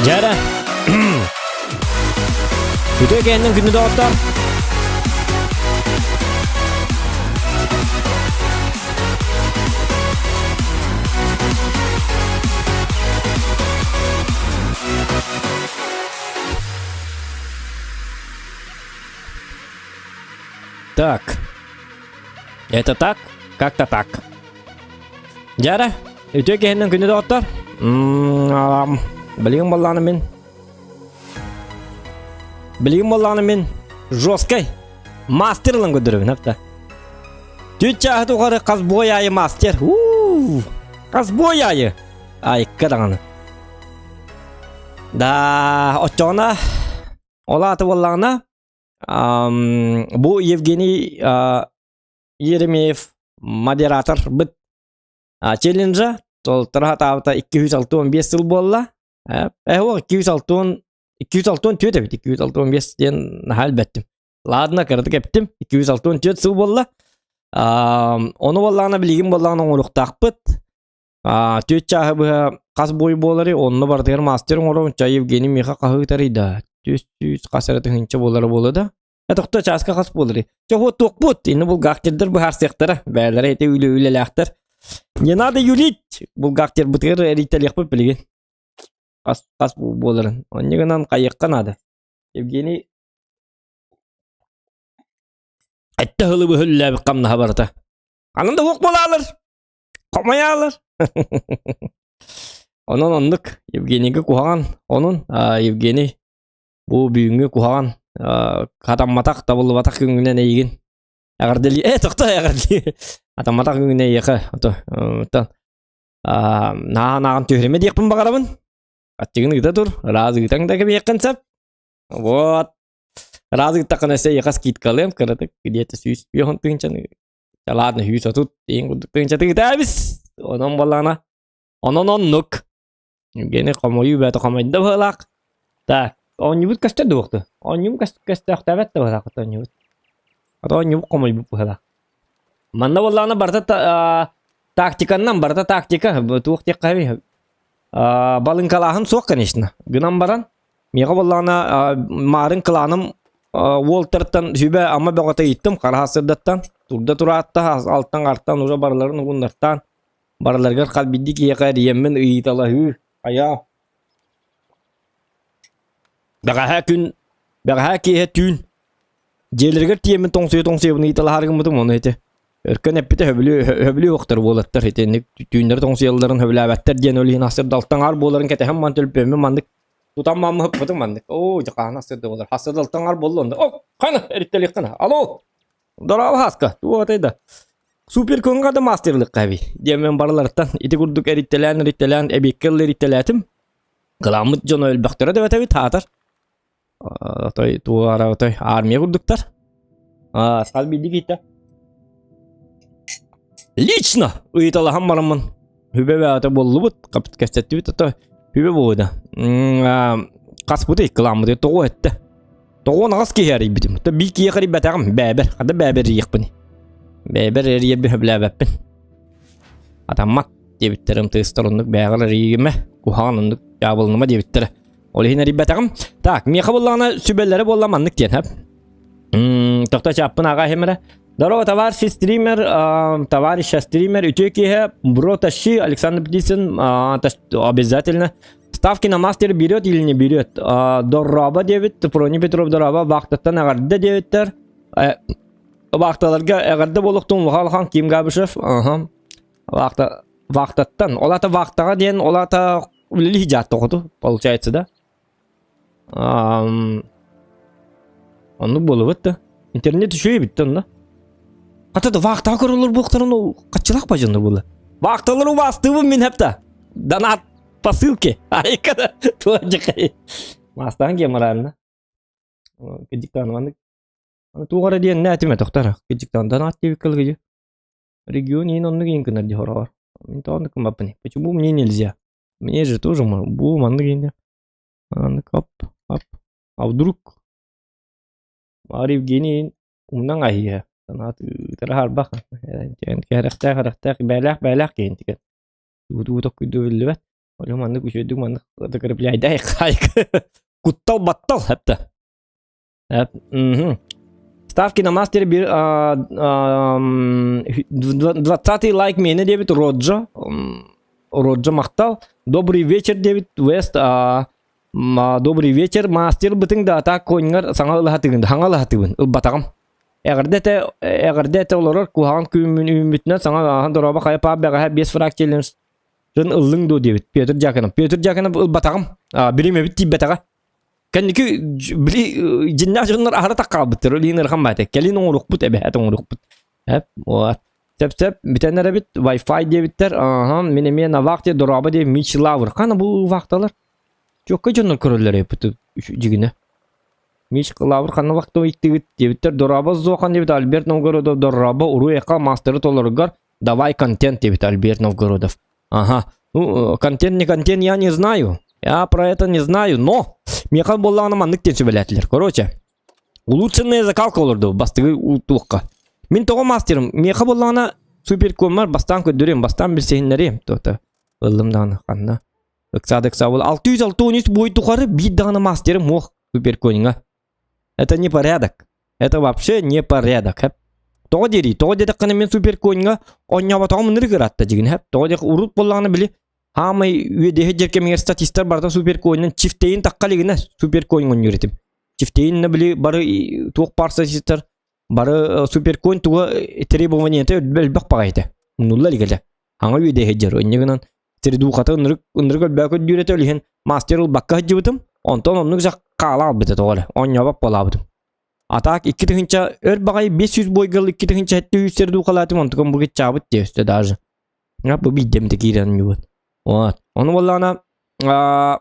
Дьэрэ. Үтүө кэннин күнү доҕоттор. Так. Это так? Как-то так. Дьара, үтүө киһинэн күнү доҕоттор. Билигин боллааны мин. Билигин боллааны мин жесткай мастер ылан көрдөрөбүн апта. Түт чааһы тухары хас бой айы мастер. Уу! Хас бой айы. Айыкка даҕаны. Да, оччоҕуна ол ааты буоллаҕына бу Евгений Еремеев модератор быт челленджа толтора хатаабыта 265 сыл буолла. Э, 260 264 эбит 265 диэн наһаа элбэттим. Ладно, кыратык эптим. 264 сыл буолла. Ону буоллаҕына билигин буоллаҕына оҥоруохтаахпыт. Түөрт чааһы быһа хас бой буоларый, онно барытыгар мастер оҥоробун. Чай Евгений миэхэ хаһыытарый да. Түс түс хас эрэ тыһыынча буолара буолла да. Тохто чааска хас буоларый? Чэ вот туохпут, инни булгахтердар быһаарсыахтара. Бээлэрэ ити үлэ үлэлээхтэр. Не надо юлить! Булгахтербытыгар эрийтэлиэхпит билигин. Хас хас буоларын. Онньу гынан хайыахха наада. Евгений Этте хылы быһыллээбит хамнаһа барыта. Анан да уох буолаалар. Хомойаалар. Онон оннук Евгенийгэ куһаҕан. Онун Евгений бу бүгүҥҥү куһаҕан хатамматах табыллыбатах күҥҥүнэн эйигин эҕэрдэлии э тохто эҕэрдэлии хатамматах күҥҥүнэн эйиэхэ ото оттон нааһан түһэримэ диэхпин баҕарабын аттыгын ыыта тур ыраас ыытаҥ да кэбиэххин сөп вот ыраас ыыттаххына өссө эйиэхэ скидкалыам кыратык где-то сүүс үөһүн тыһыынчаны ладно сүүс отут диэн курдук тыһыынча ыытаабыс онон буоллаҕына онон оннук Евгений хомойуу бэйэтэ хомойдо быһыылаах. Так, оонньуубут көстөр дуохту? Оонньуум көстөөхтөөбөт да быһыылаах оонньуубут. Ото оонньуубут хомойбут быһыылаах. Манна буоллаҕына барыта тактиканнан барыта тактика туох диэххэ балыҥкалааһын суох конечно. Гынан баран миэхэ буоллаҕына маарын кылааным уолтартан сүбэ ама бөҕөтө ыйыттым хараһа сырдаттан турда тураатта алтан артан уже барыларын угуннартаан Барыларыгар хас биирдии киһиэхэ эрийэммин ыйыталаһыы, хайаа. Бэҕэһээ күн, бэҕэһээ киэһэ түүн дьиэлэригэр тиийэммин тоҥсуйа-тоҥсуйабын ыйыталаһаары гыммытым ону ити Өркөн эппитэ сөбүлүү сөбүлүү уохтар уолаттар итинник түүннэри тоҥсуйалларын сөбүлээбэттэр диэн ол иһин сырдалтан аар буоларын кэтэһэн ман төлөпүөммүн маннык тутан мааммыһыппытым маннык оо дьэ хаһан сырда буолар хасырдалтан аар буолла онно о хана эриттэлиэххин алло Дорообо Хаска, туох этэй да. Супер көнгө да мастерлыкка эби. Диэмэн барыларыттан ити курдук эриттэлээн эриттэлээн эбиэккэ ылла эриттэлээтим. Кыламмыт дьоно өлбөхтөрө да эбит хаатар. Отой туара отой армия курдуктар. А, сал биирди киитэ. Лично ыйыталаһан бараммын. Хүбэ бэҕэтэ буоллубут, капит кэпсэттибит ото хүбэ буолда. Хаспыты кыламмыты тоҕо этте. Тоҕуон аҕыс киһи эрийбитим. То биир киһиэхэ эрийбэтэҕим, бээбэр. Хата бээбэр эрийиэхпин. Бээбэр эрийэрбин сөбүлээбэппин. Атаммат диэбиттэрим тыыстар оннук бээҕэр эрийимэ, куһаҕан оннук дьаабылыныма диэбиттэрэ. Ол иһин эрийбэтэҕим. Так, миэхэ буоллаҕына сүбэлэрэ буолла маннык диэн, хөп. Тохто чааппын аҕа иһим эрэ. Здорово, товарищ стример, товарищ стример, үтүө киэһэ, бро тащи, Александр Птицын, обязательно. Ставки на мастер берет или не берет? Дороба диэбит, Прони Петров дороба, вахтаттан эҕэрдэ диэбиттэр. Вахталарга эҕэрдэ буолуохтун улахан Ким Габышев. Ага. Вахта, вахтаттан. Ол ата вахтаҕа диэн, ол ата үлэлии дьаатта хоту, получается, да? Оннук буолубут да. Интернет үчүгэй эбит да онно. Хата да вахтаҕа көрөлөр буолуохтарын хаччылаах бадьаннар буолла. Вахталары убаастыыбын мин хепта. Донат посылки. Айка да туожакай. Маастаан киэ морально. Кыдьыктаан маннык. Туох эрэ диэн нэтиме тохтор. Кыдьыктаан донат диэбиккэ лыгыйы. Регион иин оннук иин гынар дии хороҕор. Мин тоҕо оннук гыммаппыный? Почему мне нельзя? Мне же тоже бу маннык иин Маннык оп, оп. А вдруг Маар Евгений умнан аһыйа. Санаатыытара харбах. Кэрэхтээх, эрэхтээх, бээлээх, бээлээх киһин тиген. Тугу-тугу токкуйдуу биллибэт. Олю маннык үчүгэйдик маннык закрепляйдай хайк. Куттал баттал хепте. Ставки на мастер бир 20 лайк мені дебит Роджо. Роджо махтал. Добрый вечер дебит Вест. Добрый вечер мастер бытың да так коньгар саҥа ылаһатыгын хаҥа ылаһатыгын ылбатаҕым. Эҕэрдэ этэ эҕэрдэ этэ олорор куһаҕан күммүн үүммүтүнэн саҥа ааһан дорообо хайа паап бэҕэһээ биэс фраг челлендж ыллыҥ дуо диэбит Петр Дьяконов. Петр Дьяконов ылбатаҕым. Бириэмэбит тиийбэтэҕэ. Кэнники били дьиннээх дьоннор аһара таккаалбыттар ол иһин ырахан баата. Кэлин оҥоруохпут эбэһээт оҥоруохпут. Эп, вот. Сөп-сөп, бүтэн эрэбит, Wi-Fi диэбиттэр. Аха, мин эмиэ навак диye дорообо диye Мич Лавр. Хана бу вахталар? Чокка дьоннор көрөллөр эппит дьигинэ. Мич Лавр ханна вахта ыйттыгыт диэбиттэр. Дорообо Зохан диэбит Альберт Новгородов дорообо уруй эка мастеры толоругар давай контент диэбит Альберт Новгородов. Ага. Ну, контент не контент я не знаю. Я про это не знаю, но миэхэ буоллаҕына маннык диэн сүбэлээтилэр. Короче, улучшенная закалка олорду бастыгы туохха. Мин тоҕо мастерым? Миэхэ буоллаҕына суперкоммар бастаан көрдөрүөм, бастаан билсиһиннэриэм. Туота ыллым даҕаны ханна. Ыксаады ыксаа буол. 663 бой тухары биир даҕаны мастерым муох суперкониҥа. Это не порядок. Это вообще не порядок. Хэп. Тоҕо диэрий? Тоҕо диэтэххинэ мин суперконьга оонньооботоҕум ынырык ыраатта дьигин хэп. Тоҕо диэх урут буоллаҕына били хаамай үөдэһи дьэр кэмигэр статистар барыта суперконьнан чифтейин тахха илигинэ суперконь оонньуур этим. Чифтейин били бары туох баар статистар бары суперконь туга требованиета элбэх баҕайы Умнулла илик этэ. Хаҥа үөдэһи дьэр. Инньэ гынан сирдуухата ынырык ынырык өлбөөкө үрдүүр этэ ол иһин мастер ылбакка сылдьыбытым онтон оннук дьах хаала албыта тоҕо эрэ оонньообот буолаабытым а так 2000 өр баҕайы 500 бойгал 2700 сирдуухалаатым онтукам бу кыччаабыт дии өстө даже бу биирдэмитэ киирэн оонньуубут вот ону буоллаҕына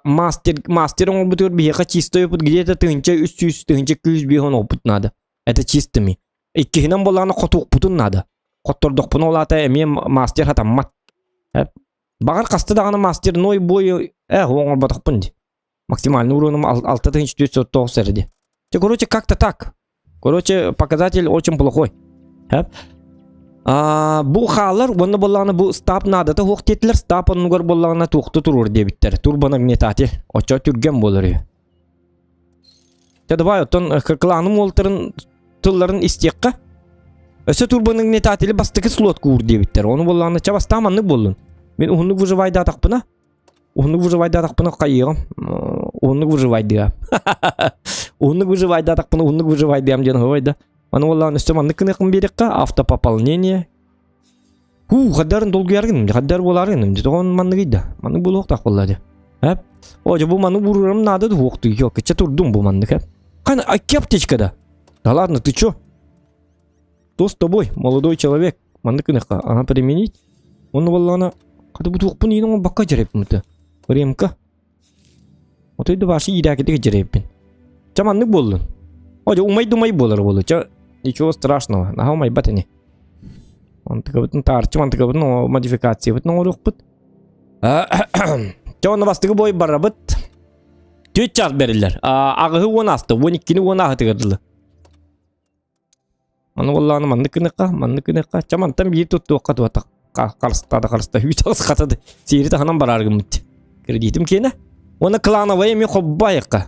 мастер мастер оҥорбутугар биһиэхэ чистой опыт где-то 1300 1250 опыт надо это чистыми Иккиһинэн буоллаҕына хотуохпутун наада. Хоттордохпуна ол аата эмиэ мастер хатаммат. Баҕар хаста даҕаны мастер ной бой э оҥорботохпун дии. Максимальный уровнем 6409 эрэ дии. Короче, как-то так. Короче, показатель очень плохой. А, бу хаалар уонна буоллаҕына бу стап наадата суох диэтилэр стап оннугар буоллаҕына туохта туруор диэбиттэр турбонагнетатель оччо түргэн буолар үһү Чэ давай оттон кланым уолтарын тылларын истиэххэ. Өссө турбонагнетатели бастакы слот куур диэбиттэр. Ону буоллаҕына чэ бастаан маннык буоллун. Мин уһуннук выживайдаатахпына, уһуннук выживайдаатахпына хайыаҕым. Уһуннук выживайдыа. Уһуннук выживайдаатахпына уһуннук выживайдыам диэн оһуобай да. Маны буоллаҕына өссө маннык гыныахпын биэриэххэ автопополнение. Хуу, хаддарын долгуйаргын, хаддар буолааргын, тоҕон манныгый да. Маннык буолуохтаах буолла дии. Эп. О, бу маны буурарым наада дуохту. Йо, кыча турдум бу маннык, эп. Кана, а аптечка да? Да ладно, ты чё? Что с тобой, молодой человек? Маннык гыныхха, ага, применить. Он буоллаҕына, хата бу туохпун иин оҥорбокко дьэрэппин это. Ремка. Отой да башы иирээкитик дьэрэппин. Ча маннык буоллун. О, умай думай буолар буолу. Ча, ничего страшного. Наһаа умайбат ини. Мантыкабытын таарчы мантыкабытын модификациябытын оҥоруохпут. Чэ онно бастакы бой барабыт. Түөрт чаас бэриллэр. Аҕыһы уон ааста, уон иккини уон ааһытыгар дылы. Аны буоллаҕына маннык гыныахха, маннык гыныахха. Чэ мантан биир туттуохха туотах. Харыстаа да харыста. Үүт аҕыс хатады. Сиэри таһынан бараар гыммыт. Кредитим киэнэ. Уонна клановая эмиэ хоббайыкка.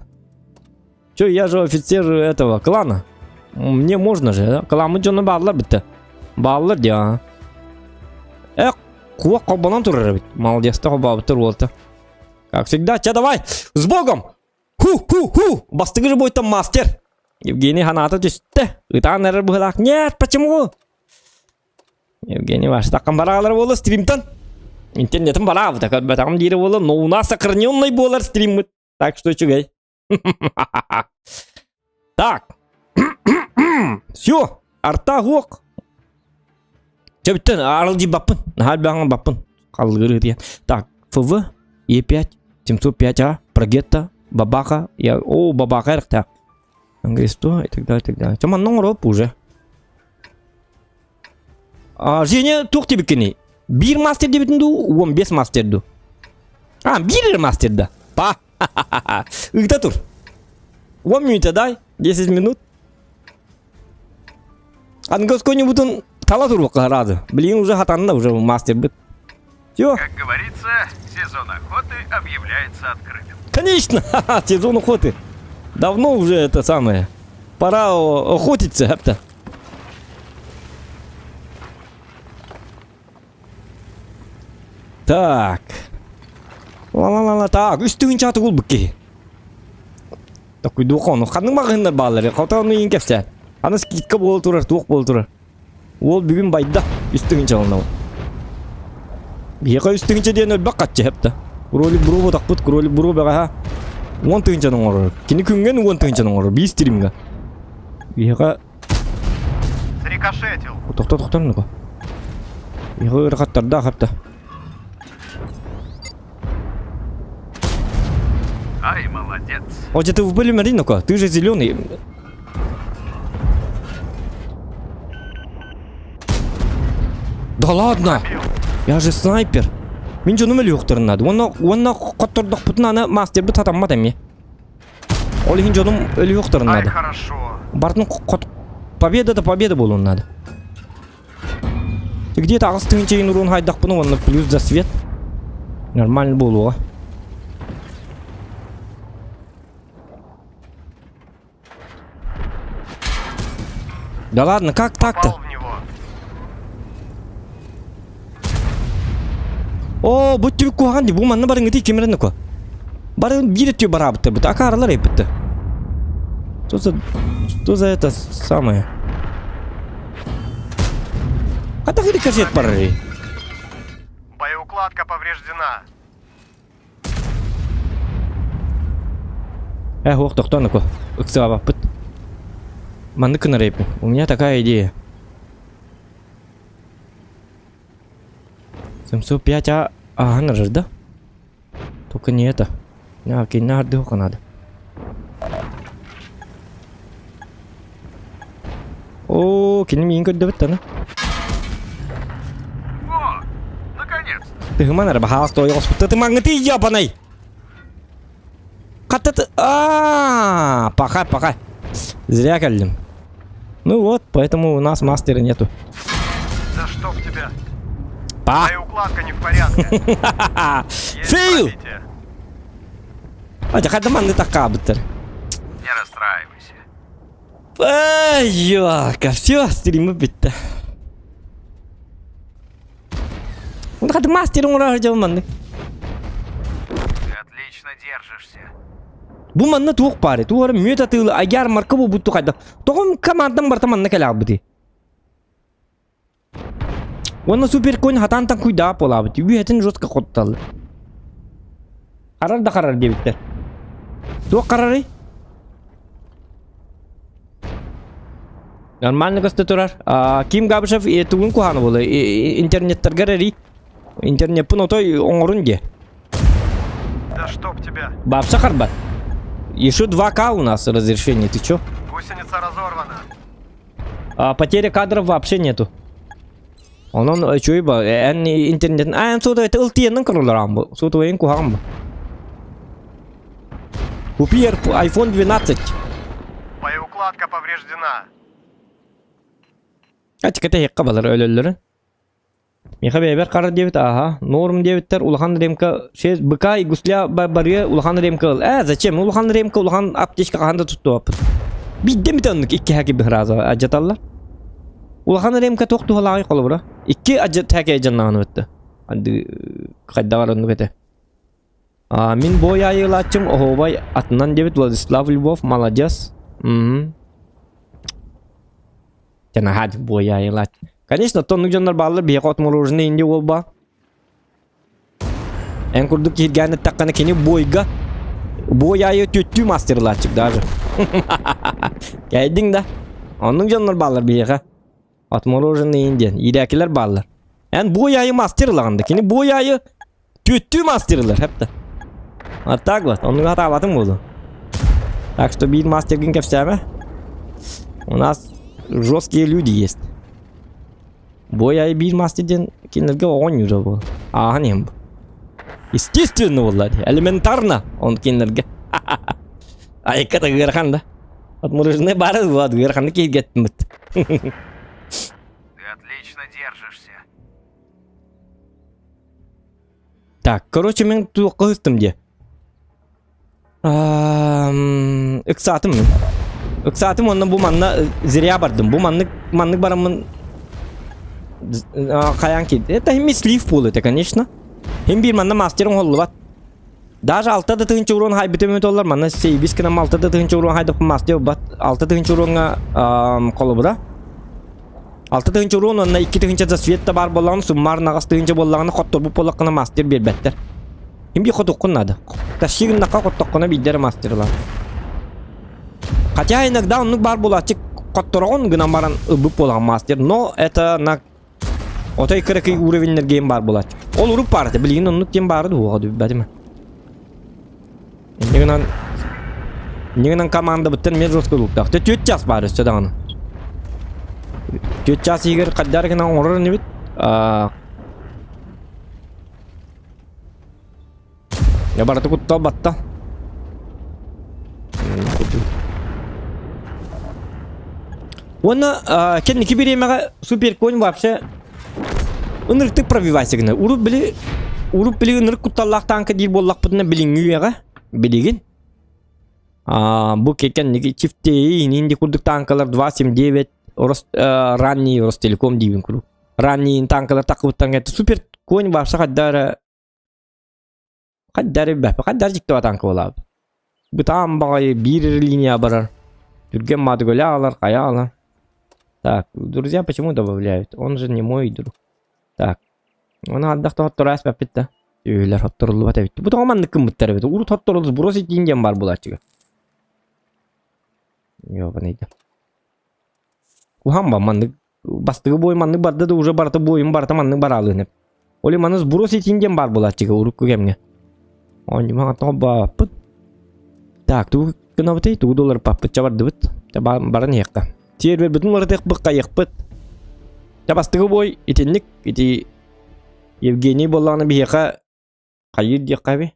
Че, я же офицер этого клана. Мне можно же, да? Кламмыт дьоно бааллар битте. Бааллар дии, аа. Э, куок холбонон турар эбит. Молодец-то холбообуттар уолта. Как всегда, че давай, с Богом! Ху-ху-ху! Бастыгы же будет там мастер. Евгений ханаата түстэ. Ытаан эрэр быһылаах. Нет, почему? Евгений ваш таккан бараалар буолла стримтан. Интернетим бараабыта көрбөтөҕүм диирэ буолла, но у нас сохраненный буолар стриммыт. Так что үчүгэй. Так. Все, арта хуок. Чөбүттэн арылдьыйбаппын. Наһаа элбэҕин баппын. Халлыгыр диэн. Так, ФВ, Е5, 705А, Прогетта, Бабаха. Я... О, Бабаха эрхтаах. НГ-100 и так далее, и так далее. Чэ, манна оҥоруоп уже. А, Женя туох диэбиккиний? Биир мастер диэбитин дуу, 15 мастер дуу? А, биир эрэ мастер да. Па! Ыыта тур. 10 минута дай, 10 минут. Ангосконибутун тала туруохха сразу. Блин, уже хатанна уже мастербыт. Все. Как говорится, сезон охоты объявляется открытым. Конечно, сезон охоты. Давно уже это самое. Пора охотиться, хапта. Так. Ла-ла-ла-ла, так, үс тыһыынча атыгыл киһи. Такой духону. Ханнык маҕаһыыннар бааллар. Хотон ыйын кэпсээн. Аны скидка буола турар, туох буола турар. Уол бүгүн байда. Үс тыһыынча ылынабын. Биһиэхэ үс тыһыынча диэн өлбөх хаччы хэпта. Кролик бро ботахпыт, кролик бро бэҕэһээ 10 тыһыынчаны оҥорор. Кини күҥҥэ 10 тыһыынчаны оҥорор. Биир стримҥа. Биһиэхэ Срикошетил. Тохто тохтор ну-ка. Биһиэхэ ыарахаттардаах хэпта. Ай, молодец. Вот это в были ну-ка, ты же зеленый. Да ладно! Я же снайпер. Мин дьонум өлүөхтэрин надо. Уонна уонна хоттордохпутун аны мастербыт хатаммат эмиэ. Ол иһин дьонум өлүөхтэрин Ай, надо. хорошо. Бартын хот... Победа да победа буолуон надо. Где-то 8 тыһыынча уруун хайдахпын уонна плюс за свет. Нормально буолуоҕа. Да ладно, как так-то? Попал в него. О, бу түбүк куһаҕан дии, бу манна барыҥҥытый ким эрэ ко. Бары биир өттү бараабыттар быт, акаарылар эппитте. Что за... Что за это самое? Хата рикошет барарый? Боеукладка повреждена. Э, ох, тохтоон ко. Ыксаабаппыт. Маннык гынар У меня такая идея. 705 А... Ага, да? Только не это. А, кинь надо. О, кини миин көрдөбүт О, наконец-то. Тыһыман эрэ баһаах тойоҕоспут тымаҥҥыты ябанай! Хата а пока, пока. Зря кэллим. Ну вот, поэтому у нас мастера нету. Да чтоб тебя. Па! Боеукладка не в порядке. Есть Фейл! пробитие. А хата манны таккаабыттар. Не расстраивайся. Ай, ёлка, все, стримы бүттэ. Хата мастер оҥоро сылдьабын маннык. Ты отлично держишься. Бу манна туох баарый? Туох эрэ мүөт атыылы агар марка буолбут хайдах. Тоҕом командам барыта манна кэлээхпитий? Уонна супер конь хатаан таҥкуйдаах буолаабыт. Үөһэтин жестко хотталлар. Харар да харар диэбиттэр. Туох харарый? Нормально көстө турар. А, Ким Габышев тугун куһааны буолла? Интернеттаргар эрий. Интернеппин отой оҥорун диэ. Да чтоб тебя. Бабса харбат. Еще 2К у нас разрешение, ты чё? Гусеница разорвана. А, потеря кадров вообще нету. Онон үчүгэй ба, эн интернет, а эн сотовай ылтиэннэн көрөлөр бу. Сотовайын куһаҕан бу. Купи iPhone 12. Боеукладка повреждена. Ачыката хекка балар өлөллөрүн. Миха бэйбэр хара диэбит, аха. Норм диэбиттэр, улахан ремка, шесть быка и гусля барыа улахан ремка ыл. Э, зачем? Улахан ремка, улахан аптечка хаһан да туттубаппыт. Биирдэ эмит оннук икки хаки быһыраза адьаталлар. Улахан ремка туох туһалааҕый холобура. Икки адьат хаки адьаннаҕын бытты. Анды хайдаҕар оннук этэ. А, мин бой айылааччым оһуобай атынан диэбит Владислав Львов, молодец. Мм. Наһаа бой айылаат. Конечно, тоннук дьоннор бааллар биһиэхэ отмороженный инди уолба. Эн курдук киһиргээн эттэххинэ кини бойга бой айы түттүү мастерлааччык даже. Кэйдиҥ да. Оннук дьоннор бааллар биһиэхэ. Отмороженный индиан. Иирээкилэр бааллар. Эн бой айы мастер ылаҕын да. Кини бой айы түттүү мастерлар хэпта. Вот так вот. Оннук хатаабатым буолу. Так что биир мастергин кэпсээмэ. У нас жесткие люди есть. Бой айы биир мастер диэн кинилэргэ оҕонньуура буол. Ааһан иһэн бу. Естественно буолла дии. Элементарно он кинилэргэ. Айыкка ыарахан да. Отмороженный бары буолат ыараханнык киһиргэттиммит. Ты отлично держишься. Так, короче, мен туохха ыһыстым диэ. Ыксаатым мин. Ыксаатым уонна бу манна зря бардым. Бу маннык маннык бараммын хайаан киирди. Это химми слив буолу это, конечно. Хим биир манна мастер оҥоһуллубат. Даже алта да тыһынча урон хайбытым эмит оллар, манна сейбис гынан алта да тыһынча урон хайдаппын мастер бат 6 тыһынча уроҥҥа холобура. 6 тыһынча урон уонна 2 тыһынча засвет да баар буоллаҕына, суммар 8 тыһынча буоллаҕына, хотторбут буоллаххына мастер биэрбэттэр. Ким биир хотуоххун наада. Тащи гыннахха хоттоххуна биирдэ эрэ мастер ылар. Хотя иногда оннук баар буолааччы хоттороҕун гынан баран ылбыт буолаҕын мастер, но это на отой кыракый уровеннэргэ баар буолааччы. Ол уруп баар этэ, билигин оннук диэн баара дуоҕа билбэтим. Инньэ гынан инньэ гынан командабыттан эмиэ жестко ылыктаах. Тэ 4 час баар өссө даҕаны. 4 час иһигэр хайдах гынан оҥорор инибит. Я барыта куттал батта. Уонна кэнники бириэмэҕэ суперконь вообще ынырыктык пробивайся гына. Урут били урут били ынырык кутталлаах танка диир буоллахпытына билиҥҥи үйэҕэ билигин бу кэнники чифтеи инди курдук танкалар 2.79 Рос, ранний Ростелеком диибин курдук. Ранний танкалар такыбыттан супер конь вообще хайда эрэ Хайдары бэппэ, хайдары дьикти танка буолаабыт. Бытаан баҕайы биир линия барар. Түргэн маадыгөлө аалар, хайа аалар. Так, друзья почему добавляют? Он же не мой друг. Так. Оны ардах тохотторо эспэппит да. Үһүлэр хотторуллубат эбит. Бу тоҕо маннык гыммыттар эбит. Урут хотторуллус бросить диэн бар булааччыга. Ёбаный да. Куһаан ба маннык бастыгы бой маннык барда да уже барыта бойум барыта маннык бараалыын Оли маны сброс етин диэн баар буолааччыга урукку кэмҥэ. Оонньумаҕа тоҕо бааппыт. Так, тугу гынабытый? Тугу доллар паппыт чабардыбыт. Баран иһиэххэ. Сервербитин уларытыахпыт, хайыахпыт. Ча бастыгы бой итинник ити Евгений буоллаҕына биһиэхэ хайыыр диэххэ эби.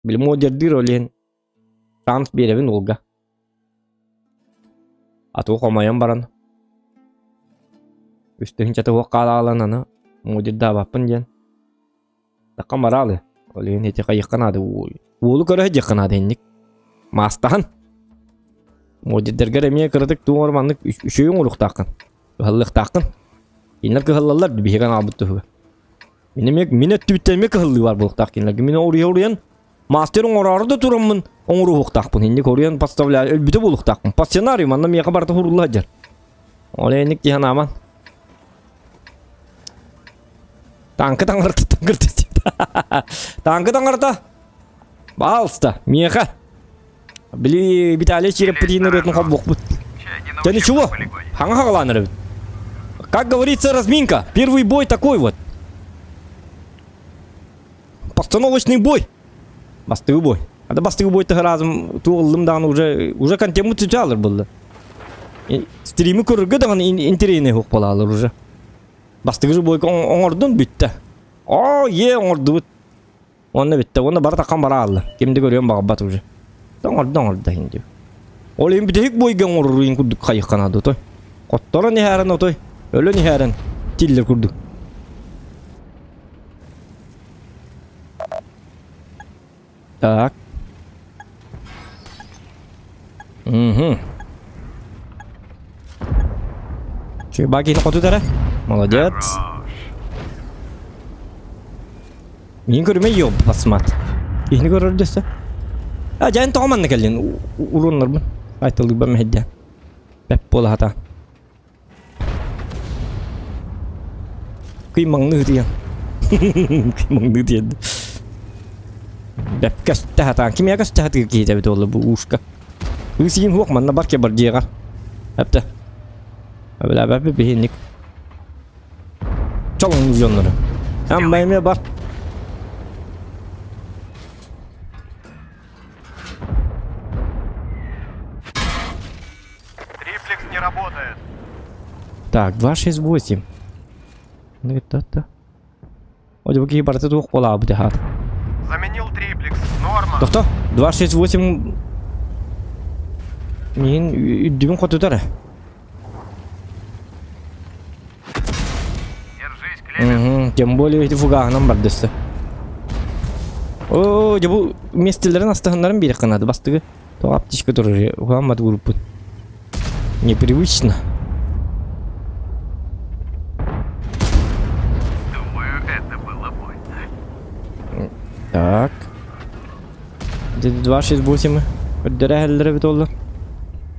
Били модердыыр ол иһин шанс биэрэбин уолга. Атыы хомойон баран 3 тыһыынчата уох хаалаалан аны модердаабаппын диэн. Такка мараалы. Ол иһин ити хайыахха наада уолу көрө сылдьыахха наада инник. Маастаһан. Модердэргэр эмиэ кыратык туох эрэ маннык үчүгэй оҥоруохтааххын. Кыһаллыахтааххын. Кинилэр кыһаллаллар биһиги анаабыт туһугар. Мин эмиэ мин өттүбүттэн эмиэ кыһыллыы бар буолуохтаах кинилэргэ. Мин оруйа оруйан мастер оҥороору да тураммын оҥоруохтаахпын. Инник оруйан подставляю өлбүтэ буолуохтаахпын. По сценарию манна миэхэ барыта хурулла сылдьар. Ол инник дии санааман. Танкы таҥарта таҥарта Танкы таҥарта. Пожалуйста, миэхэ. Били Виталий Череппитин ырыатын холбуохпут. Да ничего, хаҥа хаҕалаан эрэбит. Как говорится, разминка. Первый бой такой вот. Постановочный бой. Бастыгы бой. Ада бастыгы бой разом туоллум даҕаны уже уже контеммут сүтэ булла. Стримы көрөргө даҕаны интэриэһинэй суох буолаалар уже. Бастыгы же бойга оҥордун бүттэ. О, е оҥордубут. Онно бүттэ. Уонна бары таххан бара аалла. Ким да көрүөн баҕарбат уже. Оҥордо оҥордо иһин дип. Ол иһин бүтэһик бойга оҥоруруйун курдук хайыхханаады отой. Хотторон иһээрэн отой. Өлөн иһээрэн тиллэр курдук. Так. Угу. Чуйба киһини хотутара. Молодец. Мин көрүмэ ёб басмат. Киһини көрөр дөссө. А дьэн тоҕо манна кэллин уруоннарбын. Айтылыыбар мэһэйдэ. Бэп буола хата. Кыймаҥныы диэн. Кыймаҥныы диэн. Бэп көстө хатаан. Кимиэ көстө хатыыр киһитэ эбит буолла бу ушка. Ысиин хуох манна бар кебар дьиэҕэр. Эптэ. Эбэлээбэппит биһинник. Чолоҥ дьоннору. Амма эмиэ бар. Триплекс не работает. Так, 268. Ну это. О, киһи барыта туох буолаабыт аһаат. Заменил триплекс. Норма. Тохто, 268 Миин үрдүбүн хотутар. Держись, Клевер. Угу, тем более эти фугаһынан бардысты. Оо, дьэ бу миэстэлэрин астаһыннарын биэриэххэ наада. Бастакы тоҕо аптечка турар, уһааммат группут. Непривычно. Думаю, это было больно. Так. 2, 6, 8. Көрдөрө эбит оллар.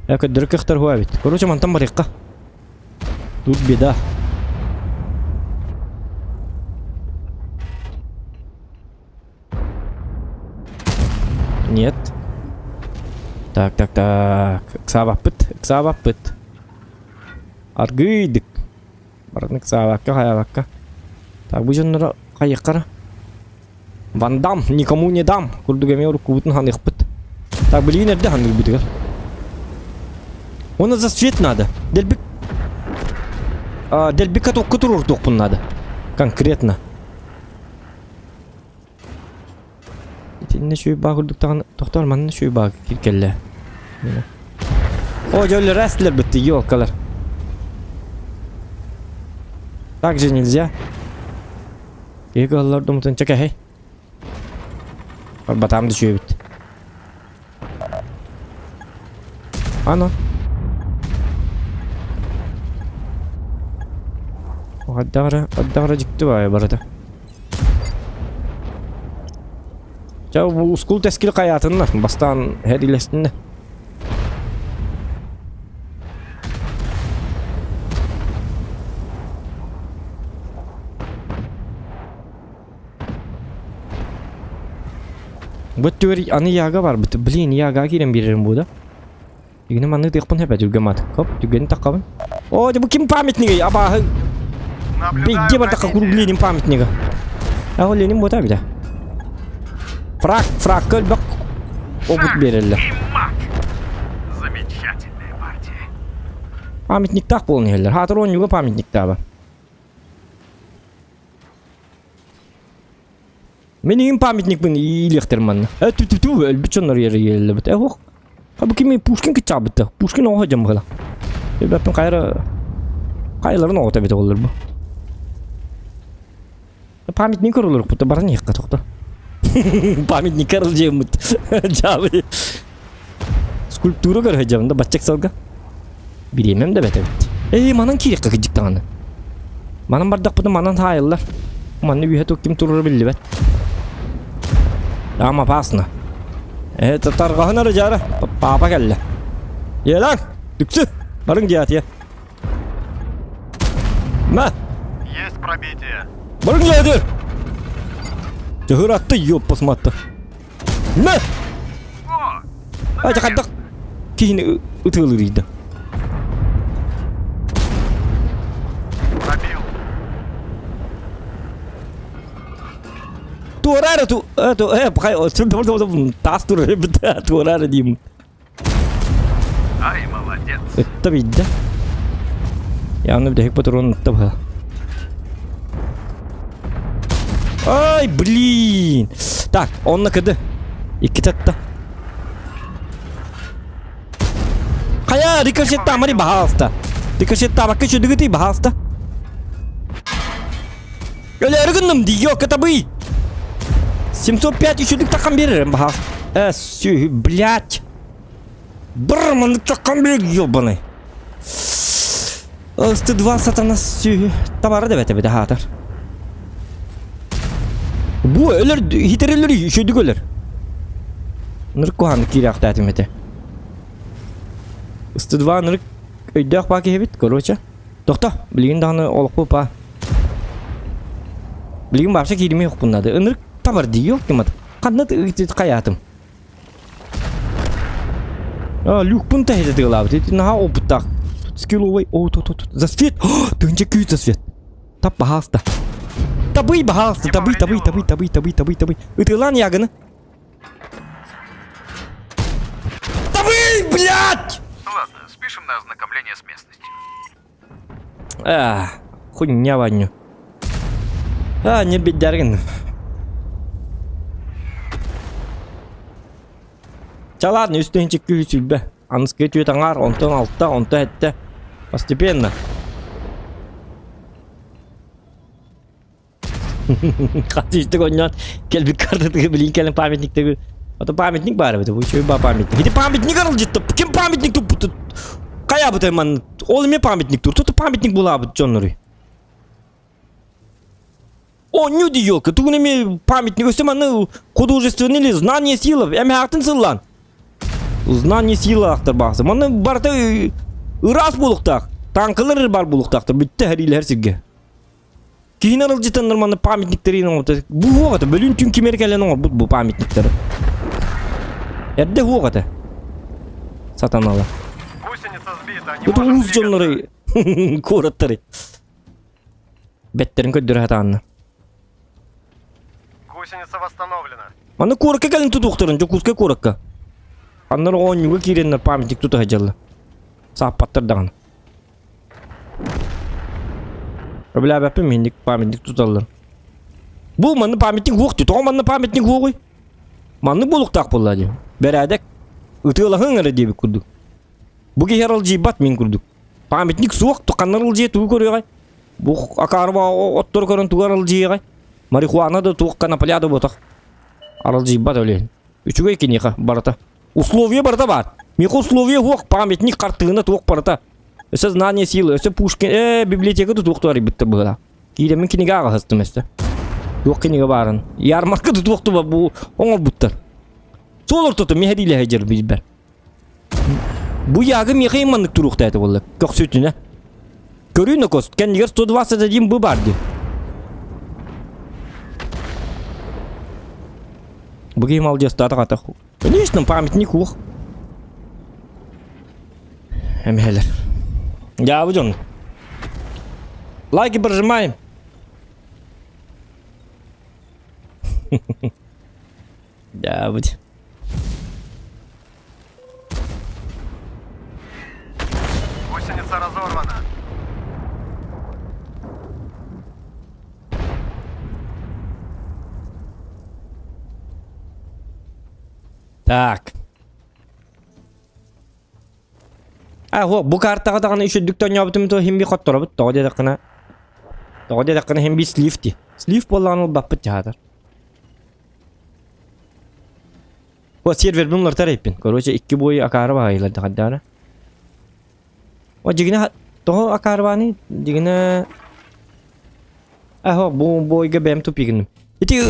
Э, көрдөрө кыахтар хуа эбит. Короче, мантан барыахха. Тут беда. Нет. Так, так, так. Ыксаабаппыт, ыксаабаппыт. Аргыйдык. Баран ыксаабакка, хайаабакка. Так, бу дьонноро хайыаххара. Вандам, никому не дам. Курдук эмиэ уруккубутун ханыахпыт. Так, билигин эрдэ ханыырбытыгар. Оны за свет надо. Дэлби... А, дэлби катокка туруортуохпун надо. Конкретно. Итиннэ үчүгэй баа курдук даҕаны тохтоор манна үчүгэй баа кэллэ. О, дьэ рестлер бытты, елкалар. Так же нельзя. Киһи кыһаллар думутун чэкэһэй. Барбатаам да үчүгэйбит. Ано. Хайдах эрэ дьикти баайа барыта. Чэ бу ускул тэскил хайаатыннар, бастаан сэриилэстиннэр. Бу өттүгэр аны Яга барбыт. Блин, Яга киирэн биэрэрим бу да. Игини маннык тыахпын сөп түргэн мат. Хоп, түргэнин таххабын. О, бу ким памятнигый? Абааһы. Бигге бардакка куруук Ленин памятнига. А ол Ленин буота эбитэ. Фраг, фрагка өлбөх опыт биэрэллэр. Замечательная партия. Памятниктаах буолан иһэллэр. Хаатыр оонньууга памятниктааба. Мин иһин памятникпын иилиэхтэр манна. Э ту ту ту өлбүт дьоннор иэллэбит. Э ох. Бу кими Пушкин кыччаабыта. Пушкин оҕо дьон быһыла. Ребятым хайра хайларын оҕото эбит олор бу. Памятник көрөлөр баран иһикка тохто. Памятник көрүлжеммит. Жабы. Скульптура көрө да баччак салга. Бириэмэм да бэт эбит. Ээ, манан киириэххэ кыдьык даҕаны. Манан бардахпытына манан хаайыллар. Манна үөһэ туох ким турара биллибэт. Там опасно. Это тарҕаһын эрэ дьаара. Папа кэллэ. Елан, үксү. Барыҥ дьиэтиэ. На! Есть пробитие. Барыҥ дьиэтиэр! Чыһыр атты, ёппасматты. На! Ай, хайдах киһини ытыалыырыйда. Пробил. Туораары ту ту э пахай таас турар туораары диим. Ай, молодец. Ытта бийдэ. Явно бүтэһик патрон ытта быһа. Ай, блин! Так, онно кыды. Иккитэ атта. Хайа, рикошет тамари баһаалыста. Рикошет тамакка чүдүгүтүй баһаалыста. Өлөөрү гынным дии, катабый. 705 үчүдүк такан берерим баһаалыста. Э, сү, блядь. Бр, маннык такан бер, ёбаный. Ст-2 сатана сүһү табара да бэтэ хаатар. Бу өлөр хитер өлөр үчүдүк өлөр. Нырык куһааннык киирэхтээтим этэ. Ст-2 нырык өйдөөх баа киһибит, короче. Тохто, билигин даҕаны олохпу па. Билигин вообще кииримей хуппуннады. Ынырык табар дии ёлки-мат. Ханна хайаатым. А, люкпун тэһитэ тыалаабыт. Ити наһаа опыттаах. Тут скилловый. О, тут, тут, тут. Засвет! Тыынча күүс засвет. Тап, баһаалыста. Табый, баһаалыста. Табый, табый, табый, табый, табый, табый, табый. Ытыалаан ягыны. Табый, блядь! Ладно, спишем на ознакомление с местностью. А, хуйня ваню. А, не бедяргин. Ча ладно, үс тыһыынча күүс сүлбэ. Аныскы түөт аҥаар, онтон алта, онтон сэттэ. Постепенно. Хатыыстык онньоон кэлбит картатыгар билин кэлэн памятниктары Ото памятник баар эбит, бу үчүгэй ба памятник. Ити памятник арылдьытта. Ким памятник туппут? Хайаабытай манна? Ол эмиэ памятник тур. Тут памятник булаабыт дьоннору. Онньу ди елка, тугун эмиэ памятник өссө манна художественный или знание сила. Эмэхтин сыллан. Знание сила ахтар баҕасы. Манна барыта ыраас буолуктаах. Танкалар бар буолуктаахтар. Бүттэ хэриилэһэр сиргэ. Киһини арылдьытаннар манна памятниктары оҥорбут. Бу уох этэ. Бөлүүн түн кимэр кэлэн оҥорбут бу памятниктары. Эрдэ уох этэ. Сатаналар. Гусеница сбита, не Это можем уус двигаться. дьоннору куораттары. Бэттерин көрдөрө сатаанна. Гусеница восстановлена. Маны куоракка кэлин тутуохтарын, Дьокуускай куоракка. Аннар оонньууга киирэннэр памятник тута сылдьаллар. Сааппаттар даҕаны. Өбүлээбэппин минник памятник туталлар. Бу манна памятник уох дии. Тоҕо манна памятник уоҕуй? Маннык буолуохтаах буолла дии. Бэрээдэк. Ытыалаһыҥ эрэ диэбит курдук. Бу киһи аралдьыйбат мин курдук. Памятник суох, ханна аралдьыйа тугу көрүөҕэй? Бу акаарба оттору көрөн тугу аралдьыйыаҕай? Марихуана да туох конопля да буотах. Аралдьыйбат өлүөн. Үчүгэй киниэхэ барыта. Условие барыта баар. Миэхэ условие суох, памятник, хартыына туох барыта. Өссө знание силы, өссө Пушкин, библиотека да туох туарыйбыттар быһыылаах. Киирэммин кинигэ ааҕаһыстым өссө. Туох кинигэ баарын. Ярмарка да туох туба бу оҥорбуттар. Суол ортото миэхэ дьэр билбэр. Бу ягы миэхэ маннык туруохтаа этэ буолла. Көхсүтүнэ. Көрүү нокос, кэннигэр 121 бу баар дии. Бу киһи малдьастаатах атах. Конечно, памятник уох. Эмэһэлэр. Дьаабы дьон. Лайки прожимаем. Дьаабыт. Гусеница разорвана. Так. А, во, бу картаҕа даҕаны үчүрдүк тонньообутум то хим би хотторобут тоҕо диэтэххинэ тоҕо диэтэххинэ хим би слив ти. Слив буоллаҕына ылбаппыт дьаһатар. О, сервербин уларытар эппин. Короче, икки бой акаары баҕайылар да О, дьигинэ тоҕо акаарыбаный? Дьигинэ Аһо, бу бойга бэйэм тупигыным. Ити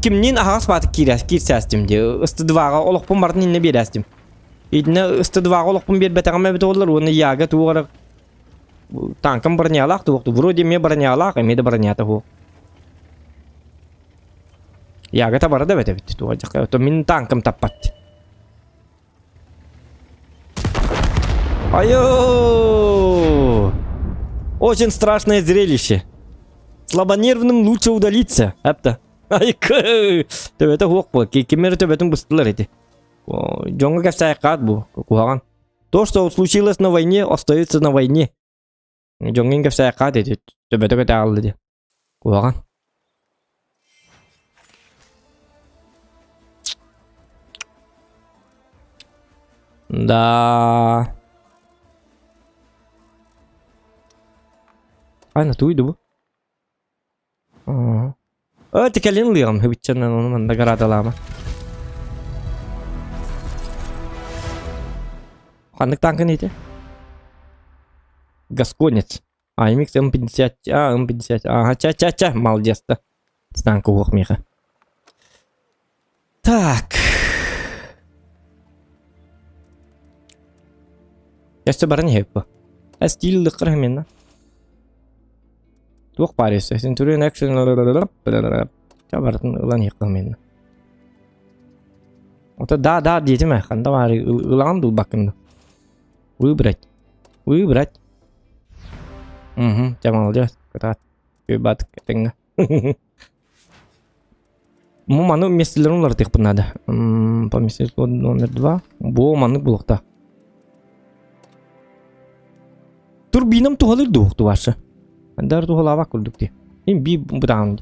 кимниин аһаҕас баатык киирээс киирсээстим дии. Ыстыдыбааҕа олохпун барытын иннэ биэрээстим. Итинэ ыстыдыбааҕа олохпун биэрбэтэҕим эбитэ буоллар уонна яга туох эрэ танкам бронялаах туох вроде эмиэ бронялаах эмиэ да бронята суох. Ягота бара да эбит эбит. Туох дьахха мин танкам таппат. Айо! Очень страшное зрелище. Слабонервным лучше удалиться. Апта. Ай, төбөтө хуох бу. Кимер төбөтүн быстылар эти. Дьоҥҥо кэпсээххаат бу. Куһаҕан. То, что случилось на войне, остается на войне. Дьоҥҥун кэпсээххаат эти. Төбөтө көтөҕүллэ ди. Куһаҕан. Да. Ана туйду бу. Э, тикэлин ылыаҕым хыбыччанан ону манна градалаама. Ханнык танкын ити? Гасконец. Аймикс М50, а, М50, ага, ча-ча-ча, молодец да. Танка уох миэхэ. Так. Өссө баран иһэппэ. Стиль лыккар хэминна. Туох баар өссө? Centurion Action Ча барытын ылан иһэххэ хэминна. Ото да да диэтим ээ, ханда баары ылаҕын дулбаккын да. Выбрать. Выбрать. Угу, тебя молодец. Кытаат. Бат кэтиҥҥэ. Бу маны миэстэлэрин уларытыахпын наада. Поместить номер 2. Бу маннык булуохтаах. Турбинам туһалыыр дуо тубашы? Дар туһалаабак курдук дии. Им би бытаан.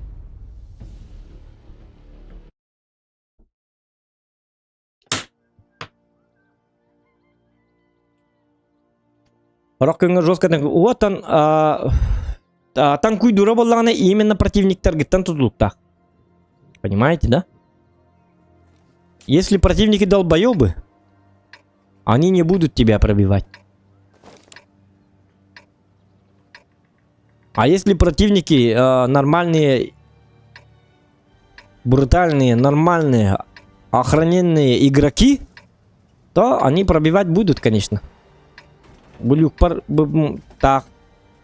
Сорох күҥҥэ жестко уотан. Танкуйдуура буоллаҕына именно противниктаргыттан тутулуктаах. Понимаете, да? Если противники долбоебы, они не будут тебя пробивать. А если противники э, нормальные, брутальные, нормальные, охраненные игроки, то они пробивать будут, конечно. Бу люкпар так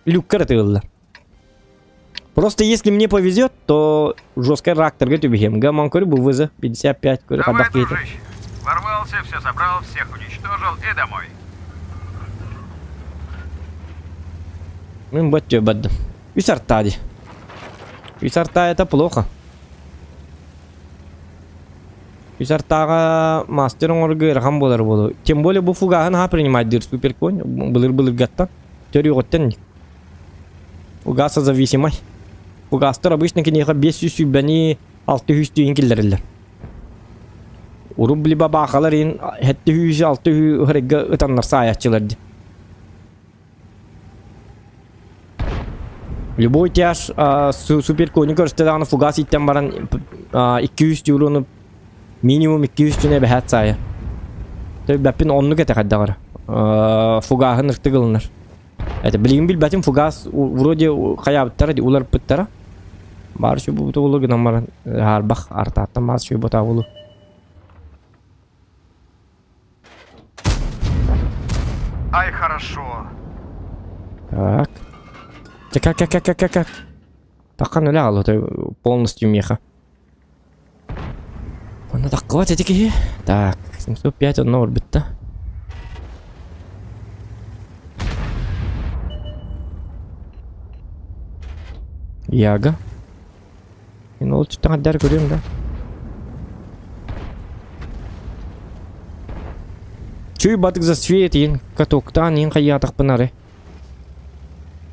люккар ытыыллар. Просто если мне повезет, то жесткий реакторга түбүһүөм. Гаман көрү бу вызов 55 көрү Давай, хадах киһитэ. дружище. Ворвался, все собрал, всех уничтожил и домой. Мин баттё бардым. Үс артаа дии. Үс артаа это плохо. Үс артааҕа мастер оҥорго ыарахан буолар буолуо. Тем более бу фугаһын аһа принимать диир суперконь былыр-былыргаттан. Төрүөҕүттэн Фугаса зависимай. Фугастар обычно киниэхэ 500 сүүрбэни 600 түйін киллэрэллэр. Урут били бабаахалар иһин 700 600 ыһырыгга ытаннар саайааччылар дии. Любой тяж суперкони көрүстэ даҕаны фугас иттэн баран 200 тюруну минимум 200 түнэ бэһээт саайа. Төйбэппин оннук этэ хайдаҕар. Фугаһын ыртык ылынар. Это билигин билбэтим фугас вроде хайаабыттара ди уларыппыттара. Баар сү бу булу гынан баран хаарбах артааттан баар сү ботаа булу. Ай, хорошо. Так. Как, как, как, как, как, как? Такан өлө аҕалла полностью меха. Онно таххыбат эти киһи. Так, 705 онно орбитта. Яга. Мин ол түттэн хаддар көрүөм да. Чуй батык за свет иин катоктаан иин хайаатахпын ары.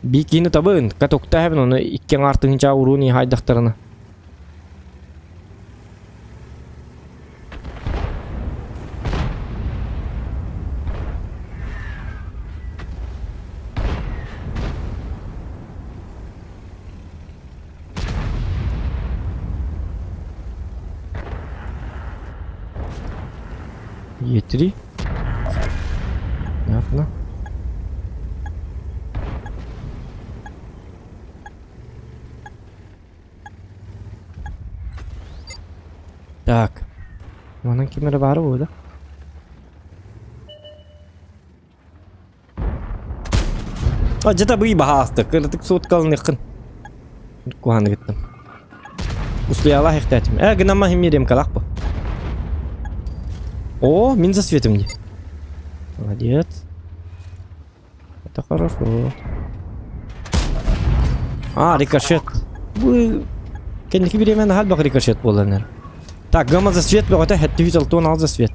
Бикини табын, катоктаабын оны икки аҥаар тыһыынча уруун иһэ хайдахтарына. Е3. Понятно. Так. Манан ким эрэ баара буолуо да? А, дьэ табыы баһаалыста. Кыратык суоткаланыаххын. Куһааны гыттым. Услуялаах ихтээтим. Э, гынама химирием калах бу. О, мин за светом не. Молодец. Это хорошо. А, рикошет. Бу кэнники бириэмэ наһаа элбэх рикошет буолан Так, гамма за свет бөҕөтө хэттүүс алтуон ал за свет.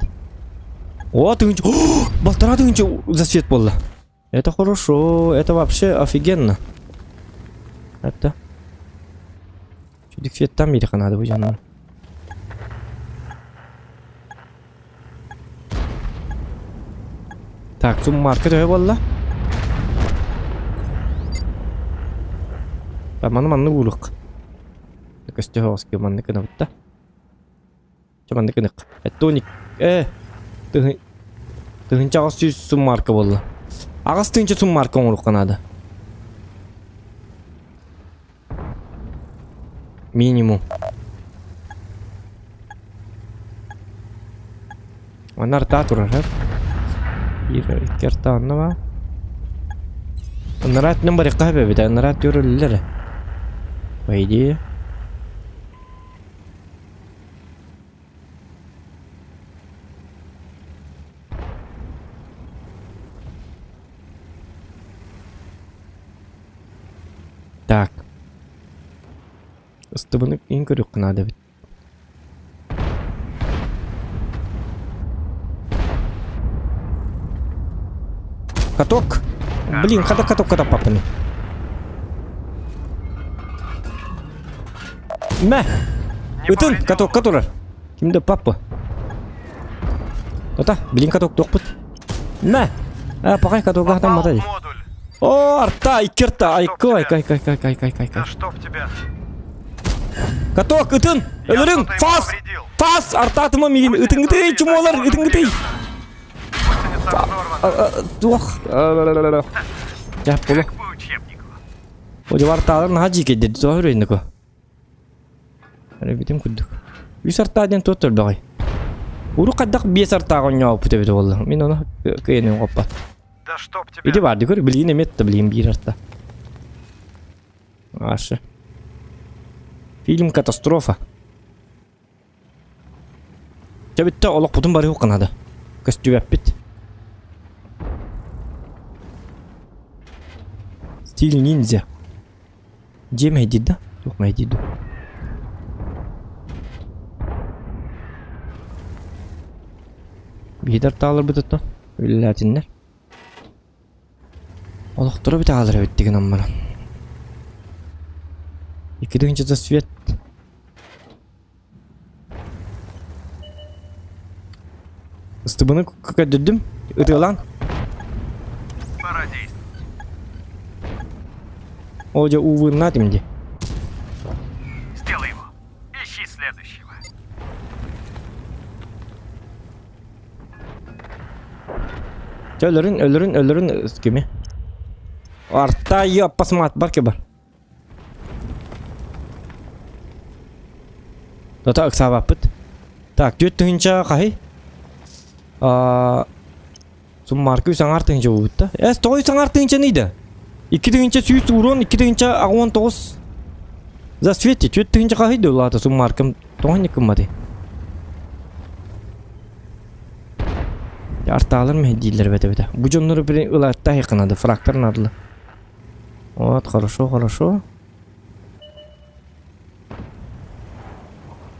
О, тыһыынча... Балтараа тыһыынча за свет буолла. Это хорошо, это вообще офигенно. Это... Чудик светтан биэриэххэ наада бу дьоннор. Так, суммарка төһө буолла? Так, маны маннык уулук. Көстө оҕус маннык гынабыт да. Чэ маннык гынык. Тоник э тыһы тыһынча 800 суммарка буолла. Аҕыс тыһынча суммарка оҥоруохха наада. Минимум. Манна артаа турар, һэ? Биир, икки артаа онно баар. Ынараа өттүнэн барыахха сөп эбит, ынараа өттүгэр өлөллөр эрэ. По идее. Так. Ыстыбыны иин көрүөххэ наада эбит. Каток! Блин, хата каток катаппаппын. Мэ! Ытын, катокка турар. Ким да папа. Ота, блин, каток туохпут. Мэ! А, пакай катокка хатаммата дии. О, арта, икки арта, айко, айко, айко, айко, айко, айко, айко. Да чтоб тебя! Каток, ытын! Я Өлөрүҥ! что-то ему Фас! повредил. Фас! Артаатыма миигин! Ытыҥытый, чумуолар, ытыҥытый! Гусеница разорвана. Туох? Дьэ, полу. Как по учебнику. Одьулартаалар наһаа дьиикэйдэр, тоҕо үрүйнүкү? Эрэ курдук. Үс артаа диэн туох төрдөҕүй? Урут хайдах биэс артааҕа оонньообуппут эбитэ буолла. Мин ону кыайан хоппот. Да чтоб тебя! Ити баар дикөр, билигин эмиэ да билигин биир арта. Ашы. Фильм катастрофа. Дьэ бүттэ олохпутун барыһыахха наада. Көстүбэппит. Стиль ниндзя. Дьиэ мэһэйдиир да? Туох мэһэйдиир дуу? Биһиги тааларбыт оттон үлэлээтиннэр. Олохторо бүтэ хаалар эбит гынан баран. 2 тыһыынча свет. Ыстыбыны көрдөрдүм. Ытыалаан. Пора действовать. О, дьэ уувыыннаатым дии. Сделай его. Ищи следующего. Чэ өлөрүн, өлөрүн, өлөрүн кими? Арта ёппасмаат бар бар. Тота ыксаабаппыт. Так, 4 тыһыынча хаһый? Суммарка 3,5 тыһыынча буолбут да. Эс, тоҕо 3,5 тыһыынчаный да? 2 тыһыынча 100 урон, 2 тыһыынча 89 за свете. 4 тыһыынча хаһый да улаата суммаркам тоҕо кымматый? Артаалар мэһэйдииллэр эбэтэ эбэтэ. Бу дьоннору ылаатта надо, фрактар надо. Вот, хорошо, хорошо.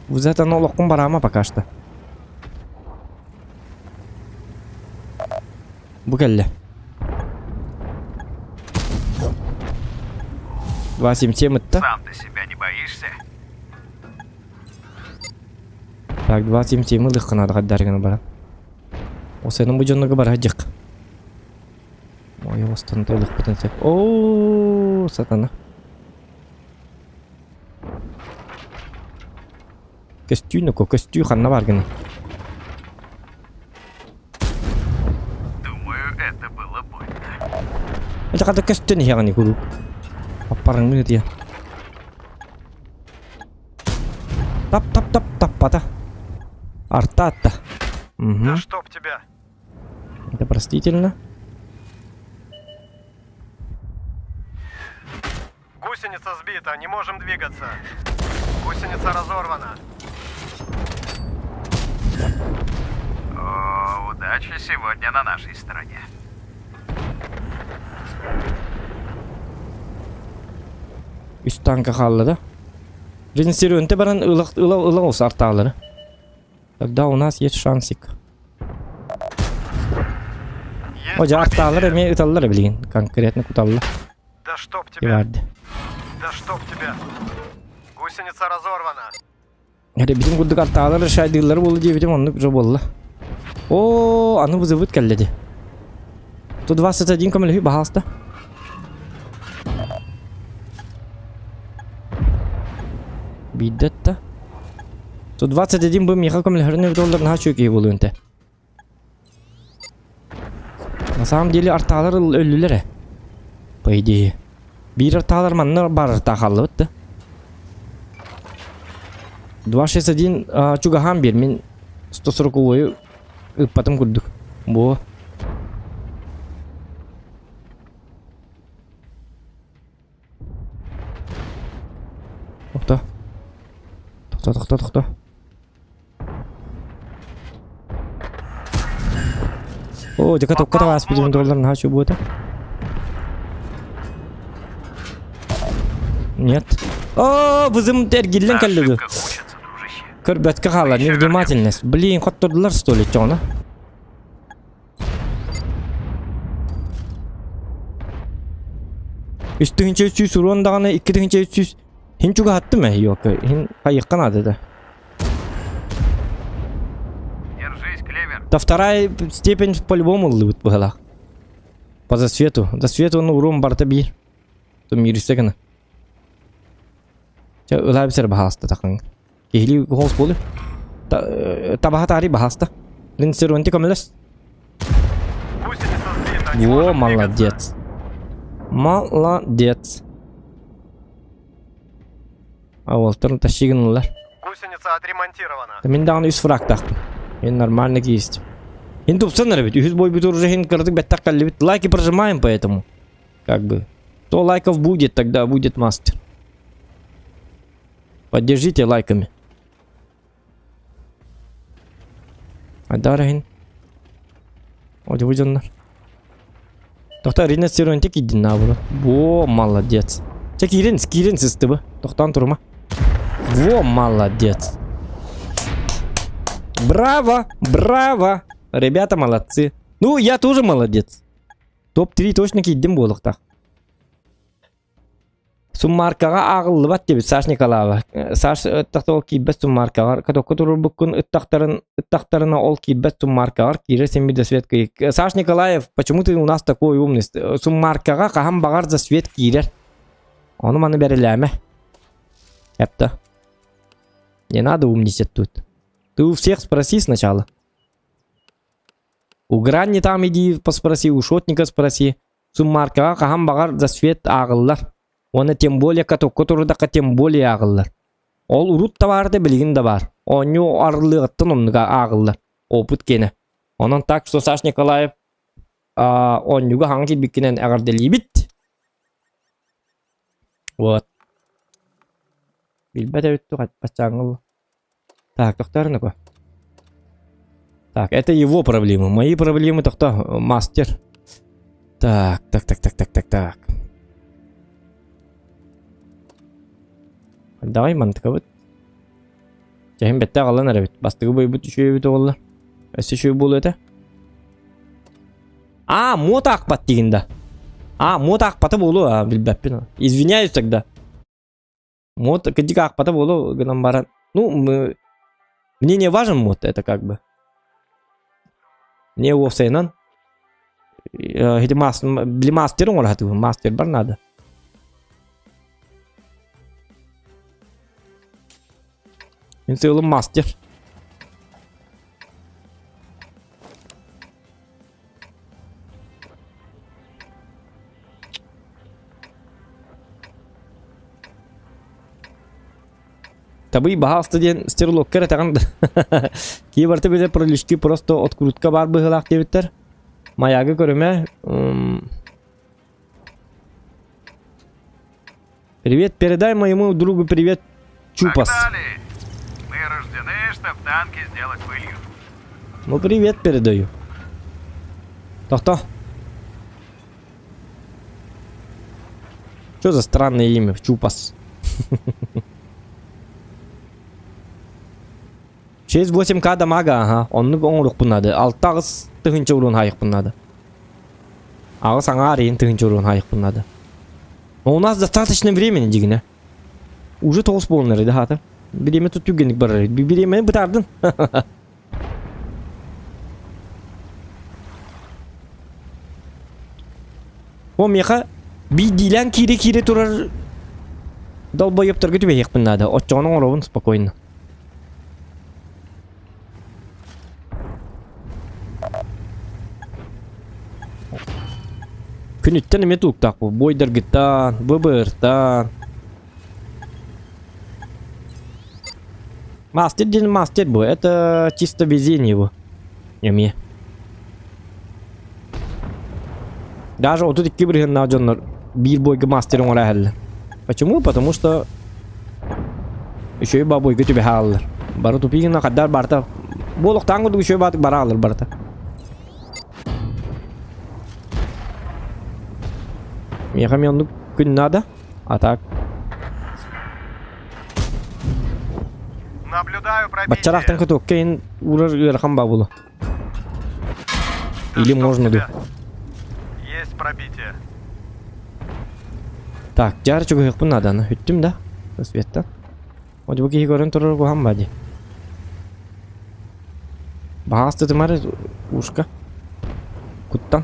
Взять оно олоххун бараама пока что. Бу кэллэ. 2,77 ытта. Сам ты себя не боишься? Так, 2,77 ылыхха надо хаддаргана баран. Осеным бу дьоннорго бара дьык. Ой, остан ылыхпытын сөп. О, сатана. Көстүү ноко, көстүү ханна бар гына. Думаю, это было больно. Это когда көстөн иһэҕини куруук. Аппарыңмын ытыйа. Тап тап тап таппата. Арта атта. Угу. Да чтоб тебя! Это простительно. Гусеница сбита, не можем двигаться. Гусеница разорвана. О, удача сегодня на нашей стороне. Үс танка хаалла да. Ренсерөнте баран ыла ыла ыла олса артаалары. Тогда у нас есть шансик. Есть О, артаалар пробитие. эмиэ ыталлар билигин. Конкретно куталла. Да чтоб тебя! Иварды. Да чтоб тебя! Гусеница разорвана. Эрэ бүтүн курдук артаалар шайдыыллар буолла диэбитим оннук же буолла. О, аны вызовут кэллэ дии. 121 көмөлөһүү баһаалыста. Биирдэ да. 121 бу миэхэ көмөлөһөрүн эбит оллар наһаа үчүгэй киһи буолуон этэ. На самом деле артаалар өллүлэр ээ. По идее. Биир артаалар манна бар артаа хааллыбыт да. 261 чугаһаан биэр мин 140 ыыппатым курдук. Бу. Тохто. Тохто, тохто, тохто. О, дьэ катокка таҕааспытым доллар наһаа үчүгэй буолта. Нет. О, вызым эргиллэн На кэллэ дуу. ошибках учатся, дружище. Көрбөткө хаалар, невнимательность. Блин, хоттордулар что ли, чоҕуна? 3 300 урон даҕаны 2300 хин чугаһаттым ээ ёка хин хайыахха наада да. Держись, Клевер. Да вторая степень по-любому ыллыбыт быһалаах. По засвету. Засвету ну урум барыта биир. Тумиирсэ гына. Чэ, ылаа бисер баһааста тахын. Киһилии хоос буолу. Табаха таари баһааста. Линсеронти көмөлөс. Гусеница сбита, не Во, можем двигаться. молодец. Молодец. А уолтарын тащигынылар. Гусеница отремонтирована. Мин даҕаны үс фрагтаахпын. Мин нормально киистим. Ин тупсан эрэ Үһүс бойбут уже хин кыратык бэттэх кэллибит. Лайки прожимаем поэтому. Как бы. 100 лайков будет, тогда будет мастер. Поддержите лайками. Айдарахин. Одебу дьоннор. Тохта Рина Сиронте кийдин наоборот. Во, молодец. Чэ киирин, киирин сыстыбы. Тохтоон турума. Во, молодец. Браво, браво. Ребята молодцы. Ну, я тоже молодец. Топ-3 точно киирдим буолуохтаах. Суммааркаҕа ааҕыллыбат диэбит Саш Николаева. Саш ыттахта ол киирбэт суммааркаҕар катокка туруорбуккун ыттахтарын ыттахтарына ол киирбэт суммааркаҕар киирэр син за свет Саш Николаев, почему ты у нас такой умный? Суммааркаҕа хаһан баҕар за свет киирэр. Ону маны бэрилээмэ. Эпта. Не надо умничать тут. Ты у всех спроси сначала. У Гранни там иди поспроси, у Шотника спроси. Суммааркаҕа хаһан баҕар за свет ааҕыллар. Уонна тем более катокка турдахха тем более ааҕыллар. Ол урут да баар да билигин да баар. Оонньуу арыллыаҕыттан оннуга ааҕыллар. Опыт киэнэ. Онон так что Саш Николаев оонньууга хаҥа киирбиккинэн эҕэрдэлиибит. Вот. Билбэт эбит туох баччааҥҥы Так, тохтоор ну Так, это его проблемы. Мои проблемы тохто мастер. Так, так, так, так, так, так, так. Давай мантыкабыт. Чэһин бэтте аҕалан эрэбит. Бастыгы бойбут үчүгэйбит оҕоллор. Өссө үчүгэй буолуо этэ. А, муот аахпат диигин да. А, муот аахпата буолуо, а, билбэппин. Извиняюсь тогда. Мод кырдьык аахпата буолуо гынан баран, ну, мы... мне не важен мод, это как бы. Мне уопсайынан ити били мастер оҥоро сатыыбын, мастербар надо. Мин сыалым мастер. Табый баһаалыста диэн стрелокка эрэ этэҕин да. Киһи барыта билэр пролежки просто открутка баар быһыылаах диэбиттэр. Маягы көрүмэ. Привет, передай моему другу привет, Чупас. Погнали! Мы рождены, чтоб танки сделать пылью. Ну, привет передаю. Тохто. Что за странное имя? Чупас. 6-8к дамага, ага. Оннук оҥоруохпун наада. Алта аҕыс тыһыынча уруон хаайыахпын наада. Аҕыс аҥаар иһин тыһыынча уруон хаайыахпын наада. Но у нас достаточно времени дигинэ. Уже тоҕус буолан эрэ хаата. Бириэмэ тут түргэнник барар. Бириэмэни бытаардын. О миэхэ биирдиилээн киирэ-киирэ турар долбоебторга түбэһиэхпин наада. Оччоҕуна оҥоробун спокойно. Күнүттэн эмиэ тууктаах бу. Буойдаргыттан, ВБРтан. Мастер диэн мастер бу. Это чисто везение его. Эмиэ. Даже 32 бырыһыаннаах дьоннор биир бойга мастер оҥоро иһэллэр. Почему? Потому что үчүгэй ба бойга түбэһэ ааллар. Бары тупигина хаддар барыта буолуохтаан курдук үчүгэй баатык бара ааллар барыта. Миэхэ эмиэ оннук күн наада. А так Наблюдаю Баччараахтан пробитие. кытуокка иһин уурар ыарахан баа буолуо. Да Или чтоб можно тебя. да. Есть пробитие. Так, дьаар чугаһыахпын нааданы. Үттүм да. Светтан. Одьбу киһи көрөн турар куһаҕан баа дии. Баҕас тытымар ушка. Куттан.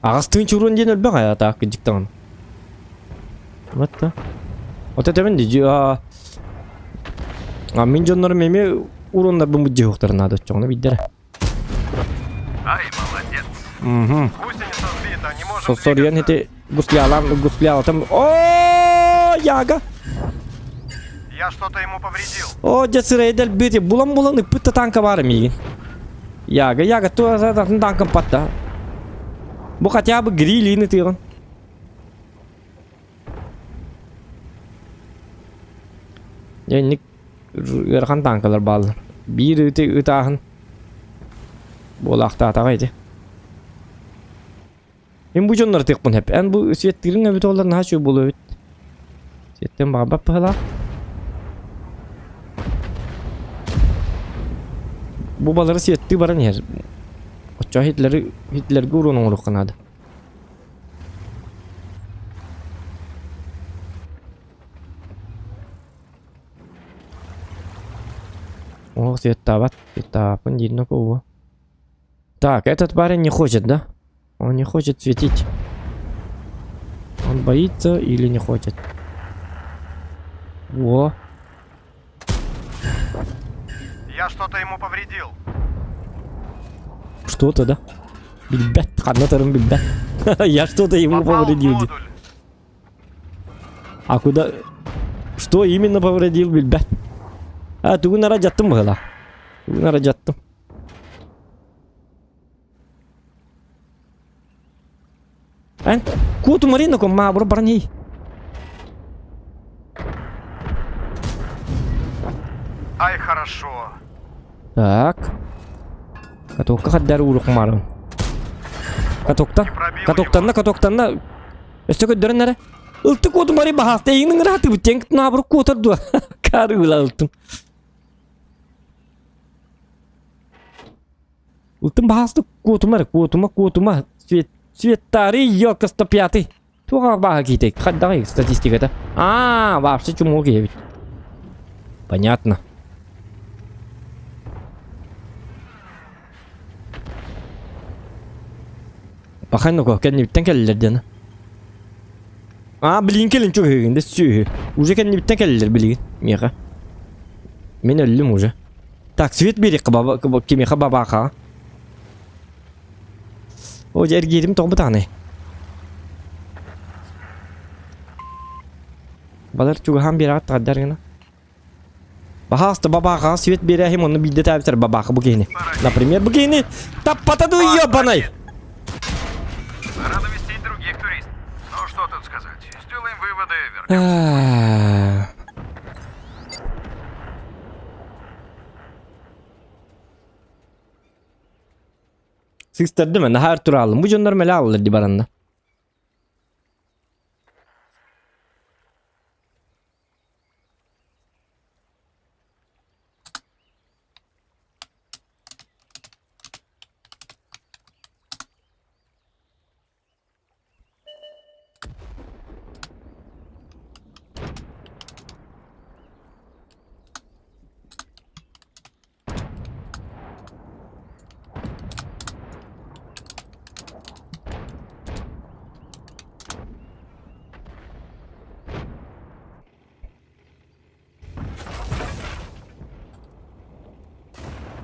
Аҕастыын чуруон диэн элбэх аа таах кырдьык даҕаны. Вот да. Вот это мен а а мин дьоннорум эмиэ уруоннарбын быдьыһыахтарын наада оччоҕуна билдэрэ. Ай, молодец. Угу. Гусеница сбита, не можем Сориан двигаться. ити гуслялам гуслялатым. О, яга! Я что-то ему повредил. О, дьэ сырайдал бити булан-булан ыппыт да танка баар миигин. Яга, яга, туа танкам патта. Бу хотя бы грилины тыгын. Дьэ, ыарахан танкалар бааллар. Биир ыты ытааһын буолаахтаатаҕа ити. Мин бу дьоннор тыахпын сөп. Эн бу светтыырыҥ эбит олар наһаа үчүгэй буолуо эбит. Светтэн баҕарбат быһыылаах. Бу балары светтыы баран иһэр. Оччоҕо Хитлеры Хитлергэ уруон оҥоруохха наада. О, светтаабат. Светтаабаппын диир нокуо. Так, этот парень не хочет, да? Он не хочет светить. Он боится или не хочет? Во. Я что-то ему повредил. Что-то, да? Билбэт, ханна билбэт. Я что-то ему Попал в повредил. модуль. А куда? Что именно повредил, билбэт. А, тугун ара дьаттым быһыла. Тугун ара дьаттым. Эн, куоту Марина ком маабыр баран Ай, хорошо. Так. Катокка хаддар уурук марын. Катоктан. Катоктанна, катоктанна. Өссө көрдөрөн эрэ. Ылты куоту мари баһаста эйигин ыраатыбыт тиэн наабыр куотар дуо. Карыыла ылтым. Ылтым баһаста куотума эрэ, куотума, куотума. Свет, Светтари елка 105 Туох бааһа киитэй? Хайдаҕый статистиката? Аа, вообще чумук эбит. Понятно. Пахай ну кэннибиттэн кэллилэр диэн. Аа, билигин кэлин чугаһыгын да сүөһү. Уже кэннибиттэн кэллилэр билигин миэхэ. Мин өллүм уже. Так, свет биэриэххэ баба кимиэхэ бабаахаҕа. О, дьэ эргиирим тоҕо Балар чугаһаан биэрэҕит таҕардар гына. Баһаалыста бабаахаҕа свет биэрээһим онно биирдэ таабитар бабааха бу киһини. Например, бу киһини таппата дуу ёбаный! Пора навестить других туристов. Ну что тут сказать? Сделаем выводы, вернемся. Сыыстардым, наһаар тураалым. Бу дьоннор мэлэ ааллар ди баранна.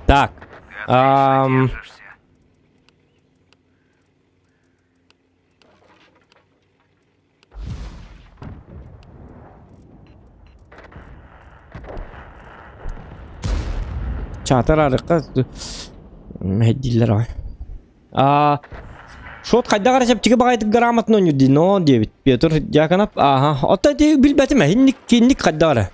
Так. Ты отлично Ам... держишься. Чаатар арыкка мэһэйдииллэр аҕай. Аа, шот хайдах эрэ чэпчэки баҕайытык грамотно оонньуур но диэбит Петр Дьяконов. Ааха, оттон ити билбэтим ээ, инник кинник хайдах эрэ.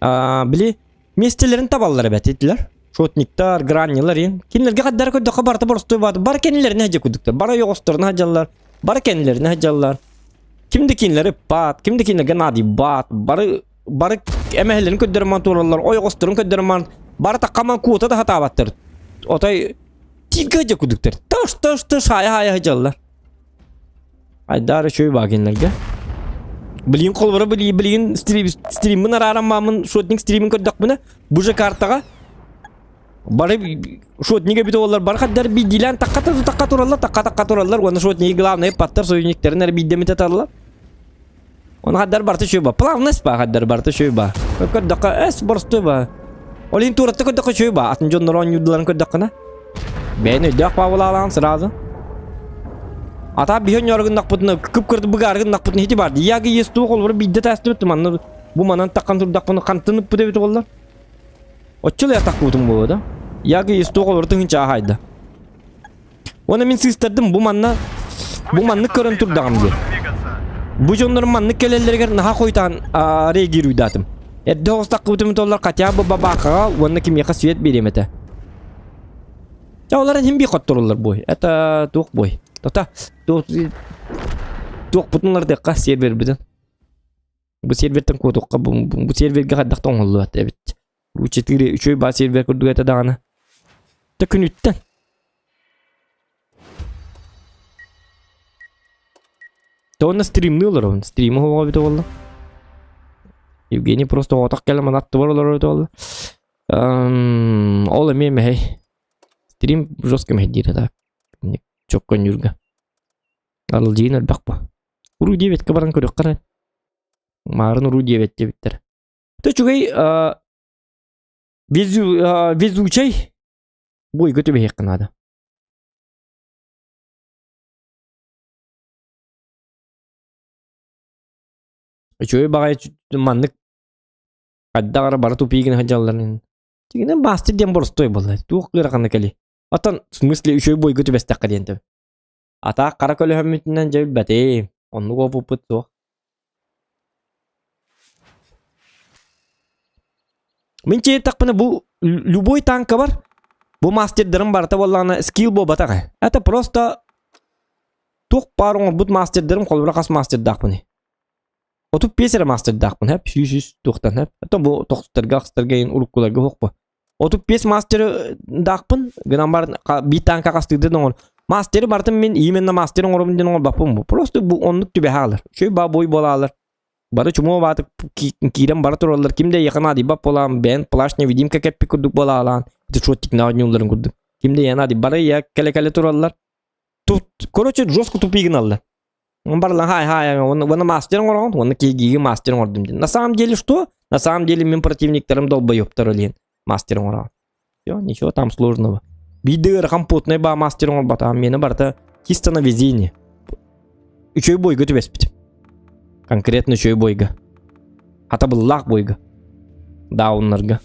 Аа, били миэстэлэрин табаллар эбээт итилэр. Шотниктар, граннилар иин. Кинилэргэ хайдах эрэ көрдөххө барыта боростуой баата. Бары кэннилэринэ сылдьар курдуктар. Бары ойоҕосторуна сылдьаллар. Бары кэннилэринэ сылдьаллар. Ким да кинилэри ыппат, ким да кинилэргэ наадыйбат. Бары бары эмэһэлэрин көрдөрөн туораллар, ойоҕосторун көрдөрөн бары таккаман куота да сатаабаттар. Отой тииргэ сылдьар курдуктар. Тыш тыш тыш хаайа-хаайа сылдьаллар. Айдаар үчүгэй баа кинилэргэ. Билигин холобура билигин стрим, стриммин арааран маамын шотник стримин көрдөхпүнэ, бу же картаҕа. Бары шотнига бүтэ олар бары хаддар биирдиилээн такка такка тураллар, такка такка тураллар уонна шотниги главное паттар союзниктарын эрэ биирдэмитэ таллар. Оны хаддар барыта үчүгэй ба. Плавность ба хаддар барыта үчүгэй ба. Көрдөххө эс боростуой ба. Ол иһин туоратта көрдөххө үчүгэй ба. Атын дьоннор оонньуурдуларын көрдөххүнэ. Бэйэн өйдөөх баабылаалаан сразу. Ата биһи онньооргуннахпытына кып-кырды быгааргыннахпытына хити бар. Яги есть туох олбор биирдэ таастыбыт манна бу манан таххан турдахпына хантын ыппыт эбит оллар. Оччол ятахпытым буолуо да. Яги есть туох олбор тыһынча аһайда. Уонна мин сыыстардым бу манна бу маннык көрөн турдаҕым диэн. Бу дьоннорум маннык кэлэллэригэр наһаа хойутаан реагируйдаатым. Эрдэ оҕустахпытым толлар хотя бы бабаакаҕа уонна кимиэхэ свет биэриэм этэ. Ча олар иһин би хотторуллар буой. Это туох буой. Тота туох бутунлардыахха сервербитин. Бу сервертэн куотуохха бу, бу сервергэ хайдах да оҥоһуллубат эбит. Бу 4 үчүгэй баар сервер курдук этэ даҕаны. Та күнүттэн. Та стримныы олоробун. Стримы оҕо эбитэ буолла. Евгений просто оҕотох кэлэн манна аттыбар олорор эбитэ буолла. Ол эмиэ мэһэй. Стрим жестко мэһэйдиир так. Чокконньуурга. Аралдьыйын элбэх бу. Уруу диэбэткэ баран көрүөххэ эрэ. Маарын уруу диэбэт диэбиттэр. Тэ үчүгэй везучай буойга түбэһиэххэ наада. Үчүгэй баҕайы маннык хайдах эрэ бары тупиигин сылдьалларын. Дьиҥинэн баастыр диэн боростуой буолла. Туох ыарахана кэлий. Оттон в смысле үчүгэй буойга түбэстэххэ диэн төбө. Атаах хара көлөһөммүтүнэн дьэ билбэтим. Оннук уопуппут суох. Мин чиэтэхпинэ бу любой танкабар бу мастердарым барыта буоллаҕына скилл буолбатах ээ. Это просто туох баар оҥорбут мастердарым холобура хас мастердаахпыный? 35 эрэ мастердаахпын хэп сүүс үс туохтан хэп. Это бу тохтарга ахстарга иин уруккуларга суох 35 мастердаахпын гынан баран биир танка хастыырды оҥор. Мастеры барытын мин именно мастер оҥоробун диэн оҥорбоппун бу. Просто бу оннук түбэһэ аалар. Үчүгэй баа бой буолаалар. Бары чумуо баатык киирэн бара тураллар. Ким да эйиэхэ наадыйбат буолаан, бэйэн плащ невидимка кэппит курдук буолаалаан. Ити шоттикна оонньуулларын курдук. Ким да эйиэхэ наадыйбат. Бары ийэ кэлэ-кэлэ тураллар. Тут, короче, жестко тупик гыналлар. Барлан хай хай, уонна мастер оҥороҕун, уонна киһигиги мастер оҥордум диэн. На самом деле что? На самом деле мин противниктарым долбоебтар диэн мастер оҥороҕун. Все, ничего там сложного. Биирдэ ыарахан потный баа мастер оҥорботаҕым, миэнэ барыта чисто на везение. Үчүгэй бойга түбэспитим. Конкретно үчүгэй бойга. Хатабыллаах бойга. Дауннарга.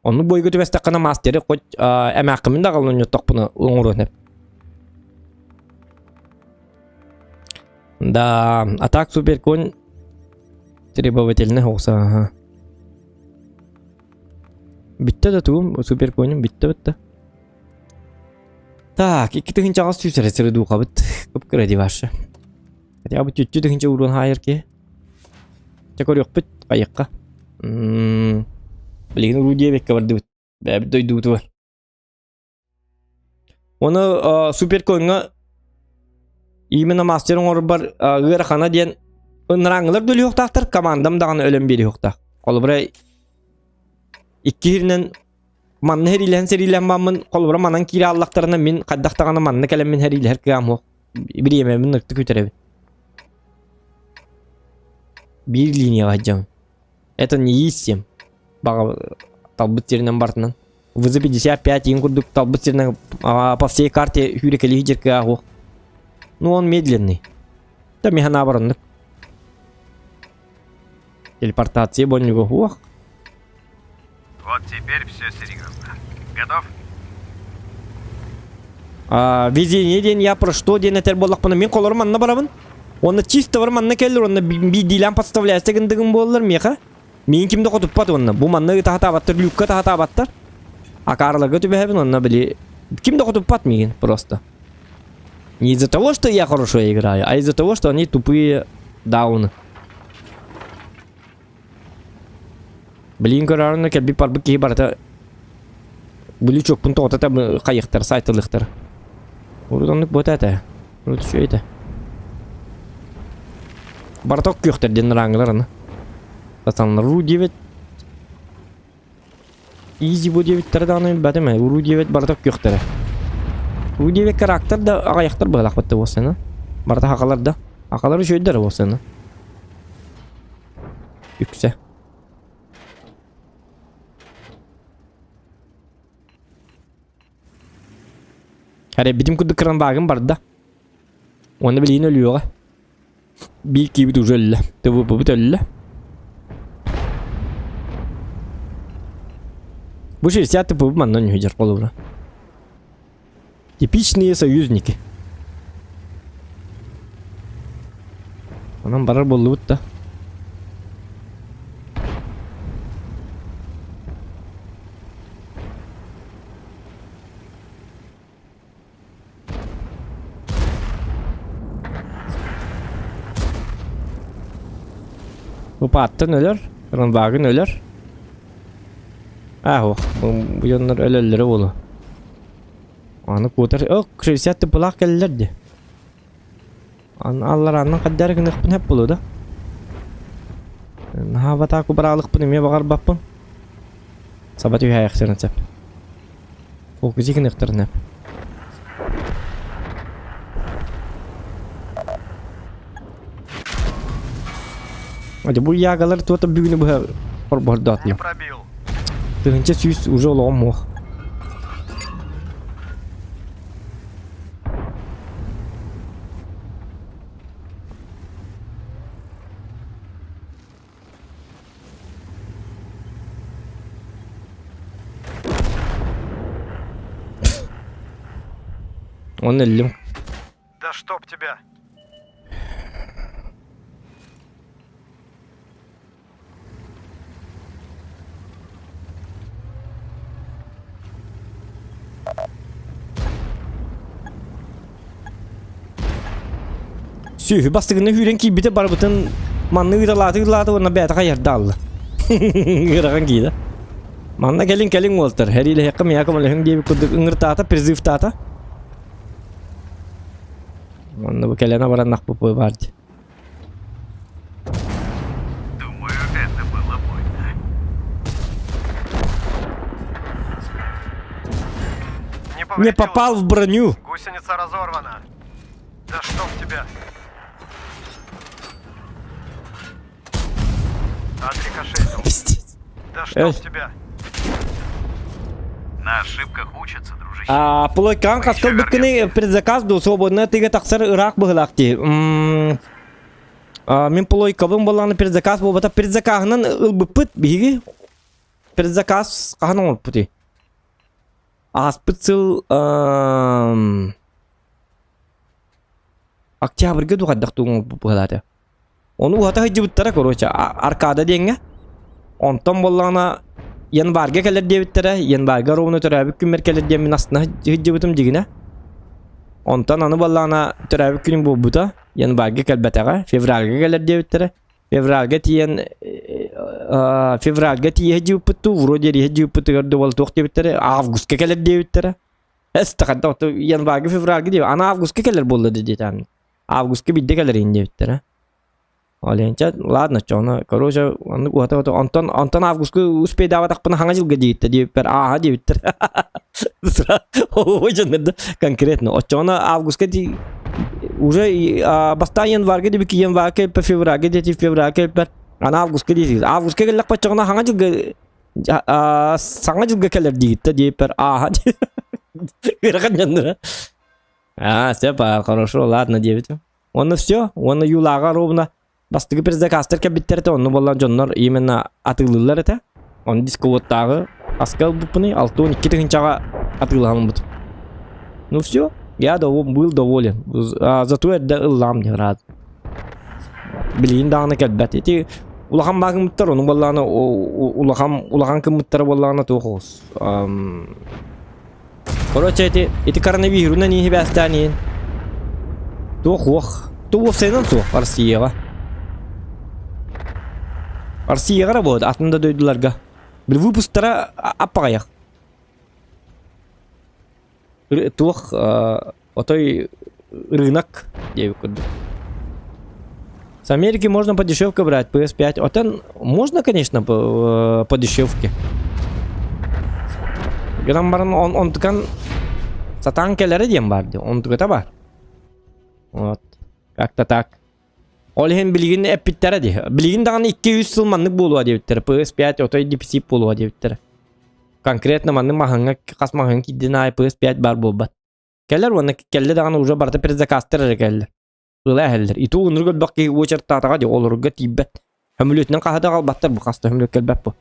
Оннук бойга түбэстэххинэ мастеры хоть эмээххимин да аҕалан онньоттохпуна оҥоруон эп. Да, а так суперконь требовательный оҕуса аха. Бүттэ да тугум суперконем бүттэ бүттэ. Так, 2800 эрэ сыры духабыт. Кып-кыра дии ваша. Хотя бы чуть-чуть тыһыынча уруон хаайар киһи. Чэ көрүөхпүт хайыахха. Билигин уруу диэбэккэ бардыбыт. Бэйэбит дойдубутугар. Оны суперкоҥҥа именно мастер оҥорбор ыарахана диэн ынырааҥҥылар да өлүөхтаахтар, командам даҕаны өлөн биэриэхтаах. Холобура икки иһиринэн манна сэриилэһэн сэриилэһэн бааммын холобура манан киирэ аллахтарына мин хайдах даҕаны манна кэлэммин сэриилэһэр кыаҕым суох. Бириэмэбин ыртык үтэрэбин. Биир линияҕа сылдьабын. Это не ИС-7. Баҕа талбыт сиринэн барытынан. ВЗ-55 иин курдук талбыт сиринэн по всей карте сүүрэкэлии сылдьар кыаҕа суох. Ну он медленный. Да миэхэ наоборот оннук. Телепортация бонньуга суох. Вот теперь все серьезно. Готов? А, везение диэн я про что диэн этэр буоллахпына мин холору манна барабын. Уонна чисто бар манна кэллэр уонна биирдиилээн подставляйся гындыгым буоллар миэхэ. Миин ким да хотуппат уонна бу манна таһатаабаттар, люкка таһатаабаттар. Акаарыларга түбэһэбин уонна били ким да хотуппат миигин просто. Не из-за того, что я хорошо играю, а из-за того, что они тупые дауны. Билигин көрөөрүнэ кэлбит барбыт киһи барыта Бүлүүчүкпун тоҕото хайыахтар, сайтылыахтар. Урут оннук буота этэ. Урут үчүгэй этэ. Барыта күөхтэр диэн ыраангылар аны. Сатаннар уруу диэбит. Изи бу диэбиттэрэ даҕаны билбэтим ээ. Уруу диэбит барыта күөхтэрэ. Уруу диэбит характер да аҕыйахтар быһалаахпыт да буолсана. Барыта хахалар да. Хахалар үчүгэйдэр буолсана. Үксэ. Эрэйбитим курдук кыранбаагым барда. Уонна билигин өлүөҕэ. Биир киибит уже өллө. ТВП-быт өллө. Бу 60 ТП манна ньүһүдьэр холобура. Типичные союзники. Онон барар буоллубут да. Бу пааттан өлөр, Ронбагын өлөр. Аа, ох, бу дьоннор өлөллөрө буолуо. Аны куотар, ок, 60 тыпылаах кэллэр дии. Аны алларааннан хаддары гыныахпын сөп буолуо да. Наһаа батааку бараалыкпын эмиэ баҕарбаппын. Саба түһээйэхтэрин сөп. Фокуси гыныахтарын сөп. Adi бу ягалар туота бүгүнү быһа хорбордоотно. Не пробил. 1100 уже олоҕум муох. Он өллүм. Да чтоб тебя. Сүөһү бастыгына сүүрэн киирбитэ барыбытын манна ыыталааты ыыталааты уонна бэйэтэ хайарда алла. Ыарахан киирэ. Манна кэлин кэлин уолтар. Хэриилэһиэххэ миэхэ көмөлөһүҥ диэбит курдук ыҥыртаата, призывтаата. Манна бу кэлэн абараннахпыт баар дии. Думаю, это было больно. Не Не повредил. попал в броню. Гусеница разорвана. Да чтоб тебя. Отрикошетил. Пиздец. Да Эй. чтоб тебя. На ошибках учатся, дружище. А, Плойкаан хаска ылбыккыный предзаказ дуу, свободная тыга тахсар ыраах быһылаах дии. М, а, Мин плойкабын буоллаҕына предзаказ буолбата. Предзакаһынан ылбыппыт биһиги. Предзаказ хаһан оҥорбутуй? Ааспыт сыл ам, октябрьга дуу хайдах дуу оҥорбут быһылаата. Ону уһата сылдьыбыттара, короче, Аркада диэҥҥэ. Онтон буоллаҕына январьга кэлэр диэбиттэрэ, январьга ровно төрөөбүт күммэр кэлэр диэммин астына сылдьыбытым дьигинэ. Онтон аны буоллаҕына төрөөбүт күнүм буолбута, январьга кэлбэтэҕэ, февральга кэлэр диэбиттэрэ. Февральга тиийэн февральга тиийэ сылдьыбыппыт дуу, вроде эрийэ сылдьыбыппытыгар дуу буола туох диэбиттэрэ, августка кэлэр диэбиттэрэ. Эс тахарда январьга февральга диэбит, аны августка кэлэр буолла диэтэм. Августка биирдэ кэлэрин диэбиттэрэ. Оленча, ладно, чоно, короче, оннук уһата онтон онтон августка успейдаабатахпына хаҥа дьылга диэбиттэр диэбиппэр ааһа диэбиттэр. Ой, дьоннордо конкретно. Оччоҕуна августка ди уже бастаан январга диэбикки январга кэлбэт, февральга диэти февральга кэлбэт, аны августка диэтигит. Августка кэллэхпэ оччоҕуна хаҥа дьылга саҥа дьылга кэлэр диэбиттэр диэбиппэр ааһа ыарахан дьоннора. А, все, хорошо, ладно диэбитим. Уонна все, уонна Юлаҕа ровно бастакы предзаказтар кэлбиттэр этэ, онно буоллар дьоннор именно атыылыыллар этэ. Ону дисководтааҕы аска ылбыппыный, 62 тыһыынчаҕа атыылаһаммыт. Ну все, я был доволен. Зато эрдэ ыллаам диэн рад. Билигин даҕаны кэлбэт. Ити улахан баагыммыттар, ону буоллаҕына улахан улахан кыммыттара буоллаҕына туох оҕус. Короче, ити, ити коронавирунан иһи бээстээн иһин. Туох уох. Ту уопсайынан суох Россияҕа. Россияҕа эрэ буолуо, атын да дойдуларга. Били выпусктара аппаҕайах. Туох отой рынок диэбит курдук. С Америки можно по дешевке брать PS5. Оттон можно, конечно, по, по дешевке. Гынан баран он онтукан сатаан кэлэрэ диэн баар дии. Онтуката бар. Вот. Как-то так. Ол иһин билигин эппиттэрэ дии. Билигин даҕаны 2-3 сыл маннык буолуо диэбиттэрэ. PS5 отой дефицит буолуо диэбиттэрэ. Конкретно маннык маһыҥҥа хас маһыҥ киирдин аайы PS5 баар буолбат. Кэлэр уонна кэллэ даҕаны уже барыта предзаказтар эрэ кэллэ. Ыла эһэллэр. Иту унурук элбэх киһи уочараттаатаҕа дии олорорго тиийбэт. Хөмүлүөтүнэн хаһа да аҕалбаттар бу хас да хөмүлүөт кэлбэт бу.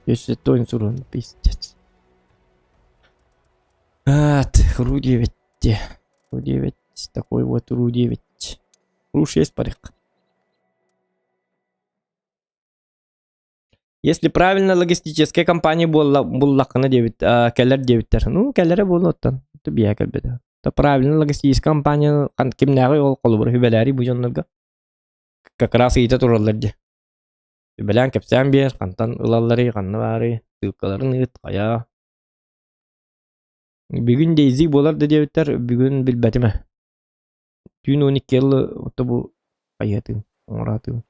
Если то инсурун пиздец. Ат, Ру-9. Ру-9. Такой вот Ру-9. Ру-6 парик. Если правильно логистическая компания буолла буллаххына диэбит кэлэр диэбиттэр. Ну кэлэрэ буолуо оттон. Биһэ кэлбэтэ. То правильно логистическая компания кимнээҕи ол холобур үбэлээри бу дьоннорго как раз ыйыта тураллар дии. Үбэлээн кэпсээн биэр, хантан ылалларый, ханна баарый, ссылкаларын ыыт, хайа. Бүгүн Дейзи буолар да диэбиттэр, бүгүн билбэтим ээ. Түүн 12 ылы ото бу хайыатыым, оҥораатыым.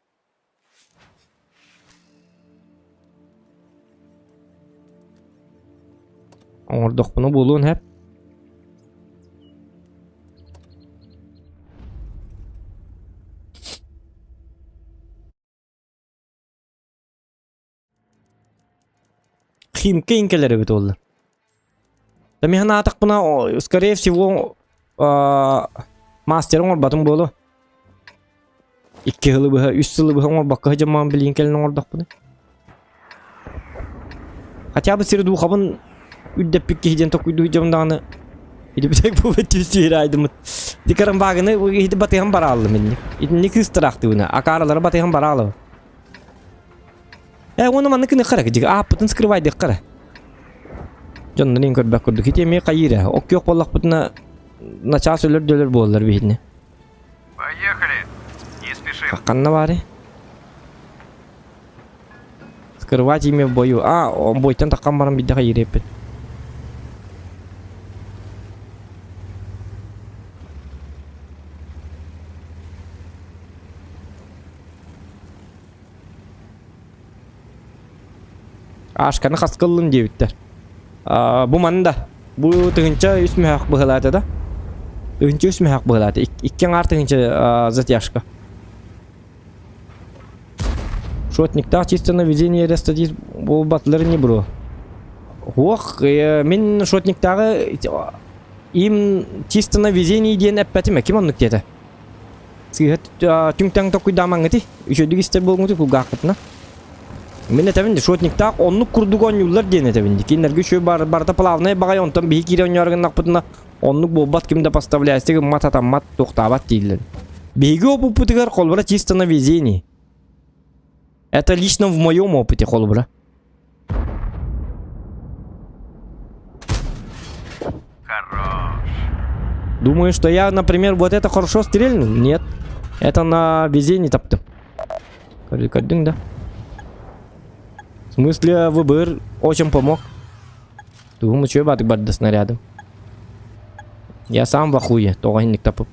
Оҥордохпуна буолуон сөп. Химка иҥкэлэр эбит буолла. Да мин санаатахпына, скорее всего, мастер оҥорботум буолуо. Икки сылы быһа, үс сылы быһа оҥорбокко сылдьаммын билигин кэлин оҥордохпуна. Хотя бы сир духабын үрдэппит киһи диэн токуйдуу сылдьабын даҕаны ити бу түс айдымыт. Дикаран багыны ити батыһан барааллым инник. Итинник кыыстыраахтыбына, акааралары батыһан бараалым. Э, уонна маннык гыныахха эрэ, ааппытын скрывайдыахха эрэ. Дьоннор иһин көрбөт курдук. Ити эмиэ хайыыр ээ. Оккуох буоллахпытына, начаас өлөр-дөлөр буоллар биһини. Поехали! Не спешим. Ханна баарый? Скрывать имя в бою. А, бойтан таххан баран биирдэ хайыыр эппит. Ашканы хаска ыллын диэбиттэр. Аа, бу манна да. Бу тыһыынча үс мөһөөх быһылаата да. Тыһыынча үс мөһөөх быһылаата. Икки аҥаар тыһыынча затяжка. Шотниктаах чисто на везение эрэ статист буолбатылар ини бро. Ох, мин шотниктааҕы им чисто на везение диэн эппэтим ким оннук диэтэ? Сыыһа түҥ-таҥ толкуйдаамаҥҥытый, үчүгэйдик истэр буолуҥҥутуй кулгааххытына. Мин этэбин дии, шотниктаах оннук курдук оонньууллар диэн этэбин дии. Кинилэргэ үчүгэй бар, барыта плавнай баҕайы, онтон биһи киирэ оонньоору гыннахпытына оннук буолбат, ким да поставляйся гыммат, атаммат, туохтаабат дииллэр. Биһиги опыппытыгар холобура чисто на везении. Это лично в моем опыте холобура. Хорош. Думаю, что я, например, вот это хорошо стрельнул? Нет. Это на везении таптым. Көрдүң да? В смысле, выбор очень помог. Думаю, что бардык барды снарядом. Я сам в ахуе, тоҕо инник тапып.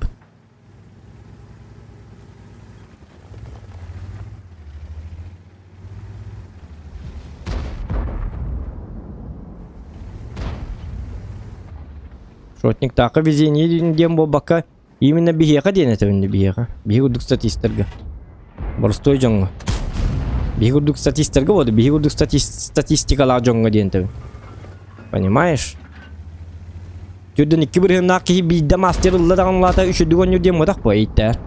Шотниктаахха везение диэн буолбакка, именно биһиэхэ диэн этэбин биһиэхэ. Биһи курдук статистарга. Боростуой дьоҥҥо. Биһи курдук статистарга буолду, биһи курдук статистикалаах дьоҥҥо диэн этэбин. Понимаешь? Түрдэн икки бырыһыннаах киһи биирдэ мастер ылла даҕаны улаата үчүдүк оонньуур диэн мутах буо ииттээр.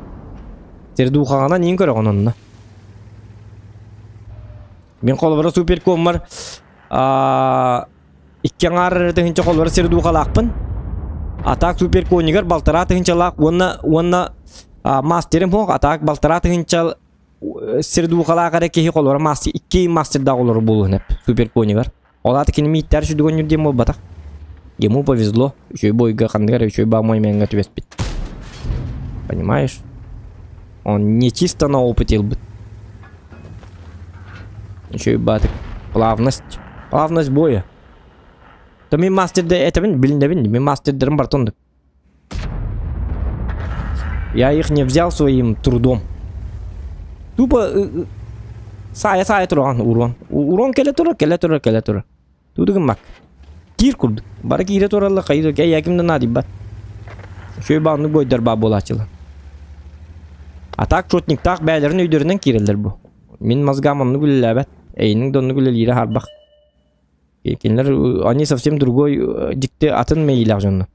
Сирдуухаҕынан иин көрөҕүн онно. Мин холобура суперкоммар икки аҥаар эрэ тыһыынча холобура сирдуухалаахпын. Атаак суперконигар балтараа тыһыынчалаах уонна уонна мастерым суох атаак балтараа тыһыынча сирдуухалаах эрэ киһи холобура мастер икки мастердаах олорор буолуон сөп суперконигар. Ол аата кини мииттээр үчүгэй оонньуур диэн буолбатах. Ему повезло. Үчүгэй бойга ханнык эрэ үчүгэй баамай мэҥҥэ түбэспит. Понимаешь? Он не чисто на опыте ылбыт. Үчүгэй баатык. Плавность. Плавность боя. То мин мастерда этэбин, билинэбин. Мин мастердарым бартонду. Я их не взял своим трудом. Тупо саайа-саайа тураҕын урон. Урон кэлэ турар, кэлэ турар, кэлэ турар. Тугу гыммак. Киир курдук. Бары киирэ тураллар, хайыы кэй ким да наадыйбат. Үчүгэй баҕаннык бойдар баа буолааччылар. А так шотниктаах бэйэлэрин өйдөрүнэн киирэллэр бу. Мин мозгам оннук үлэлээбэт. Эйиниҥ да оннук үлэлиирэ хаарбах. Кинилэр они совсем другой дьикти атын мэйиилээх дьоннор.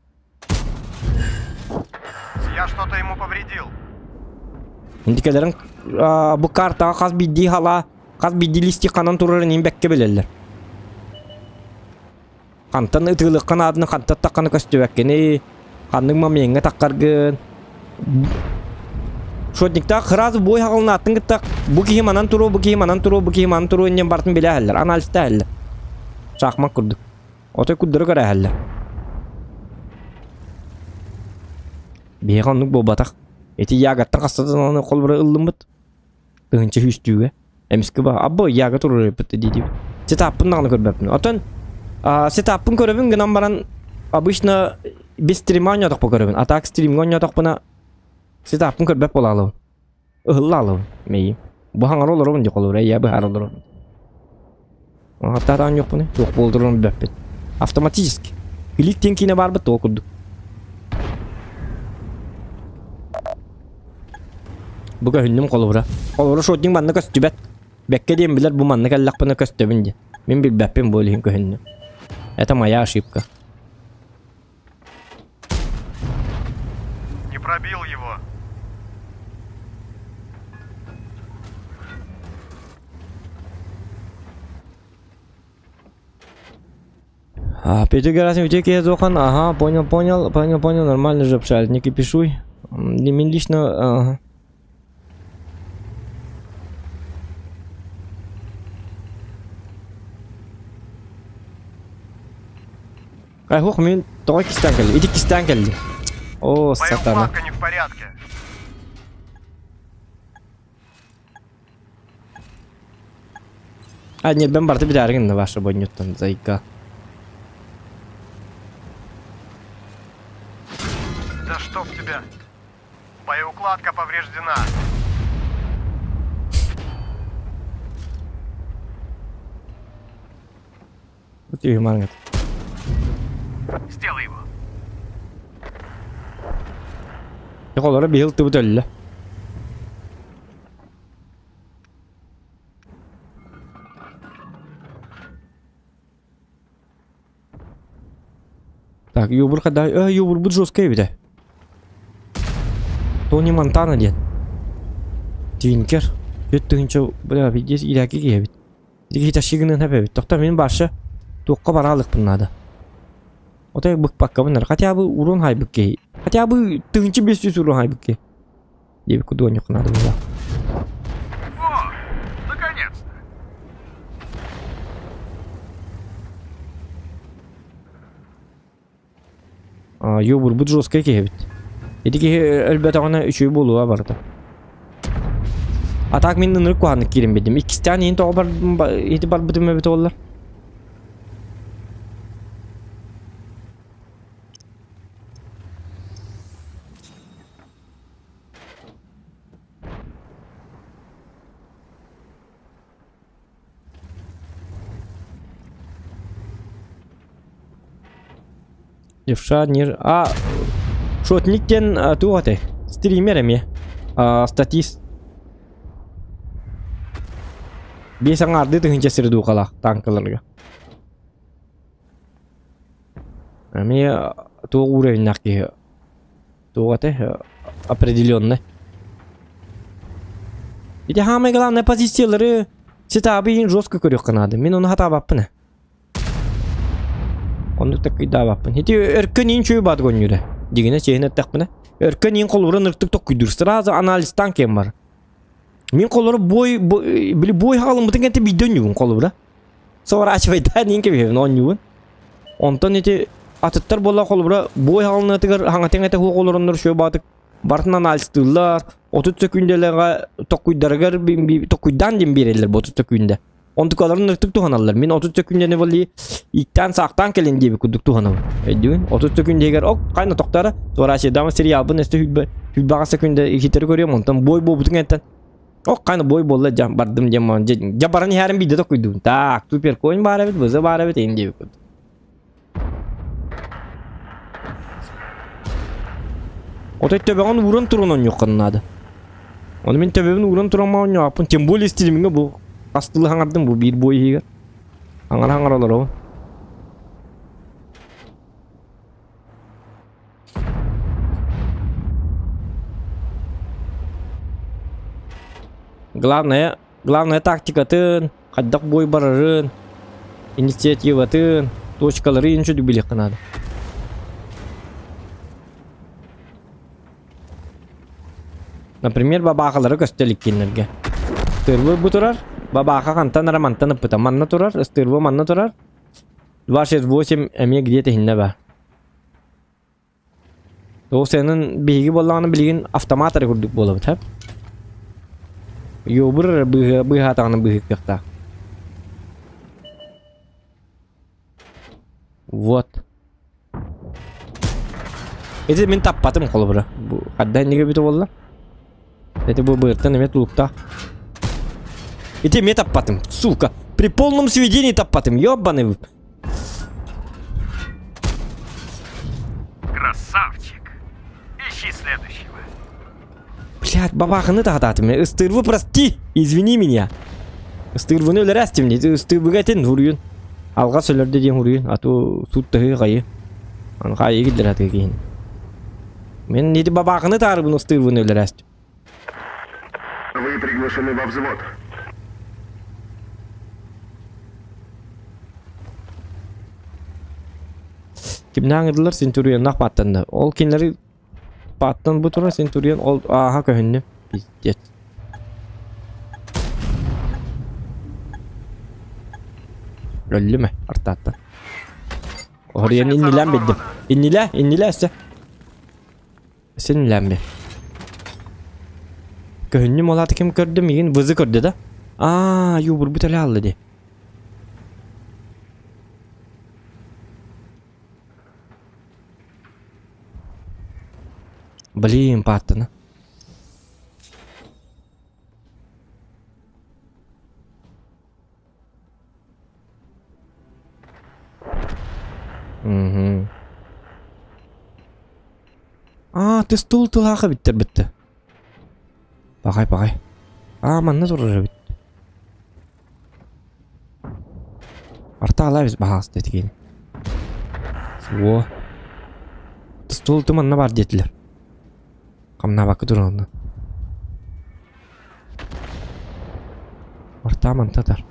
Я что-то ему повредил. Индикэлэрин бу картаҕа хас биирдии халаа, хас биирдии листик ханан турарын иин бэккэ билэллэр. Хантан ытыылыахха нааданы хантан тахханы көстүбэккини, ханнык момеҥҥа таххаргын. Шотниктаах сразу бой хаҕылынааттын кытта бу киһи манан туруо, бу киһи манан туруо, бу киһи манан туруо диэн барытын билээһэллэр, анализтээһэллэр. Шахмат курдук. Отой курдары көрөөһөллөр. Биһиэхэ оннук буолбатах. Ити Ягаттан хастатан холбура ыллыммыт. Тыһынча сүүстүүгэ. Эмискэ ба аббо Яга туруоруппут дии Сетаппын даҕаны көрбөппүн. Отон сетаппын көрөбүн гынан баран обычно без стрима оонньоотохпо көрөбүн. А так стримҥа оонньоотохпуна сетаппын көрбөт буолаалыбын. Ыһыллаалыбын мэйиим. Бу хаҥара олоробун дии холобура ийэ быһаара олоробун. Хаттаатаан ньохпуну туох буолдурун билбэппин. Автоматически. Клик диэн киинэ баарбыт туох курдук. Бу көһүннүм холобура. Холобура шотник манна көстүбэт. Бэккэ диэн билэр бу манна кэллэхпинэ көстөбүн диэн. Мин билбэппин бу илиһин көһүннүм. Это моя ошибка. Не пробил его. А, Петя Герасимов, где Кезохан? Ага, понял, понял, понял, понял, нормально же общались, не кипишуй. Мин лично... Ага. Айхох мин тоҕо иккистээн кэлли? Ити иккистээн кэлли. О, Моя сатана. укладка не в порядке. А, нет, ben барыта бүтээри гынна ваша бонньуттан, зайка. Да чтоб тебя. Боеукладка повреждена. Сделай его. Оҕолоро биһил тыбыт өллө. Так, юбур хада... Э, юбурбут жесткая эбитэ. Тони Монтана диэн. Твинкер. Түөрт тыһыынча, бля, пиздец, иирээки киһи эбит. Ити тащи гынан эбит. Тохто мин баша туохха бараалыкпын наада. Отой быкпаккабын эрэ. Хотя бы урон хайбыт киһи. Хотя бы тыһыынча 500 урон хайбыт киһи. Диэбит курдук оонньуохха наада буолла. О, наконец-то. Йобурбут жесткай киһи эбит. Ити киһи өлбөтөҕүнэ үчүгэй буолуо барыта. А так мин ынырык куһаҕаннык киирэн биэрдим. Иккистээн иһин тоҕо бар ити барбытым эбитэ буоллар. Левша нир а шотник диэн туох этэй? Стример эмиэ. Статист. Биэс аҥаардыы тыһыынча сири дуукалаах танкаларга. Эмиэ туох уровеннаах киһи туох этэй определенный. Ити самое главное позициялары сетабы иһин жестко көрүөххэ наада. Мин ону хатаабаппын ээ. Оннук такыйдаабаппын. Ити өркөн иин чуй баат гонньура. Дигинэ чиэһин эттэхпинэ. Өркөн иин холура ыртык токкуйдуур. Сразу анализтаан киэн бар. Мин холура бой, били бой хаалыммытын кэнтэ биирдэ онньугун холура. Соворачивайдаан иин кэбиһэбин оонньугун. Онтон ити атыттар буолла холобура бой хаалынатыгар хаҥатыҥ этэ хуох олороннор шуй баатык барытын анализтыыллар 30 сөкүүндэлэҕэ токкуйдарыгар токкуйдаан диэн биэрэллэр бу 30 сөкүүндэ. Онтукаларын ыртык туһаналлар. Мин 30 сөкүндэни буолли ииктээн-саахтаан кэлин диэбит курдук туһанабын. Өйдүүгүн? 30 сөкүндэ иһигэр ок, хайна тохторо, туораачыйдаама сериалбын өстө хүлбэ хүлбэҕэ сөкүндэ иһитэри көрүөм, онтон бой буолбутун кэнниттэн ок, хайна бой буолла дьа бардым диэн дьэ, дьэ баран иһээрин биирдэ токуйдубун. Так, суперкоин баар эбит, вызов баар эбит, эйин диэбит курдук. Отой төбөҕүн ууран туран оонньуоххун наада. Ону мин төбөбүн ууран туран оонньооппун. Тем более стримҥэ бу хас тылы хаҥардым бу биир бой иһигэр. Аҥара-аҥара олоробун. Главное, главное тактикатын, хайдах бой барарын, инициативатын, точкалары инче билиэххэ наада. Например, бабаахалары көстө илик кинилэргэ. Ыстырвы бу турар, бабааха хантан эрэ мантан ыппыта. Манна турар, ыстырвы манна турар. 268 эмиэ где-то иһиннэ баар. Ол сыанан биһиги буоллаҕына билигин автомат эрэ курдук буолабыт, һэ? Йобур эрэ быыһа быыһаатаҕына быыһыахтаах. Вот. Ити мин таппатым холобура. Бу хадда иннигэ эбитэ буолла. Ити бу быыртан эмиэ тулуктаах. Ити эмиэ таппатым, сука. При полном сведении таппатым, ёбаный. Красавчик! Ищи следующего. Блядь, бабаханы таһатаатым. Ыстырвы прости, извини меня. Ыстырвыны өлөрөөстүм дии. Ыстырвыга этин хуруйун. Алҕас өлөрдө диэн хуруйун. А то суут таһыы хайы. Аны хайы киллэр атыы киһини. Мен ити бабаханы таарыбын ыстырвыны өлөрөөстүм. Вы приглашены во взвод. Кимнээх ыҥырдылар Центурионнаах бааттанна. Ол кинилэри Паттан бу турар Центурион ол ааһа көһүннү. Пиздец. Өллүм ээ, артааттан. Оһоруйан иннилээн билдим. Иннилээ, иннилээ өссө. Өссө иннилээн бил. Көһүннүм ол аата ким көрдө миигин вызы көрдө да. Аа, юбурбут эле алла ди. Блин, паттана. Угу. Аа, ты стул тылааха биттер битте. Пахай, пахай. Аа, манна турар эбит. Арта алабыз баһаалыста итигин. Во. Стул манна бар диэтилэр. Хамнаабакка туран онно. Арта манта тар.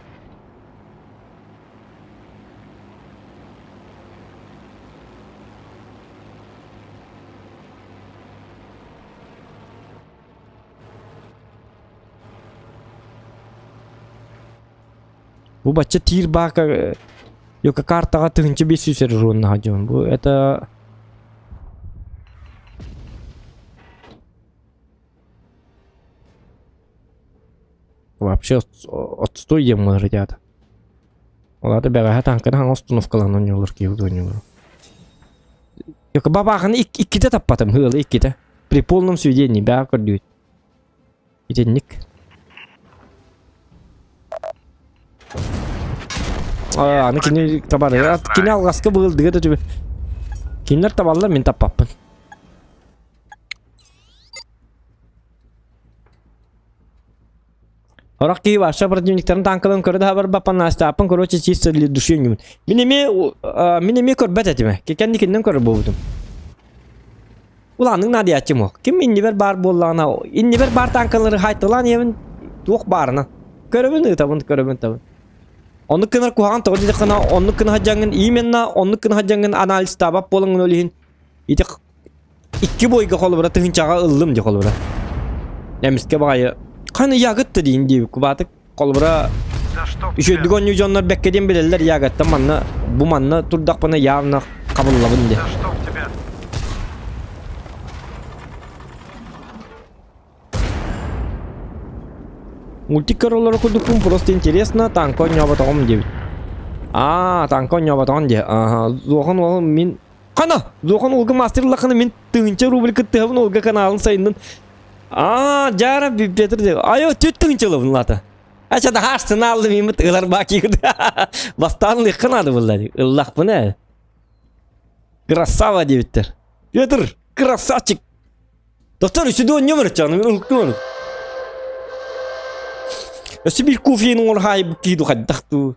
Бу бачча тиир баака Йока картаҕа 1500 эрэ уруоннаах дьон. Бу это вообще отстой диэн буолар ребята. Ол аата бэҕэһээ таҥканы хаҥас установкалаан оонньуулар киһи оонньуулар. Йока бабааханы иккитэ таппатым, ыалы иккитэ. При полном сведении бэҕэ көрдүүт. Итинник. Аа, аны кини табар. Кини алҕаска быылдыга да түбэ. Кинилэр табаллар, мин таппаппын. Орох киһи вообще противниктарын танкаларын көрө да барбаппын, Настяппын, короче, чисто для души үҥүмүн. Мин эмиэ, мин эмиэ көрбөт этим. Кэнникиннэн көрөр буолбутум. Улааннык наадыйааччым ол. Ким иннибэр баар буоллаҕына, иннибэр баар танкалары хайталаан иһэбин, туох баарынан. Көрөбүн ыытабын, көрөбүн табын. Оннук гынар куһаҕан тоҕо диэтэххинэ, оннук гына сылдьаҥҥын, именно оннук гына сылдьаҥҥын анализтаабат буолаҥҥын ол иһин ити икки бойга холобура тыһыынчаҕа ыллым дии холобура. Эмискэ баҕайы ханы ягытта диин диэбит кубаатык холобура үчүгэйдик оонньуу дьоннор бэккэ диэн билэллэр ягаттан манна бу манна турдахпына явно хабыллабын диэн. Мультик көрөллөрө курдукпун просто интересно танка оонньооботоҕум диэбит. Аа, танка оонньооботоҕун диэ. Аха, Зохан уол мин Хана! Зохан уолга мастер ыллаххына мин тыһыынча рубль кыттыһабын уолга каналын сайыннын. Аа, дьаара Петр диэ. Айо, түт тыһыынча ылабын лата. Ача да хаастын алды мимит ылар баки. Бастаан ылыахха наада буолла дии. Ыллахпын ээ. Красава диэбиттэр. Петр, красавчик! Доктор, үсү дуон нөмөр чаны ылыктын. Өссө биир кофены оҥор хаайбыт киһи хайдах дуу.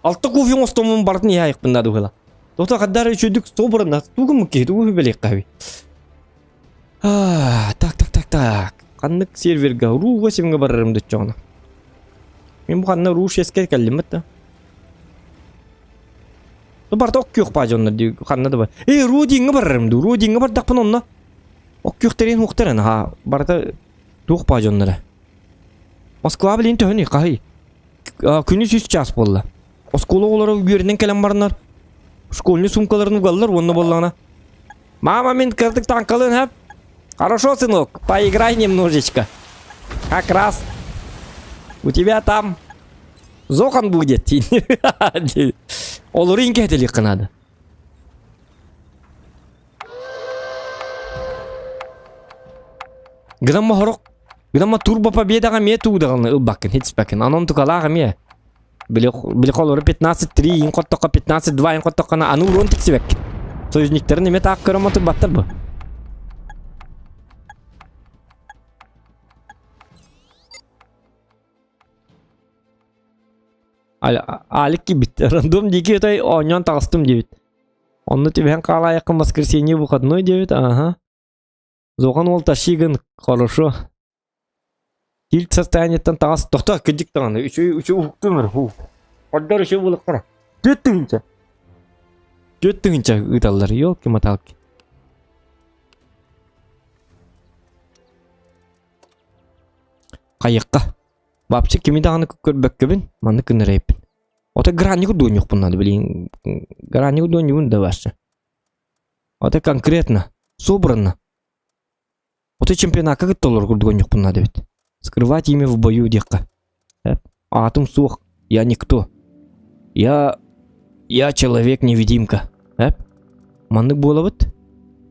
Алта кофе оҥостоммун барытын иһэ айыкпын да дуһала. Доктор хаддар үчүдүк собранна тугум киһи тугу билиэххэ Так, так, так, так. Ханнык серверга ру 8-га барарым дуччоҕуна. Мин бу ханна ру 6-ке кэллим да. Ну барда ок күөх баа дьоннор дии ханна да бар. Эй, Рудиҥҥа барарым дуу. Рудиҥҥа бардахпын онно. Ок күөхтэрин хуохтарын аха барыта туох баа дьонноро. Москва билин төһөнүй хаһый? Күнүс үс час буолла. Оскуола оҕолоро үөрэнэн кэлэн бараннар школьный сумкаларын угаллар уонна буоллаҕына Мама, мин кырдык танкалын хэп. Хорошо, сынок, поиграй немножечко. Как раз у тебя там Зохан будет. Олору инкетелик надо. Гынан хорок гынан турбо победаға ме туудағын ылбаккын хитспакын анон тукалаах эмиэ били холору 15-3 ин хоттоххо 15-2 ин хоттоххона аны урон тиксибэккин союзниктарын эме таах көрөн мотурбаттар бу Алик киирбит. Рандом диэки өтөй оонньоон таҕыстым диэбит. Онно түбэһэн хаалаайаххын воскресенье выходной диэбит. Аха. Зохан уол тащигын хорошо. Тильт состояниеттан таҕас тохтоо кырдьык даҕаны үчүгэй үчүгэй уһуктуум эрэ һуу. Ордор үчүгэй буолуохтара. 4 тыһыынча. 4 тыһыынча ыыталлар елки-моталки. Хайыахха. Вообще кими даҕаны көрбөккөбүн, маннык гыннарайыппын. Ото гранник дуонньукпун надо, блин. Гранник дуонньугун да вообще. Ото конкретно, собрано. Ото чемпионакка кытта олор курдук надо эбит. Скрывать имя в бою диэххэ. Аатым суох, я никто. Я человек-невидимка. Эп. Маннык буолабыт.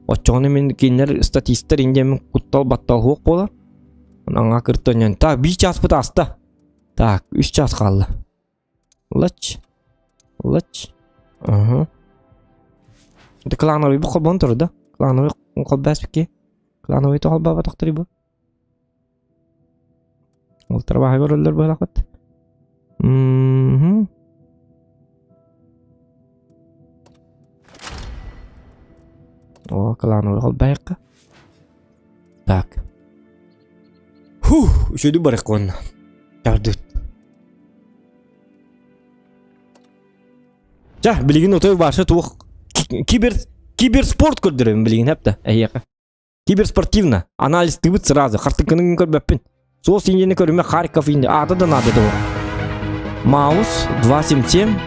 Оччоҕуна мин кинилэр статистар индиэмин куттал баттал суох буолар. Аҥа кыртанньан. Так, биир чааспыт ааста. Так, үс чаас хаалла. Лач. Лач. Ага. Это клановый бу холбоон турар да? Клановый холбооспикки. Клановый то холбообатахтар бу. Ол тарбаһа көрөллөр быһалахпыт. Мм. О, клановый холбоайыкка. Так. Фух, үчүгэй барык уонна. Тардыт. Ча, билигин отой баша туох кибер киберспорт көрдөрөбүн билигин хэпта эһиэхэ. Киберспортивно. Анализ тыбыт сразу. Хартыккынын көрбөппүн. Суос инжени көрүмэ Харьков инде. Ата да надо того. Маус 277.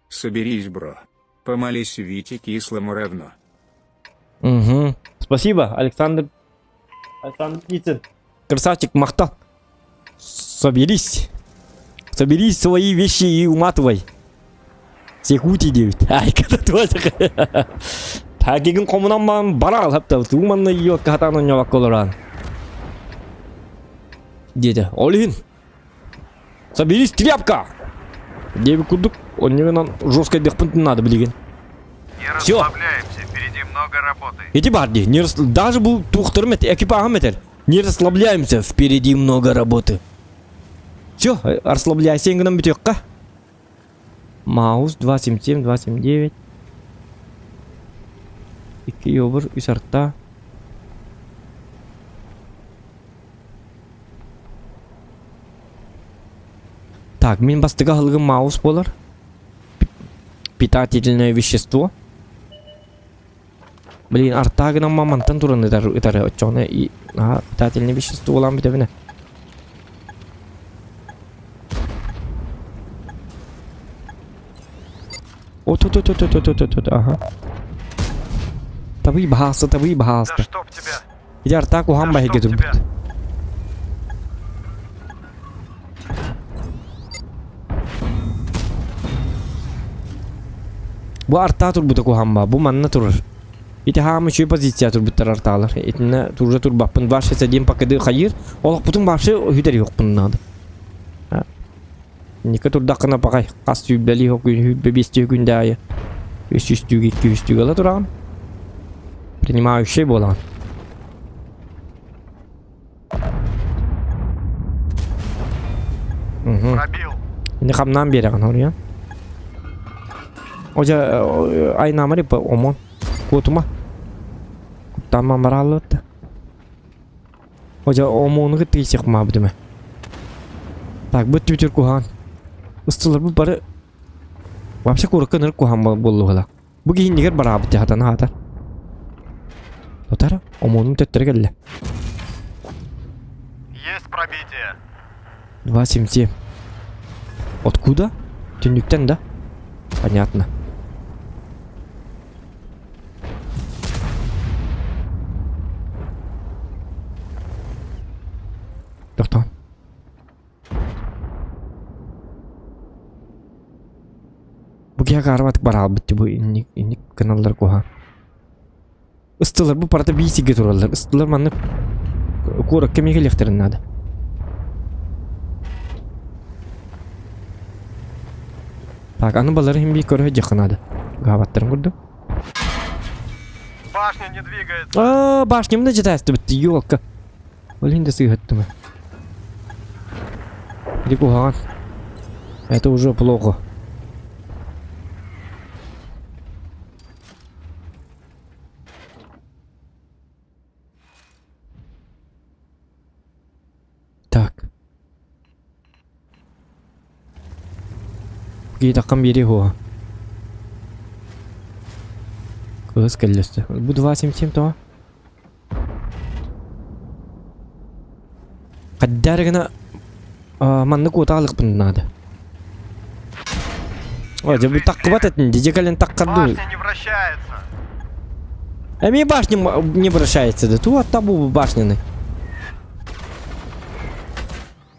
Соберись, бро. Помолись Вите кислому равно. Угу. Спасибо, Александр. Александр Птицын. Красавчик, махтал. Соберись. Собери свои вещи и уматывай. Секути диэбит. Ай, когда Тагигин хомунан баан бараал хапта тууманна йокка хатаан онньобакка олорон. Диэтэ. Ол иһин Соберись, тряпка! Диэбит курдук, онньугунан жесткайдыахпын надо билигин. Не Всё. расслабляемся, впереди много работы. Ити баар дии, не рас... даже бу туохтарым этэ, экипажым этэр. Не расслабляемся, впереди много работы. Все, расслабляйся гынан бүтүөххэ. Маус 277, 279. Икки йобур, үс арта. Так, мин бастакы аһылыгым маус буолар. Питательное вещество. Блин, арта гынан мантан туран ытар ытары оччоҕуна и наһаа питательное вещество буолан бүтэбинэ. От от от от от от от ага. Табый баһаалыста, табый Да баһаалыста. чтоб тебя! Ити артаа куһаҕан Да баһыйга чтоб турбут. тебя! Бу артаа турбута куһаҕан баа, бу манна турар. Ити хаама үчүгэй позиция турбуттар артаалар. Итиннэ турда турбаппын. 261 покады хайыыр. Олохпутун вообще үһүтэр надо. Ника турдаххына пахай хас сүүрбэлии сүүрбэ биэстии күндэ аайы үс үстүүгэ икки үстүүгэ ыла тураҕын. Принимающий буолаҕын. Угу. Пробил. Ини хамнаан биэрэҕин хоруйан. Ожа айнаамар иппа омон. Куотума. Куттааман барааллыбытта. Ожа омону кытта киирсиэх маабытыма. Так, бу түтүр куһаан. Ыстылар бу бары вообще куракка ынырык куһаан буоллугала. Бу киһиннигэр бараабыт хатан хаата. Тотара, омонум төттөрө кэллэ. Есть пробитие. 2,77. Откуда? Түннүктэн да? Понятно. Тохтоон. Бу киһи акаарыбатык бараалбыт бу инник инник гыналлар куһаан. Ыстылар бу парата биир сиргэ тураллар. Ыстылар маннык куоракка эмиэ кэлиэхтэрин наада. Так, аны балары иһин биир көрө сылдьыахха наада. Гаабаттарын курдук. Башня не двигается. Аа, башням да дьытаастыбыт, елка. Ол иһин да сыыһаттым. Ити куһаҕан. Это уже плохо. Так. Киитаххын биэриэ суоҕа. Кыыс кэллэстэ. Бу 2.77 тоҕо? Хайдах эрэ гына маннык уоту аҕалыахпын наада. Ой, дьэ бу таккыбат этин, дьэ кэлэн таккардыы. Башня не вращается. Эмиэ башня не вращается да, ту табу башняны.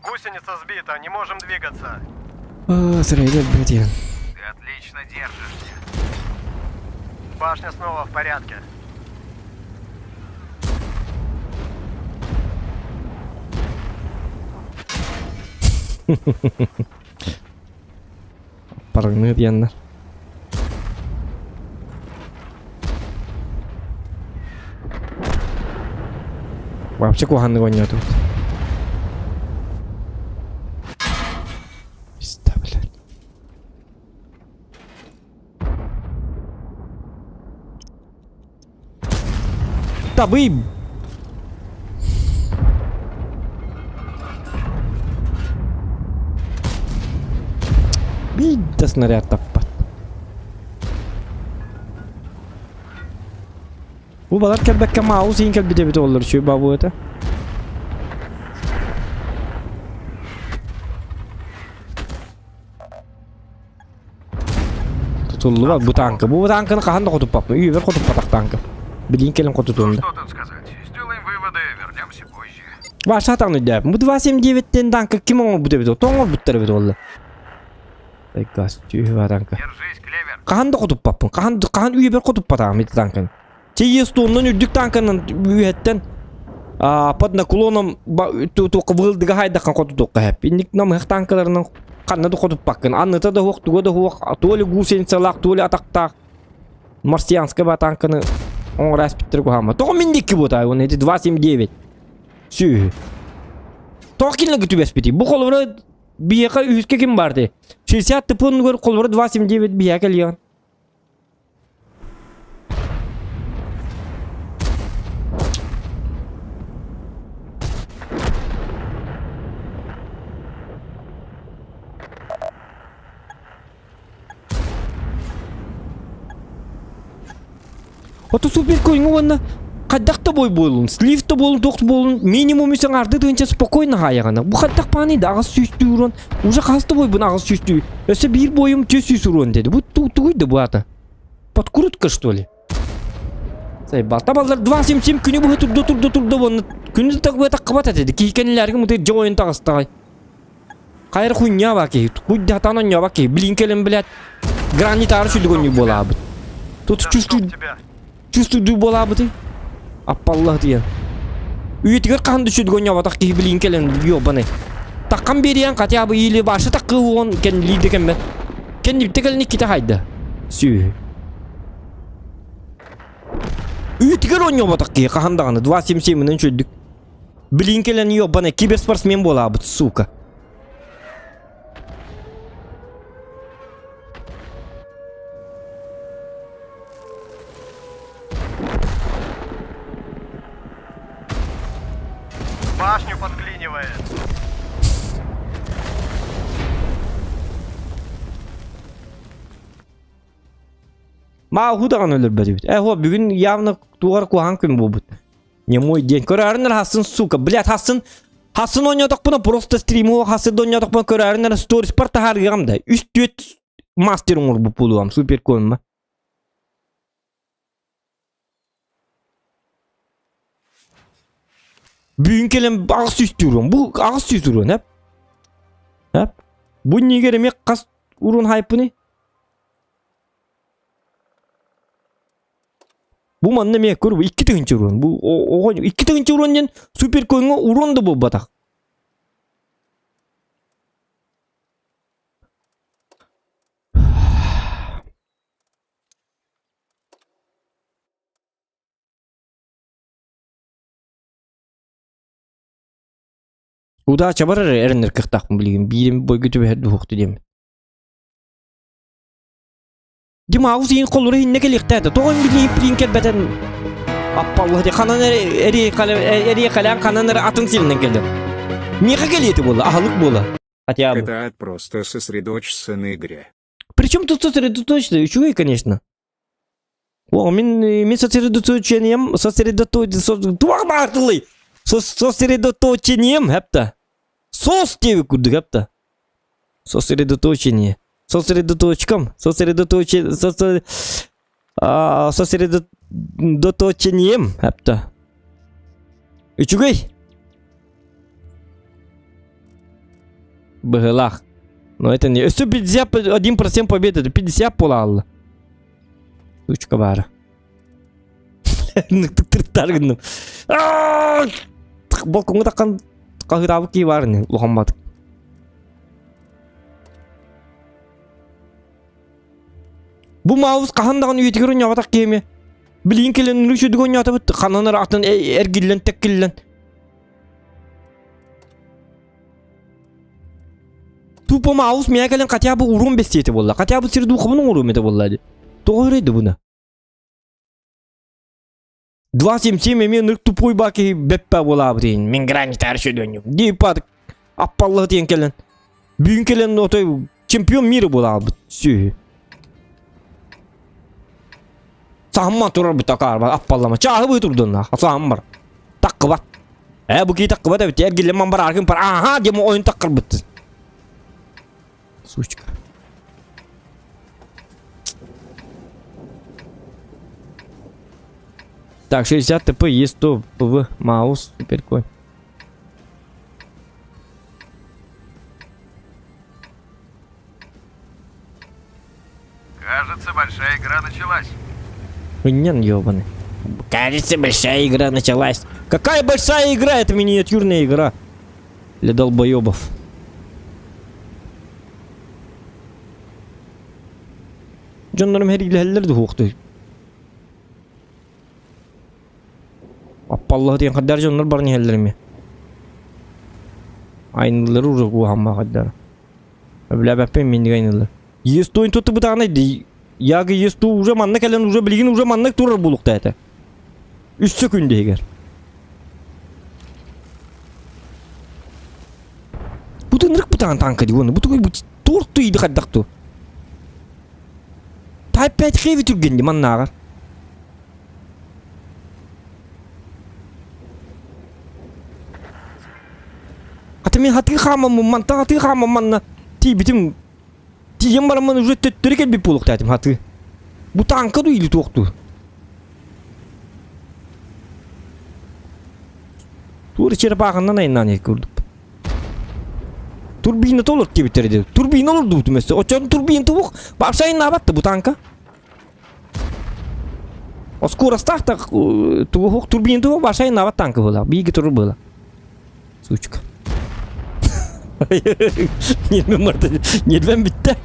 Гусеница сбита, не можем двигаться. Сырайда бэтиэн. Ты отлично держишься. Башня снова в порядке. Паргны диэннэр. Вообще куһаҕаннык оонньоотубут. Пизда, блядь. Табый! Биир да снаряд таппат. Бу балар кэлбэккэ маус иин кэлбит эбит оллар үчүгэй бабу этэ. Тутуллубат бу тааҥка. Бу тааҥканы хаһан да хотуппаппын. Үйэбэр хотуппатах тааҥка. Билигин кэлэн хотутуом да. Что тут сказать? Сделаем выводы, вернемся позже. Ваша атаҕын өйдөөппүн. Бу 279-тэн тааҥка ким оҥорбут эбит ол? Тоҕо оҥорбуттар эбит ол? Газ түһү тааҥка. Держись, Клевер. Хаһан да хотуппаппын. Хаһан хаһан үйэбэр хотуппатаҕым ити тааҥканы. Чиестоннан үрдүк тааҥканан үөһэттэн под наклоном туохха выылдыга хайдаххан хотутуохха хэп. Инник намыһах тааҥкаларынан ханна да хотуппаккын. Анныта да суох, туга да суох, то ли гусеницалаах, то ли атахтаах марсианскай ба тааҥканы оҥоро ааспыттара куһаама. Тоҕо мин диэки буотаай уонна ити 279 сүөһү. Тоҕо кинилэргэ түбэспитий? Бу холобура биһиэхэ үһүскэ ким баар дии? 60 тыпын холобура 279 биһиэхэ кэлиэҕин. Ото супер көҥү уонна хайдах да бой буолун, слив да буолун, туох да буолун, минимум үс аҥаарды тыынча спокойно хаайаҕына. Бу хайдах бааный да 800 уруон, уже хас да бойбун 800 Өссө биир бойум 400 уруон деді. Бу тугуй да бу ата? Подкрутка что ли? Сайбалта баллар 277 күнү быһа турда турда турда уонна күнү тагбы таххыбат этэ. Киһи кэннилэргэ мутыр дьэ ойон таҕыстаҕай. Хайыр хуйня ба киһи. Хуйда хатан онньоба киһи. Билин кэлэн билет. Гранитары сүдүг онньу буолаабыт. Тут чувствую чувствую буолаабыты. Аппаллах диэн. Үйэтигэр хаһан да сүдүг онньоботох киһи билин кэлэн ёбаный. Таккан бериэн хотя бы или башы таккы уон кэннилиир да кэммэт. Кэннибитте кэлин иккитэ хайда. Сүөһү. Үйэтигэр оонньооботох киһи хаһан даҕаны 2.77-нэн үчүгдүк. Билин кэлэн ёбана киберспортсмен буолаабыт, сука. Башню подклинивает. Мааһу даҕаны өлөрбөт эбит. Э, хо, бүгүн явно тугар куһаҕан күн буолбут. Не мой день. Көрөөрүн хасын, сука, блядь, хасын хасын оонньоотохпуна просто стриму хасын да оонньоотохпуна көрөөрүн сториспар таһаарыаҕым да. Үс түөрт мастер оҥорбут буолуом, супер конма. Бүгүн кэлэн 800 урон. Бу 800 урон, эп. Эп. Бу нигер эмиэ хас урон хайпыный? Бу манна эмиэ көр 2000 урон. Бу оҕо 2000 урон диэн супер коиҥҥа урон да буолбатах. Удача бар эрэ эрэнэр кыахтаахпын билигин биирим бойго түбэһэр дуһуохту диэммин. Димаус иин холлура иһиннэ кэлиэхтээтэ. Тоҕо билиин билиин кэлбэтэн аппаллах ди ханан эрэ калаан ханан эрэ атын сиринэн кэллэ. Миэхэ кэлиэти буолла, аһылык буола. Хотя бы. Это просто сосредоточься на игре. Причем тут сосредоточься? Үчүгэй, конечно. О, мин, мин сосредоточением, сосредоточением, туох баартылый? Сосредоточением, хэпта. Сос диэбит курдук, хэпта. Сосредоточение. Сосредоточком, сосредоточи, сосо, сосредоточением, хэпта. Үчүгэй. Быһыылаах. Но это не... Өссө 51% победы, это 50 буолаалла. Ручка баара. Тыртар гынным. Балкоҥҥа таххан хаһыытаабыт киһи баар ини улахан батык. Бу маус хаһан даҕаны үйэтигэр оонньооботох киһи эмиэ. Билигин кэлэн үчүгэй оонньоотубут ханан эрэ атын эргиллэн тэккиллэн. Тупо маус миэхэ кэлэн хотя бы урон бэстиэтэ буолла. Хотя бы сир духовын оҥоруом этэ буолла дии. Тоҕо өрөйдө буна? 2.77 эмиэ ынырык тупой баа киһи бэппэ буолаабыт иһин мин гранитар сүдөнньүм дии паатык аппаллаһы тиэн кэлэн бүгүн кэлэн отой чемпион мира буолаабыт сүөһү саһамман турар бут акаарба аппаллама чааһы быһы турдунна саһам бар таккыбат э бу кии таккыбат эбит эргиллэн ман барааргын пар аха диэн ойун таккырбыт сучка Так, 60 ТП, Е100, ПВ, Маус, суперконь. Кажется, большая игра началась. Нен ебаный. Кажется, большая игра началась. Какая большая игра? Это миниатюрная игра. Для долбоебов. Дьоннорум хэриилэһэллэр дуһуохтуй. Аппаллаһы диэн хаддар дьоннор баран иһэллэр эмиэ. Айныллар уже куһамма хаддар. Билээбэппин миннигэ айныллар. Естуин туттубутаҕына Яга есту уже манна кэлэн уже билигин уже маннык турар буолуохта этэ. Үс сөкүндэ иһигэр. Бу тынырык бутаан танка дии уонна бу тугуй бу торт иди хайдах ту. Type 5 heavy түргэн ди маннааҕар. Хата мен хатыы хаамаммын мантан хатыы хаамам манна тиийбитим тиийэн бараммын уже төттөрү кэлбит буолуохтаатым хатыы. Бу танка ду или туохтуу? Тур черепаханнан айаннаан иһит курдук. Турбина толор диэбиттэр диэн. Турбина олордубутум өссө. Оччоон турбина тубух. Вообще айаннаабат да бу танка. Оскоростаах да тугух турбина тубух вообще айаннаабат танка была. Биги туру была. Сучка. Нервим барды. Нервим битте.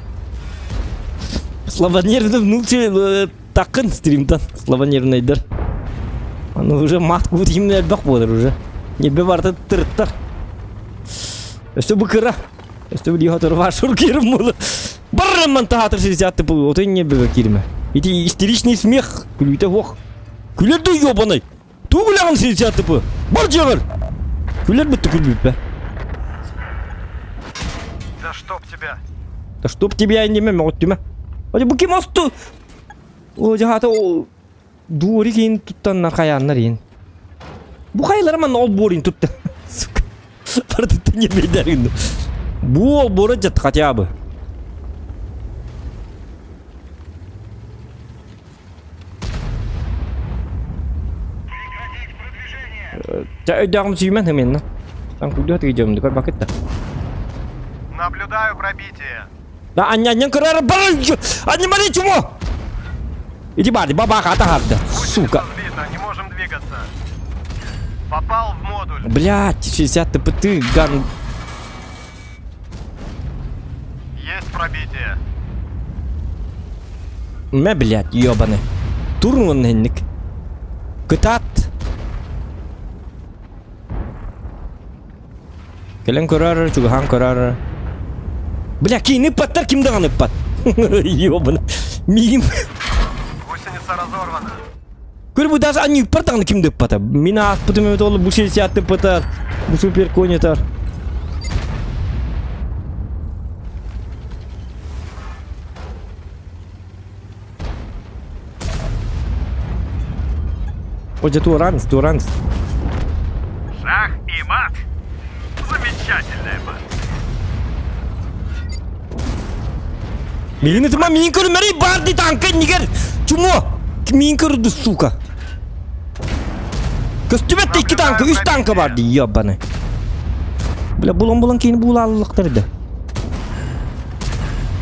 Слабонервный внутрь такын стримтан. Слабонервныйдар. Аны уже мат кут именно элбэх буолар уже. Нерве барда тырыттар. Өстө бу кыра. Өстө бу лиха турба шур кирим буолар. Баррымман таатыр 60 бу отын нерве кирме. Ити истеричный смех күлүүтэ суох. Күлэр да ёбаный. Тугу күлэҕин 60 бу? Бар дьиэҕэр! Күлэр бутта күлбүппэ. Да чтоб тебя! Да чтоб тебя иннеме мөҕүттүмэ. Ой, бу ким осту? О, жаһата дуори киин туттаннар хайааннар иин. Бу хайлара манна ол буорин тутта. Сука. Бардыттан нервейдер Бу ол буора жат хотя бы. Чэ өйдөөҕүм сүймэн хыминна. Там күйдүө тыгыдьым дыкар бакытта. Наблюдаю пробитие. Да анньан көрөр бар. Анньамари чумо. Иди барды баба хата харда. Сука. Видно, не можем двигаться. Попал в модуль. Блять, 60 ТПТ, ган. Есть пробитие. Мэ, блядь, ёбаный. Турун хинник. Кытаат. Кэлэн көрөр, чугаһаан көрөр. Бля, киини ыппаттар, ким даҕаны ыппат. Ёбаный. Миигин... Гусеница разорвана. Көр бу даже они ыппар даҕаны ким да ыппата. Мин ааспытым эбит ол бу 60 ыппатар. Бу супер конетар. О, дьэ туораан, туораан. Шах и мат. Замечательная мат. Миигин ытыма, миигин көрүмэрий баар дии танка иннигэр! Чумо! Миигин көрдү, сука! Көстүбэт да икки танка, үс танка бар дии, ебаный. Бля, булан-булан киһини буулааллахтар да.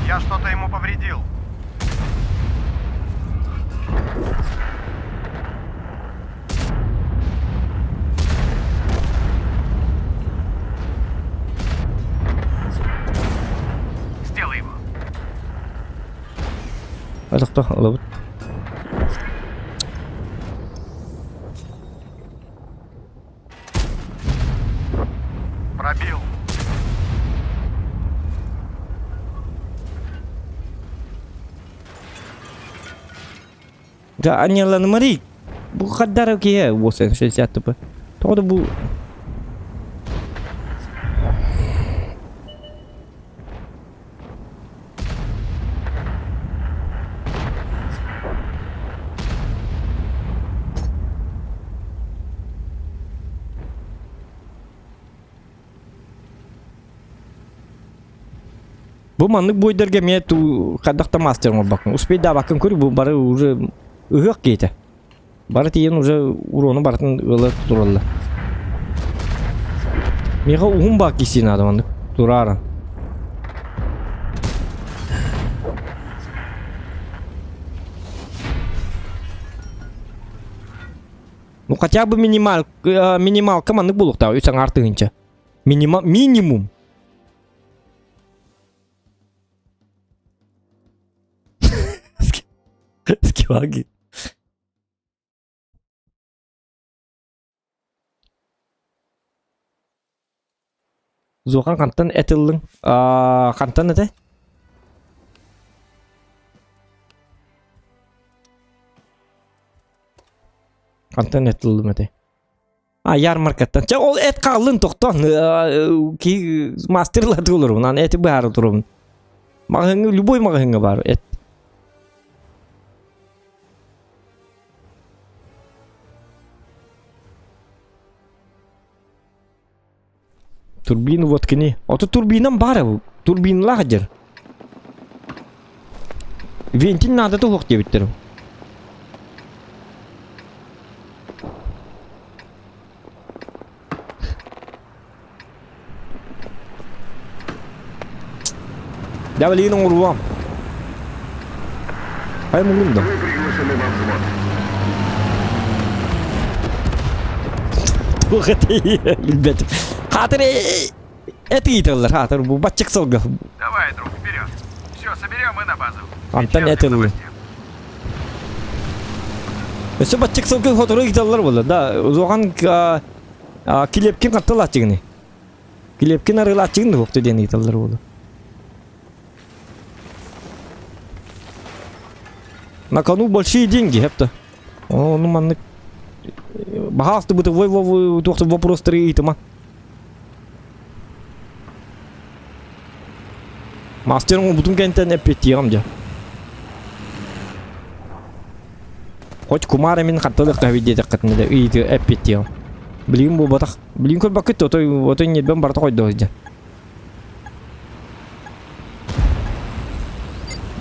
Я что-то ему повредил. Сделай его. Тохто, ылабыт. Пробил. Да, анньаланымарый. Бу хаддара киһи уосан 60 тупа. Тоҕо да бу Бу маннык буойдарга эмиэ ту хайдах да мастер оҥорбоккун. Успейдаабаккын көр бу бары уже ыһыах киһитэ. Бары тиийэн уже урону барытын ыла тураллар. Миэхэ уһун баак киси наада маннык тураара. Ну хотя бы минимал, минималка маннык буолуохтаах үс аҥаар тыһыынча. Минима, минимум. Скиваги. Зохан хантан эт ыллыҥ? Аа, хантан этэ? Хантан эт ыллым этэ? А, ярмаркаттан. Чэ, ол эт хааллын тохтоон. Ки мастерлады олорбун. Аны эти быһаара туробун. Маҕаһыҥҥа, любой маҕаһыҥҥа баар эт. Турбину вот кини. Ото турбинам баар эбит. Турбиналаах дьэр. Вентиль наада туһуох диэбиттэр. Дьэ билигин оҥоруом. Ай муҥум да. Туох этэй билбэтим. Хаатыр эт ыйыталлар хаатыр бу баччык сылга. Давай, друг, вперед. Все, соберем и на базу. Антон эт ыллы. Өссө баччык сылгы хотору ыйыталлар буолла. Да, узуған килепкин қаттылааччыгыны. Килепкин арыылааччыгын да буохту диэн ыйыталлар буолла. На кону большие деньги, это. Ону маннык баһаалысты бытовой туохта вопростары ыйытыма. Мастер оҥорбутун кэнтэн эппиэттиэҕим дьэ. Хоть кумаар эмин хатталыахтаах диэтэххитинэ да ыйыты эппиэттиэҕим. Билигин буолбатах. Билигин көрбөккүт отой отой ньиэрбэм барыта хойдо сылдьар.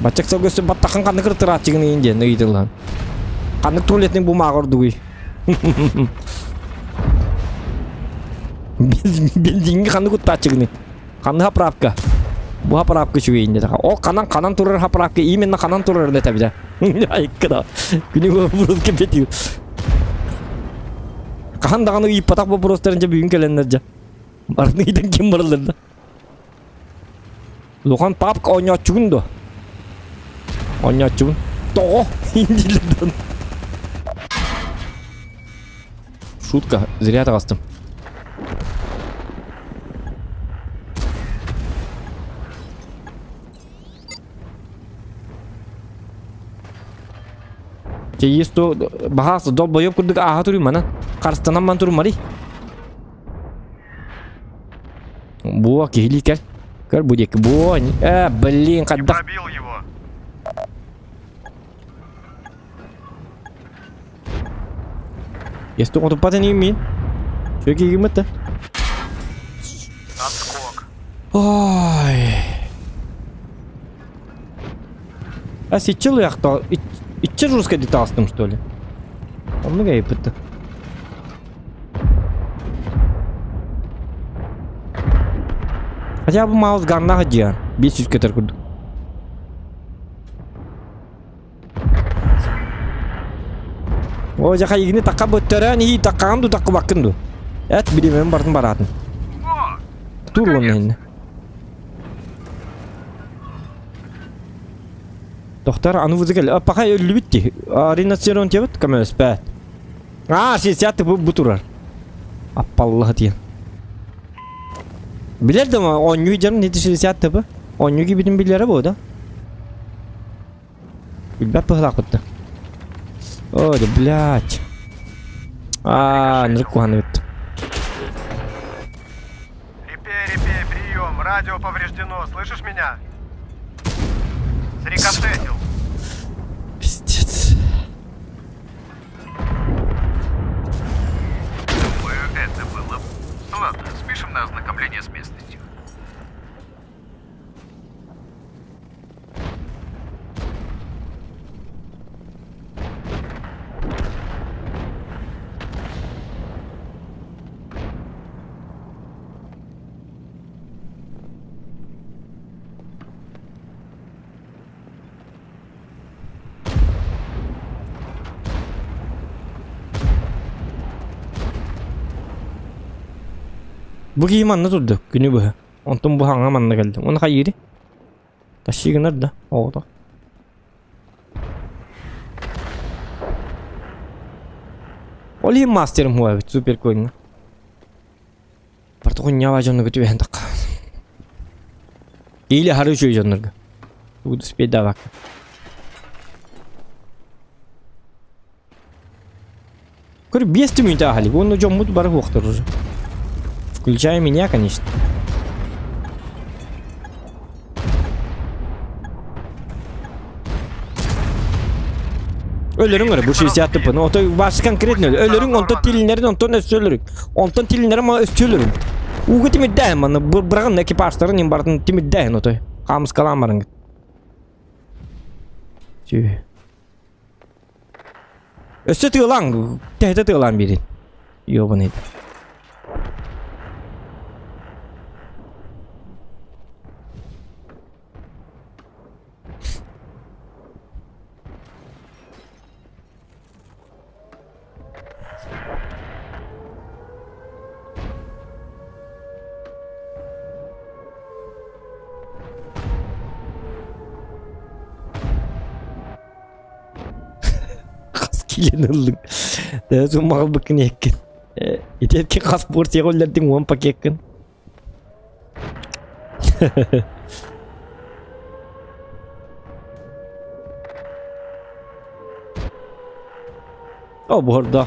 Баччак сылгы өссө баттаххын ханнык ыртырааччыгын ыйын диэн ыйытыллан. Ханнык туалетный бумага ордугуй? Бензиҥҥэ ханнык уттааччыгыный? Ханнык заправка? Бу заправка үчүгэй инде Ол ханан ханан турар заправка именно ханан турар этэ Айыкка да. Күнү вопрос кэпсэтии. Хаһан даҕаны ыйыппатах вопростарын дьэ бүгүн кэлэннэр дьэ. Барыны ыйытан ким бараллар да. Улахан папка оонньооччугун дуо? Оонньооччубун. Тоҕо? Индилерден. Шутка, зря таҕыстым. Чэ, то баһаас долбойоп курдук ааһа туруй мана. Харыстанан ман турумарый. Буо, киһилии кэл. Көр бу диэки. Буо, э, блин, хайдах. Пробил его. Если туппат мин. Чё киигиммит Отскок. Ой. А сичил яхта. Иччи русский деталстым, что ли? Оннук эйпитти. Хотя бы маус ганнаах дьиэ. 500 көтөр курдук. О, дьэ хайыгыны такка бөттөрөөн иһии таккаҕын ду таккыбаккын ду. Эт бириэмэбин бартын бараатын. Тур уонна иннэ. Тохтор аны вызы кэл. Паха өллүбүт дии. Ринацерон тебит көмөлөспөт. Аа, сиэт бу бу турар. Аппаллаһы диэн. Билэр да оонньуу дьон нити сиэт тыбы. Оонньуу кибитин билэрэ бу да. Билбэт быһылаахпыт да. Ой, да блядь. Аа, нырык куһаны бит. Репей, репей, прием. Радио повреждено. Слышишь меня? Срикошетил. Пиздец. Думаю, это было... Ладно, спишем на ознакомление с местностью. Бу киһи манна турда күнү быһа. Онтон бу хаҥа манна кэллим. Уонна хайыырый? Тащи гынар да оҕото. Ол иһин мастерым хуа эбит супер коинҥа. Португунньаба дьонуга түбэһэн тахха. Или хары үчүгэй дьоннорго. Тугу успейдаабакка. Көр, биэс түмүнтэ аһалик. Уонна дьоммут бары хуохтар уже. Включая меня, конечно. Өлөрүҥ эрэ бу 60 тыпын. Ото башы конкретно өлөрүҥ онтон тилиннэрин онтон өссө өлөрүҥ. Онтон тилиннэрин ма өссө өлөрүҥ. Ууга тимирдээһин манна быраҕын экипажтарын им бартын тимирдээһин отой. Хаамыскалаан барыҥ. Түү. Өссө тыалаан, тэһитэ тыалаан биэрин. Ёбаный. Киилэн ыллыҥ. Төһө суммаҕа ылбыккын иһиккин. Ити эркин хас порцияҕа үллэрдиҥ уон пакеккын. О, буһурда.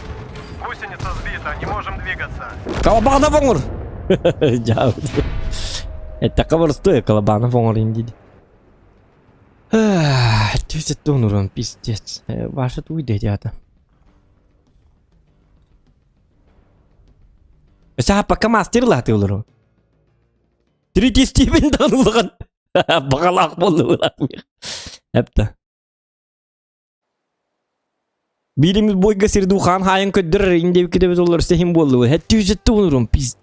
Гусеница сбита, не можем двигаться. Колобанов оҥор! Дьаабыт. Эттэххэ боростуой Колобанов оҥорун диди. Түсет урон, пиздец. Ваша туйда дята. Өсө пока мастер латы олору. Третий степень дан Бағалақ болды. Әпті. Биирimiz бойга сирду хаан хаайан көрдөрөр индебикки дөбөт олор сехин буоллубут. Хэттүү сетте онурум пиз.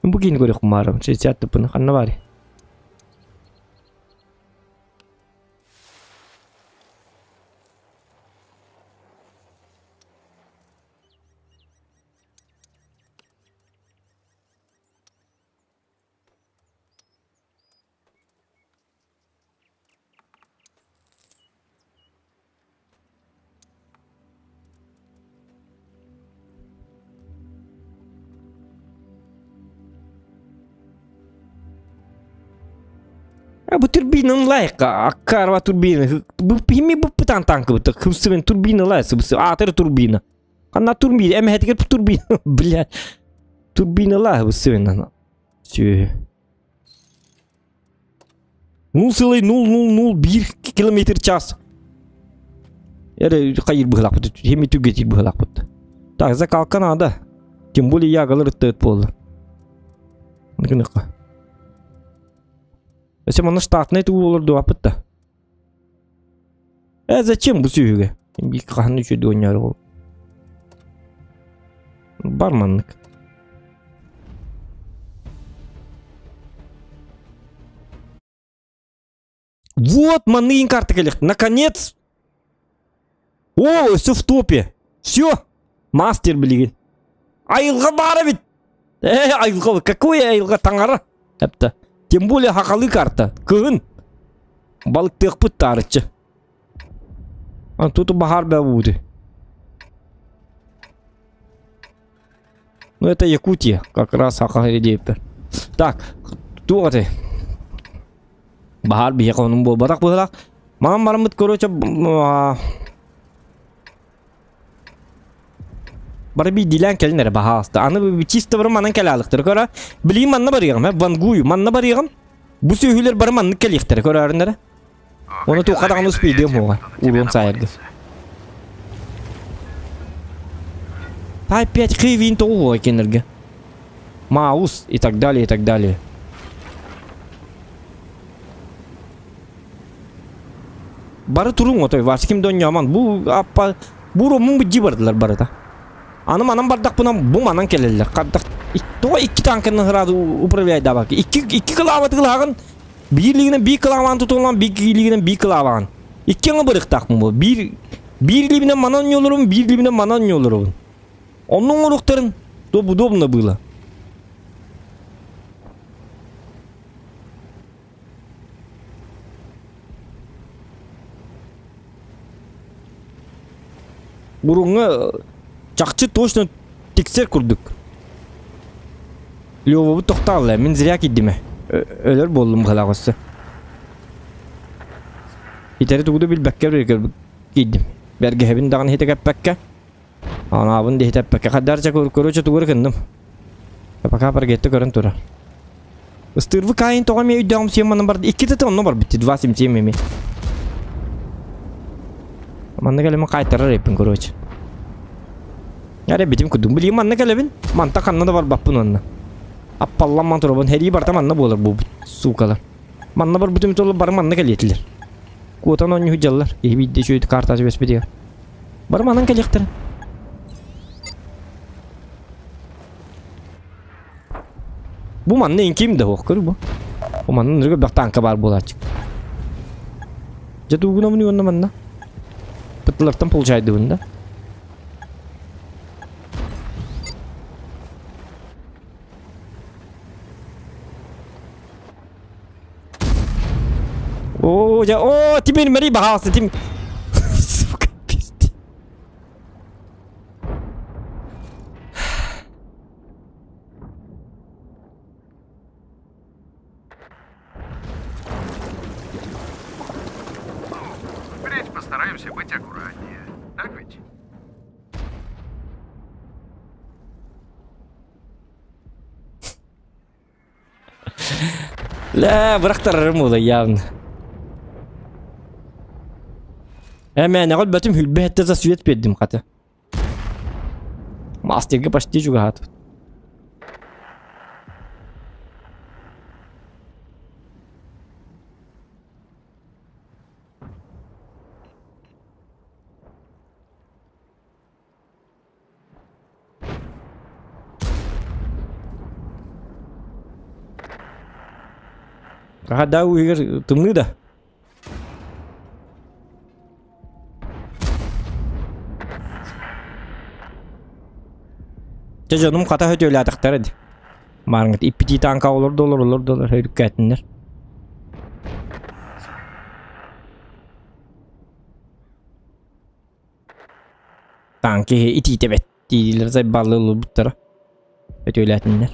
Бу киини көрөх маарым. Сетсят тыппын ханна баары. Бу турбинаны лайыққа аккарва турбина бу хими бу танкыбыт хымсыбын турбина лай сыбысы атыр турбина ханна турбина эмэхэтигэр турбина бля турбина лай бысыбын Все. 0,0001 километр час. Эре хайыр быһылаахпыт, хеми түгетир быһылаахпыт. Так, закалка надо. Тем более ягалар ыттыт буолла. Гыныка. Өсө манна штатный туу болор дуапыт да. Э, зачем бу сүүһүгэ? Бик хаһан үчү дуонньар ол. Бар маннык. Вот манныгын карта келек. Наконец! О, все в топе. Все. Мастер билигин. Айылға бара бит. Э, айылға, какой айылға таңара? Әпті. Тем более хақалы карта. Кыһын. Балыктыахпыт таарыччы. А тут баһаар бә Ну это Якутия, как раз хака Так, туох ты? Баһаар биһиэхэ онун буолбатах быһылаах. Манан бараммыт, короче, бары биирдиилээн кэлин эрэ баһаалыста. Аны чисто бары манан кэлэ Көрө, билигин манна барыаҕым, Вангую, манна барыаҕым. Бу сүөһүлэр бары маннык кэлиэхтэрэ, көрөөрүннэрэ. Оны туохха даҕаны успейдиэм уоҕа, уруон саайарга. Опять хивин тоҕу кенерге. Маус и так далее, и так далее. Бары туруҥ отой, Вася ким донньооман. Бу аппа бу ромун быдьы бардылар барыта. Аны манан бардахпына бу манан кэлэллэр. Хардах тоҕо икки танканы сразу управляй дабаки. Икки икки кылаабаты кылааҕын биир илиигинэн биир кылаабаан тутуллан биир илиигинэн биир кылаабаан. Икки аҥы бырыктаахпын бу. Биир биир илиибинэн манан ньолорум, биир илиибинэн манан ньолоробун. Оннуҥ оҥоруохтарын то удобно было. Буруҥҥа чахчы точно тиксер курдук. Левабыт тохтоолло, мин зря киирдим Өлөр буоллум быһалаах өссө. Итэри тугу да билбэккэ киирдим. Бэргэһэбин даҕаны иһитэ кэппэккэ. Анаабын да иһитэппэккэ. Хадарча короче тугу эрэ гынным. Пока паргетте көрөн турар. Ыстыырбы каайын тоҕо эмиэ өйдөөҕүм сиэн манан барды. Икки онно барбыт 2,77 эмиэ. Манна кэлэмин хаайтарар эппин короче. Эрэ битим курдук. Билигин манна кэлэбин. Манта ханна да барбаппын онно. Аппалламман турабын. Һэрии барта манна буолар буолбут. Суукалар. Манна барбытым толу бары манна кэлиэтилэр. Куотан оонньуу дьаллар. Киһи биирдэ үчүгэй картасы бэспитигэр. Бары манан кэлиэхтэрэ. Бу манна ким да суох көр бу. Бу манна ныргы бөх танка баар буолааччы. Дьэ тугунамын уонна манна. Пыттылартан получайдыбын да. О, О, я, о, теперь Мари бахался, тем... Сука, пиздец. Впредь постараемся быть аккуратнее. Так ведь? Лэ, бырахтарарым буолла явно. Э, мээнэҕэ өлбөтүм хүлбэ этте за свет биэрдим хата. Мастерга почти чугаһаатыбыт. Аха да уһугар тымныы да. Дьэ дьонум хата хөтүөлээтэхтэрэ дии. Маарыҥҥыт иппитии тааҥка олордо олор олордо олор өрүккээтиннэр. Танки итиитэ бэт дииллэр сайбааллыы олорбуттара. Өтүөлээтиннэр.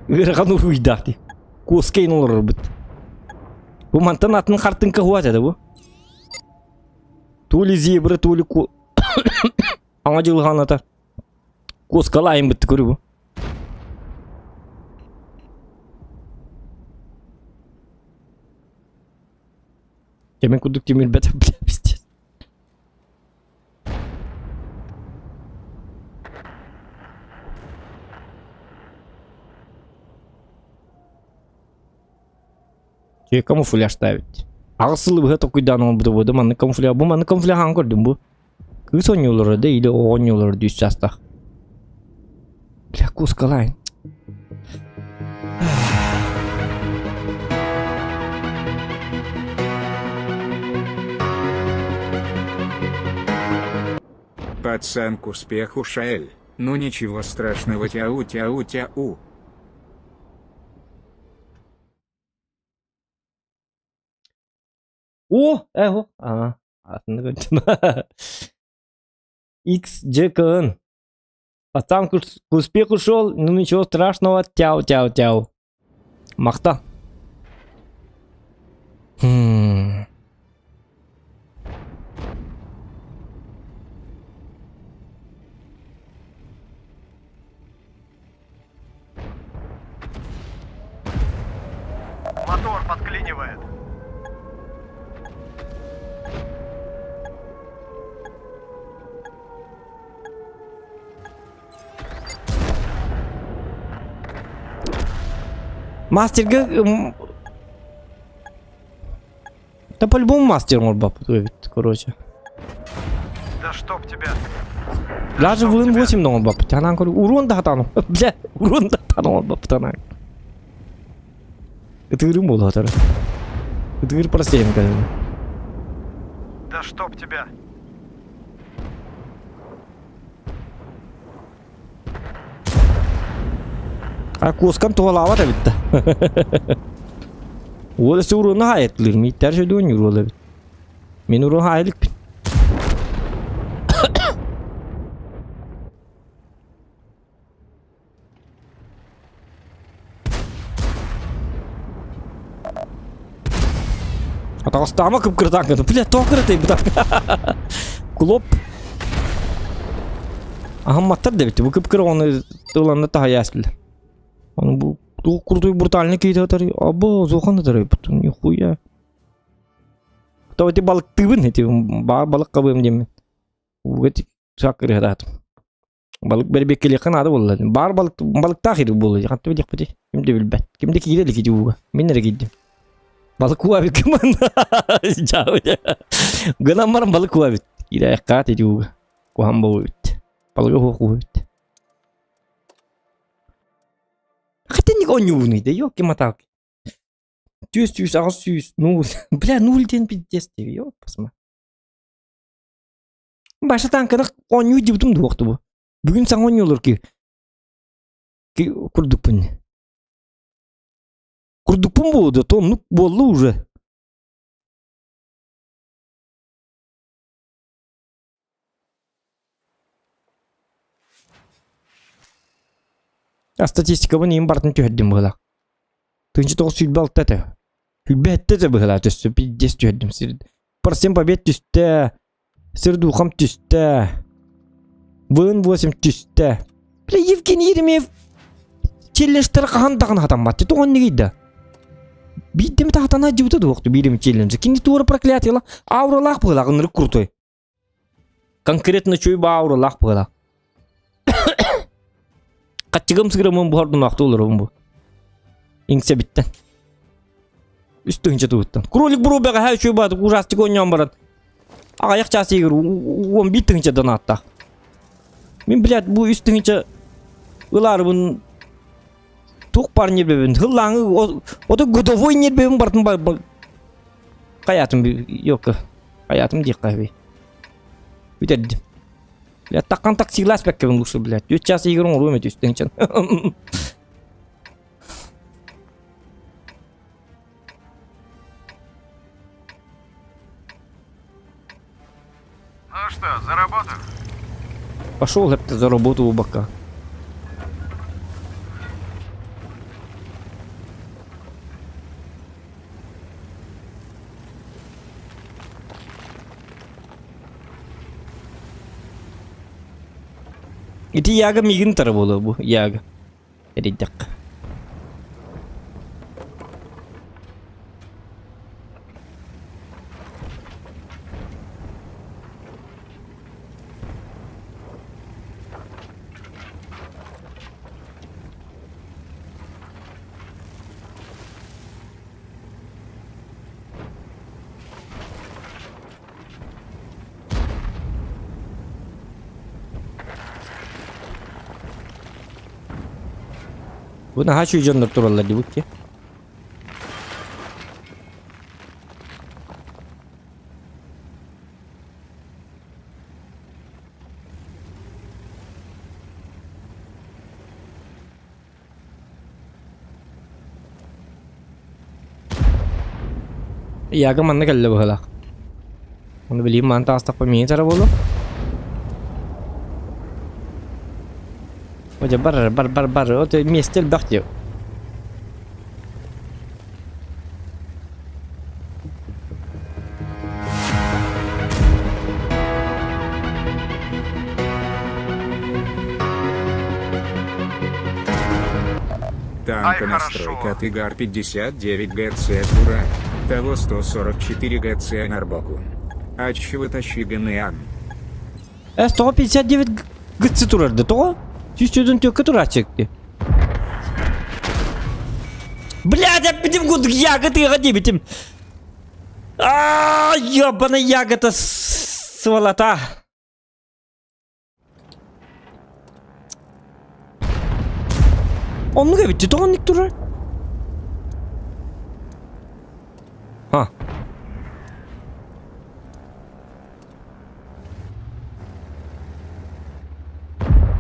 Ыарахан уруйдаах дии. Куоска олорорбут. Бу мантан атын хартыҥка хуат этэ бу. То ли зебра, то ли ко... Аңа жылғаната. Куоскалайын бітті көрі бу. Кемен курдук тимир бет, бля, пиздец. Че камуфляж ставить? Аҕыс сылы быһа толкуйдаан оҥорбута буолда маннык камуфляж. Бу маннык камуфляж хаһан көрдүм бу? Кыыс оонньуулара да или оҕо оонньуулара дүү саастаах. Бля, кускалаан. Пацан к успеху Шаэль. Ну ничего страшного тяу тяу тяу. О, эго. А, атынды көрдүм. XJKN. Пацан к успеху шел, ну ничего страшного, тяу-тяу-тяу. Махта. Хм. Мотор подклинивает. Мастерга... Да по-любому мастер оҥорбоппут эбит, короче. Да чтоб тебя. Даже в 8 оҥорбоппут. Анаан көрү урон да хатаан. Бля, урон да хатаан оҥорбоппут анаан. Ытыырым буолуо Ытыыр просеем кэлэн. Да чтоб тебя. А куоскам туһалаабат эбит да. Уол өссө уруона хаайытлыыр, мииттэр сөдүөн уруол эбит. Мин уруон хаайылыкпын. Атаҕастаама кып-кыратаан гына. Бля, тоҕо кыратай бу Клоп. Аһамматтар да эбит. Бу кып-кыра оны тыланна таһайаас биле. Оны бу туох крутой брутальный киһи атар. Або, зохан атар. Нихуя. То эти балыктыыбын эти баар балык хабыам диэммин. Ууга саккырыһатаатым. Балык бэрбиэккэлиэххэ наада буолла. Баар балык балыктаах ири буолла. Хантан билиэхпитий? Ким да билбэт. Ким да киирэ илик ити ууга. Мин эрэ киирдим. Балык уу эбит кыман. Гынан баран балык уу эбит. Киирэ ити ууга. Куһаҕан буолбут. Балыга суох уу эбит. итинник оонньуубунуй да, ёлки-моталки. Түс түс аҕыс сүүс нуул. Бля, нуул диэн пиздец дии, ёппасма. Баша танканы оонньуу дьыбытым дуохту бу. Бүгүн саҥа оонньуулар ки курдукпун. Курдукпун буолду, то оннук буолла уже. А статистикабын иин барытын түһэрдим быһыылаах. 1926 этэ. Сүүрбэ этэ быһыылаах төссө пиздец түһэрдим. Процент побед түстэ. Сир духом түстэ. ВН8 түстэ. Бля, Евгений Еремеев челленджтер хаһан даҕаны хатаммат. Тоҕон да. Биирдэми таһатана дьыбыта дуохту биирим челлендж. Кини туора проклятиела ауралаах быһыылаах ынырык крутой. Конкретно чуй бауралаах быһыылаах. Хаччыгым сыгырымын буһардымаахты олоробун бу. Иҥсэбиттэн. Үс тыһыынча туһуттан. Кролик бро бэҕэһээ үчүгэй баатык ужастик оонньоон баран аҕыйах чаас иһигэр 11 тыһыынча донааттаах. Мин, блядь, бу үс тыһыынча ылаарыбын туох баар ньиэрбэбин хыллааҥы ото годовой ньиэрбэбин бартын хайаатым ёка хайаатым диэххэ бүтэрдим. Блядь, таххан таксилаас бэккэбин лучше, блядь. Үс чаас иһигэр оҥоруом этэ үс тыһыынчаны. Ну что, за работу? Пошел это за работу у бока. Ити яга мигин тара буолуо бу яга. Эрийдэххэ. Бу наһаа үчүгэй дьоннор тураллар дии бу Яга манна кэллэ быһыылаах. Ону билигин маан таҕыстахпа миигин сара буолуо. О, бар бар бар бар. Вот миэстэ элбэх дии. Танка настройка от Игар 59 ГЦ Тура. Того 144 ГЦ Нарбоку. Аччыва тащиганыан. 159 ГЦ турарды тоҕо? Сүүс түөркэ турааччы Блядь, эппитим курдук яга тыаҕа диэбитим. Аа, ёбаный ягода сволота. Оннук эбит, тоҕо оннук турар? Ха.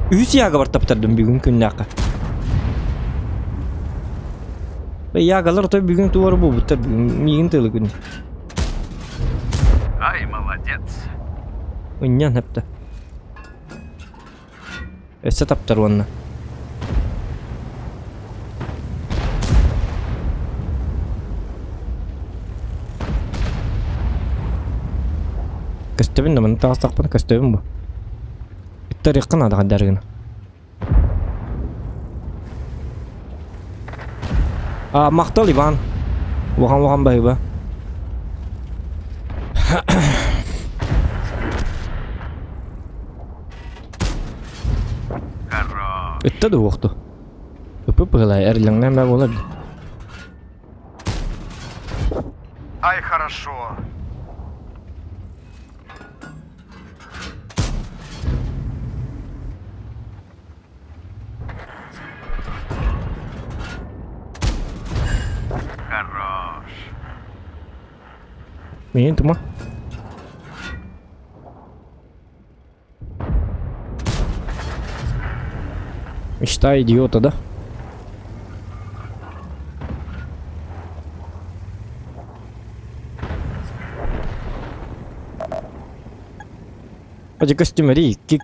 Үһүс яга таптардым бүгүн күннээххэ. Ягалар той бүгүн туора буолбуттар бүгүн миигин тыалы күн. Ай, молодец. Ынньан хэптэ. Өссө таптар уонна. Көстөбүн да маны таҕыстахпына көстөбүн бу. Ыттарыахха наада хандар гына. А, махтал Иван. Улахан-улахан баһыыба. Хорош. Ытта да уохту. Ыпып быһылай эрилэҥнээн баа буолар. Ай, хорошо. Миин тума. Мечта идиота, да? Эти костюмери, кик.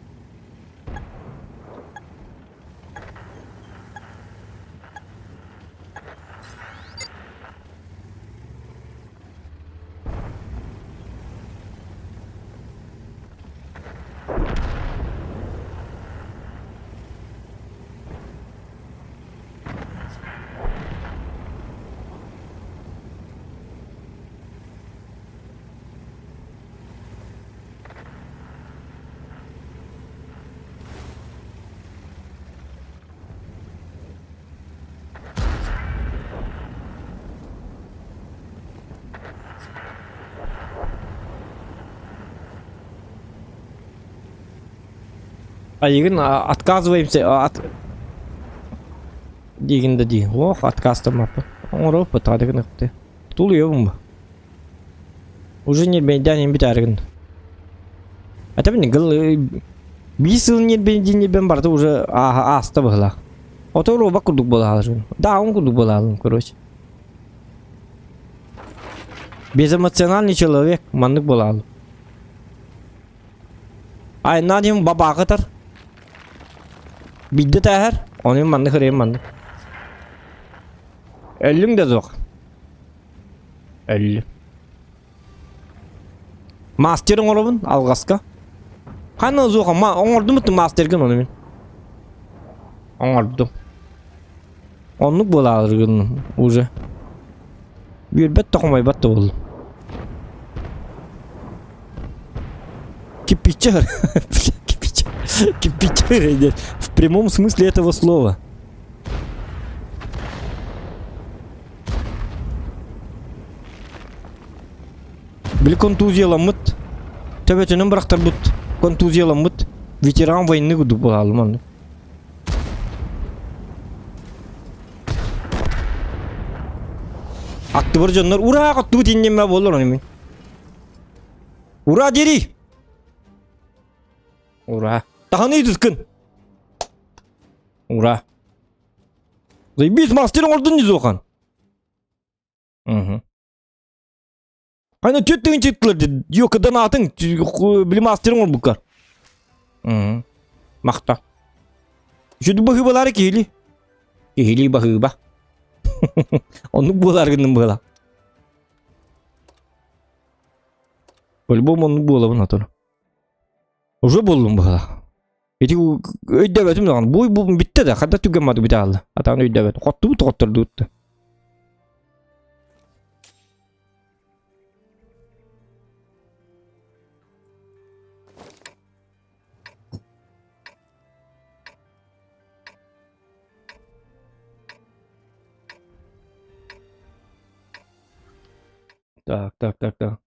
Айыгын отказываемся от... Диигин да дии. Ох, отказтаммаппын. Оҥоруоппут таҕа Тулуйабын бу. Уже ньирбэйдээн иһин бүтээригин. Этэбин гыл биир сыл ньирбэйдиин ньирбэн барыта уже ааста быһылаах. Ото робот курдук буолаалар. Даун курдук буолаалым, короче. Безэмоциональный человек маннык буолаалым. Айнаан иһин бабаакытар. Биирдэ тээһэр, ону маннык ырыйым маннык. Өллүҥ да суох. Өллүм. Мастер оҥоробун алҕаска. Ханна суох ма оҥордум мастергын ону мин. Оҥордум. Оннук буолааларгын уже. Үөрбэт да хомойбот да буоллум. Кирпичер. Кирпичер. Кирпичер. В прямом смысле этого слова. Били контузияламмыт. Төбөтүнэн бырахтарбыт. Контузияламмыт. Ветеран войны курдук буолаалым онно. Аттыбар дьоннор ура оттубут иннемме буоллар ону мин. Ура дири! Ура. Таханы ыытыскын. Ура. Заебись, мастер оҥордун низохан. Угу. Аны түөрт тыһыынча ыыттылар дии. Йокадан аатыҥ били мастерыҥ оҥорбуккар. Угу. Махта. Үчүгэй баһыыбалаары киһили. Киһилии баһыыба. Оннук буолаар гынным быһыла. По-любому оннук буолабын отон. Уже буоллум быһыла. Ити өйдөөбөтүм даҕаны. Бу бу бүттэ да, хата түгэн маты бүтэ хаалла. Атаҕын өйдөөбөтүм. Хоттубут хоттордубут да. Так, так, так, так.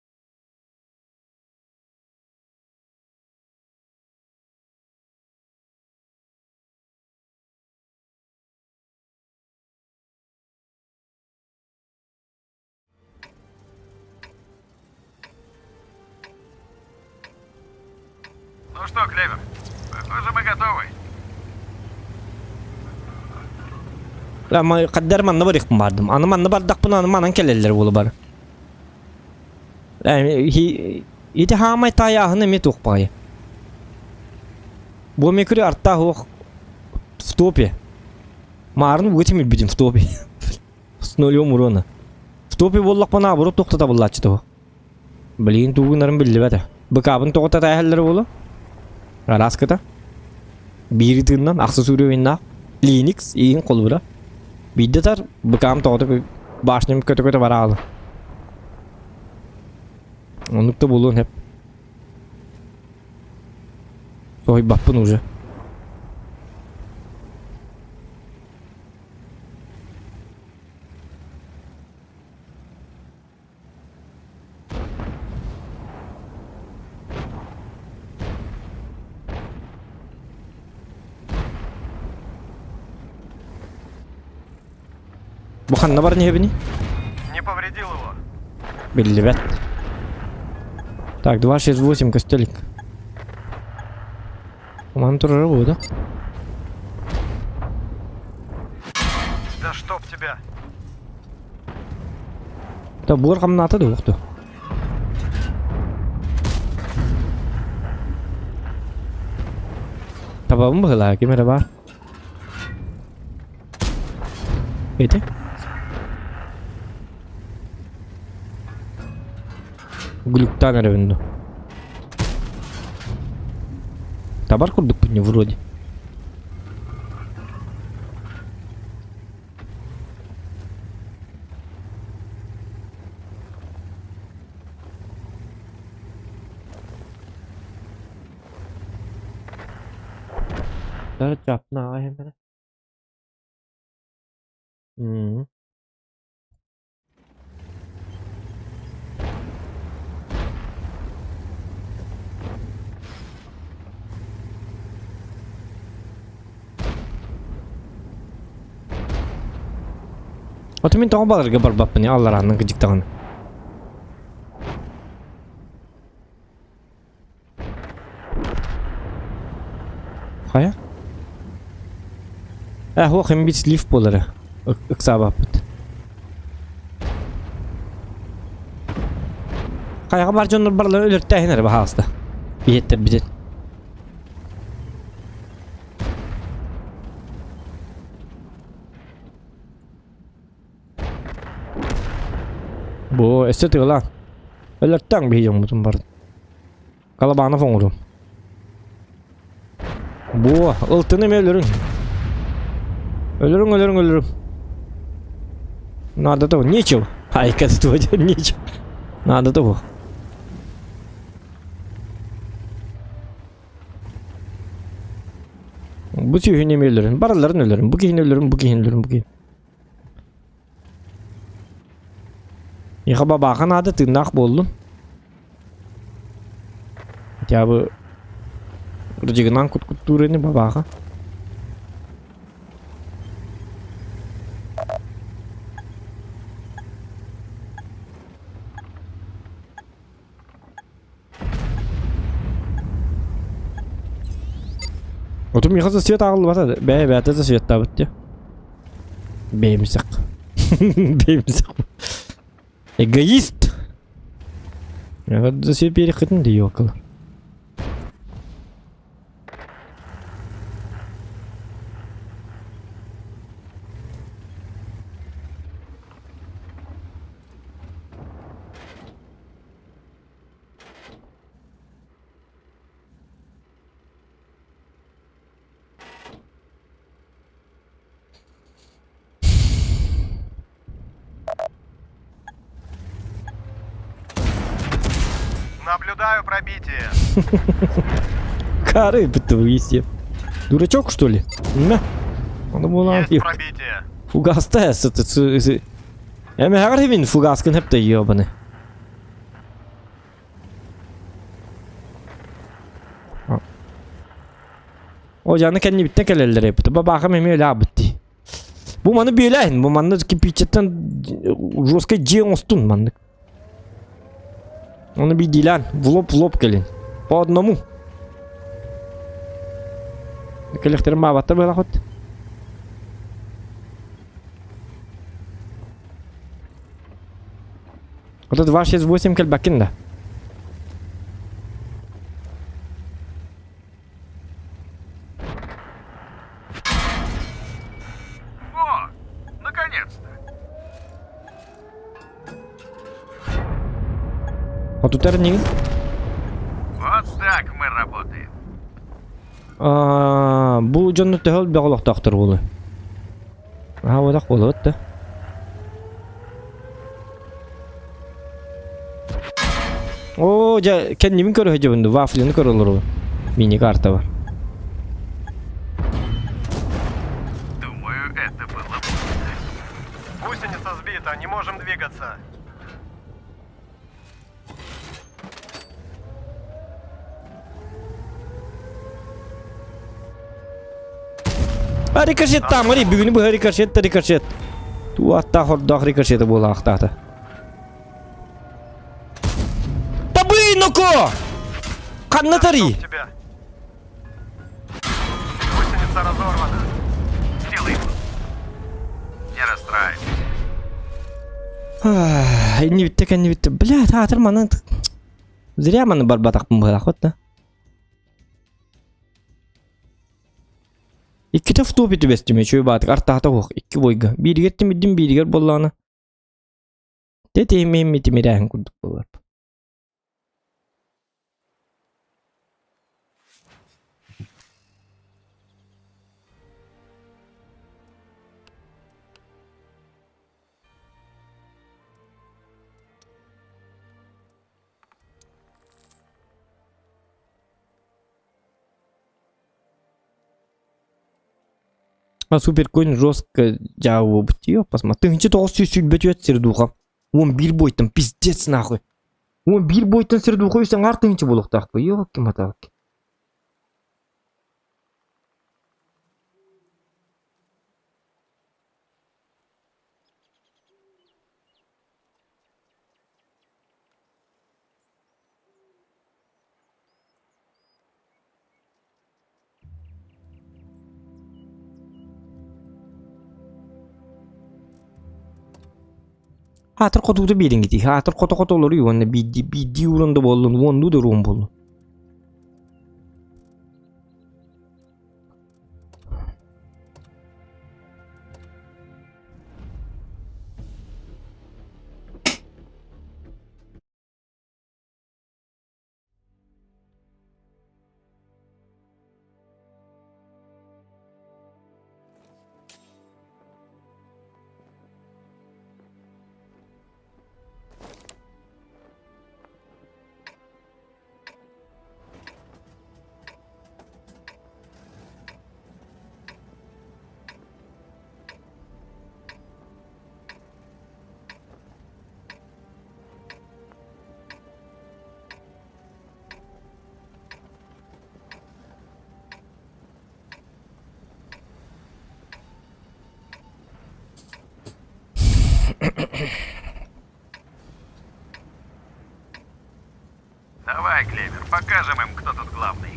Ну что, Клевер, похоже, мы готовы. Хаддар манна барыахпын бардым. Аны манна бардахпына аны манан кэлэллэр буолу бар. Ити хаамай таайааһын эмиэ туох баҕайы. Бу мекүрү артаах уох в топе. Маарын уга тимирбитим в топе. С нулем урона. В топе буоллахпына наоборот тохтото буллааччы того. Билигин тугу гынарым биллибэт. БК-бын тоҕо татааһаллара буолуо? Араската. Биир тыыннан ахсыс уровеннаах Linux иин холбура. Биирдэ тар БК-м тоҕото башням көтө-көтө бараалы. Оннук да буолуон сөп. Соһуйбаппын уже. Бу ханна баран иһэбиний? Не повредил его. Биллибэт. Так, 268 костелик. Ман турара буолуо. Да чтоб тебя! Да буор хамнаата да уохту. Табабын быһылаа ким эрэ баар. Ити. Глюктан эрэбин ду. Табар курдукпун не вроде. Чапна М. Ото мин тоҕо баларга барбаппын алларааннан кыдьыктаҕына. Хайа? Э, хуох эмбит слив буолара. Ыксаабаппыт. Хайаҕа бар дьоннор барыларын өлөртөөһүн эрэ баһаалыста. Биһиэттэрбитин. Бу өссө тыалаан. Өлөртөҥ биһи дьоммутун барын. Калабанов оҥорум. Бу ылтын эмиэ өлөрүҥ. Өлөрүҥ, өлөрүҥ, өлөрүҥ. Надо того, нечего. Айка тут нечего. Надо того. Бу сүүһүн эмиэ өлөрүн. Барыларын өлөрүн. Бу киһини өлөрүн, бу киһини өлөрүн, бу киһини. Миэхэ бабааха наада тыыннаах буоллун. Хотя бы рычагынан кут-куттуур ини бабааха. Оту миэхэ да свет ааҕыллыбата бэйэ бэйэтэ да светтаабыт дии. Бэйэмсэх. Бэйэмсэх. Эгоист! Миэхэ да свет биэриэххитин дии ёлкалар. Наблюдаю пробитие. Кары бытовые Дурачок, что ли? Мә. Оны буолан Есть пробитие. Фугаста Эмэһэҕэр мин фугаскын хөптө ёбаны. О, дьаны кэннибиттэн кэлэллэр эбит. Бабаахым эмиэ өлаабыт дии. Бу маны бүөлээһин, бу манна кирпичеттэн жесткай дьиэ оҥостун маннык. Оны биирдиилээн в лоб в лоб кэлин. По одному. Кэлэхтэрин баабаттар быһалахыт. Вот 268 кэлбэккин да. О, наконец-то! Хотутар нигин? Вот так мы работаем. Бу дьонну төһө элбэх олохтоохтор буолуой? Аһаабатах буолабыт да. Оо, дьэ, кэннибин көрө сылдьабын дуу, вафлины көрө олоробун. Мини-карта бар. Думаю, это было быстро. Гусеница сбита, не можем двигаться. А рикошет там, смотри, бүгүнү быһа рикошет да рикошет. Туаттаах хордоох рикошеты буолаахтаата. Табыы, но... Токо! Ханна тарый? Чтоб тебя. Гусеница разорвана. Сделай его. Не расстраивайся. Инни бүттэ кэнни бүттэ. Бля, таатыр манан зря маны барбатахпын быһалаах да. Иккитэ в топе түбэстим үчүгэй баатык артаата суох икки бойга. Бииригэр тимирдим бииригэр буоллаҕына тэтиһимиһимми тимирээһин курдук буолар. А суперконь жестко дьаабы посмотри. 1924 сердуха. 11 бойтан пиздец нахуй. 11 бойтан сердуха үс аҥаар тыһыынча буолуохтаахпын. Ёлки-моталки. Аатыр хотуута биэриҥ Аатыр хото-хото олоруй уонна биирдии биирдии ууран да буоллун, уоннуу да уруон буоллун. Давай, Клевер, покажем им, кто тут главный.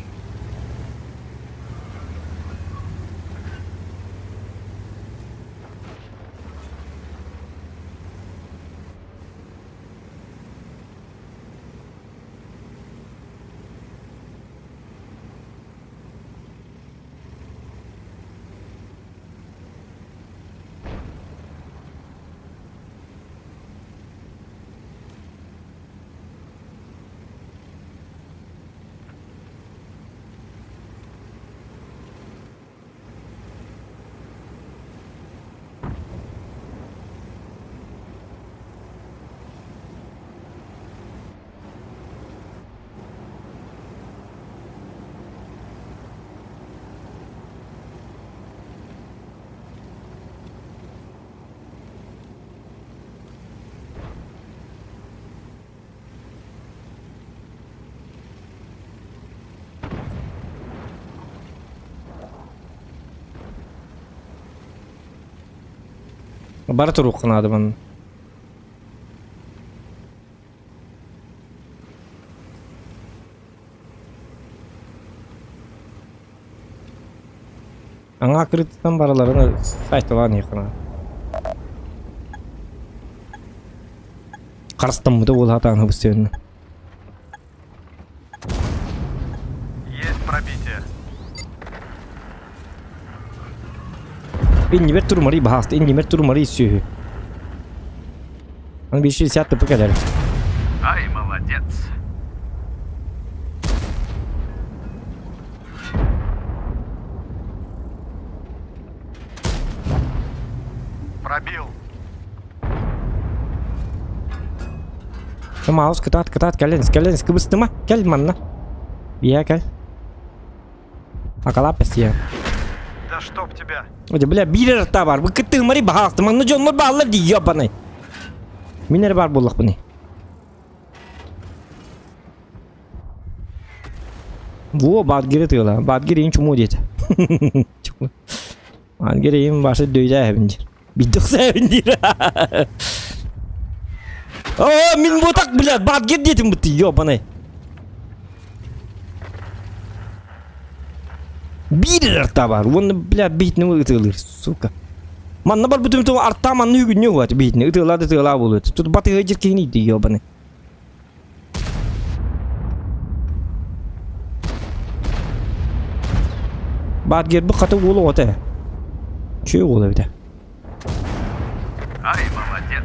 Бара туруохха наада манна. Аҥаа кырыытыттан барыларын сайталаан иһиэххэ наада. Харыстаммыта буола сатаан хабыстыанна. Есть пробитие. Иннибэр турмарый баһааста, иннибэр турмарый сүөһү. Аны 560 тыпы кэлэр. Ай, молодец. Пробил. Маус кытаат, кытаат, кэлин, кэлин, кыбыстыма, кэл манна. Бия кэл. Акалап эсиэ. Да чтоб тебя. Ой, бля, биир эрэ бар. Бу кыттыгымари баһаалта. Манна дьоннор бааллар дии, ёбаный. Мин эрэ бар буоллахпыный. Во, Бадгири тыала. Бадгири ин чуму диэтэ. Бадгири им башы дөйдээһэбин диир. Биддөхсээбин диир. О, мин ботак, бля, Бадгир диэтим бутты, ёбаный. Биир арта бар. Уонна, бля, биһитини ытыалыыр, сука. Манна барбытым то арта манна үгүннү уат биһитини ытыалаа да ытыалаа буолуо. Тут батыһа дьир киһини ди ёбаны. Баатгербы хата уол оҕото ээ. Үчүгэй уол эбитэ. Ай, молодец.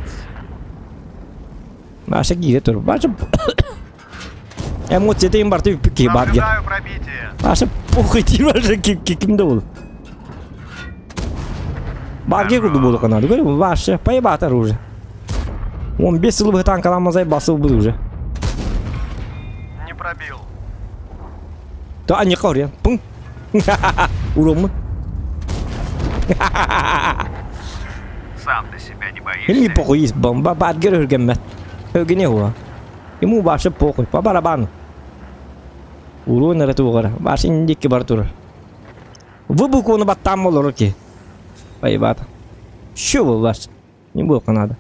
Маша киирэ тур. Маша Эмоцията им барты үппүт киһи баатгер. Наблюдаю пробитие. Маша похуй диир Маша ким да ол. Баатгер курдук буолуохха наада. Көрө Маша поебатар уже. 15 сыл быһытаан каламазай басыл был уже. Не пробил. То аньыка орыйан. Пың. Уроммун. Сам ты себя не боишься. Ему похуй есть бомба, бадгер өргеммет. Өргене хуа. Ему вообще похуй, по барабану. Уруон эрэ туоҕара. Башы индикки бар турар. Выбукуну баттаан болор ки. Поебата. Що был ваш? Не буолка надо.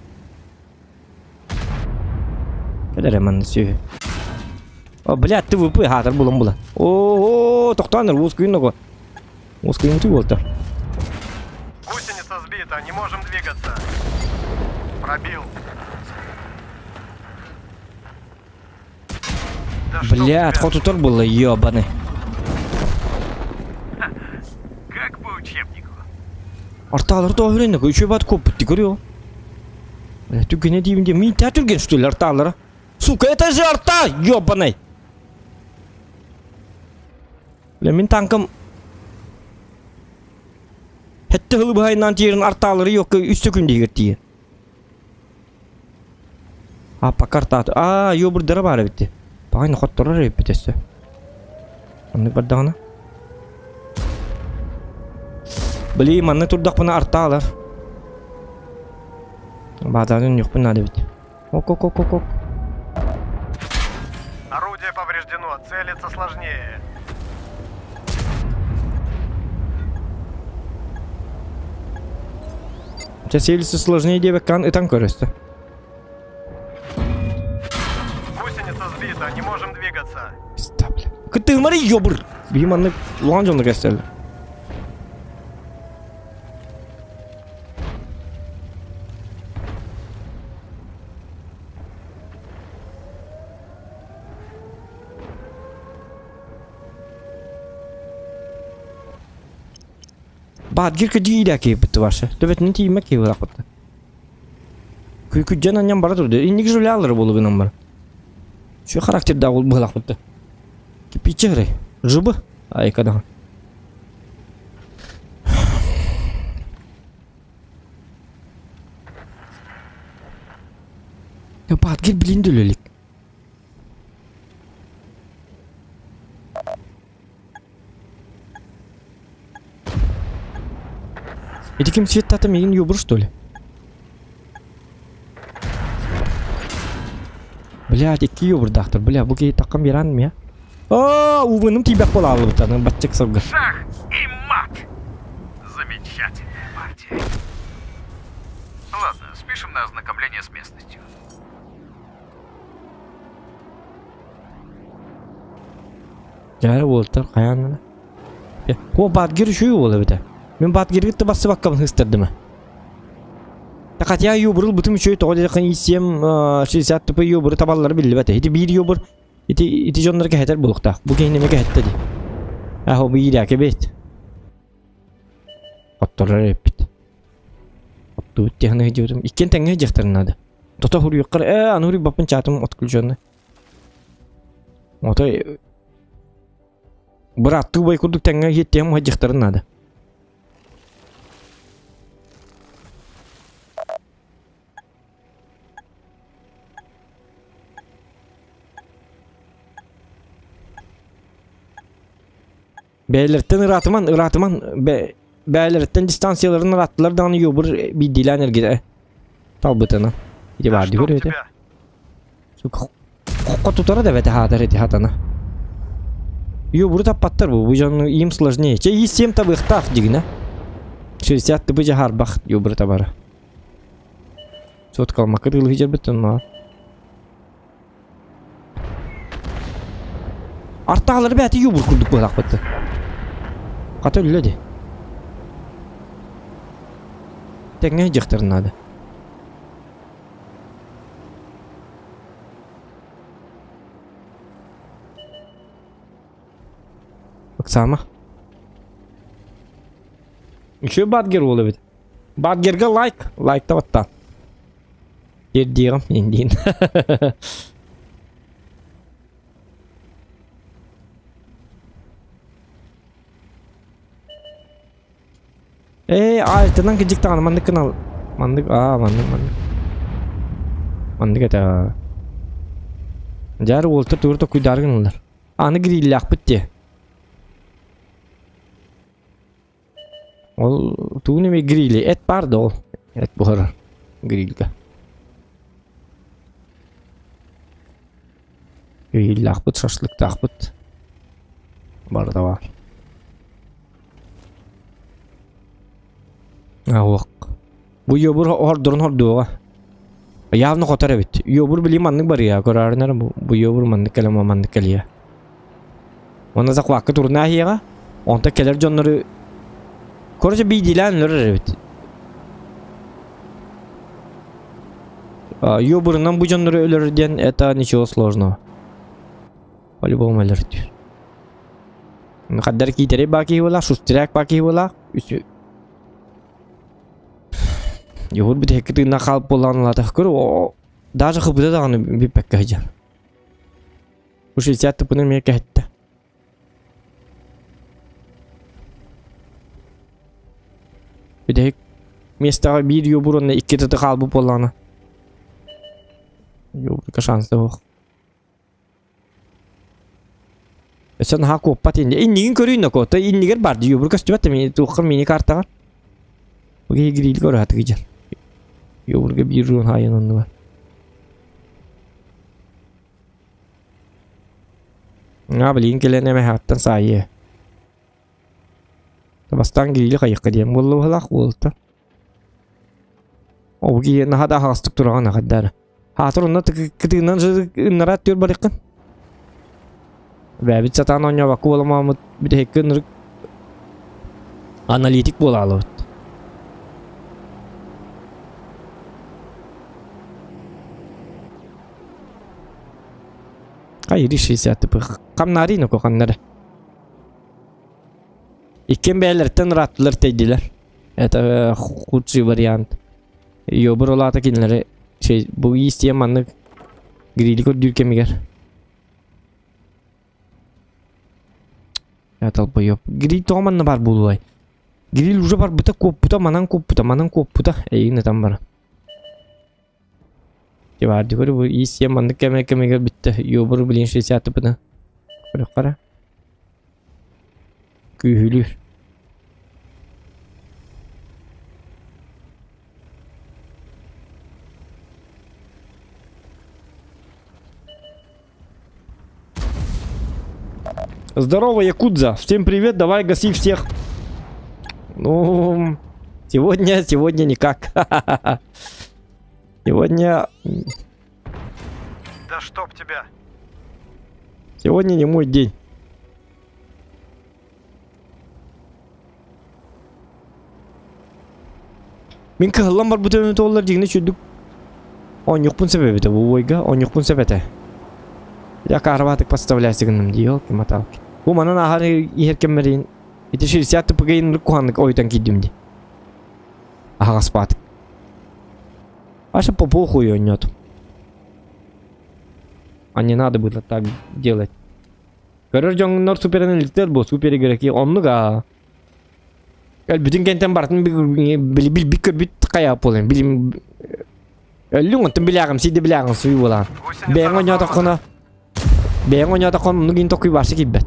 Кэлэрэ манна сүөһү. О, блядь, ты выпы хаатар булан була. О, тохтоон уус күйүн ого. Уус күйүн түү буолта. Гусеница сбита, не можем двигаться. Пробил. Да чтоб Блядь, тебя. хотутар буолла, ёбаный. Как по учебнику. Артаалары тоҕо үрэннэ үчүгэй бат куоппут дии көрүө. Бля, түргэнэ диибин диэн миин түргэн что ли артаалара? Сука, это же арта, ёбаный! Бля, мин танкам Хэтте хылы быһайынан тиэрин артаалары йокка үс сөкүндэ иһигэр тиийэр. А, пока артааты. А, ёбурдара баар эбит. Паҕайны хотторор эбиппит өссө. Оннук бардаҕына. Блин, манна турдахпына артаалар. Баатаатын үннүөхпүн наада эбит. Ок-ок-ок-ок-ок. Орудие повреждено, целиться сложнее. Чэ, целиться сложнее диэбэккэҕин ытан көрөстө. Гусеница сбита, не можем двигаться. Пизда, бля. Кытыымары ёбыр. Биһи маннык улахан дьонно кэстэллэр. Баатгир кыдьыйда киирбит ваша. Төбөтүнэн тиийиммэт киһи буолаахпытта. Күдьэн анньан бара турда. Инник жулялары буолу гынан бар. Şu характердаах ол быһалаахпытта. Кипиче эрэй. Жыбы. Айкадаҕа. Баатгир билин дүлөлик. Ити ким светтата миигин юбур что ли? Блядь, икки юбурдаахтар. Бля, бу киһи таххан биэрэн миэ. Оо, уубуным тиийбэт буолаалыбыттан баччык сылга. Шах и мат! Замечательная партия. Ладно, спишем на ознакомление с местностью. Дьэ уолтар хайаан О, Баатгир үчүгэй уол эбитэ. Мин Баатгиргит да бассыбаккабын ыстардым. Хотя юбурул бутум үчүгэй тоҕо диэтэххин ИСМ 60 тп юбуру табаллара биллибэт. Ити биир юбур ити ити дьоннор кэһэтэр буолуохтаах. Бу киһини эмэ кэһэттэ дии. Аһо бу иирээки эбит. Хотторор эппит. Оттубут диэхин ыйдьыбытым. Иккиэн тэҥҥэ ыйдьыахтарын наада. Тото хуруйуккар ээ аны хуруйбаппын чаатым отключенный. Отой бырааттыы убай курдук тэҥҥэ иһиттиэм уһайдьахтарын наада. Бэйэлэриттэн ыраатыман, ыраатыман, бэ бэйэлэриттэн дистанцияларын ырааттылар даҕаны юбур биирдиилээн эргитэ талбытына. Ити Да баар чтоб дии тебя! Сука, хоххо тутара да эбэтэ хаатар ити хатана. Юбуру таппаттар бу, бу дьону им сложнее. Чэ, ИС-7 табыахтаах дигинэ. 60 тыбы дьаһарбах юбуру табара. Соткалмакка тылы дьэрбиттэн маа. Артаалары бэти юбур курдук быһалаахпытты. Хата өллө дии. Тэҥҥэ сылдьыахтарын наада. Оксана. Үчүгэй Бадгер уол эбит. Бадгерга лайк. Лайкта баттаан. Тиэрдиэҕим индиин. Ээ, алтынан кыдьык даҕаны маннык гынал. Маннык, аа, маннык, маннык. Маннык этэ. Дьаар уолта тугу токуйдаары гыналлар. Аны гриллээхпит дии. Ол тугун эмэ грили эт баар да ол. Эт буһарар грильга. Гриллаахпыт, шашлыктаахпыт. Барыта баар. Аһуох. Бу йобур хордорун хордуоҕа. Явно хотор эбит. Йобур били маннык барыа. Көрөөрүнэр бу, бу йобур маннык кэлэ маннык кэлиэ. Уонна захвакка турна аһыаҕа. Онто кэлэр дьоннору короче биирдиилээн өлөрөр эбит. Йобурунан бу дьоннору өлөрөр диэн это ничего сложного. По-любому өлөртүүр. Хаддар киитэрэй баа киһи буолаах, шустряк баа киһи буолаах. Йобур бүтэһикки тыыннаах хаалып буоллаҕына улаатах көр, даже хыбыта даҕаны бүппэккэ сылдьар. Бу 60 тыппын эмиэ кэһэттэ. Бүтэһик миэстэҕэ биир юбур уонна икки тыты хаалбыт буоллаҕына. Юбурга шанс да суох. Өссө наһаа куоппат инни. Иннигин көрүйүн ноко. То иннигэр бар дии. Юбур көстүбэт да туохха мини картаҕар. Бу киһи гриль көрө сатыгы Юбурга биир рун хаайан оннугар. Аа, билигин кэлэн эмэһэҕиттэн саайыа. Бастаан грили хайыахха диэн буолла быһыылаах уолта. Ол киһи наһаа да аһаҕастык тураҕын аҕайдаара. Хаатыр онно кытыынан ыннараат түөр барыаххын. Бэйэбит сатаан оонньообокко буоламмыт бүтэһиккэ ынырык аналитик буолаалыбыт. Хайыр 60 типы хамнаарый ноко ханнары. Иккиэн бэйэлэриттэн ырааттылар тэйдилэр. Это худший вариант. Йобур улаата кинилэри бу иистиэн маннык грили көрдүүр кэмигэр. Толбойоп. Гриль тоҕо манна бар буолуой? Гриль уже барбыта куоппута, манан куоппута, манан куоппута. Эйигин ытан баран. Баар көрү бу иистиэн маннык кэмэ кэмигэр бүттэ. Йобур блин 60 тыпына. Көрөххө Күүһүлүүр. Здорово, Якудза. Всем привет, давай гаси всех. Ну, сегодня, сегодня никак. Сегодня... Да чтоб тебя! Сегодня не мой день. Мин кыһыллан барбыт өҥөтө дьиҥнэ сүрдүк оонньуохпун сөп эбитэ бу уойга оонньуохпун сөп этэ. Я карабатык подставляйся гынным дии елки-моталки. Бу манан ааһар иһэр кэммэрин ити 60 тпг куһаннык ойутан киирдим дии. Аһаҕаспаатык. Аша по похуй оонньоотум. А не надо было так делать. Көрөр дьоҥнор супераналиттар бу супер игроки оннук аа. Өлбүтүн кэнтэн барытын били көрбүт хайа буолан билим өллүҥ онтон билээҕим сиде билээҕим суй буолан. Бэйэҥ оонньоотоххуна бэйэҥ оонньоотоххуна оннук иин токуй баарса киирбэт.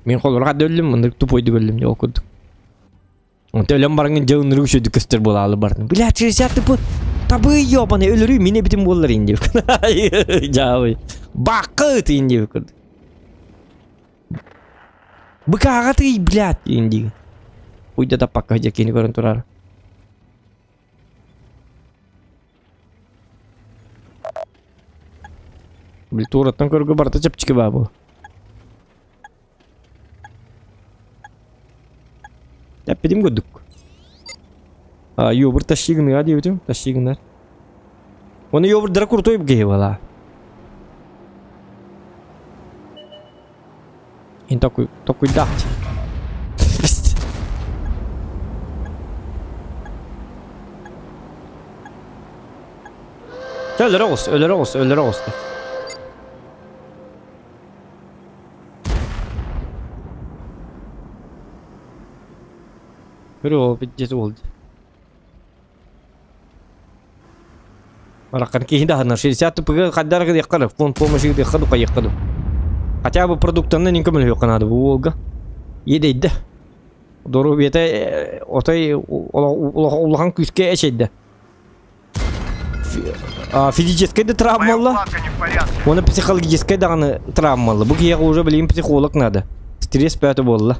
Мин холоруга да өллүм, оннук тупойдук өллүм дьэ ол курдук. Онто өлөн бараҥҥын дьэ ынырык үчүгэйдик көстөр буолаалы бардым. Бля, 60 тыпы табыы ёбаный өлөрүү мин эбитим буоллар ин диэбит. Дьаабый. Бакка ытыйын диэбит курдук. Быкааҕа тый, блядь, ин дии. Уйда таппакка дьэ кини көрөн турар. Били туораттан көргө барыта чэпчэки баа буол. Эппитим курдук. Йобур тащи гыныга диэбитим, тащи гынар. Оны йобурдара крутой киһи буолаа. Ин такой такой дат. Өлөрө оҕус, өлөрө оҕус, өлөрө оҕус. Көрү пиздец болды. Баракан киһи даһанар 60 тупыга хаддар гыдыаххар, фонд помощи гыдыахха дукайыахха ду. Хотя бы продуктанан ин көмөлөһүөххэ наада бу уолга. Иэдэйдэ. Доруобуйата отой улахан күүскэ эчэйдэ. Физическэй да травмалла, уонна психологическай даҕаны травмалла. Бу киһиэхэ уже билигин психолог надо. Стресс бөтө буолла.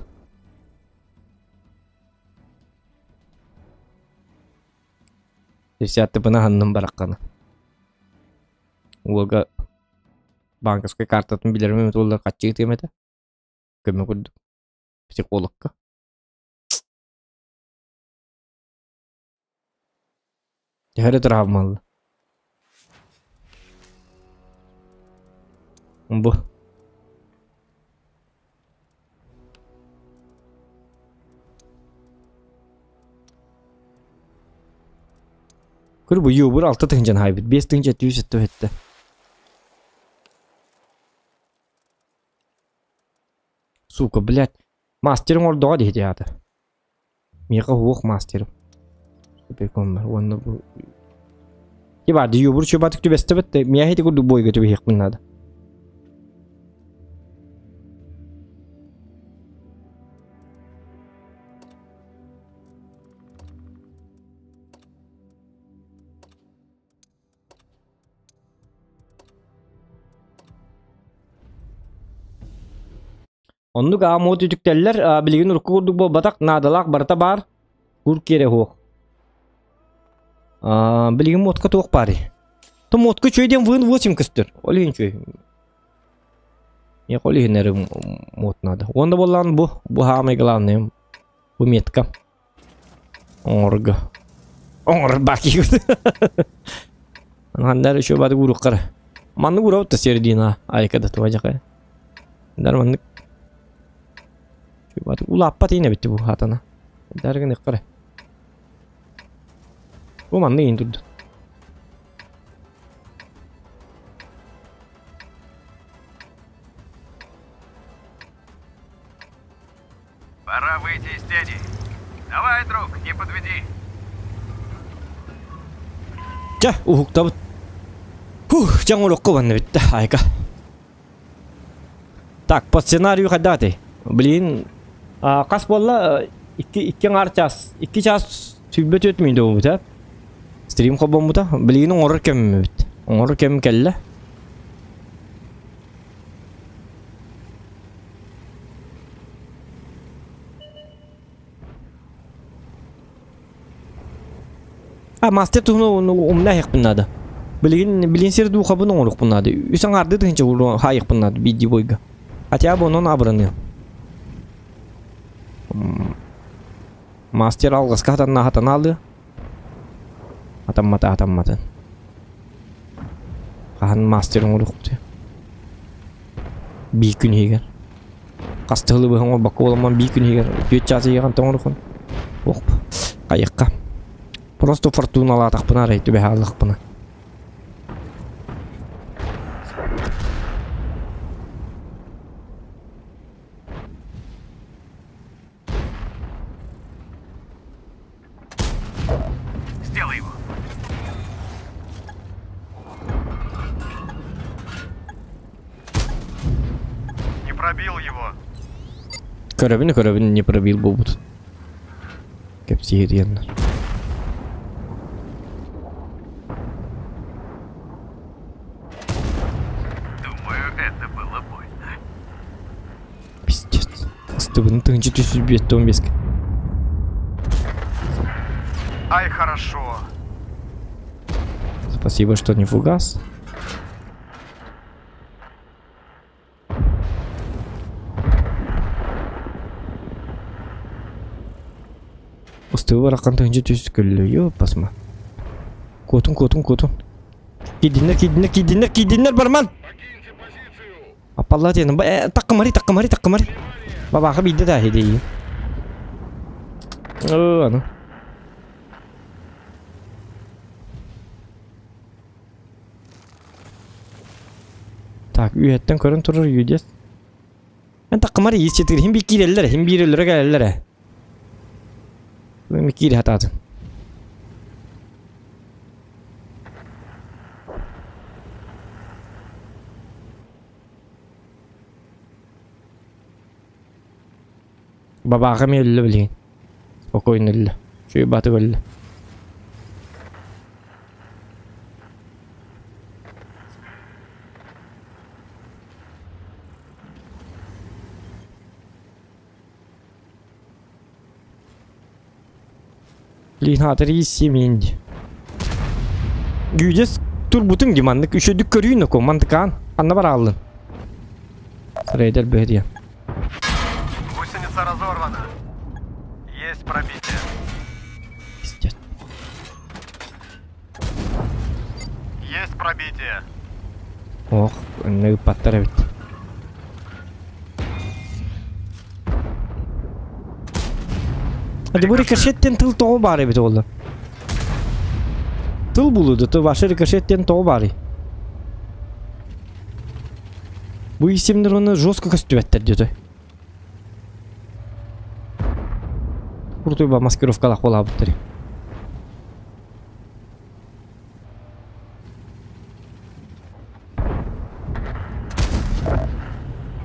Десятыпына аһынным бараххана. Уолга банковскай картатын билэрим эмит буоллар хаччы ытыам этэ. Көмө курдук. Психологка. Төһө эрэ травмалла. Бу. Көр бу юбур алта тыһынчан хайбыт. Бес тыһынча түү сетте өттө. Сука, блядь. Мастерың ордоҕо диһити аата. Миэхэ уох мастерым. Уонна бу Тиба, дьюбур чубатык түбэстэбэт да, миэхэ ити курдук бойга түбэһиэхпин наада. Оннук аамуот үтүктэллэр, билигин урукку курдук буолбатах, наадалаах барыта баар, кур киэрэ суох. Билигин муотка туох баарый? То муотка үчүгэй диэн вын 8 көстөр. Ол иһин үчүгэй. Миэхэ ол иһин эрэ муот наада. Уонна буоллаҕына бу, бу саамай главное, бу метка. Оҥорго. Оҥор бакиют. Хандар еще бады уруккара. Маннык урабыт та середина айка да туа жака. Дар маннык. Бады улааппат ине битти бу хатана. Даргын ыккара. Бу маннык ин турду. Пора выйти из тени. Давай, друг, не подведи. Чэ, уһуктабыт. Фух, дьаҥ олоххо банна бүттэ, айка. Так, по сценарию хайдаатый? Блин, хас буолла? Икки, икки аҥаар час. Икки час сүүрбэ түөрт мүнүүтэ буолбута. Стрим холбоммута. Билигин оҥорор кэмим эбит. Оҥорор кэмим кэллэ. А мастер туһунан умна иһиэхпин наада. Билигин билин сир дуухабын оҥоруохпун наада. Үс аҥаардыы тыһыынча хаайыахпын наада биирдии бойга. Хотя бы онон абыраныам. Мастер алҕаска хатанна хатана алыа. Атаммата атамматын. Хаһан мастер оҥоруохпутуй? Биир күн иһигэр. Хас тылы быһан оҥорбокко буоламмын биир күн иһигэр түөрт чаас иһигэр хантан оҥоруохпун? Ох, хайыахха. Просто фортуналаатахпына арай түбэһэ аллахпына. Сделай его. Не пробил его. Көрөбүн, көрөбүн, не пробил буолбут. Кэпсиир диэннэр. Думаю, это было больно. Пиздец. Ыстыбын тыһыынча түс биэттэ он беске. Ай, хорошо. Спасибо, что не фугас. Устуба бараххан тыһынча түс көллө. Ёппасма. Куотун, куотун, куотун. Киирдиннэр, киирдиннэр, киирдиннэр, киирдиннэр барман! Аппалла диэн, э, таккымари, таккымари, таккымари. Бабаха биирдэ да иһи Оо, аны. Так, үөһэттэн көрөн турар юдес. Эн таккымар иис четыр, хим би киирэллэр, хим биир өлөрө кэлэллэр. Мен киири хатаатын. Бабааҕым өллө билигин. Спокойно өллө. Үчүгэй баатык өллө. Блин, аатыр семень. Гүдес турбутуң ди маннык үчөдүк көрүүн око мантыкаан анна барааллын. Рейдер бөһдиэн. Гусеница разорвана. Есть пробитие. Пиздец. Есть пробитие. Ох, онно ыппаттар эбит. Hadi bu rikoşetten тыл тоҕо баар эбит оҕолор. Тыл булуду, то ваша рикошеттен тоҕо баарый? Бу исимнер оны жестко көстүбэттэр диэтэй. Крутой ба маскировкалаах буолаабыттар.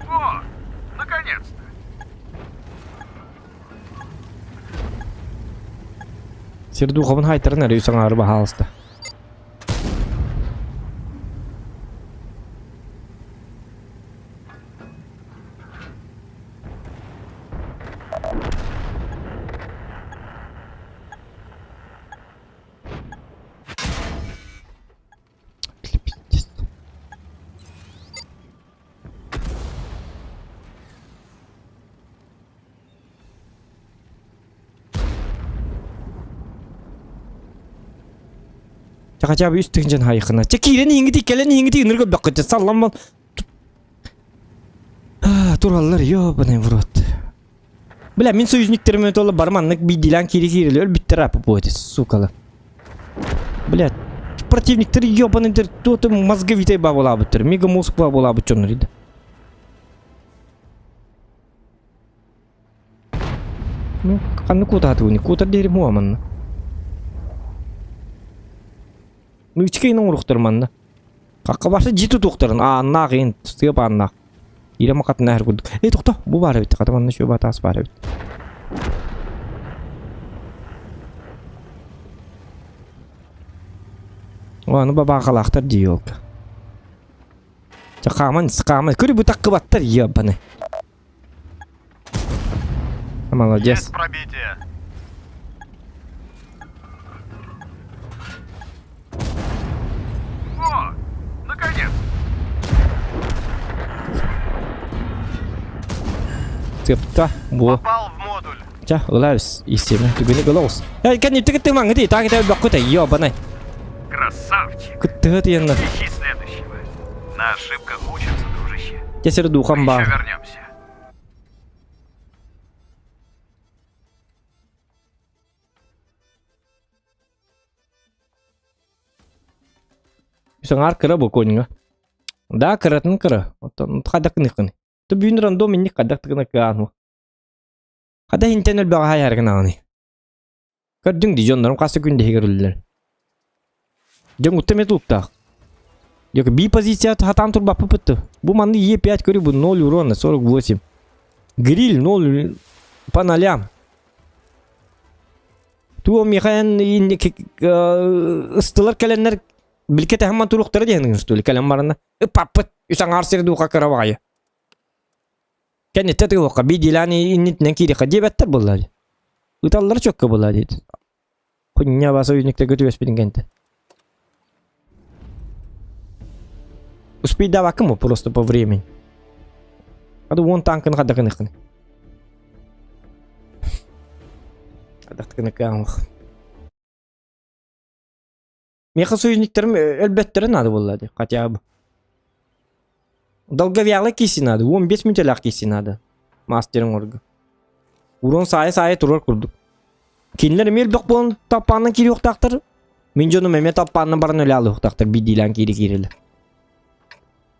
О, наконец-то! Сердуховын хайтарын эрэ саҥаары баһаалыста. Чэ хотя бы үс тыһыынчан хайыхына. Чэ киирэн иһиҥҥитий, кэлэн иһиҥҥитий ынырык өлбөххүт. Саллан Тураллар, ёбаный в рот. Бля, мин союзниктерим тола бар маннык биирдиилээн киири-киирили өлбүттэр аппы сукалар. Бля, противниктер ёбаный туоты мозговитай бабылаабыттар, мега мозг бабылаабыт дьоннор иди. Ну, ханна куутаатыбыный? Куутар диэри муа манна. Нычкайын оҥоруохтар манна. Хахха барса дьиэ тутуохтарын ааннаах иһин сыап ааннаах. Иирэ макатын ааһар курдук. Эй, тохто, бу баар эбит, хата манна үчүгэй таас баар эбит. О, аны бабаахалаахтар дии елка. Чэ, хааман, хааман, көрү бу таккыбаттар, ебаны. Молодец. Есть пробитие. О, наконец! Тыпта, бу. Попал в модуль. Ча, ылабыс, истиэмэ, түгэни гылаус. Эй, кэн итти кытты маңыты, таак итэ баккута, ёбаный. Красавчик. Кыттыһы тиэнна. Ищи следующего. На ошибках учатся, дружище. Тесер духом Мы баар. еще вернемся. Саҥар кыра бу коньга. Да, кыратын кыра. Оттон хайдах гыныххыный? Ту бүгүн рандом инник хайдах гына кыану. Хада хинтен өлбөҕө хайар гынаҕыный? Көрдүҥ дии дьоннорум хас да күн иһигэр үллэр. Дьон утта эмиэ тулуктаах. Дьэ би позиция хатаан турбаппыт Бу манны Е5 көрүү бу 0 урона 48. Гриль 0 по нолям. Туо миэхэ ыстылар кэлэннэр билке тэһэмман туруохтара диэн что ли кэлэн баранна ыппаппыт үс аҥаар сир дууха кыра баҕайы. Кэнниттэ тыылыкка биирдиилээн иннитинэн киириэххэ диэбэттэр буолла дии. Ыталлара чөккө буолла дии. Хуйня баса үүнүктэргэ түбэспитин кэнтэ. Успейдавакым просто по времени. Ады уон танкын хадакыныхын. Адахтыкына Миэхэ союзниктарым өлбөттөрө наада буолла дии, хотя бы. Долговялый киси надо, 15 мүнөтэлээх киси надо. Мастерын орго. Урон саайа-саайа турар курдук. Кинилэр эмиэ элбэх буолан таппааннан киириэхтаахтар. Мин дьонум эмиэ таппааннан баран өлө алыахтаахтар биирдиилээн киири киирэлэр.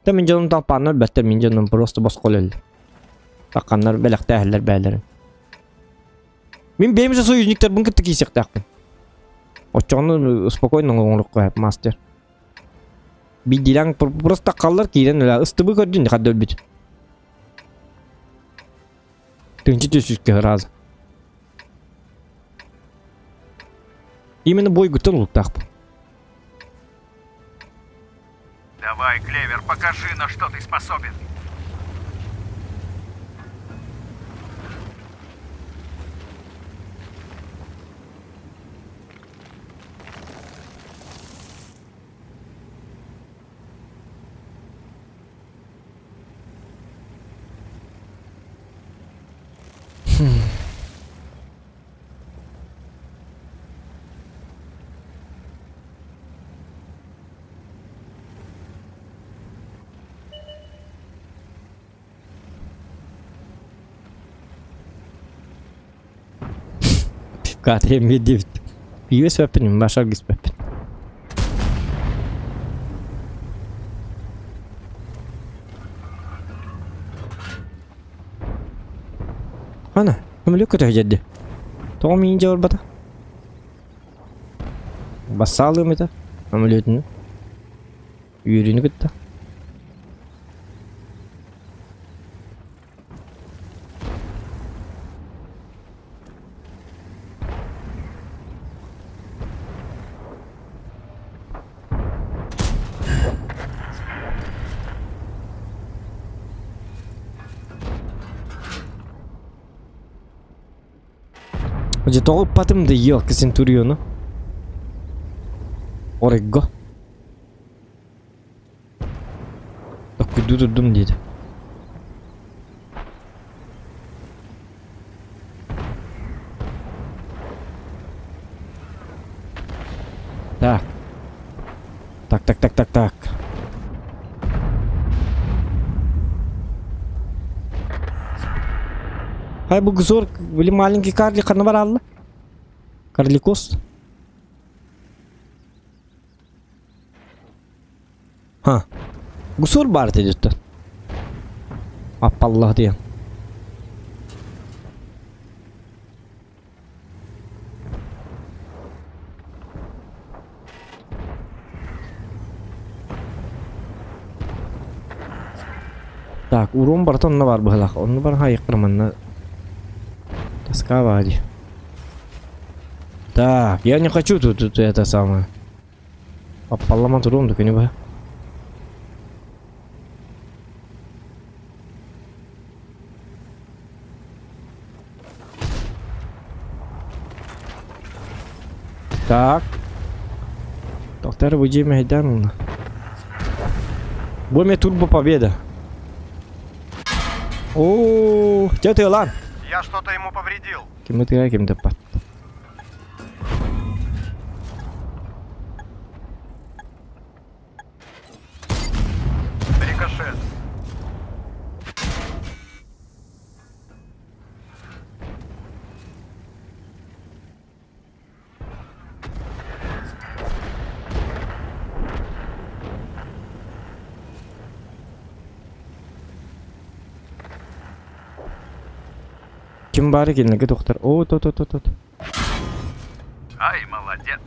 Та мин дьонум талпааннар өлбөттөр, мин дьонум просто босхо өлөллөр. Тахханнар бэлэхтээһэллэр бээлэрин. Мин бэйэм же союзниктарбын кытта киирсиэхтээхпин. Оччоҕуна спокойно оҥоруохха сөп мастер. Биирдиилээн просто таххаллар киирэн өлө ыстыбы көрдүн хадда өлбүт. Тынчы түсүскэ сразу. Именно бойгуттан улуктаахпын. Давай, Клевер, покажи, на что ты способен. Пивка диэбит. Пиибэ сөппүн, башар гиспэппин. Ана, көмөлөк көтө дьэрди. Тоҕо миин дьэ барбата? Бассаалыым этэ, самолетunu. Үөрүүнү кытта. Дьэ тоҕо ыппатым да елка Центуриону. Орегго. Токкуйдуу турдум диэти. Так. Так, так, так, так, так. Хай бу гзор, били маленький карлик ханна баралла? Карликос? Ха. Гусур баар этэ Аппаллах диэн. Так, урон барыта онно баар быһыылаах. Онно баран хайыахпар манна тоска баар дии. Так, я не хочу тут, тут это самое. Аппаллама туруом да күнү быһа. Так. Доктор бу дьиэ мэһэйдээн ылла. Бу эмиэ турбо победа. О, дьэ тыалаан. Я что-то ему повредил. Ким ытыга ким таппат. Рикошет. Ким баары кинилэргэ тохтор. О, то то то то. Ай, молодец.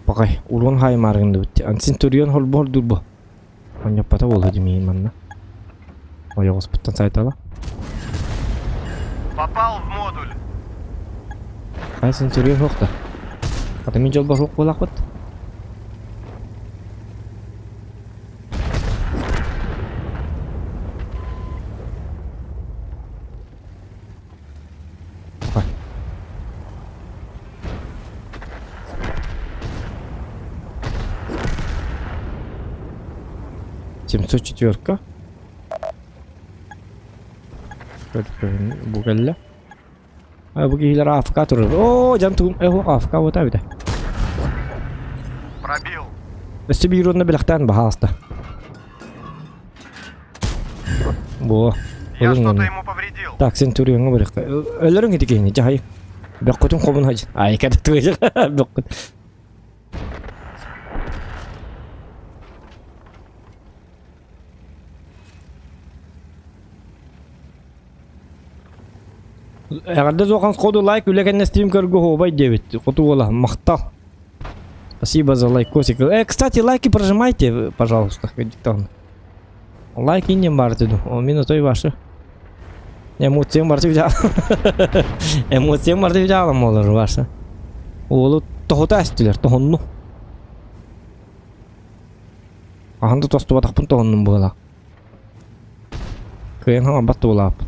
Пакай, урон хаймааргын дыбыт. Центурион холбор дурбу. Онньоппото буолуо димиин манна. Ойоҕоспуттан сайтала. Попал в модуль. Хай Центурион суох да. Ата мин дьолбор суох буолаахпыт. Пакай. 704 Бу кэллэ. Бу киһилэр АФК турар. Оо, дьан тугум эһу АФК буота эбитэ. Пробил. Өссө биир уонна бэлэхтээн баһаалыста. Бу. Я что-то ему повредил. Так, Центурионҥа барыахха. Өлөрүҥ ити киһини, дьаһай. Бөххүтүн хомун хадьы. Айка да туйах. Бөххүт. Эҕэрдэ суохан сходу лайк үлэ кэннэ стрим көргө оһуобай диэбит. Хоту уола махтал. Спасибо за лайкосик. Кстати, лайки прожимайте, пожалуйста, диктовно. Лайк иннем бар деду. О, мин отой ваши. Эмоциям бар деп Эмоциям бар деп алам олар ваша. Уолу тоһута эстилер, тоһонну. Хаһан да тостубатахпын тоһуннум буолаа. Кыайан хаҥарбат туолааппын.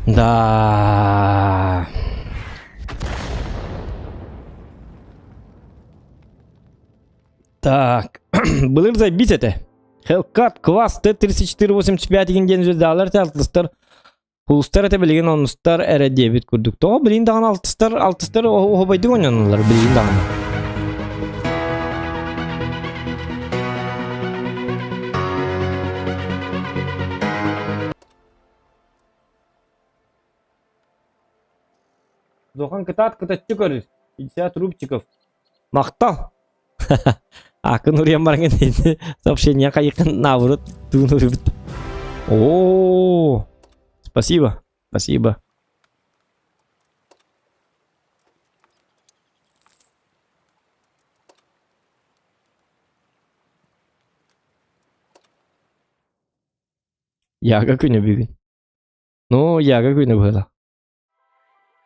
Да. Так, былыр заебись этэ. Hellcat класс Т-3485 игин диэн звездалар этэ алтыстар Улустар этэ билигин онустар эрэ диэбит курдук. Тоҕо билигин даҕаны алтыстар алтыстар оһобайдык оонньонуллар билигин даҕаны. Зохан кытаат кытаччы көрүс. 50 рубчиков. Махтал. Акын уруйан бараҥын сообщение хайыкын наоборот туун уруйбут. О, спасибо, спасибо. Яга күнэ бүгүн. Ну, яга күнэ быһыылаах.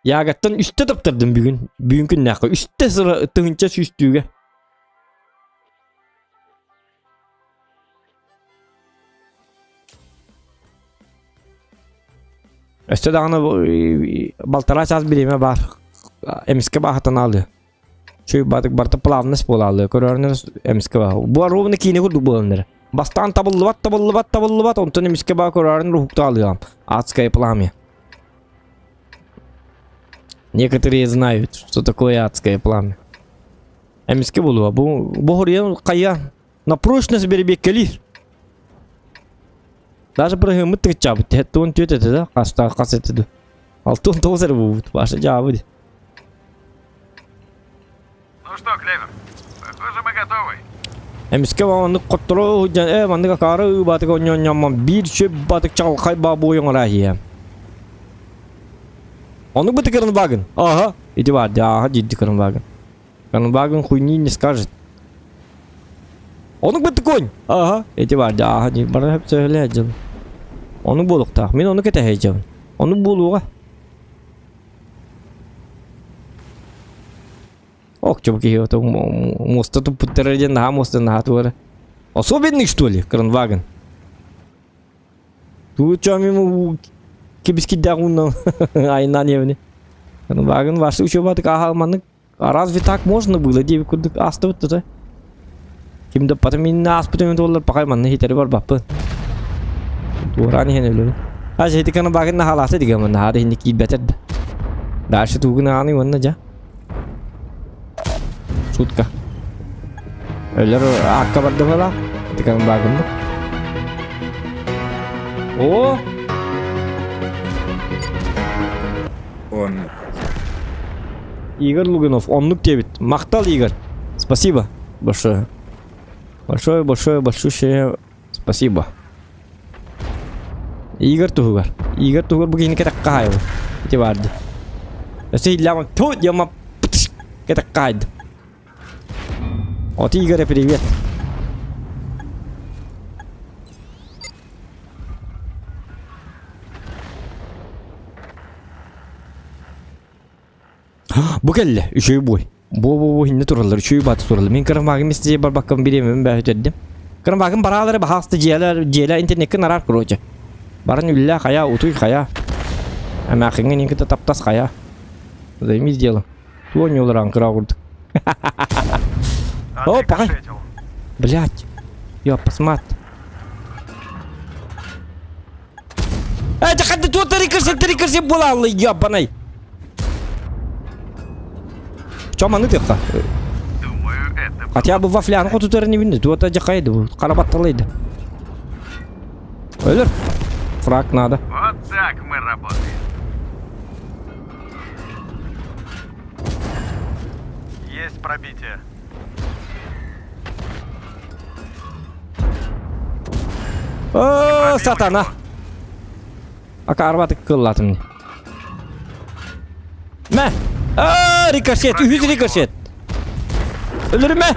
Ягаттан үстэ таптардым бүгүн. Бүгүн күннээххэ үстэ сыра тыһыынча сүүстүүгэ. Өссө даҕаны балтараа чаас бириэмэ баар. Эмискэ баахтан аалыа. Чуй батык барыта плавность буолаалыа. Көрөөрүнэр эмискэ баа. Бу ровно киинэ курдук буолан эрэ. Бастаан табыллыбат, табыллыбат, табыллыбат, онтон эмискэ баа көрөөрүн уһуктаалыам. Адское пламя. Некоторые знают, что такое адское пламя. Эмискэ буолуо. Бу бу хоруйан хайа на прочность бэрибиэккэлиир. Даже бырыһыаммыт тыгыччаабыт. Тэттуон түөт этэ да, хаста хас этэ ду. 69 эрэ буолбут. Баша дьаабы ди. Ну что, Клевер, похоже, мы готовы. Эмискэ маннык хотторо сылдьан ээ маннык акаары ыыбаатык онньонньоммон биир сүп батык чаҕылхай баабуой оҥораһыйа. Оннук быты кырынбагын. Ага, иди бар, ага, дидди кырынбагын. Кырынбагын хуйни не скажет. Оннук быты конь. Ага, ити бар, ага, ди бара хөп сөһөлө дьыл. Оннук буолуохтаах. Мин ону кэтэһэйдьэбин. Оннук буолуоҕа. Ох, киһи ото муоста туппуттара диэн наһаа муоста наһаа туора. Особенный, что ли, Кранваген? Туу ему кибискиддээх ууннан айнаан иэбини. Кранваген ваши учебатык ааһалманнык. А разве так можно было диэбит курдук аастыбыт тута. Ким да потом минне ааспыт туоллар пакай манна хитэри барбаппын. Туораан иһэн өлөбүн. А ити Кранваген наһаалаата дигэ манна хаада иһинни киирбэтэр да. Дальше тугун ааны уонна дьа. Шутка. Өлөр аакка бардым ыла. Тикан баагыммыт. О! Оннук. Игорь Лугинов, оннук диэбит. Махтал, Игорь. Спасибо большое. Большое, большое, большущее спасибо. Игорь туһугар. Игорь туһугар бу киһини кэтэх хаайбы. Ити баар дии. Өссө иллэҕин ту диэма кэтэх хаайдым. От Игоря привет. Бу кэллэ, үчүгэй буой. Бу-бу-бу иннэ тураллар, үчүгэй бааты тураллар. Мин кырамаагым истиэ барбаккам бириэмэбин бээ үтэрдим. Кырамаагым бараалары баһаалыста дьиэлэр, дьиэлэр интернеккэ нараар короче. Баран үллээ хайа, утуй хайа. Эмээхиҥҥэ нин кытта таптас хайа. Займись делом. Туонньуларан кыра курдук. О, паҕай! Блять. Ёппасмат. Это ханна туота рикошет, рикошет буолааллы, ёбаный. Чё маны тыахха? Думаю, это Хотя бы вафлян хотутарын ибинди. Туота жакайды бу. Карабатталайды. Өлөр. Фраг надо. Вот так мы работаем. Есть пробитие. О, сатана. Ака арбатык кыллатым. Мә! А, рикошет, үһүс рикошет. Өлөрүмэ!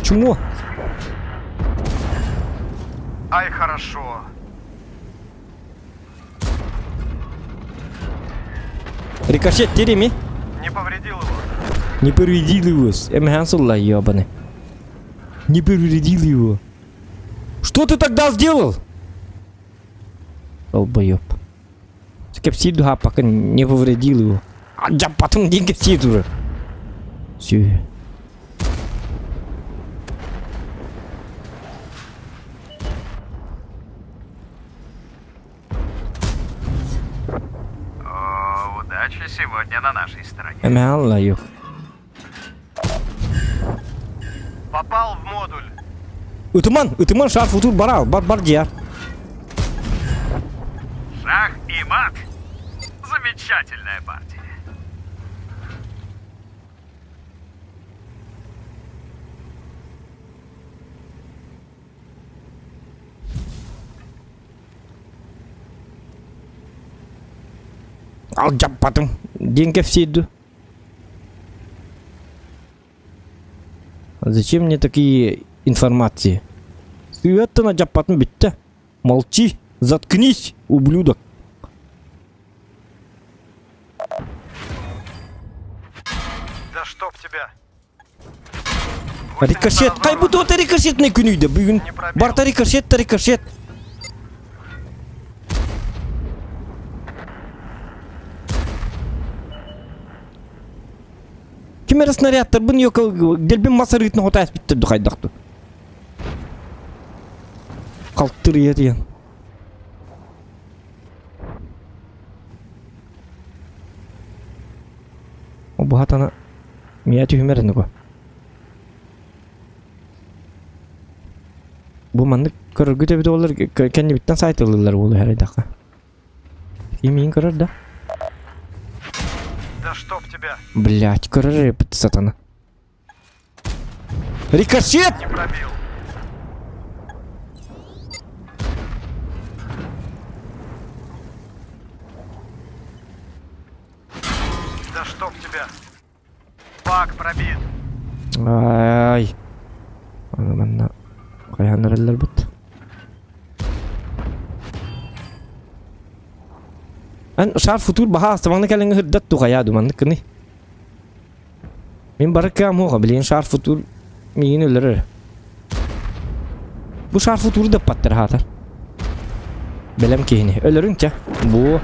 Чумо. Ай, хорошо. Рикошет тереми. Не повредил его. Не повредил его. Эмхан сулла, ебаный. Не повредил его. Что ты тогда сделал? Долбоеб. Кэпсиир духа пока не повредил его. А потом диэн кэпсиир уже. Все. О, удача сегодня на нашей стороне. Эмэалла Попал в модуль. Ытыман, ытыман шар футур барал, бар бар диар. Шах и мат. Замечательная партия. Алдьаппатым диэн кэпсиир Зачем мне такие информации? Сыаттан алдьаппатым бүттэ. Молчи, заткнись, ублюдок. Да чтоб тебя. Рикошет. Хайбут вот рикошетный күнүйдэ бүгүн. Барта рикошет да рикошет. Ким эрэ снарядтарбын дэлбин мас арыытын хотаайс бүттэрдү хайдахту. Халтырыйа диэн. Бу хатана мия түһүмэр энеко. Бу маннык көрөргүт эбит олар кэннибиттэн сайтылылар буолу хэрайдахха. Имиин көрөр да? Да чтоб тебя. Блять, көрөр эбит сатана. Рикошет! Не пробил. Да чтоб тебя. Бак пробит. Ай. Манна хайаан эрэллэрбит. Эн шар футур баха астаманы кэлэҥҥэ сырдат тухайаа думаннык кыны. Мин бары кыам уоҕа билигин шар футур миигин өлөрөр. Бу шар футуру да паттар хаатар. Бэлэм киһини өлөрүҥ чэ. Бу.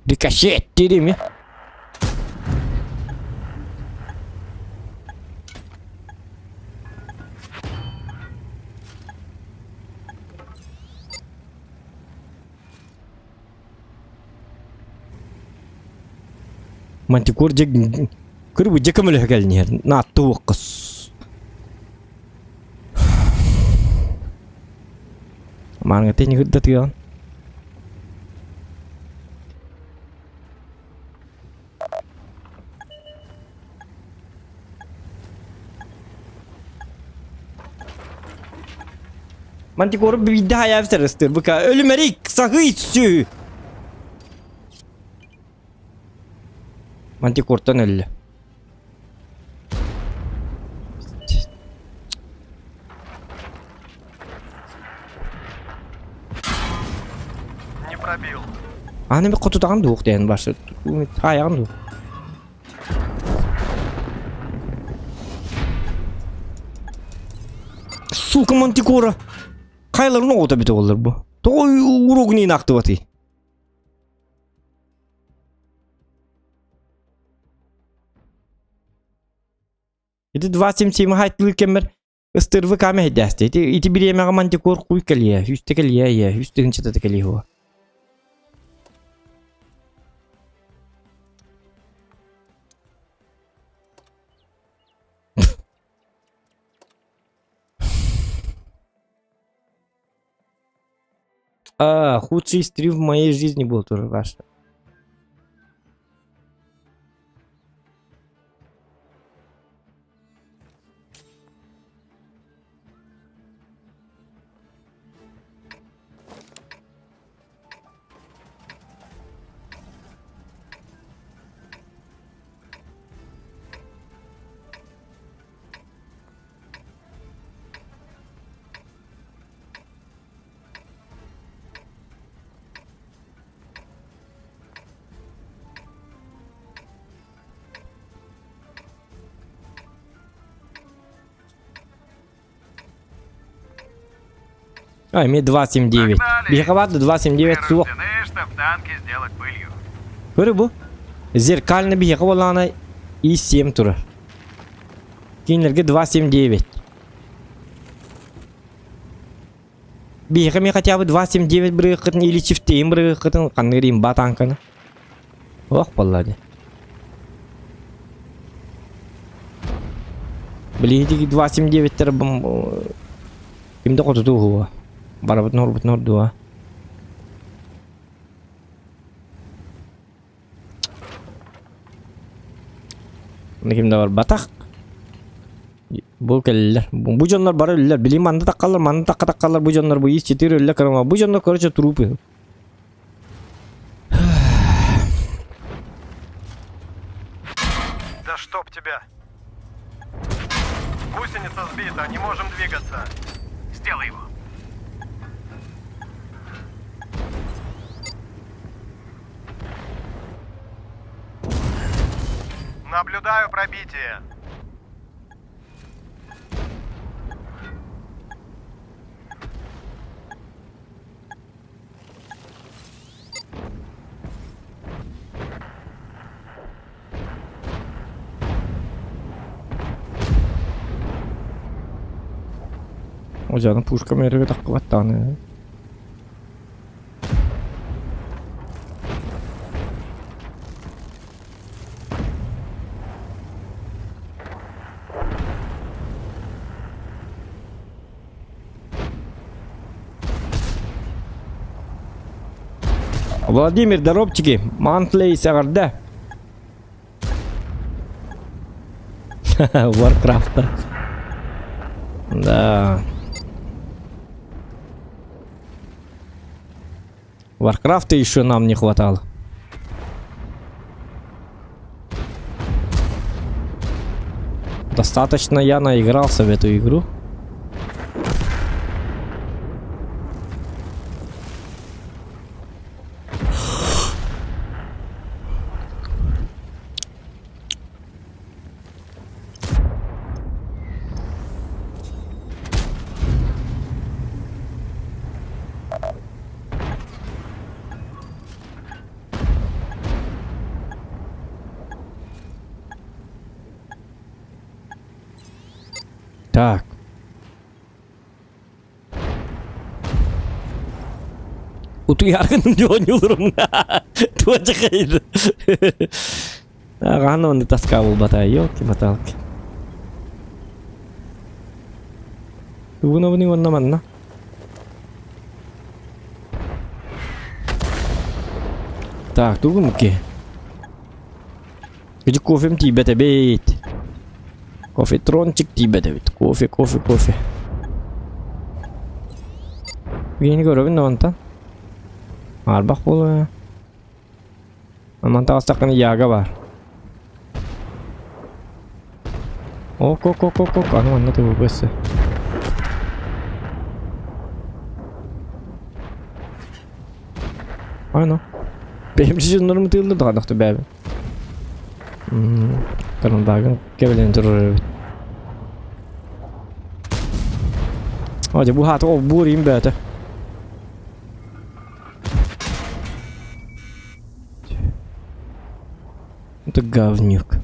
Рикошет дирими. Мантикор дьэ көрбү дьэ көмөлөһө кэлин иһэр. Наатты уохха Мааҥҥа тиһигирдэ тыаҕын. Мантикору биирдэ хайаабыт ыстыыр быка өлүмэрик саһый сү Мантикортан өллө. Не пробил. Аны bir хотутаҕын дуох диэн барсы таайаҕын дуу. Сука, мантикора! Хайларын оҕото бүтэ оллар бу. Тоҕо уруогун инаактыбатый? Ити 27 хайтылыр кэммэр ыстырвы каме хэдээсте. Ити ити бириэмэҕэ мантикор куй кэлиэ, үстэ кэлиэ, ийэ, үс тыһынчата кэлиэ хуа. А, худший стрим в моей жизни был тоже ваш. А, имеет 2,79. Биһиэхэ 2,79 суох. чтоб танки сделать пылью. Көрө бу. Зеркально биһиэхэ буоллаҕына И7 турар. Кинилэргэ 2,79. Биһиэхэ эмиэ хотя бы 2,79 бырыгыккытын или чифтейин бырыгыккытын ханнык римба танканы. Ох, буолла дии. Билиһити 2,79-тер ким да хотутуу уһуо. Барабытын орбутун ордуа. Ким да барбатах. Бу кэллилэр. Бу дьоннор бары өллөр. Били манна таккаллар, манна такка таккаллар бу дьоннор бу ис-четыре өллө кырама. Бу дьоннор короче трупы. Да чтоб тебя! Гусеница сбита, не можем двигаться. Сделай его. Наблюдаю пробитие. Ожаны пушкам эрге таккыбаттааны. Владимир Доробчики, Мантлей саҕарда. Варкрафта. Да. Варкрафта еще нам не хватало. Достаточно я наигрался в эту игру. Так. Утуйаргын дьонньуулурум. Туочахайды. Аҕаһан онно таска булбата, елки-моталки. Тугун уонна манна. Так, тугун ки? Ити кофем тиийбэт эбит. Кофетрончик тиийбэт эбит. Кофе, кофе, кофе. Биһини көрөбүн да онтон. Арбах буолуо. Аман таҕыстаххына яга баар. Ок, ок, ок, ок, ок, аны манна тыбыгы өссө. Аны. Бэйэм дьоннорум тыыллы даҕадахты бээбин. Карандагын кэбилэн турар эбит. О, дьэ бу хаата ол буор им бөөтө. Это говнюк.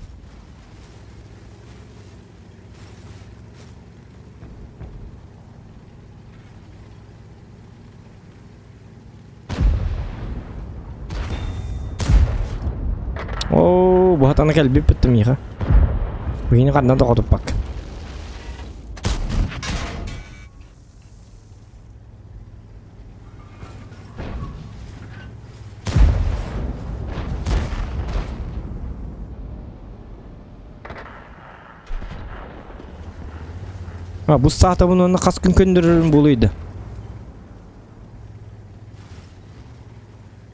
Оо, бу хатана кэлбиппит миэхэ. Быһыны ханна да хотуппакка. А, бу саатабын уонна хас күн көндөрөрүм буолуй да.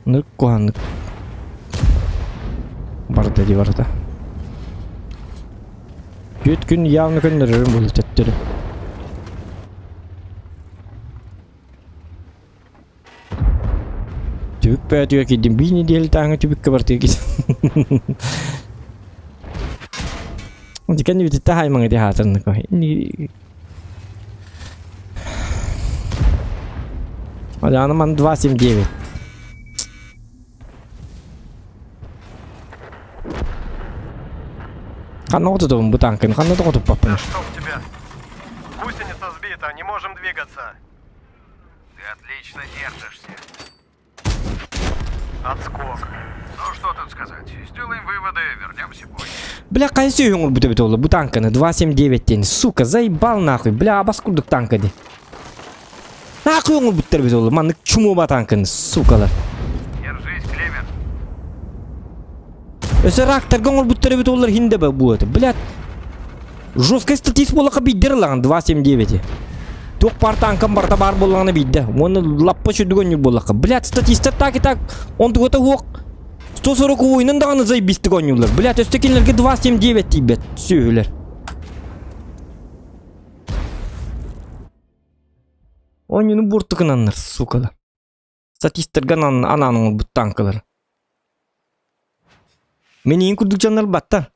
Нык куһааннык барда дии барыта. Түөрт күн явно көннөрөрүм буолуо төттөрү. Түбүк бөөтүгэр киирдим. Биир нэдиэлэ тааҥы түбүккэ бартыга киирдим. Дикэн бүтүттэ хаймаҥы дии хаатырнык. Аляна 279. Ханна отутабын бу танкын, ханна да хотуппаппын. Да чтоб тебя! Гусеница сбита, не можем двигаться. Ты отлично держишься. Отскок. Ну что тут сказать? Сделаем выводы, вернемся позже. Бля, хайа сүөһү оҥорбут эбит ол бу танканы 279 диэн. Сука, заебал нахуй. Бля, абас курдук танка ди. Нахуй оҥорбуттар эбит ол маннык чумуоба танканы, сукалар. Держись, Клевер. Өссө рактарга оҥорбуттар эбит оллар хинде буолуо. Блядь. Жесткий статист буоллахха биирдэр ылаҕын 279. Туох баар танкам барыта баар буоллаҕына биирдэ. Уонна лаппа сүрдүк оонньуур буоллахха. Блядь, статистар так и так онтугата суох 140 ойунан даҕаны заебистик оонньууллар. Блядь, өссө кинилэргэ 279 тиийбэт сүөһүлэр. Оонньууну буортукунаннар, сукалар. Статистарга анаан анаан оҥорбут танкалар. Мин иин курдук дьоннор баттар.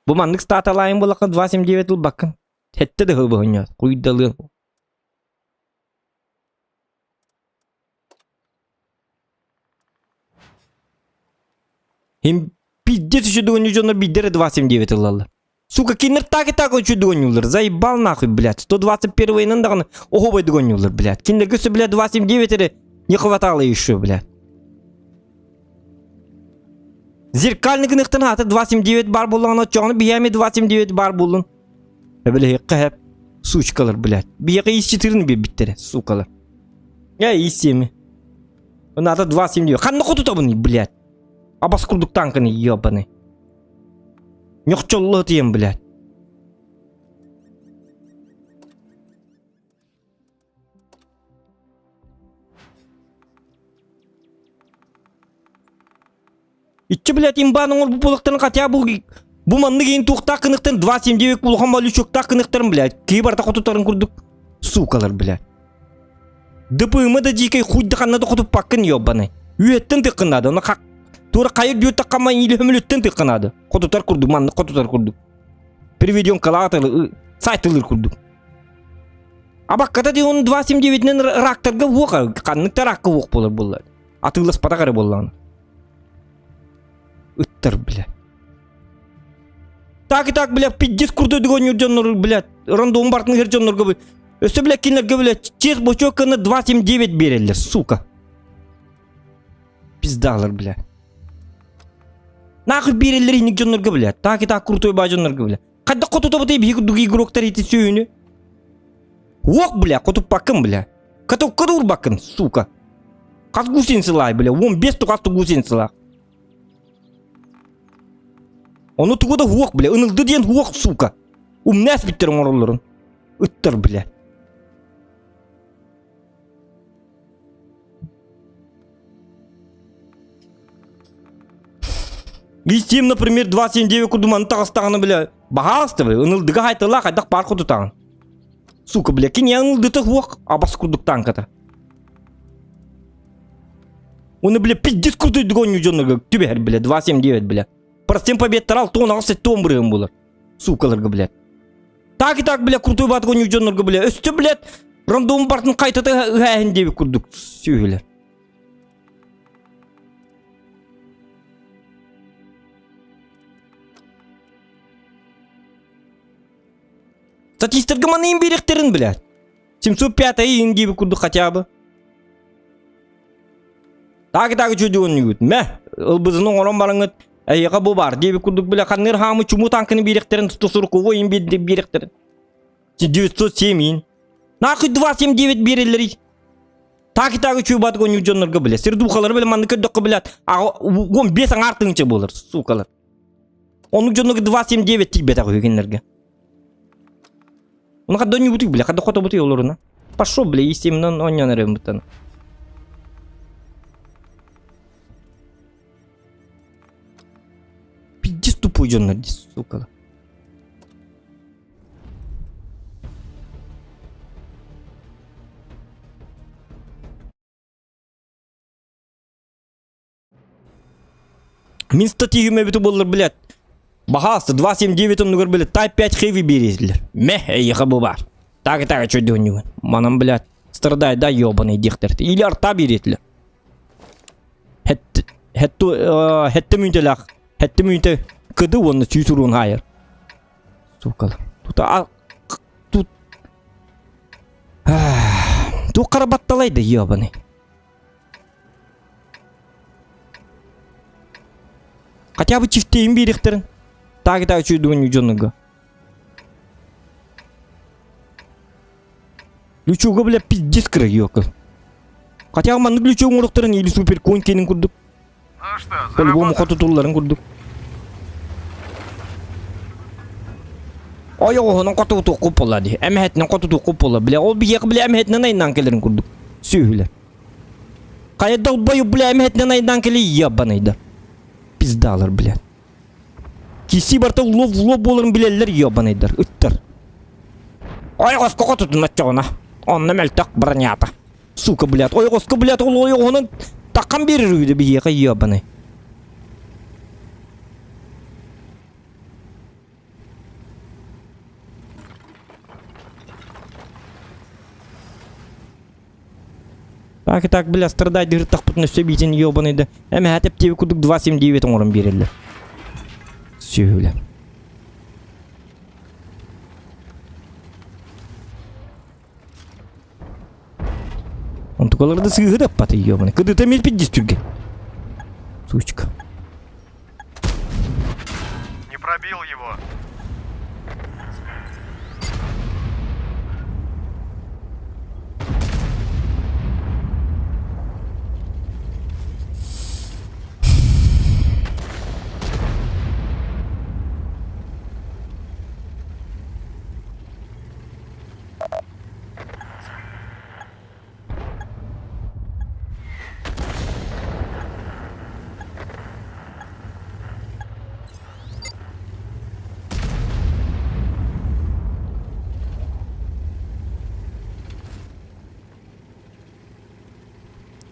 Бу маннык статалаайын буоллахха 279 ылбаккын. Сэттэ да ылбыһынньа, куйдалыан. Им пиздец еще догоню дьоннор биирдэрэ 279 ылаллар. Сука, кинилэр так и так үчүгэй оонньууллар. Заебал нахуй, блядь. 121-йынан даҕаны оһуобайдык оонньууллар, блядь. Кинилэргэ өссө, блядь, 279 эрэ не хватало еще, блядь. Зеркальный гыныхтан аата 279 бар буоллаҕына оччоҕуна биһиэхэ 279 бар буоллун. Эбилиһиэххэ хэп. Сучкалар, блядь. Биһиэхэ ис 4 биэрбиттэрэ, сукалар. Я ис 7. Надо 279. Ханна хотутабын, блядь. Абас курдук танканы, ебаный. Ньохчолло тиийэн блядь. Иччи, блядь, имбаан оҥорбут буолуохтарын хотя бу бу маннык иин туохтаах кыныктан 2.79 улахан малючоктаах кыныктарын, блядь, киһи барыта хотутарын курдук сукалар, блядь. ДПМ да дьиикэй хуй да ханна да хотуппаккын ёбаный. Үөттэн тыккын наада, оны хак тура хайыр дүйөттө хамма или хөмүлүттэн тыккын наада. Хотутар курдук, маннык хотутар курдук. Переведем калаатылы, сайтылыр курдук. Абакката ди он 2.79-нен рактарга уоха, ханнык та ракка уох болар булла. Атыыласпатах эрэ буоллаҕына. Ыттар, бля. Так и так, бля, пиздец крутой догоннюр дьоннору, бля, рандом бартын иһэр дьоннорго, өссө, бля, кинилэргэ, бля, честь бочокканы 2.79 биэрэллэр, сука. Пиздалар, бля. Нахуй биэрэллэр иник дьоннорго, бля, так и так крутой баа дьоннорго, бля. Хайдах хотутабытай биһиги курдук игроктар ити сүөһүнү? Уох, бля, хотуппаккын, бля. Катокка да урбаккын, сука. Хас гусеницалаах, бля, 15 тухас гусеницалаах. Ону тугу да уох, бля, ынылды диэн уох, сука. Умнаас биттэр оҥороллорун. Ыттар, бля. Истим, например, 279 курдук маны таҕыстаҕына, бля, баһаалыста, бля, ынылдыга хайталаах хайдах баар хотутаҕын. Сука, бля, кини ынылдыта уох абас курдук танката. Оны, бля, пиздец крутой оонньуу дьоннорго түбэһэр, бля, 279, бля. Процент победтара 68 бырыһын булар. Сукаларга, блядь. Так и так, бля, крутой бат оонньуу дьоннорго, бля, өстө, блядь. Рандом бартын қайтата ыһааһын диэбит курдук сүөһүлэр. Статистарга маныйын биэриэхтэрин билэр. 705 иин диэбит курдук хотя бы. Так так чудуон мэ ылбызын оҥорон бараҥыт эйиэхэ бу бар диэбит курдук билэ ханныыр хаамы чумуу танканы биэриэхтэрин тусурковой им биэриэхтэрин 907 иин нахуй 279 биэрэллэрий так так үчүгэй гоню дьоннорго билэ сир духалары билэ маннык көрдөххө билэ уон биэс аҥаар тыһыынча буолар сукалар оннук дьоннорго 279 тиийбэтэх үһү кинилэргэ Ону хадда ойнуубутуй бля, хадда хотобутуй олоруна. Пошел, бля, истимнан оонньоон эрэбин буттан. Пиздец тупой дьоннор, сука. Мин статьям эбитэ буоллар, блядь. Баһаалыста 279 оннугар, блядь, Type 5 Heavy биэриэһилэр. Мэ, эйиэхэ бу баар. Так так чөйдүөнньүгүн. Манан, блядь, страдай, да, ёбаный диэхтэр. Или арта биэриэтилэр. Хэтт, хэтт, хэтте мүнтэлээх, хэтте мүнтэ кыды уонна сүүс уруун хаайар. Сукалар. Тут, а, тут, Туох хара батталай да, ёбаный. Хотя бы чифтейин биэриэхтэрин. Так так үчүгэй дьонуга. Лючуга, бля, пиздец кыра ёка. Хотя бы маннык лючок оҥоруохтарын или супер конь кенин курдук. Ну что, По-любому заработал? хотутулларын курдук. Ойоҕоһунан хотутуоххут буолла дии. Эмэһэтинэн хотутуоххут буолла. Бля, ол биһиэхэ, бля, эмэһэтинэн айнаан кэлэрин курдук. Сүөһүлэр. Хайа долбоеб, бля, эмэһэтинэн айдаан кэлий, ебаный Пиздалар, блядь. Киси барта лоб лоб буоларын билэллэр, ебаныйдар, ыттар. Ойоҕоско хотутун оччоҕуна. Онно мөлтөх бронята. Сука, блядь, ойоҕоско, блядь, ол ойоҕоһунан таххан биэрэр үһү да биһиэхэ, ебаный. Так и так, бля, страдай дырыттахпытын өссө биитин ёбаный да. Эмэһэ тэптиэби курдук 2.79 оҥорон биэрэллэр. Сүөһүлэр. Онтукалары да сыыһы да аппаты ёбаный. Кыдыта милпит дис түргэн. Сучка. Не пробил его.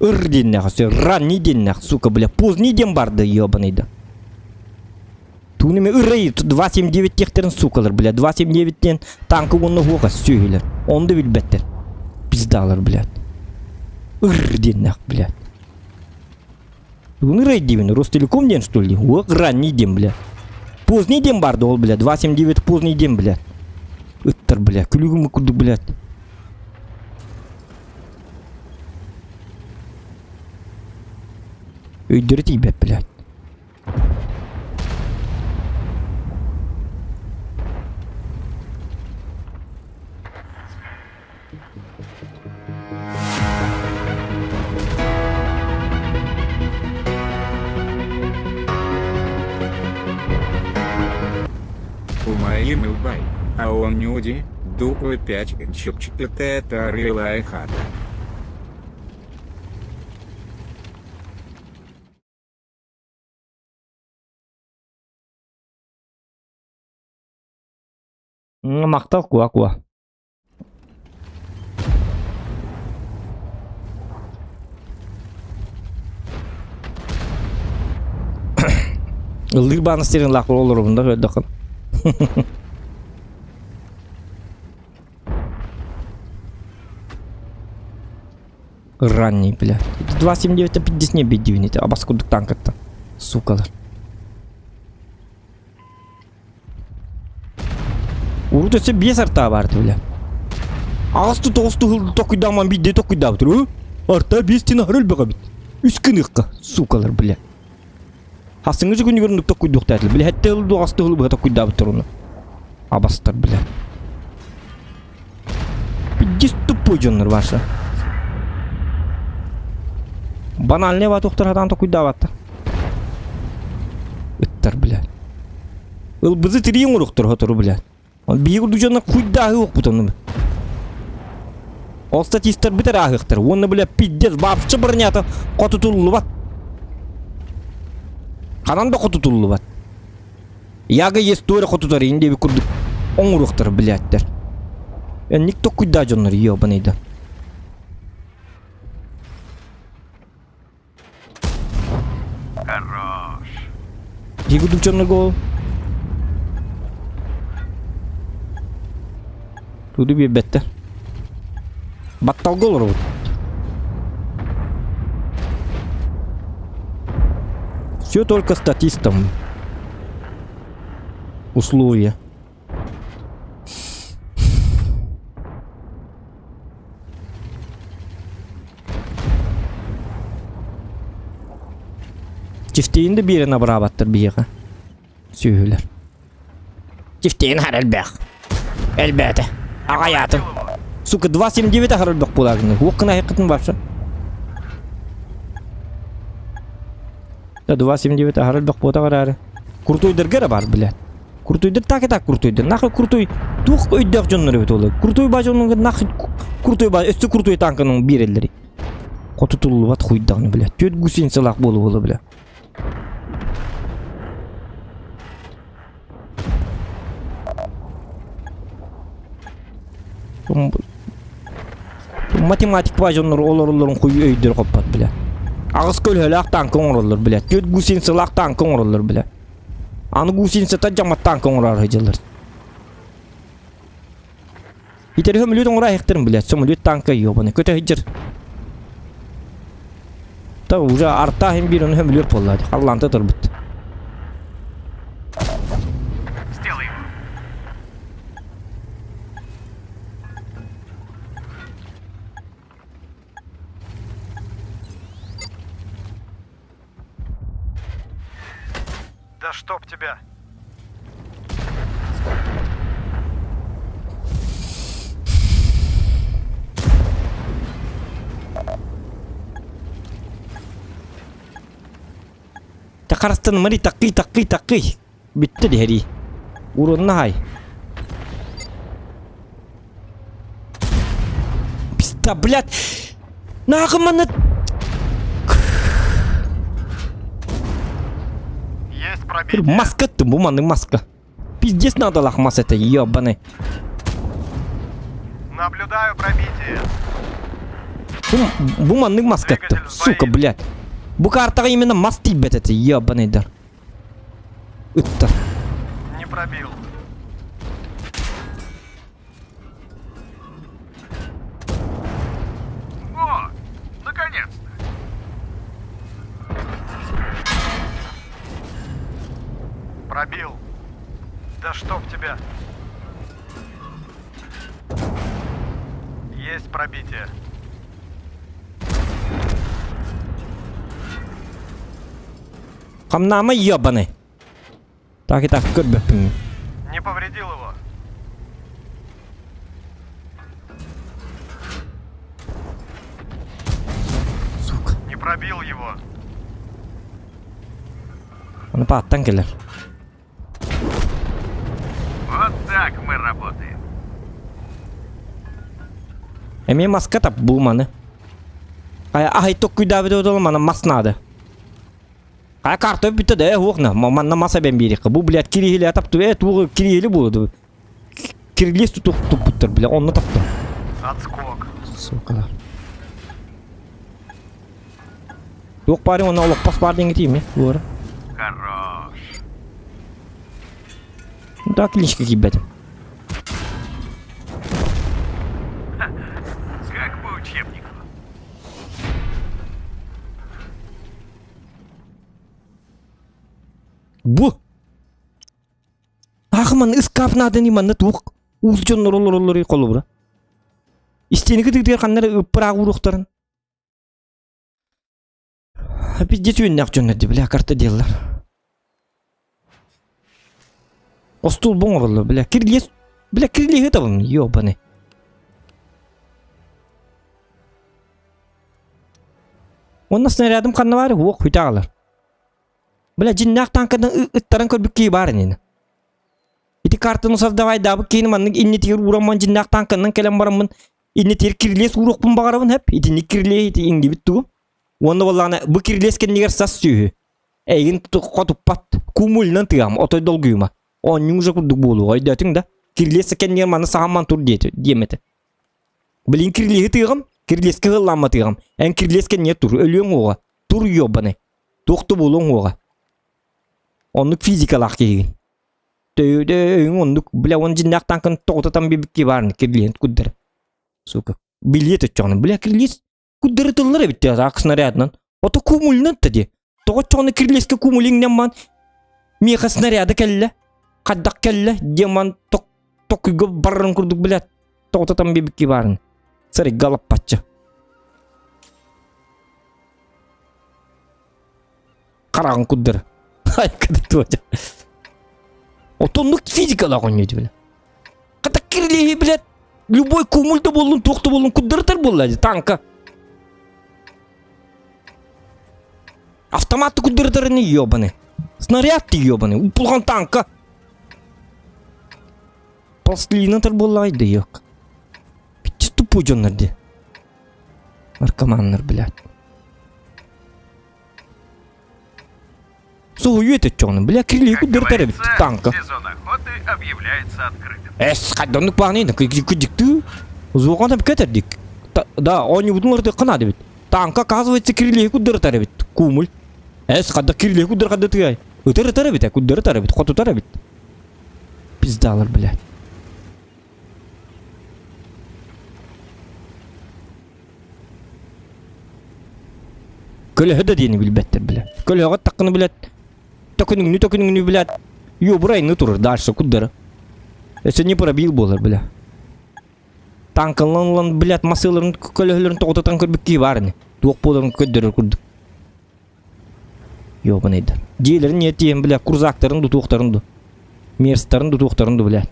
Ыр диэннээх, все, ранний диэннээх, сука, бля, поздний диэн барды, ебаный да. Туунеме ырай, 279 диэхтэрин сукалар, бля, 279 диэн танка уонна уоха сүөһүлэр. Оны да билбэттэр. Пиздалар, блядь. Ыр диэннээх, блядь. Тугун ырай диибин, Ростелеком диэн что ли? Уох ранний диэн, бля. Поздний диэн барды ол, бля, 279 поздний диэн, бля. Ыттар, бля, күлүгүм курдук, блядь. Өйдөрө тиийбэт, блядь. Умаим Илбай, а он нюди, дуплы 5 чепч это это рылая хата. Махтал куа-куа. Ыллыыр баанас сирин лаахпар олоробун да көрдөххө. Ранний, бля. 2.79 50 не бедивните, а бас курдук танкаттан. Сукалар. Урут өссө биэс артаа баарты бля. Аҕыс тоҕус туһул токуйдааман биирдэ токуйдаабытыр. Арта биэс тин аһар өлбөҕө бит. Үс кыныахха, сукалар, бля. Хасыҥҥы күнүгэр оннук токуйдуохтаатылар. Били сэттэ ыл дуо аҕыс туһул быһа токуйдаабыттар ону. Абастар, бля. Пиздец тупой дьоннор ваша. Банальный батухтар хатаан токуйдаабаттар. Ыттар, бля. Ылбызы тирии оҥоруохтар сотору, бля. Биһиги курдук дьоннор куйдааһы уохпут онну. Ол статистар бүтэр ааһыахтар. Уонна, бля, пиздец, вообще бронята хотутуллубат. Ханан да хотутуллубат. Яга история хотутар ин диэбит курдук оҥоруохтар, блядьтэр. Энник токкуйдаа дьоннор, ебаный да. Хорош. Дии курдук дьоннорго ол. Туду биэрбэттэр. Батталга олоробут. Все только статистам. Условия. Чифтиин да биэрэн абыраабаттар биһиэхэ. Сүөһүлэр. Чифтиин хар элбэх. Элбээтэ. Аҕайаатым. Сука, 2.79 ахар элбэх буолаагын. Уоккына айыккытын барса. Да 2.79 ахар элбэх буотах эрээри. Куртуйдарга эрэ бар, блядь. Куртуйдар так и так куртуйдар. Нахуй куртуй туох өйдөөх дьоннор эбит ол. Куртуй ба дьонугар нахуй куртуй ба өссө куртуй танканың биэрэллэри. Хотутуллубат хуйдаҕын, блядь. Түөрт гусеницалаах буолу-буолу, бля. Математик ба дьоннор олороллорун хуй өйдөр хоппот, бля. Аҕыс көлөһөлөөх танка оҥороллор, бля. Түөрт гусеницалаах танка оҥороллор, бля. Аны гусеницата дьамат танка оҥорор сылдьаллар. Итери сөмөлүөт оҥоро айахтарын, блядь, сөмөлүөт танка ёбаный. Көтө сылдьар. Та уже арта иһин биир ону сөмөлүөт буолла. Халлаанта турбут. Сделай его. Да чтоб тебя! Такарстан мари такый такый такый. Бүттэ диһэрии. Урунна хай. Пизда, блядь. Нахуй маны... Есть пробитие. Маска ты, буманы маска. Пиздец надо лахмас это, ебаный. Наблюдаю пробитие. Бу маннык маска сука, блядь. Бу картаҕа именно мас тиийбэт этэ, ебаный дар. Ыттар. Не пробил. О, наконец-то! Пробил. Да чтоб тебя. Есть пробитие. Хамнаама ебаный. Так и так көрбөппүн. Не повредил его. Сука. Не пробил его. Аны пааттан кэлэр. Вот так мы работаем. Эмиэ маска тап бу маны. Ай аһай токкуйдаабыт одол мана мас наада. Хай карта бүттэ да уохна манна мас эбэн биэриэххэ. Бу блядь кириһили атапту э тугу кириһили буолду. Кирилиэс тутух туппуттар бля онно таптым. Отскок. Сука. Туох баарын онно олохпос баар диэҥҥэ тиийимэ буора. Хорош. Да клиничка киирбэтим. Как по учебнику. Кимиэхэ манна ыскаап нааданы манна туох уус дьоннор олороллоруй холобура. Истиэнэ кытыытыгар ханна эрэ ыппыраах ууруохтарын. Пиздец үөннээх дьоннор дии, бля, карта диэллэр. Остуолба оҥороллор, бля, кирилиэс, бля, кирилиэһи табын, ёбаный. Уонна снарядым ханна баар, уох, хүтэ аҕалар. Бля, дьиннээх танкадан ыттаран көрбүт киһи баар инини. Ити картаны создавайдаабыт киһини маннык иннитигэр уураммын дьиннээх танканан кэлэн бараммын иннитигэр кирилиэс ууруохпун баҕарабын хэп. Итинник кирилиэһи ити иҥнибит тугу. Уонна буоллаҕына бу кирилиэс кэннигэр сас сүөһү. Эйигин хотуппат. Кумулынан тыам, отой долгуйума. Оонньууҥ уже курдук буолуоҕа, өйдөөтүҥ да? Кирилиэс кэннигэр маны саһамман тур диэтэ, диэм этэ. Блин, кирилиэһи тыаҕым, кирилиэскэ ыһылламматыаҕым. Эн кирилиэс кэннигэр тур, өлүөҥ уоҕа. Тур ёбаный. Туох да буолуоҥ уоҕа. Оннук физикалаах киһигин. Төйүдэ өйүҥ оннук, бля, он дьиннээх танкын тоҕутатан биэбикки баарны кирилиэһин куддара. Сука. Билиэт өччөҕүнэ, бля, кирилиэс куддарытыллар эбит дии ак снарядынан. Ото кумулунан да дии. Тоҕо оччоҕуна кирилиэскэ кумулиҥнэн ман миэхэ снаряда кэллэ. Хайдах кэллэ диэн ман ток токуйга барарын курдук блядь тоҕототон биэбикки баарын. Сарыйга лаппачча. Хараҕын куддар. Айкада туоча. Отоннук физикалаах оонньуу бile. Хата кирилиэһи блядь любой кумуль да буоллун туох да буоллун куддарытар буолла дии танка. Автомат куддарытарыны ёбаны. Снаряд ты ёбаны. Упулган танка. Пластилинатар буоллаҕай да ёк. Пиздец тупой дьоннор дии. Наркоманнар, блядь. Соһуйу этеччоҕуна, бля, кирилиһи Как куддыртар эбит говорится, танка. сезон охоты объявляется открытым. Эс, хайданнык бааны кыдьыктыы. Зуоҕан эпкетер дик. Да, оонньуубутун ырытыахха наада эбит. Танка, оказывается, кирилиһи куддырытар эбит. Кумуль. Эс, хадда кирилиһи куддыр хадда тыай. Ытыр ытар эбит, куддырытар эбит, хотутар эбит. Пиздалар, блядь. Көлөһө да диэни билбэттэр билэ. Көлөһөҕө таххына билэт, төкүнүҥнү төкүнүҥнү билэт, юбурайны турар дальше куддара. Өссө не пробил буолар билэ. Танкалан ылан билэт масыыларын көлөһөлөрүн тоҕутатан көрбүт киһи баар ини. Туох буоларын көрдөрөр курдук. Ёбаныйдар. Дьиэлэрин не тиийэн бля, крузактарын дутуохтарын ду. Мерстарын дутуохтарын ду бля.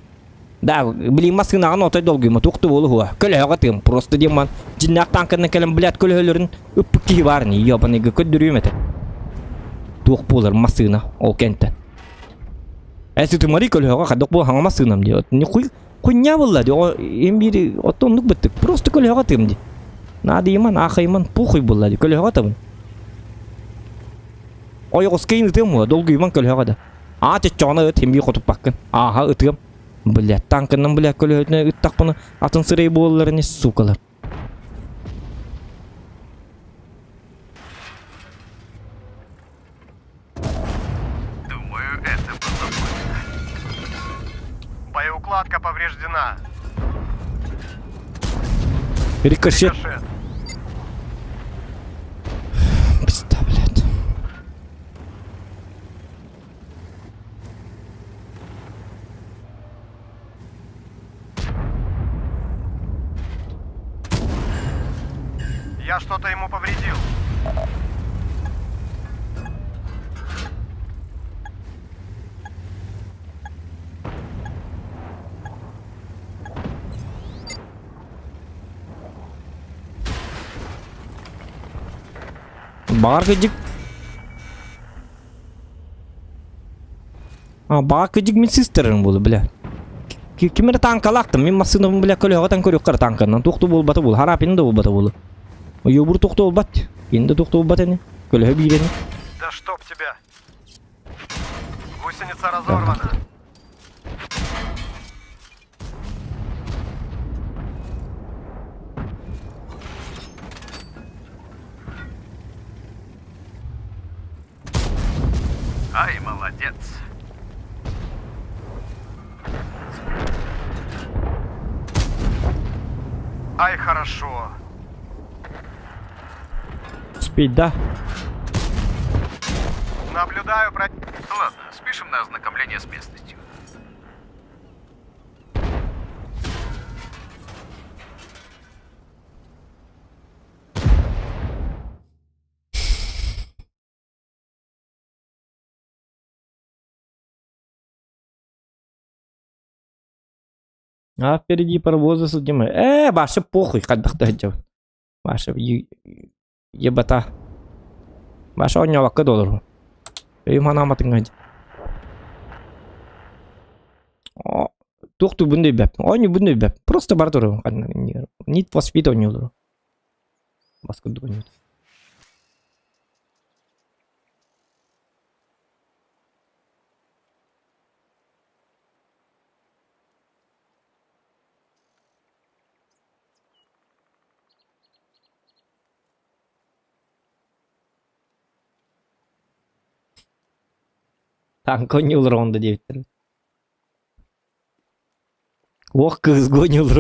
Да, блин, массыынаҕын отой долгуйма, туох да буолуһуа. Көлөһөҕө тыым, просто диэн ман дьиннээх танканан кэлэн, блядь, көлөһөлөрүн ыппыт киһи баар ини, ёбаныйга көрдөрүөм этэ. Туох буолар массыына ол кэнтэн. Эс ытымарый көлөһөҕө хайдах буол хаҥа массыынам дии. Не хуй хуйня буолла дии. Эм биир оттон оннук быттык. Просто көлөһөҕө тыым дии. Наадыйыман, аахайыман, похуй буолла дии. Көлөһөҕө табын. Ойоҕоско ытыам уо, долгуйуман көлөһөҕө да. Аа чоччоҕуна ыт химби хотуппаккын. Ааха ытыам. Блядь, танкынан блядь көлөһөтүнэ ыттахпына атын сырай буолаллар ини сукалар. Думаю, это было больно. Боеукладка повреждена. Рикошет. Рикошет. Пизда, блядь. Я что-то ему повредил. Баҕар кыдьык. А, баҕар кыдьык мин сыстарым буолу, бля. Ким эрэ танкалаахтым, мин массыынабын, бля, көлөһөҕө көрүөххэ эрэ танканан. Туох да буолбата буолу, хараапин да буолбата буолу. Ойуобур туох да буолбат. Кини да туох да буолбат ини. Көлөһө биир ини. Да чтоб тебя. Гусеница разорвана. Ай, молодец. Ай, хорошо. Спить, да? Наблюдаю про... Ладно, спишем на ознакомление с местностью. А впереди паровоза судимы. Э, Баша похуй, хайдах да сылдьабын. Баша ебата. Баша оонньообокко да олорбун. Өйүм санааматыҥҥа Туох тугун да билбэппин. Оонньуубун да билбэппин. Просто бара турабын ханна Need for Speed оонньууллар. Бас курдук оонньуур. Танка оонньуулар оҕонда диэбиттэр. Уох кыыс оонньуулар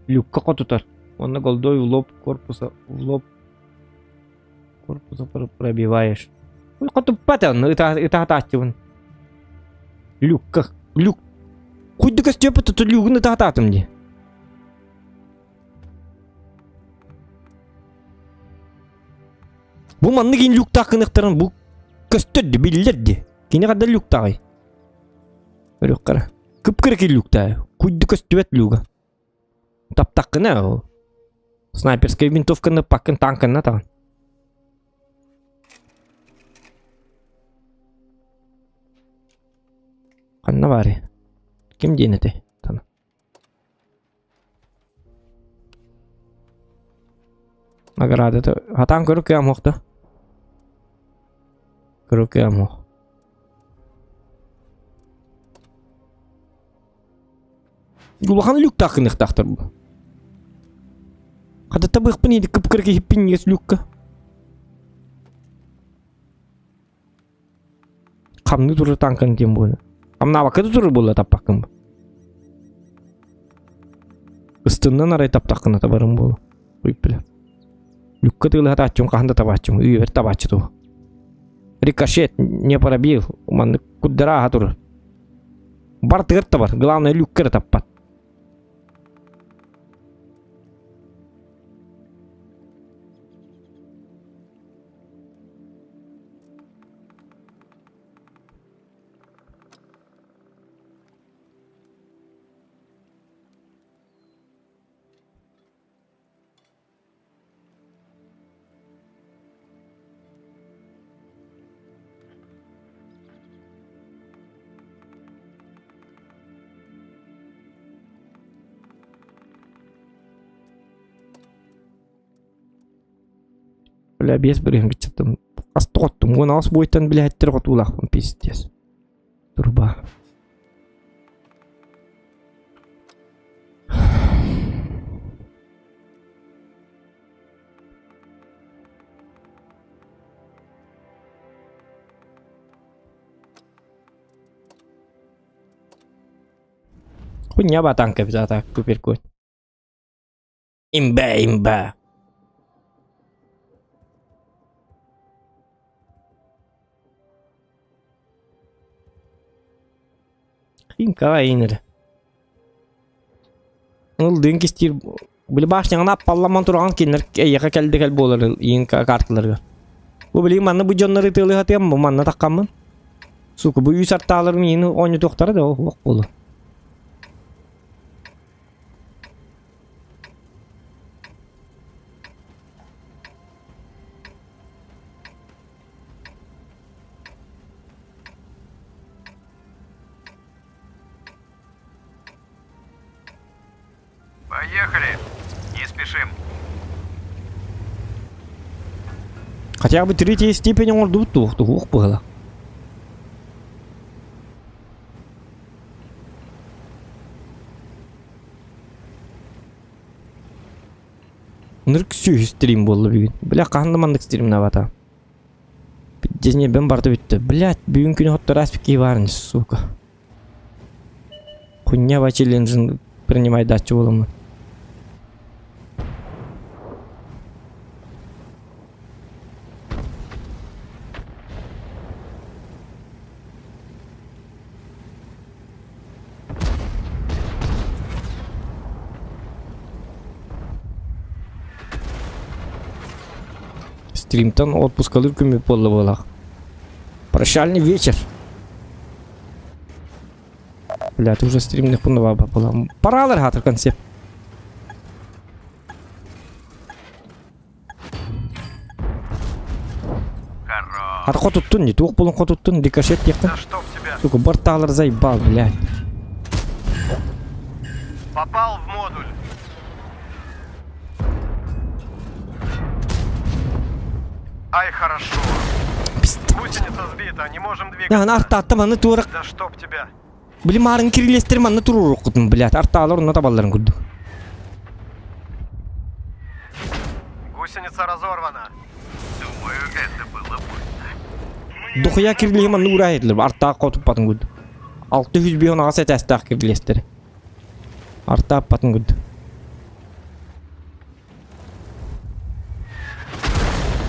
Люкка хотутар. Уонна голдой в лоб корпуса в лоб корпуса пробиваешь. Ой, хотуппат онно ытаатааччыбын. Люкка люк Куйдука Степа тут люгун ытаатаатым дии. Бу маннык ин люктаах гыныктарын бу көстөр ди биллэр ди. Кини хадда люктааҕый? Көрүөххэ Кып-кыра люктаа. Куйду көстүбэт люга. Таптаххына ол. Снайперскай винтовканы паккын танканна таҕын. Ханна баарый? Ким диэн этэй? Тана. Наградата хатаан көрүк кыам да. Көрүк кыам Улахан люктаах гыныахтаахтар бу. Хата табыахпын иди кып-кыра киһиппин иэс люкка. Хамныы турар танкаҥ диэн буолла. Хамнаабакка да турар буолла таппаккын. Ыстыннан арай таптаххына табарым буолу. Уй бля. Люкка тыылаһатааччым хаһан да табааччым. Үйэбэр табааччы туох. Рикошет не пробил. Маннык куддара аха турар. Бартыгар табар. Главное люкка эрэ таппат. Бля, биэс бырыһын кыччаттым. Хас тоҕоттум. Уон аҕыс буойтан билэһэттэр хотуулаахпын пиздец. Труба. Хуйня батанка взята, куперкот. Имба, имба. Хинка инер. Ол дын кистиир били башняҕына аппалламан тураҕын кинилэр эйиэхэ кэлдэ кэл буолар иин карталарга. Бу билигин манна бу дьоннору ытыалыһатыам бу манна таххаммын. Сука бу үс артааларым иин оонньотуохтара да ох буолуо. Поехали. Не спешим. Хотя бы третьей степени оҥордубут туох туһуох быһыла. Ынырык сүөһү стрим буолла бүгүн. Бля, хаһан да маннык стримнабата. Пиздец, бен барда бүттэ. Блядь, бүгүн күнү хоттор аспики баар, сука. Хуйня во челленджин принимай дачу буоламмын. Стримтан отпускалыыр күммүт буолла буолаах. Прощальный вечер. Бля, ты уже стримных пунова была. Паралар хатыр концепт. Хорош. Хата хотуттун, не туох булун хотуттун, рикошет диэхтэн. Да чтоб тебя. Сука, борталар заебал, блядь. Попал в модуль. Ай, хорошо. Пиздец. Гусеница сбита, не можем Я, двигаться. ана артаатта манны туора. Да чтоб тебя. Били маарын кирилиэстэр манна туруоруккутун, блядь. Артаалар онно табалларын курдук. Гусеница разорвана. Думаю, это было больно. Дохуя кирилиһи манна уураайдылар, артаах хотуппатын курдук. 658 этээстээх кирилиэстэр. Артааппатын курдук.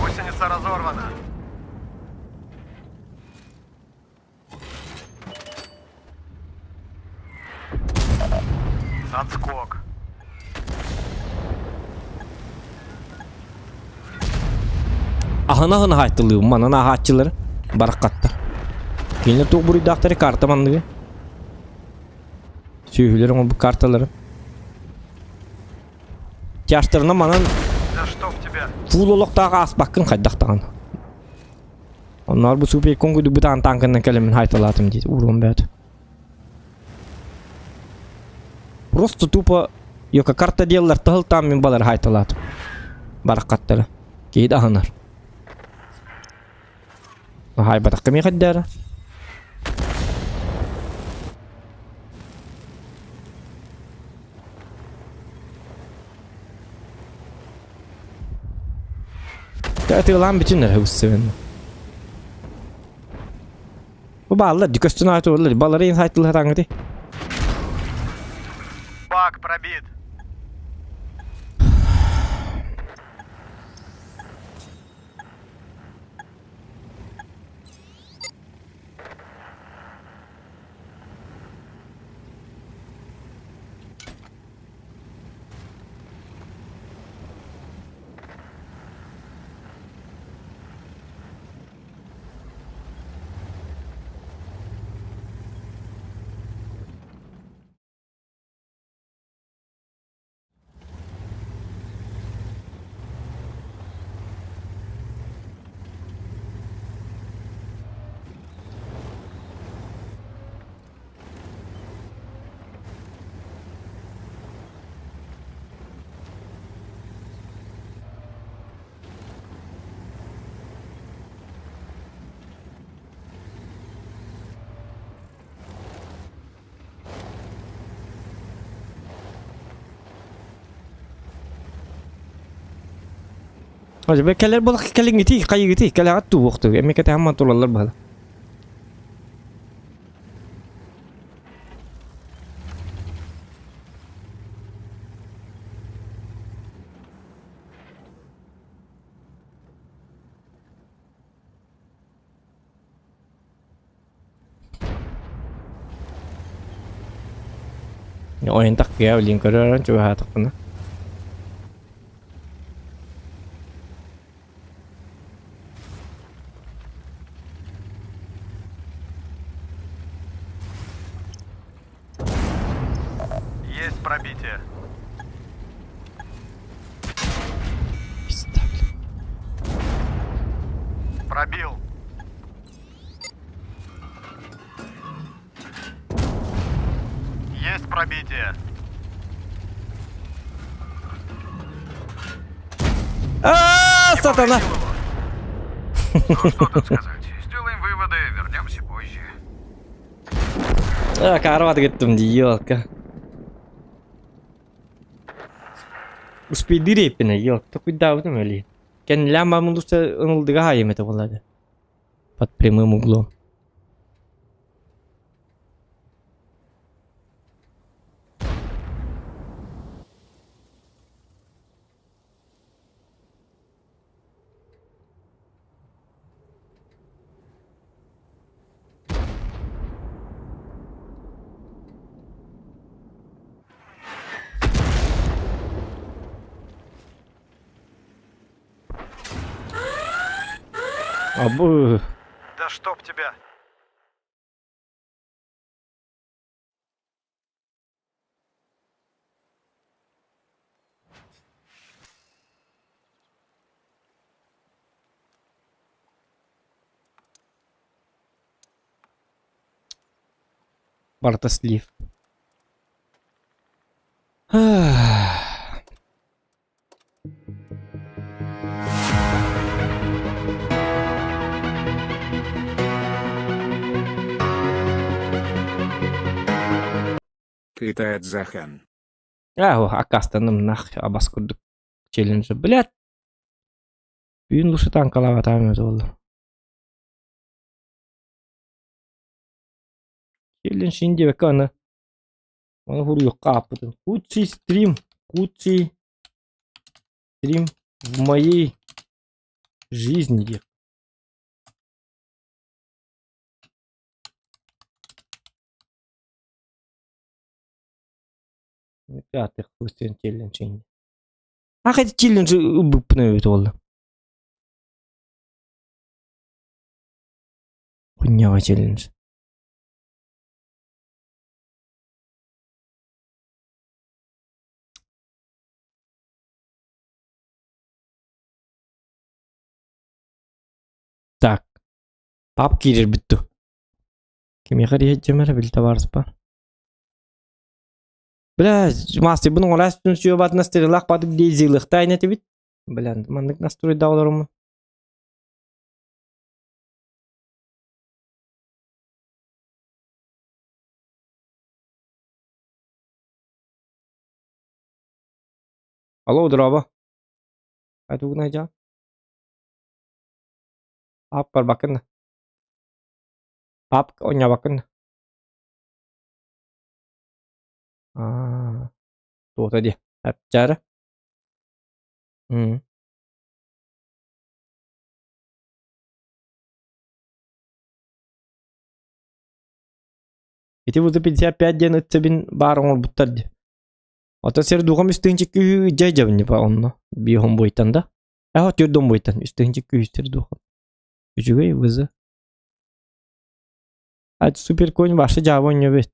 Гусеница разорвана. Отскок. Аһына-аһына хаайтылыыбын манан ааһааччылары бараххаттар. Кинилэр туох буруйдаахтары карта манныгы. Сүөһүлэр оҥорбут карталары. Тяжтарынан манан Да чтоб тебя. фул олохтоох ааспаккын хайдах даҕаны. Онноор бу супер кунгуду бытаан танканан кэлэммин хайталаатым диир уруом бөөт. Просто тупо йока карта диэллэр таһылтаан мин балар хайталаатым. Бараххаттара. Киһи да аһынар. Хаайбатахха миэхэ эрдээра. Атыылаан бүтүн эрэ үссэбин. Бу бааллар, көстөн аайы туоллар. Балары инсайтылыһатаҥҥыты. Бак пробит. Кэлэр буолах кэлиҥҥитий, хайыгытый, кэлэҕит дуу уохтуг, эмиэ кэтэһэн тураллар быһыла. Ойын тахпыйа билин көрөрөн чугаһаатахпына. Есть пробитие. Пизда, бля. Пробил. Есть пробитие. А, сатана! Повредил его. Ну что тут сказать? Сделаем выводы, вернемся позже. А, карват гыттым дии, елка. Успейдир еппине, елка, куйдаабытым өлі. Кэннилээн баамын лучше ынылдыга хаайым этэ буоллаады. Под прямым углом. Абы. Да чтоб тебя! Барыта слив. Кытаат Захан. Аа, аккаастанным нах абас курдук челлендж. Блядь. Бүгүн лучше танкалаабатаам эбитэ буолла. Челлендж иин диэбэккэ аны ону суруйуохха ааппытын. Худший стрим, худший стрим в моей жизни диэх. Пятых худший челлендж иин. Ах, эти челлендж ылбыппын эбит буолла. Хуйняҕа челлендж. Так, пап киирэрбит дуу? Кимиэхэ эрийэддьим эрэ били табаарыспар. Бля, мастыйбын оҥоро сүөбатына стрелах бадык дии этибит. Бля, маннык настройда олоруммун. Алло, дорообо. Тугунай дьаа? Аап барбаккын да? Пап оонньообоккун да? Аа, туота дии. Эпчээрэ. М. Ити бу 55 диэн ытсабин баар оҥорбуттар дии. Ото сир духам үстүнчик күүһү дьэ дьэбин по онно. Биһом буйтан да. Эһо түрдом буйтан үстүнчик күүстер духам. Үчүгэй вызы. А супер конь ваша жаба оонньуу эбит.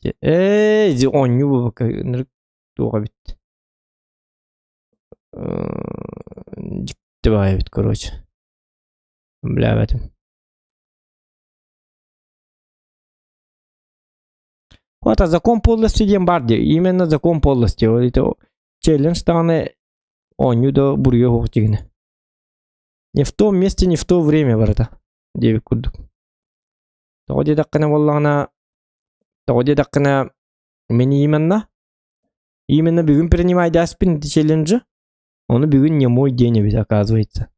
Ээ, оонньуу буолбакка ынырык туох эбит. Дьикти баҕайы эбит, короче. Билээбэтим. Вот, а закон подлости диэн баар дии. Именно закон подлости. Вот это челлендж даҕаны оонньуу да буруйа суох дьигинэ. Не в том месте, не в то время барыта диэбит курдук. Тоҕо диэтэххинэ буоллаҕына, тоҕо диэтэххинэ мин именно именно бүгүн принимайдаспын ити челленджи. Ону бүгүн не мой день эбит оказывается.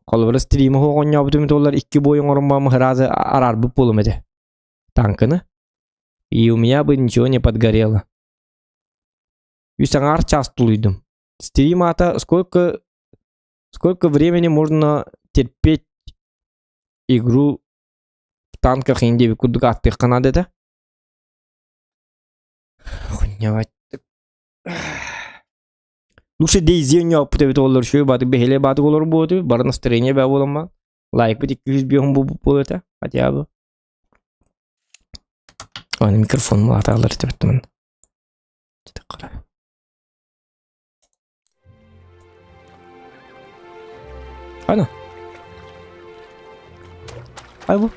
Холобура стрима суох оонньообутум буоллар икки бой оҥоруммам сразу араарбыт буолуом этэ. Танканы. И у меня бы ничего не подгорело. Үс аҥаар час тулуйдум. Стрим аата сколько сколько времени можно терпеть игру в танках иин диэбит курдук ааттыахха наада этэ. Хуйнявать. Лучше DayZ оонньооппут эбит оҕолор үчүгэй баатык бэһиэлэй баатык олор буолуо бары настроение баа буоламмаан лайкпыт 205 буолбут буолуо этэ хотя бы. Аны микрофон атаалар этибиттимин. Ана. Ай бу.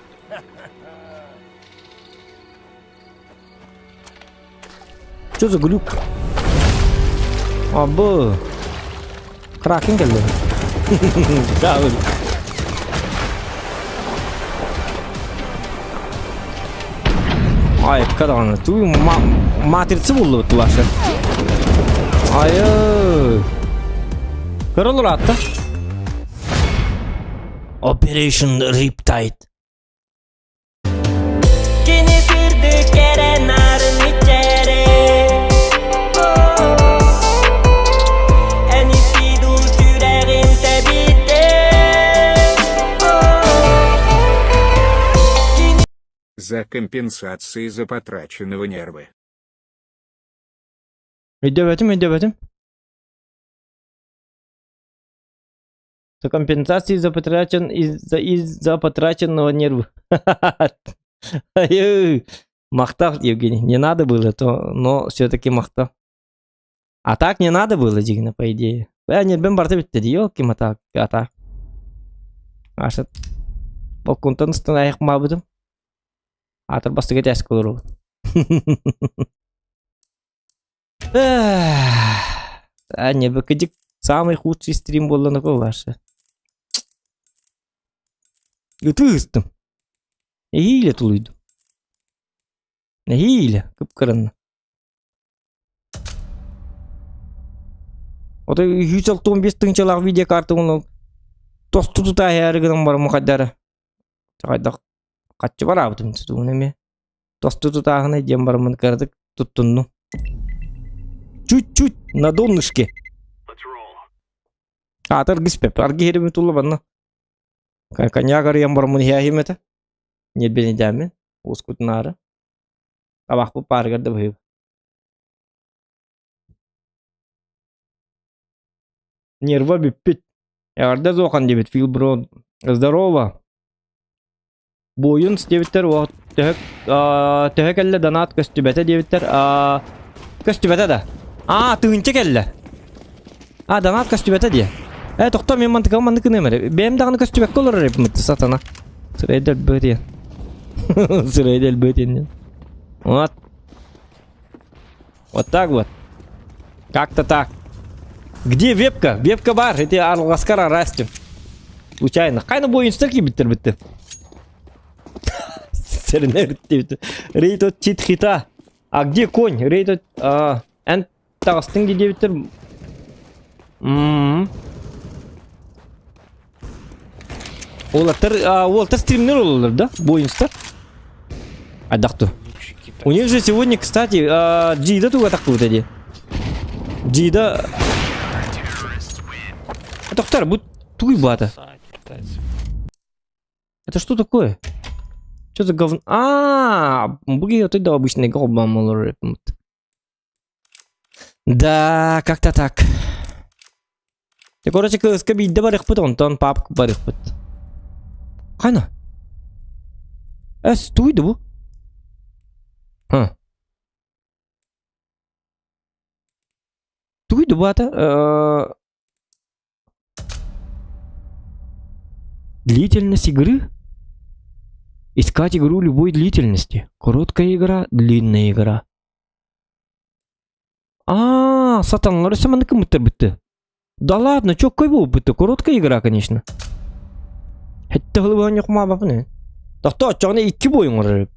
Что за глюк? А, бу. Кракен кэллэ. Айыкка даҕаны. Туу матрица буллубут ваша. Айы. Көрөлөр атта. Operation Riptide. Кини сырдык кэрэ нарын иччэрэ Эн истиду сүрэҕин тэбитэ За компенсации за потраченного нервы. Өйдөбөтүм, өйдөбөтүм. За компенсации за потрачен из-за из-за потраченного нервы. Махтал, Евгений. Не надо было, то, но все-таки махтал. А так не надо было, дигна, по идее. Э, нет, бен барта битте, елки моталки, а так. Аша балконтан ыстан аяқ мабыдым. Атыр бастыга тәс колору. А не быкыдик самый худший стрим буоллана ваша. Ытыыстым. Эһиилэ тулуйдум. Эһиилэ кып-кыранна. Ото 165 тыһыынчалаах видеокарта уонна тосту тутааһаары гынан баран мухайдара. Хайдах хаччы бараабытым тутуун эмиэ. Тосту тутааһына диэн бараммын кыратык туттуннум. Чуть-чуть на донышке. Аата аргыспеп. Аргы херими тула банна. Коньяк арыйан бараммын иһээһим этэ. Ньирбинидэммин. Ускутунаары. Табахпыт паарыгар да быһыыбын. Нерва бүппүт. Эҕэрдэ Зохан диэбит Фил бро. Здорово. Буойун диэбиттэр төһө төһө кэллэ донат көстүбэтэ диэбиттэр көстүбэтэ да аа тыһыынча кэллэ а донат көстүбэтэ диэ э тохтоо мен мантыкам маннык гыныам эрэ бэйэм даҕаны көстүбэккэ олорор эбиппин сатана сырайда өлбөт диэн сырайда өлбөт диэн вот Вот так вот. Как-то так. Где вебка? Вебка бар. Эти Арласкар Растин. Случайно. Хайна буойунстар киирбиттэр битти. Сэринэ битти. Рейд от чит хита. А где конь? Рейд от... А, эн таҕыстыҥ дии диэбиттэр. М-м. Уолаттар, уолаттар стримнер олалар да? Буойунстар. Айдахту. У них же сегодня, кстати, Джида туга тахтыбыта дии. Джида... Тоқтар, бу тугуй баата. Это что такое? Что за говно? А, буги вот это обычный голбам Да, как-то так. Короче, кыыска биирдэ барыахпыт, онтон папка барыахпыт. Хана? Эс, туйду бу? Ха. Туйду бу ата? Длительность игры? Искать игру любой длительности. Короткая игра, длинная игра. А, сатаналар өссө маннык кыммыттар бүтті. Да ладно, чоккой буолбут Короткая игра, конечно. Хэтте хылыбыһан ньукмаабапын. Тохто оччоҕуна икки бой оҥорор.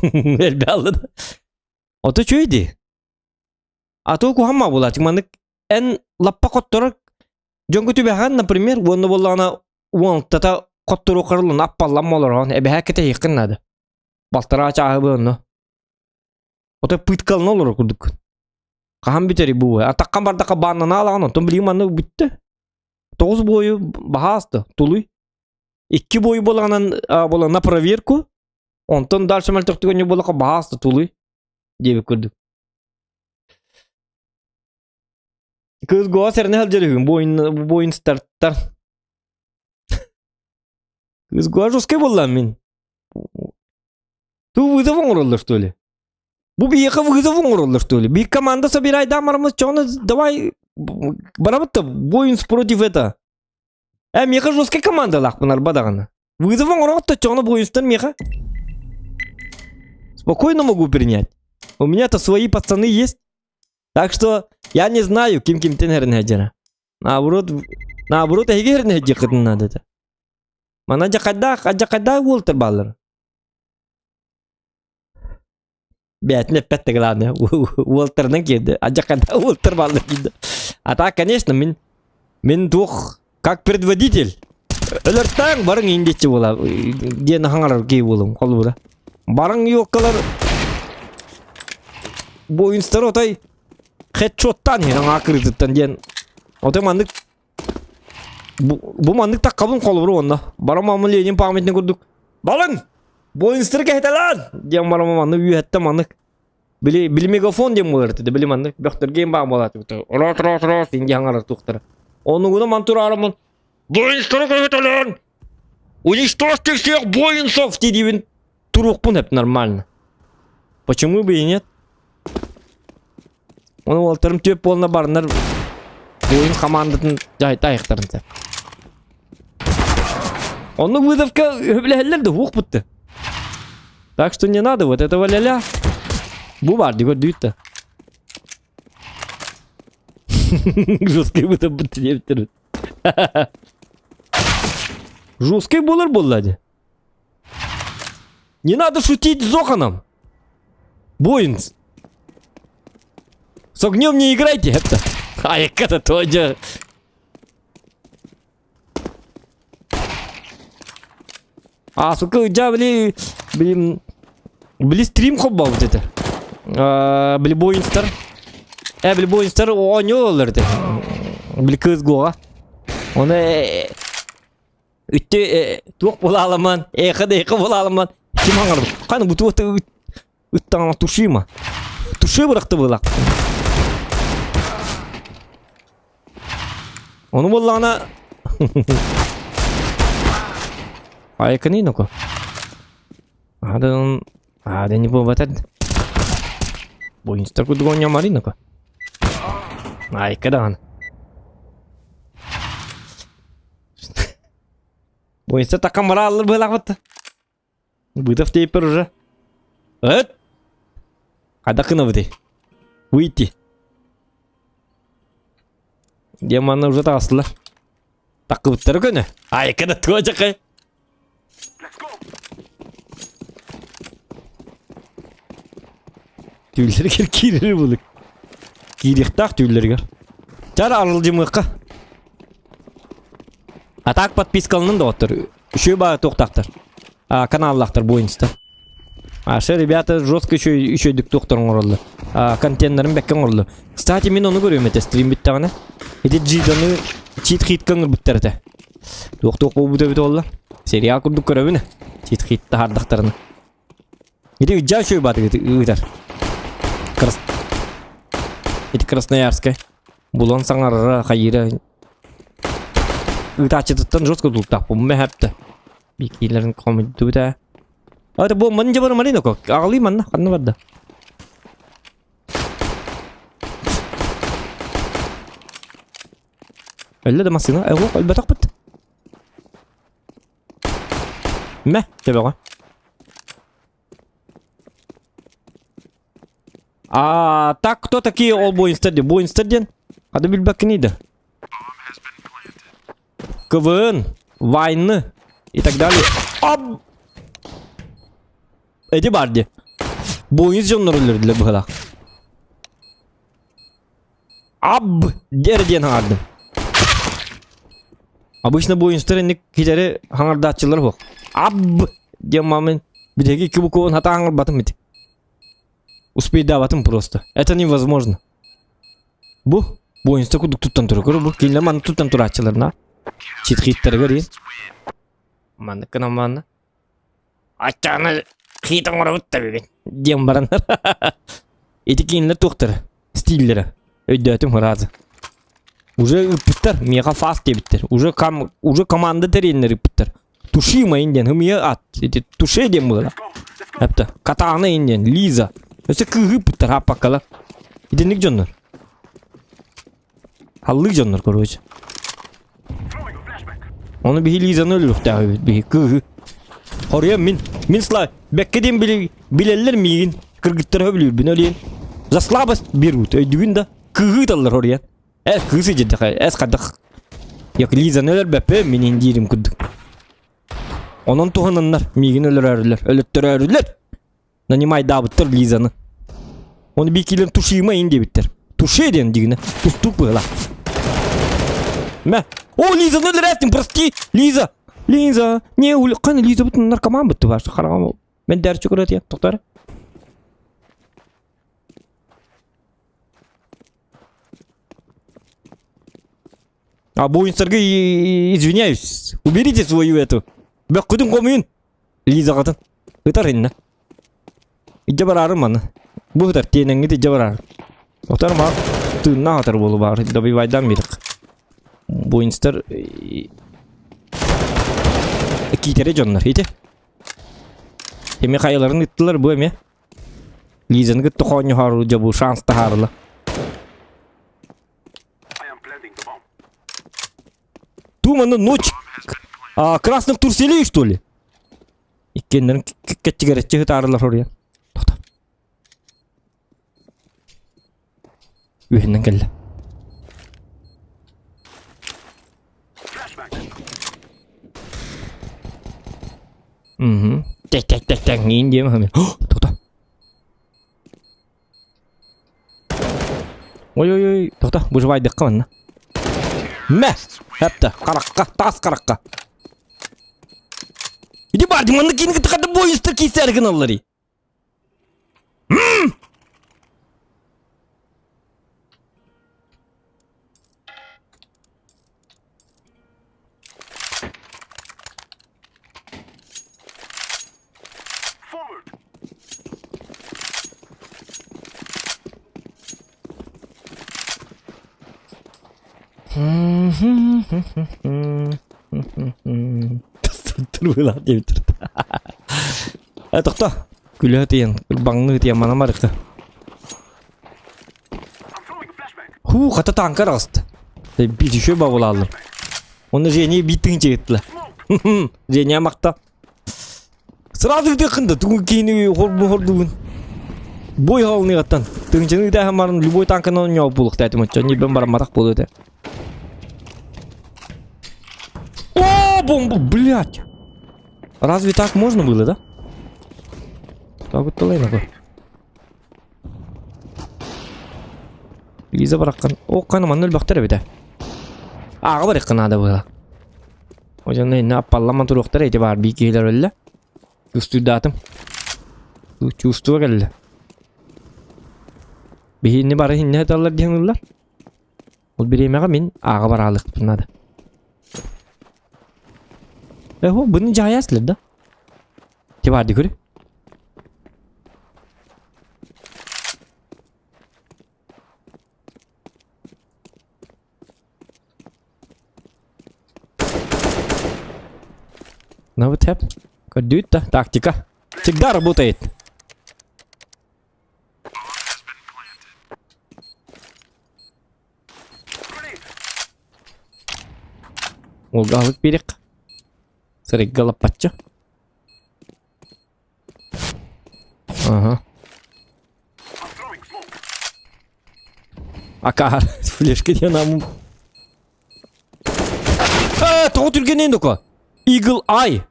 Элбэ да. Ото үчүгэй А то куһаҕан буолааччы маннык эн лаппа хотторор дьоҥҥо түбэһэҕин, например, уонна буоллаҕына уонтата хотторуу харылын аппаллан олороҕун эбэһээ кэтэһиэххин наада. Балтараа чааһы бу онно. Ото пыткалана олорор курдук. Хаһан бүтэрий бу бой? Атаххан бардахха бааннана алаҕын, онтон билигин манна бүттэ. Тоҕус буойу баһааста, тулуй. Икки буойу буолаҕынан буолан на проверку, онтон дальше мөлтөхтүк буоллахха баһааста тулуй диэбит курдук. Кыыс Гоа сэрэнэ сылдьар үһү, буойун буойун стартар. Кыыс Гоа жесткай буолла мин. Ту вызов оҥороллор что ли? Бу биһиэхэ вызов оҥороллор что ли? Биир команда собирайдаан бараммыт чоҕуна давай барабыт да воинс против это. Э, миэхэ жесткай командалаахпын арба даҕаны. Вызов оҥороҕут да чоҕуна воинстан миэхэ. Спокойно могу принять. У меня-то свои пацаны есть. Так что я не знаю, ким кимтэн эрин сылдьара. Наоборот, Наоборот, эһиги эрнэ дьиэххитин наада этэ. Мана дьакайдаах, дьакайдаах уолтар бааллар. Бээтин эппэт да главное, уолтарынан киирди. Адьакайдаах уолтар бааллар киирди. А так, конечно, мин мин туох как предводитель өлөртөөҥ барыҥ индиччи буола диэн хаҥарар киһи буолум холобура. Барыҥ юоккалар буойунстар отой хедшоттаан иһин аҥаа кырыытыттан диэн отой маннык бу, бу маннык таккабын холобура уонна барам Ленин памятник курдук балыҥ буойунстары кэһэтэлээн диэн барам маннык үөһэттэн маннык били били мегафон диэн буолар этэ били маннык бөхтөргө баа буолаат рот рот рот инди хаҥарар туохтара онугуна ман тураарымын буойунстары кэһэтэлээн уничтожьте всех буойунцов диибин туруохпун эп нормально почему бы и нет Оны уолтарым түөп буолна барынар буойун хамаандатын дьаһайта айахтарын сэ. Оннук вызовка өбүлэһэллэр да уох бутты. Так что не надо вот этого ля-ля. Бу бар ди көрдүүт да. Жесткий вызов бутты диэбиттэр. Жесткий болар буолла дии. Не надо шутить с Зоханом. Боинс. С огнем не играйте, это. Ай, это тоже. А, сука, дьа, били, блин, били стрим хобба вот это. А, били боинстар. Э, били боинстар оонньуулар этэ. Били кыыс гоға. Оны Үтте туох буолаламан, эхо да эхо буолаламан. Ким аҥарбыт? Ханы бу туох ыттаҕына тушима. Туши бырахты буолак. Ону буоллаҕына Айкыны ноко. Адан адан не буолбатар. Буйунстар курдук оонньоомари ноко. Айка даҕаны. Буйса такка мырааллар быһалаахпыт. Бытов теперь уже. Эт! Хайдах гынабытый? Выйти. Диэн манна уже таҕыстылар. Таккыбыттары көнө. Айка да туочакай. Түүллэригэр киирэр булук. Киириэхтээх түүллэригэр. Чар арылдьымыахха. А так подпискаланын доҕоттор. Үчүгэй баа туохтаахтар. А, каналлаахтар буойунстар. А ше ребята жестко еще үчүгэйдик туохтар оҥороллор. А, контеннарын бэккэ оҥороллор. Кстати, мин ону көрүөм этэ стрим бүттэҕинэ. Ити Джиданы чит-хит ыҥырбыттар этэ. Туох-туох буолбута эбит буолла. Сериал курдук көрөбүн. Чит-хит таһаардахтарына. Ити ыдьаа үчүгэй баатыгыт ыытар. Крас... Ити Красноярскай. Булан саҥарара, хайыыра. Ыытааччытыттан жестко тултаахпын мэһэптэ. Бикиилэрин хомуйдубута. А, бу манна дьабар Марина ко. Аҕалыы манна, ханна барда? Өллө да массыына, өлбөтөх өлбөтөхпүт. Мэ, төбөҕө. А так кто такие ол буойунстар диэн? Буойунстар диэн хада билбэккиний да? КВН, Вайны и так далее. Об! Эти бар ди. Буойун дьоннор өлөрдүлэр быһалаах. Аб дэр диэн хаҥардым. Обычно буойунстар инник китэри хаҥардааччылар суох. Аб диэн мамын биһиги икки букваны хата хаҥарбатым ити. Успейдаабатым просто. Это невозможно. Бу буойунста курдук туттан турар. Көрө бу кинилэр маннык туттан турааччылар на. Читхиттарыгар иин. Маннык гынан манна. Аччааны хит оҥоробут да бүгүн диэн бараннар. Ити кинилэр туохтара? Стиллэрэ. Өйдөөтүм ыраазы. Уже ыыппыттар, миэхэ фаст диэбиттэр. Уже кам уже команда тэрийэннэр ыыппыттар. Туши моин диэн ымыйа ат. Ити туше диэн буолар. Эпта. Катана ин диэн Лиза. Өссө кыыһы ыыппыттар хаппаккалар. Итинник дьоннор. Халлыы дьоннор короче. Ону биһи Лизаны өлөрүөхтээх эбит биһи кыыһы. Хоруйа мин. Мин сла бэккэ диэн били, билэллэр миигин. Кыргыттар өбүлүүрбүн өлүөн. За слабость берут. Өйдүгүн да. Кыыһы ыталлар хоруйа. Э, кыыс дьидэхэ. Эс хайдах. Як Лизаны өлөрбөппүн, мин индиирим курдук. Онон туһананнар, миигин өлөрөөрүлэр, өлөттөрөөрүлэр. Нанимайдаабыттар Лизаны. Оны бии киилэн тушима ин диэбиттэр. Туше диэн дигинэ. Тустуук быһыла. Мэ. О, Лизаны өлөрөөттүм, прости, Лиза. Лиза, не ули... Кана Лиза бутун наркоман бутты бар. Хараҕам Мен дәрчі көрөт я, тоқтар. А буинстерга извиняюсь. Уберите свою эту. Бөккүтүн комуйун. Лизаҕытын. Ытар инна. Идже бараарым маны. Бу ытар тиэнэҥҥит идже бараарым. Отар ма тыыннаах атар буолу баар. Добивайдан бирик. Буинстер киитэри дьоннор. Ити. Эми хайаларын ыттылар бу эми. Лизаны кытта хоонньоһоору дьэ бу шанс таһаарыла. Тумана ночь а, красных турселей, что ли? Иккиэннэрин кэччигэрэччи ытаарылар оруйан. Тоқта. Үһүнэн кэллэ. Угу. Тэк тэк тэк тэк ниин диэм хами. Тоқта. Ой-ой-ой, тоқта, выживайдыққа манна. Мә, әпті, қараққа, тас қараққа. Иди бар, манна кейінгі тықады бойынстыр кейсі әргін аллари. Тур диэбиттэр. Э, тохто. Күлэ тиэн, баҥныы тиэн манан барыкта. Хуу, хата танка аҕыста. Биир еще бабылааллым. Оны Женя биир тыһыынча Женя махта. Сразу ытыаххын да, тугун киһини хорбу хордугун. Бой хаалыныгаттан. Тыһыынчаны ытааһын баран любой танканан оонньообут буолуохтаа этим оччо. Ньирбэн барамматах буолуо этэ. О, бомба, блядь! Разве так можно было, да? Так вот талай Лиза бараххан. О, кана манна өлбөхтөр эбитэ. Ааҕа барыахха наада было. Ожонно инна аппаллама туруохтар эти баар бии киһилэр өллө. Чувствуйдаатым. Чувство кэллэ. Биһини бары иннэ сыталлар диэн ыллар. Ол бириэмэҕэ мин ааҕа бараалыахпын наада. Эһо, бұны жаясылар да? Те барды көрі. Ну вот тэп. Көрдүүт тактика. Всегда работает. Уолга биэрик. Сырыгга лаппаччы. Ага. Акаар, флешка диэн амым. Э, тоҕо түргэнин доко? Eagle Eye.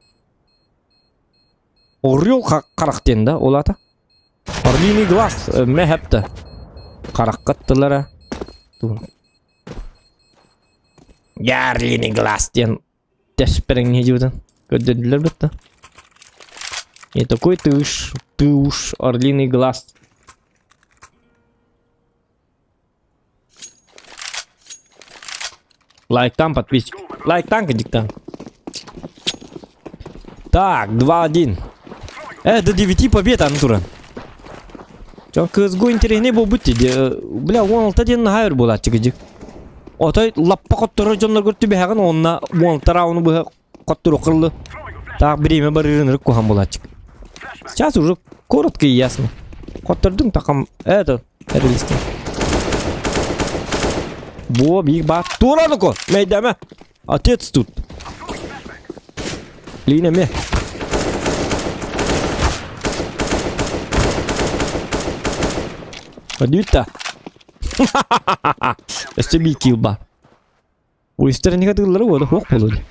Орел харах диэн да, ол ата. Орлиный глаз, мэхэпті. Харахқа аттылара. Орлиный глаз диэн тэспэрэҥ дьыбытын көрдөрдүлэр бытта. Не такой ты уж, ты уж орлиный глаз. Лайктан подписчик. Лайктан диктан. Так, 2-1. До 9 побед, Антура. Чон кызгу интересный буолбут дии. Бля, 16 диэн наһаа өр буолааччы кыдьык. Отой лаппа хотторор дьонноргор түбэһэҕин уонна 16 рауну быһа хоттору кыллы. Так время барырын ырык куһан буолааччы. Сейчас уже коротко и ясно. Хоттордуҥ такам это эрилистин. Буо биир баар. Туораныко, мэйдэмэ. Отец тут. Лина ме. Одюта. Өссө биир килл баар. Уйустар тыыллары буола хуох буолуо дии.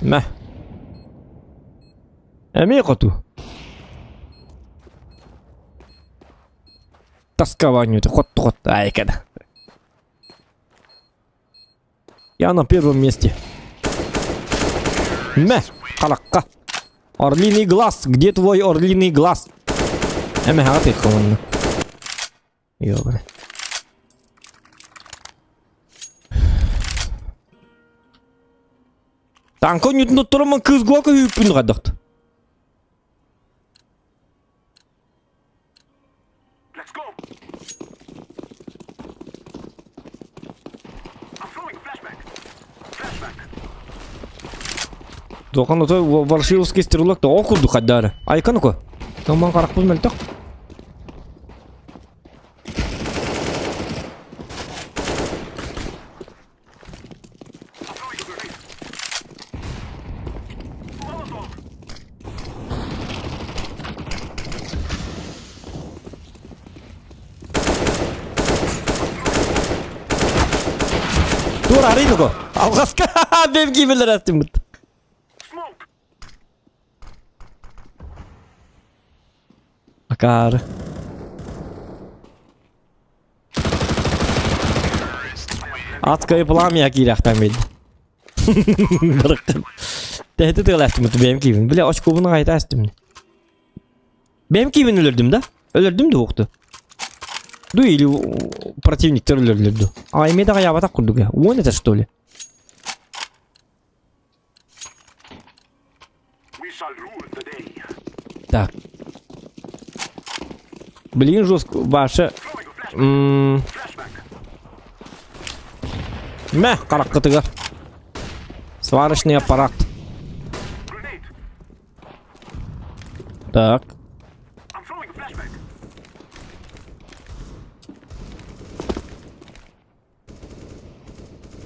Мэ. Эмиэ хоту. Тоска вонюта, хот-хот, айкада. Я на первом месте. Мэ, халакка. Орлиный глаз, где твой орлиный глаз? Эмэ хаҕа тыыккаланна. Ёбаный. Танка ньутун отторомо кыыс гуака үүппүн хайдахт. Дохан ото Ворошиловский стрелок да ол курдук хайдары. Айкан око. Таман каракпын мөлтөх. Тур арыйын око. Алғаска бемги билер астымыт. Акаары. Адское пламя киирэхтэн билdi. Бырыктым. Тэһити тыалаастым бэйэм киибин. Бля, очкубун аҕайта астым. Бэйэм киибин өлөрдүм да? Өлөрдүм да уохту. Ду или противниктер өлөрдүлэр ду. А эмиэ да аҕайаабатах курдук. Уон это что ли? Так. Блин, жестко. Ваша... Мэ, хараххытыгар. Сварочный аппарат. Так.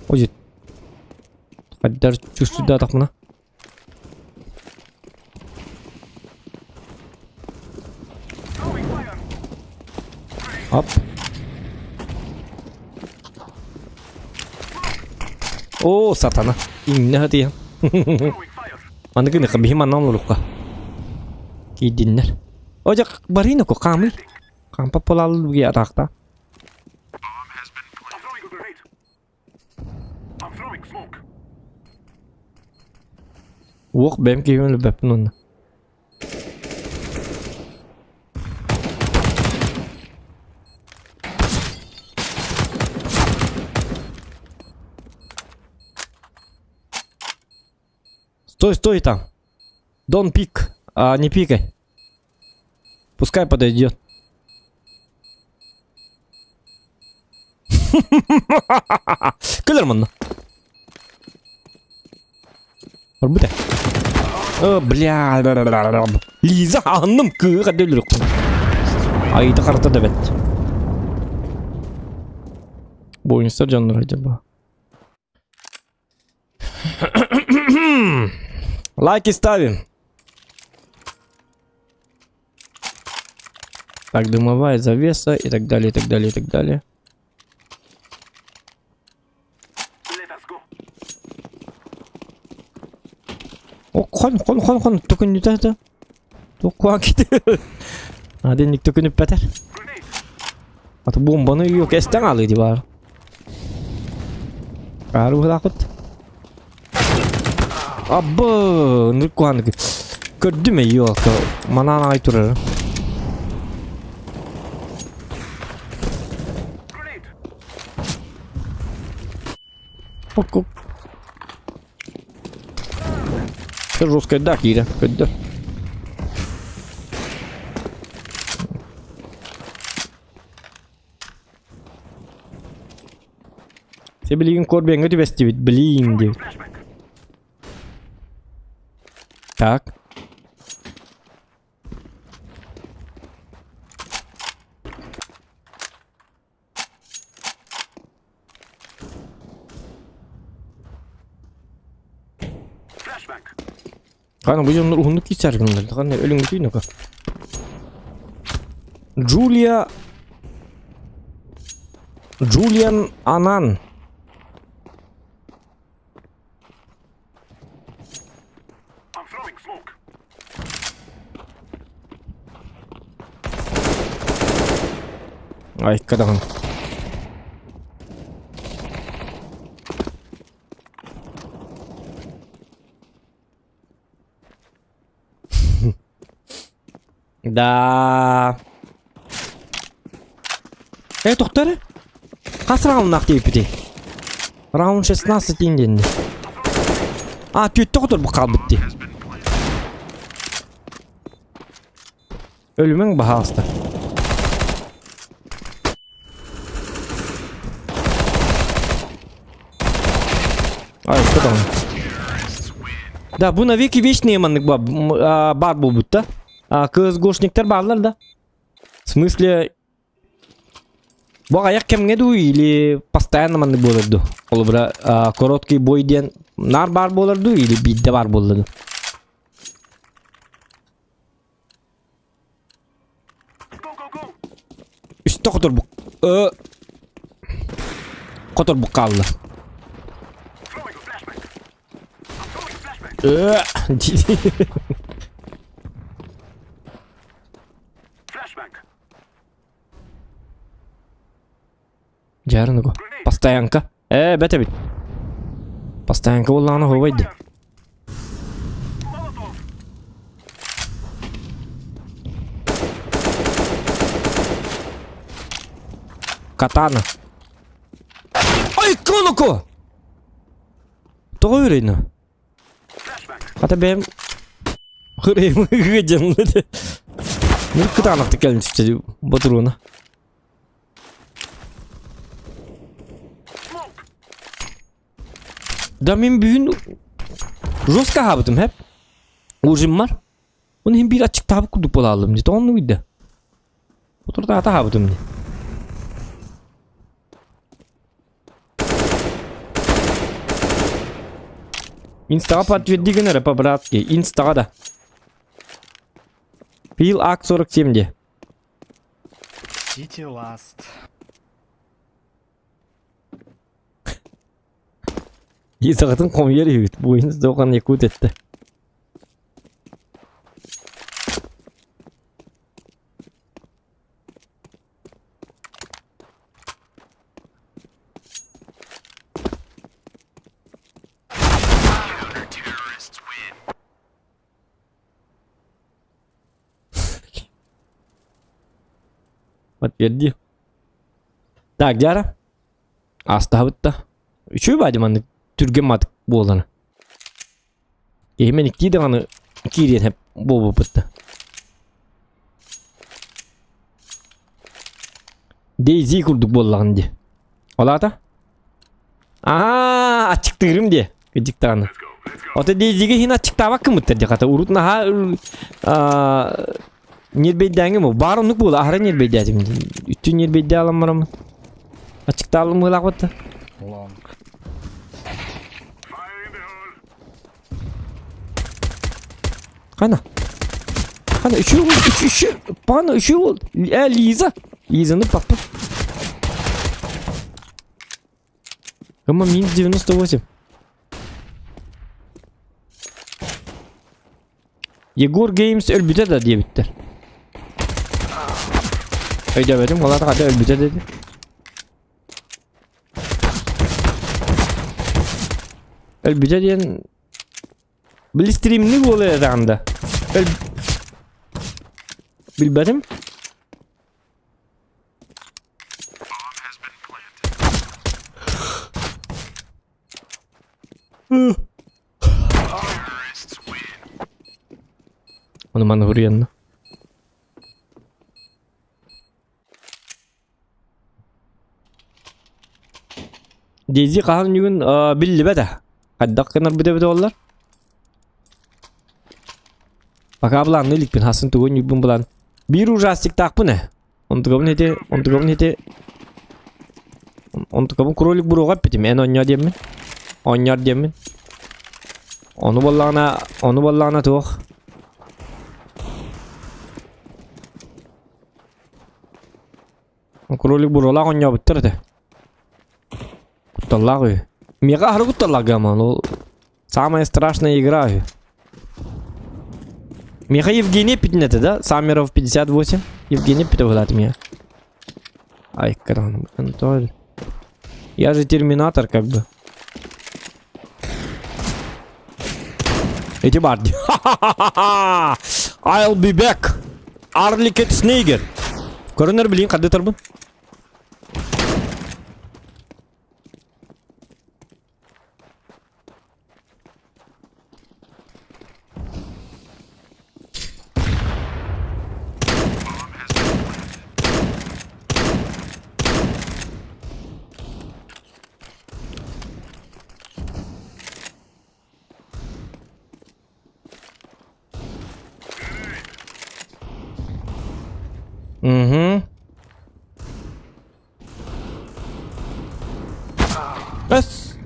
Ой, Даже чувствую, да, так мына. Оп. О, сатана. Инне хатия. Маннык гыныха биһи манна олоруохха. Киирдиннэр. О, дьэ, барыын око хаамый. Хаампат буолааллар бугуйа атаахта. Уох бэйэм киһибин өлбөппүн уонна. Стой, стой там. Дон пик. А, не пикай. Пускай подойдет. Кэлэр манна. Барбыта. О, бля. Лиза анным кыыга дөлүрүк. Айда карта да бет. Бойынса дьоннор acaba. Лайки ставим. Так, дымовая завеса и так далее, и так далее, и так далее. О, хон, хон, хон, хон, төкүнүтэ это. Токуа кити. Аденник төкүнүппэтэр. Аты бомбаны yok эстен алыы ди бар. Ары быһылаахпыт. Абы, ынырык куһаҕаннык. Көрдүм ёлка, манаан аҕай турара. Оп-оп. Жесткая да, киирэ, көрдө. Сибилигин корбеҥҥэ түбэстибит, блин диэбит. Так. Хана бу дьоннор уһуннук киирсэр гыннар. Хана өлүҥҥүтүй ну-ка. Джулия. Джулиан Анан. Айка даҕаны. Да. Э, тохтоо эрэ. Хас рауннаах диэбиппитий? Раунд 16 диэн диэнни. А, түөттэ хоторбут хаалбыт дии. Өлүмэҥ баһаалыста. Ай, что там? Да, бу навеки вечные маннык баар буолбут да. А, КСГОшниктар бааллар да. В смысле, бу аҕыйах кэмҥэ дуу или постоянно маннык буолар дуу? Холобура, короткий бой диэн наар баар буолар дуу или биирдэ баар буолла дуу? Үстэ хоторбук. Хоторбук хаалла. Дьаарыныго. Постоянка. Ээ, бэт эбит. Постоянка буоллаҕына оһуобай дии. Катана. Ай, колоко! Тоҕо үөрүйнө? Хата бэйэм хырыйым дьанлы. Ныр кытаанахтык кэлин түстэ ботуруона. Да мин бүгүн жестко аһаабытым хэп. Ужиммар. Оны иһин биир аччыктаабыт курдук буолааллым дии. Тоҕо оннук да? Утурдаата аһаабытым дии. Инстаҕа подтверди гын эрэ по-братски. Инстаҕа да. Пил Ак 47 де. City Last. Изаҕытын хомуйар үһүбүт. Буойун сдохан якут этте. Подтверди. Так, Дяра. Астаабыт да. Үчүгэй баадьы маннык түргэн матык буолана. Киһи иктии даҕаны киириэн хэп буолбуппут да. Дейзи курдук буоллаҕын дии. Ол аата? Аа, аччыктыырым дии. Кырдьык даҕаны. Ото Дейзигэ иһин аччыктаабаккын дии хата. Урут наһаа ньирбэйдээҥҥи бу. Баар оннук буола аһара ньирбэйдээтим. Үттүн ньирбэйдээ алан бараммын. Аччыктаалым быһыылаах да. Long. Хана. Хана үчүгэй үч үч пана үчүгэй бол. Э Лиза. Лизаны папа. Кому минус 98. Егор Геймс өлбүтэ да диэбиттэр. Өйдөөбөтүм, ол аата хата өлбүтэ деди. Өлбүтэ диэн били стримни буолар этаҕын да. Өл... Билбэтим. Ону маны хуруйанна. Дейзи хаһан бүгүн биллибэт ээ. Хайдах гынарбыт эбитэ буоллар? Пока былаанныы иликпин, хасын тугу ньуйбун былаан. Биир ужастиктаахпын ээ. Онтукабын ити, онтукабын ити Онтукабын кролик буруоҕа эппитим, эн оонньоо диэммин. Оонньоор диэммин. Ону буоллаҕына, ону буоллаҕына туох. Кролик буруолаах оонньообуттар этэ. Кутталлаах үһү. Миэхэ аһары кутталлаах гаман ол самая страшная игра үһү. Миэхэ Евгений эппитин этэ да? Саммеров 58. Евгений эппитэ быһыылаата миэхэ. Ай, кран, Анатолий. Я же терминатор как бы. Эти бар. I'll be back. Арли Кетснейгер. Көрөнөр билин хардытарбын. Угу. Эс.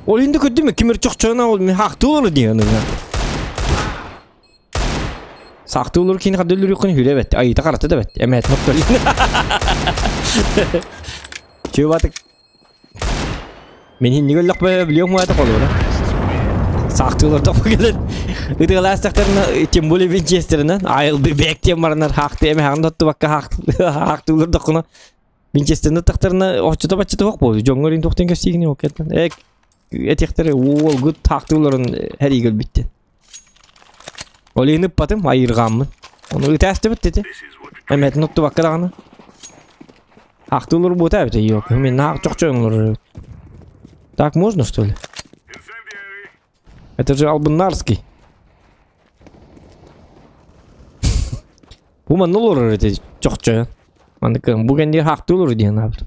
Ол инде көрдүм кимир чохчоно ол мен хақты олор диэн Сахты олор кини хадды өлөрүөххүн хүрэ бэт. Айыта карата да бэт. Эмэт моттор. Чүбатык. Мен хинник өллөхпө билиэм хуата холура. Сахты олор топпу келен. Ытыгалаастахтарына тем более винчестеринен I'll be back диэн баранар хаахты эме хаҕын тоттубакка хаахты олор дохкуна Винчестерни тахтарына оччото баччата суох буолуо. Дьоҥҥор иһин туохтан кэпсиигиний ол кэлтэн. Э этиэхтэрэ уолгут хаахтыыларын һэриигэ өлбүттэн. Ол иһин ыппатым, айыырҕааммын. Ону ытаастыбыт ити. Эмэтин оттубакка даҕаны. Хаахтыылар буота эбитэ yok. Мен наах чохчойон олорор. Так можно что ли? Это же Албынарский. Бу манна олорор ити чохчойон. Маннык бу кэннигэ хаахтыы олорор диэн аабыт.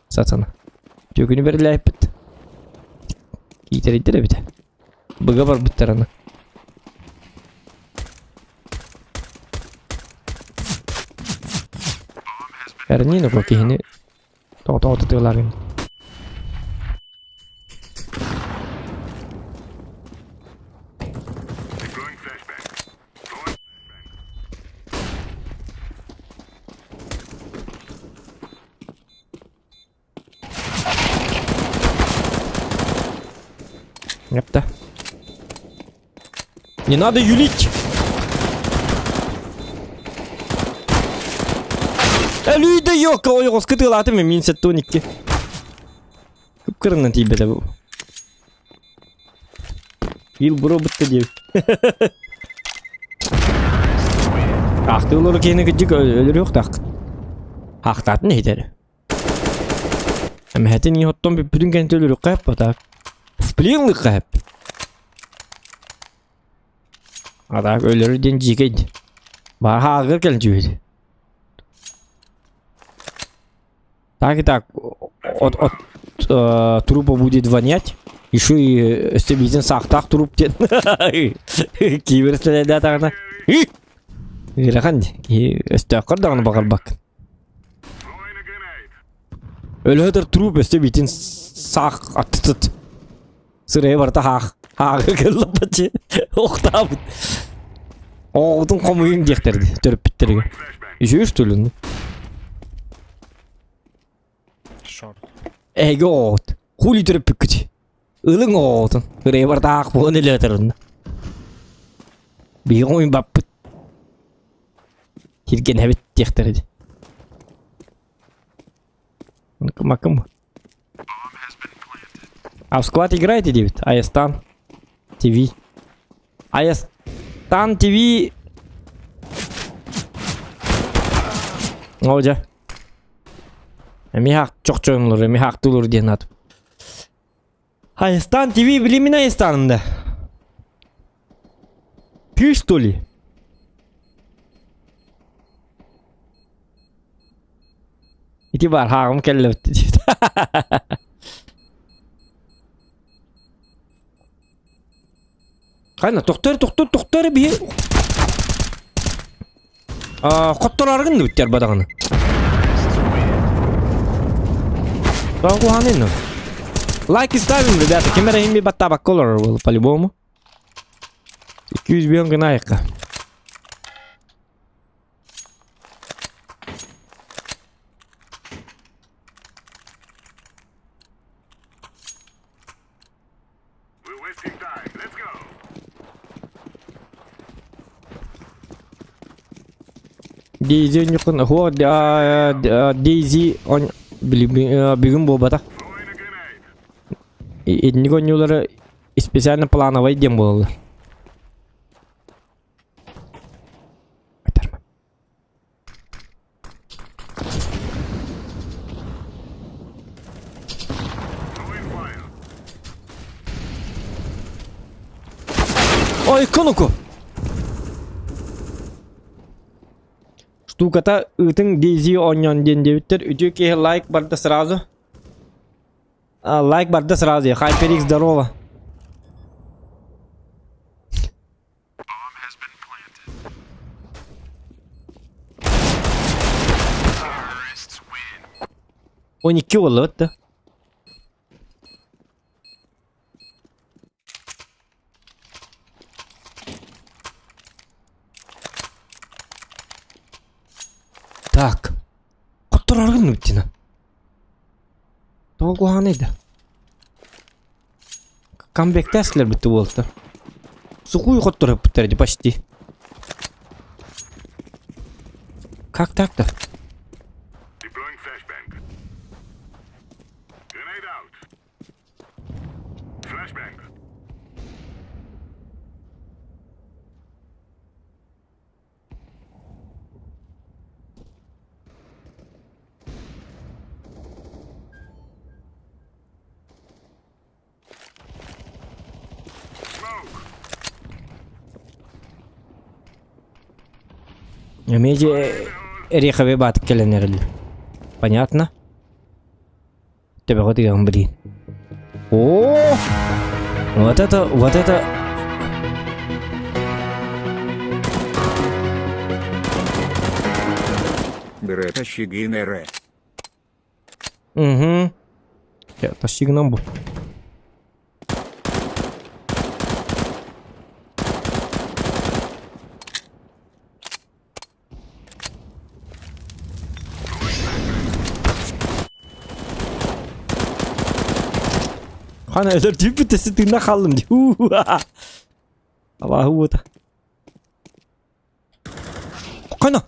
Сатана. Түөкүнү бэрилээппит. Киитэрийдэр эбитэ. Быга барбыттар аны. Эрниин око киһини тоҕо тытыаларын. Yaptı. Не надо юлить! Өлүйдэ ёка ойоҕос кытыылаатым мин 72. Кып-кырынан тиийбэтэ бу. Ил бро бытта диэбит. Ахты олору киһини кыдьык өлөрүөхтааххыт. Ахтаатын иһитэр. Эмэһэтин иһоттон бүппүтүн кэнтэ өлөрүөххэ эп В плен лыхха эп. Адаак өлөрү диэн дьиикэй. Бааһаагыр кэлэн түһүт. Так и так, от, от э, трупа будет вонять. Еще и өстөбүтүн саахтаах труп диэн киибэрсэлэйдээтаҕына ыарахан киһи өстөөххөр даҕаны баҕарбаккын. Өлөһөтөр труп өстөбүтүн саах аттытыт. Сырайы барыта хаах хааҕы кыллаппаччы охтаабыт. Оҕотун хомуйуҥ диэхтэрди төрөппүттэригэр. Үчүгэй что ли? Шорт. Эһиги оҕоҕут. Хули төрөппүккүт. Ылыҥ оҕоҕутун. Сырайы барыта хаах буолан өлөөтөрүннэ. Биһиги хомуйбаппыт. Тиргэнэбит диэхтэрди. Макым. А в склад играете, Дэвид? Аястан ТВ. Аястан ТВ. О, дьэ. Эмиэ чохчоҥлор, эмиэ хаахтыылар диэн аат. Аястан ТВ билимин Аястанында. Ты что ли? Ити баар хааҕым кэллэбит Хайна тохтор тохтор тохтор биһи Аа хотторааргын бүттэр бадаҕаны. Куһаанын Лайки ставим, ребята. Ким эрэ иһин баттаабакка олорор по-любому. 200 бион гына айыққа. Дейзи онньуккун хуо Дейзи он бүгүн буолбатах. Итинник оонньуулары специально плановай диэн буолаллар. Ой, кунуку! Штуката ыытыҥ Дейзи оонньоон диэн диэбиттэр. Үтүө киһи лайк барда сразу. А, лайк барда сразу. HyperX здорово. 12 буолла да. Так. Хоттороргун үттина. Тоҕо куһаҕаный да? Камбэктээсилэр бүттэ буолта. Сухую хоттороппуттар ди почти. Как так-то? Эмиэ эриэхэбэ баатык кэлэн эрэллэр. Понятно? Төбөҕө тыган блин. О! Вот это, вот это... Брэта щигинере. Угу. Тащигынан бу. Хана өлөр түппүт тыына хааллым дии. Аллаху уота. Хана!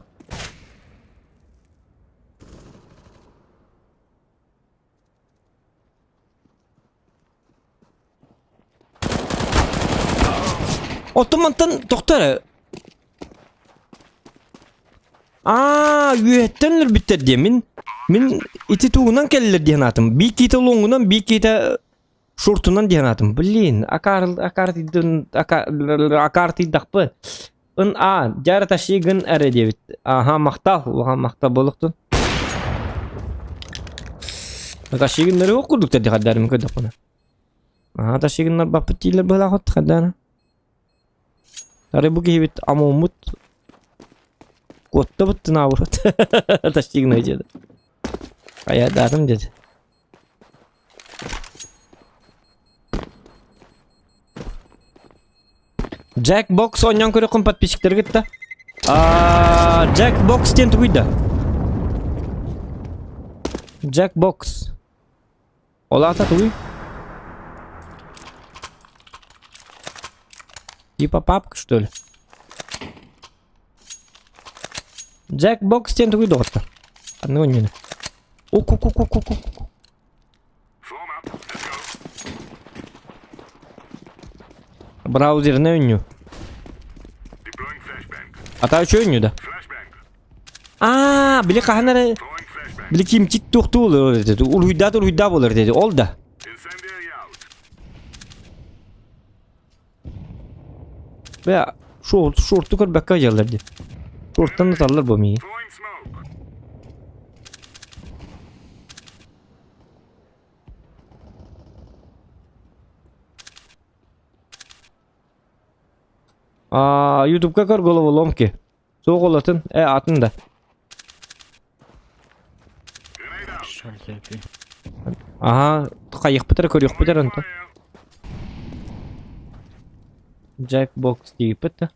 Оттон мантан тохто эрэ. Аа, үөһэттэн өлөрбүттэр диэ. Мин мин ити тугунан кэллэр диэн аатым. Биир киитэ лоҥунан, биир киитэ шортунан диэн аатым. Блин, акаар акаартыйдын акаартыйдахпын. Ын а, дьара таши гын эрэ диэбит. Аха, махтал, улахан махтал буолуохтун. Таши гыннары ох курдук тэрди хаддарым көрдөхпүнэ. Аха, таши гыннар баппыт дииллэр быһалаах хаддара. Тары бу киһибит амоммут куотта быттын аабырат. Таши гына диэди. Хайадаатым диэди. Jackbox оонньоон көрүөххүн подписчиктары кытта. Jackbox диэн тугуй да? Jackbox. Ол аата тугуй? Типа папка, что ли? Jackbox диэн тугуй доҕоттор? Ханнык оонньууну? Ку-ку-ку-ку-ку-ку. Браузернай оонньуу. Ата үчүгэй оонньуу да? Аа, били хаһан эрэ били кимчик туохтуу буолар этэ. Уруһуйдаат уруһуйдаа буолар этэ. Ол да. Бля, шорт, шорту көрбөккө дьаллар дии. Шорттан ыталлар бу миигин. Аа, ютубка көр головоломки. Суох олатын, э, атын да. Аха, хайыхпыт эрэ көрүөхпүт эрэ онтон. Jackbox диэбиппит да.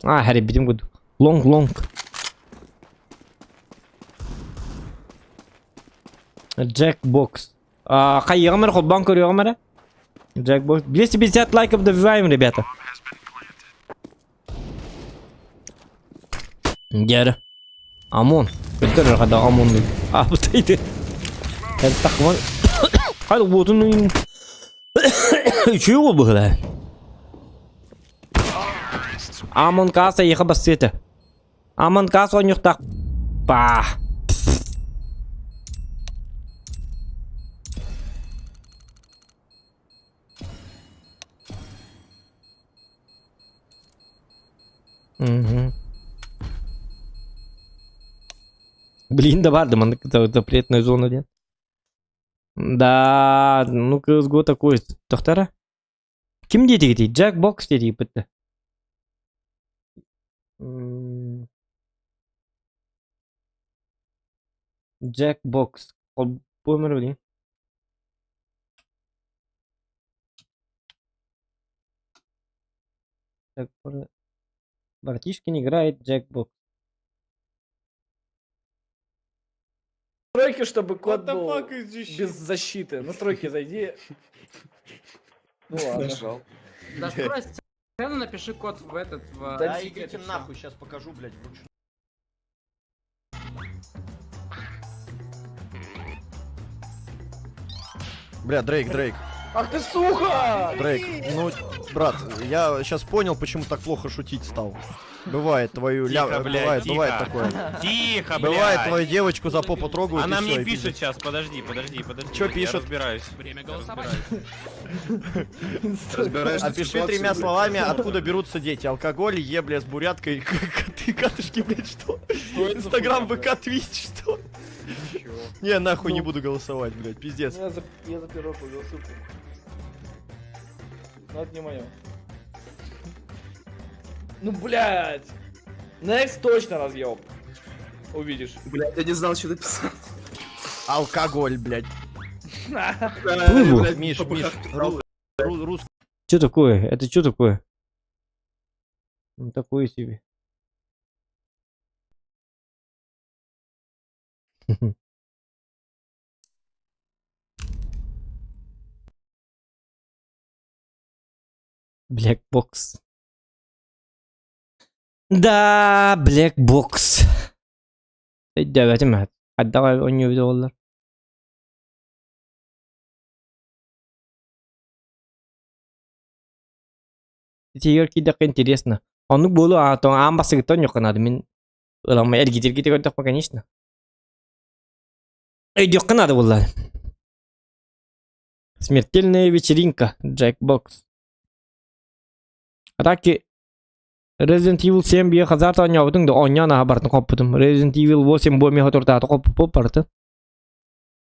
А, хэрийбитим курдук. Лонг лонг. Jackbox. Хайыаҕым эрэ холбоон көрүөҕүм эрэ. Джекбокс. 250 лайков добиваем, ребята. Дьэ Амон. Өттөр хада Амон. А, бутайды. Тахман. Хай уотун үчүгэй уол быһыла. Амон каас эйиэхэ бассыата. Амон каас оонньуохтаах. Па. Мгм. Блин, да барды, маннык запретная зона диэн. Да, ну CSGO такой, тохтара. Ким диэтигитий? Jack Box диэтигиппит да. Jack Box. Холбуом эрэ билигин. Так, Братишкин играет Jackbox. Настройки, чтобы код What the был fuck is this shit? без защиты. Настройки зайди. Ну ладно. Нашел. Настрой сцену, напиши код в этот, в... Да Да идите идите нахуй, сейчас покажу, блядь, вручную. Бля, Дрейк, Дрейк, Ах ты сука! Дрейк, ну, брат, я сейчас понял, почему так плохо шутить стал. Бывает твою ля... Тихо, блядь, бывает, тихо. бывает такое. Тихо, Бывает блядь. твою девочку за попу трогают Она и мне всё, и пишет пиздец. сейчас, подожди, подожди, подожди. Чё Я пишет? разбираюсь. Время голосовать. Разбираешься Опиши тремя словами, откуда берутся дети. Алкоголь, ебля с буряткой, коты, катышки, блядь, что? Инстаграм, ВК, Твич, что? Не, нахуй не буду голосовать, блядь, пиздец. Я за, я за первого проголосую. Но это не мое. Ну, блядь! Next точно разъеб. Увидишь. Блядь, я не знал, что написать. Алкоголь, блядь. Плыву. Миш, Миш, русский. Что такое? Это что такое? Ну, такое себе. Black Box. Да, Black Box. Өйдөөбөтүм эт. Хайдах оонньуу буоллар. Итигэр киирдэххэ интересно. Оннук буолуо аата аан бастакыттан оонньуохха наада мин ыламмай эргитиргите көрдөхпө конечно. Өйдүөххэ наада буоллар. Смертельная вечеринка, Jackbox. А так и Resident Evil 7 биэ хазарт оонньообутуҥ да оонньоон аһа барытын хоппутум. Resident Evil 8 бу эмиэ соторутааҕыта хоппуппут барытын.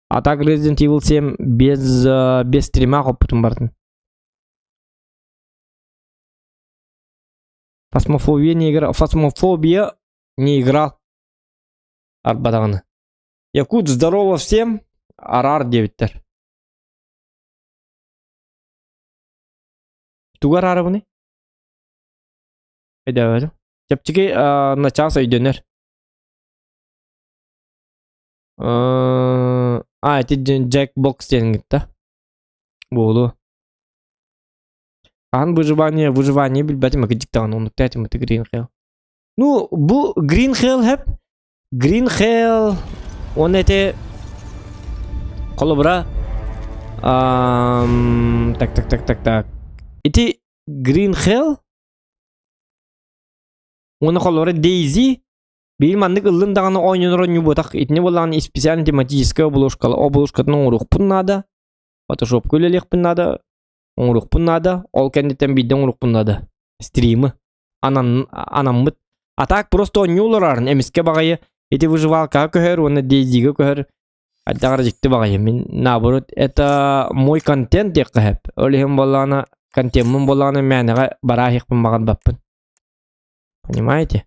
А так Resident Evil 7 без, без стрима хоппутум барытын. Фасмофобия не играл. Фасмофобия не играл. Арба Якут, здорово всем. Арар диэбиттэр. Тугу араарабыный? Өйдөөбөтүм. Чэпчэки начаас өйдөнөр. А, ити Jackbox диэн да? Буолуо. Хаһан выживание, выживание билбэтим, кырдьык даҕаны оннук этим это Green Hell. Ну, бу Green Hell хэп Green Hell он эти холобура так так так так так ити Green Hell уонна холобура Daisy биир маннык ыллын даҕаны оонньонор оонньуу буотах итини буоллаҕына специально тематическая обложка обложкатын оҥоруохпун наада фотошопка үлэлиэхпин наада оҥоруохпун наада ол кэнниттэн биирдэ оҥоруохпун наада стримы анан анаммыт а так просто оонньуу олорорун эмискэ баҕайы ити выживалкаҕа көһөр уонна DayZ-га көһөр хайдах эрэ дьикти баҕайы мин наоборот это мой контент диэххэ сөп ол иһин буоллаҕына контеммын буоллаҕына мээнэҕэ барааһыахпын баҕарбаппын понимаете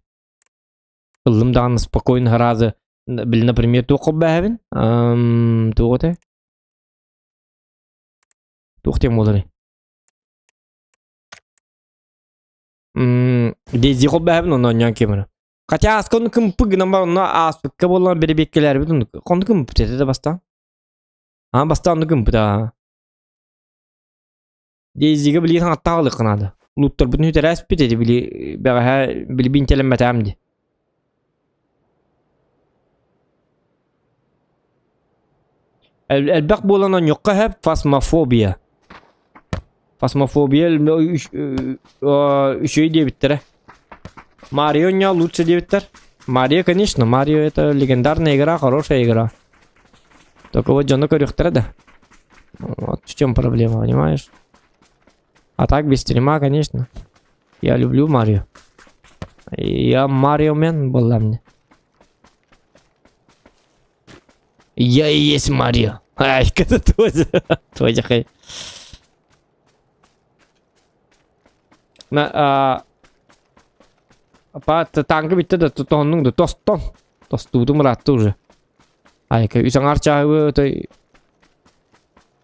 ыллым даҕаны спокойно сразу били например туох холбооһобун туох этэй туох диэн буоларый DayZ холбооһобун онно оонньоон киирэн Хотя ааска ону кымпы гынан баран онно ааспыкка буоллаҕына бэрэбиэккэлээрбит оннук. Онну кымпыт этэ да бастаан. Аан бастаан оннук гыммыта. Дейзигэ билигин хаҥаттаах ылыахха наада. Лууттарбытын сүтэрээспит эти били бэҕэһээ били биинтэлэммэтэҕим дии. Элбэх буолан онньуохха сөп фасмофобия. Фасмофобия үчүгэй диэбиттэрэ. Марио онньоо лучше диэбиттэр. Марио, конечно, Марио это легендарная игра, хорошая игра. Только вот дьону көрүөхтэрэ да. Вот в чем проблема, понимаешь? А так без стрима, конечно. Я люблю Марио. Я Марио мен была мне. Я и есть Марио. Ай, это тоже. Твой хай. На, а, Па танка бүттэ да тоннуҥ да тостон. Тостуутум ыраатта уже. Айка үс аҥаар чааһы той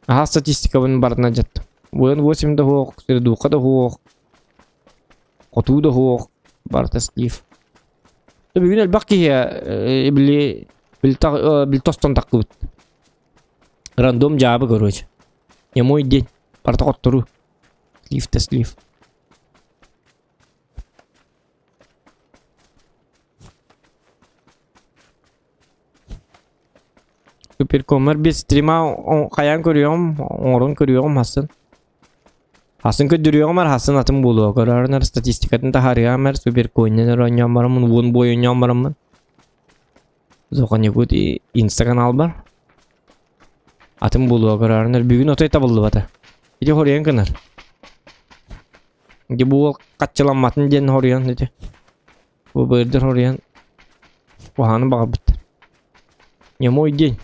Аһаа статистикабын барытына дьаттым. Уон 8 да суох, средуха да суох, хотуу да суох, барыта слив. Бүгүн элбэх киһи били били тостон таххыбыт. Рандом дьаабы короче. Не мой день. Барыта хотторуу. Слив да слив. Суперкоммар без стрима хайаан көрүөҕүм, оҥорон көрүөҕүм хасын. Хасын көрдөрүөҕүм ар хасын атын буолуо. Көрөөрүн статистикатын таһаарыам эр суперкоиннен эр оонньоон бараммын, уон бой оонньоон бараммын. Зоханьыкут инста канал бар. Атын буолуо көрөөрүн эр бүгүн отой табыллыбата. Ити хоруйан гынар. Ити бу уол хаччыламматын диэн хоруйан ити. Бу быырдыр хоруйан куһаҕаны баҕарбыттар. Не мой день.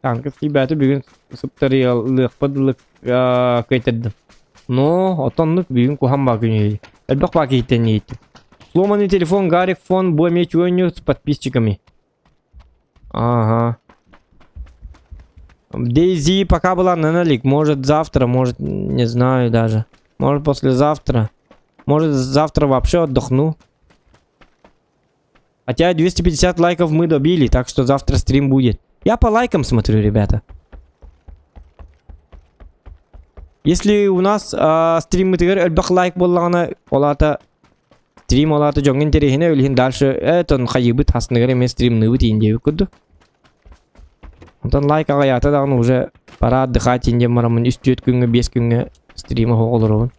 Танка тиийбээтэ бүгүн сыптарыйалыахпыт дылы кыайтардым. Но отоннук бүгүн куһаҕан баа күнү Элбэх баа киһиттэн иһиттим. Сломанный телефон Гарик фон бу эмиэ чуонньу с подписчиками. Ага. Дейзи пока была на налик. Может завтра, может, не знаю даже. Может послезавтра. Может завтра вообще отдохну. Хотя 250 лайков мы добили, так что завтра стрим будет. Я по лайкам смотрю, ребята. Если у нас а, стрим элбэх лайк буоллаҕына, ол аата стрим ол аата дьоҥҥо интэриэһинэй, ол иһин дальше этон хайыыбыт хасныгар эмиэ стримныыбыт иин диэбит курдук. Онтон лайк аҕыйаата даҕаны уже пора отдыхать иин диэн бараммын үс-түөрт күҥҥэ, биэс күҥҥэ стрима оһох олоробун.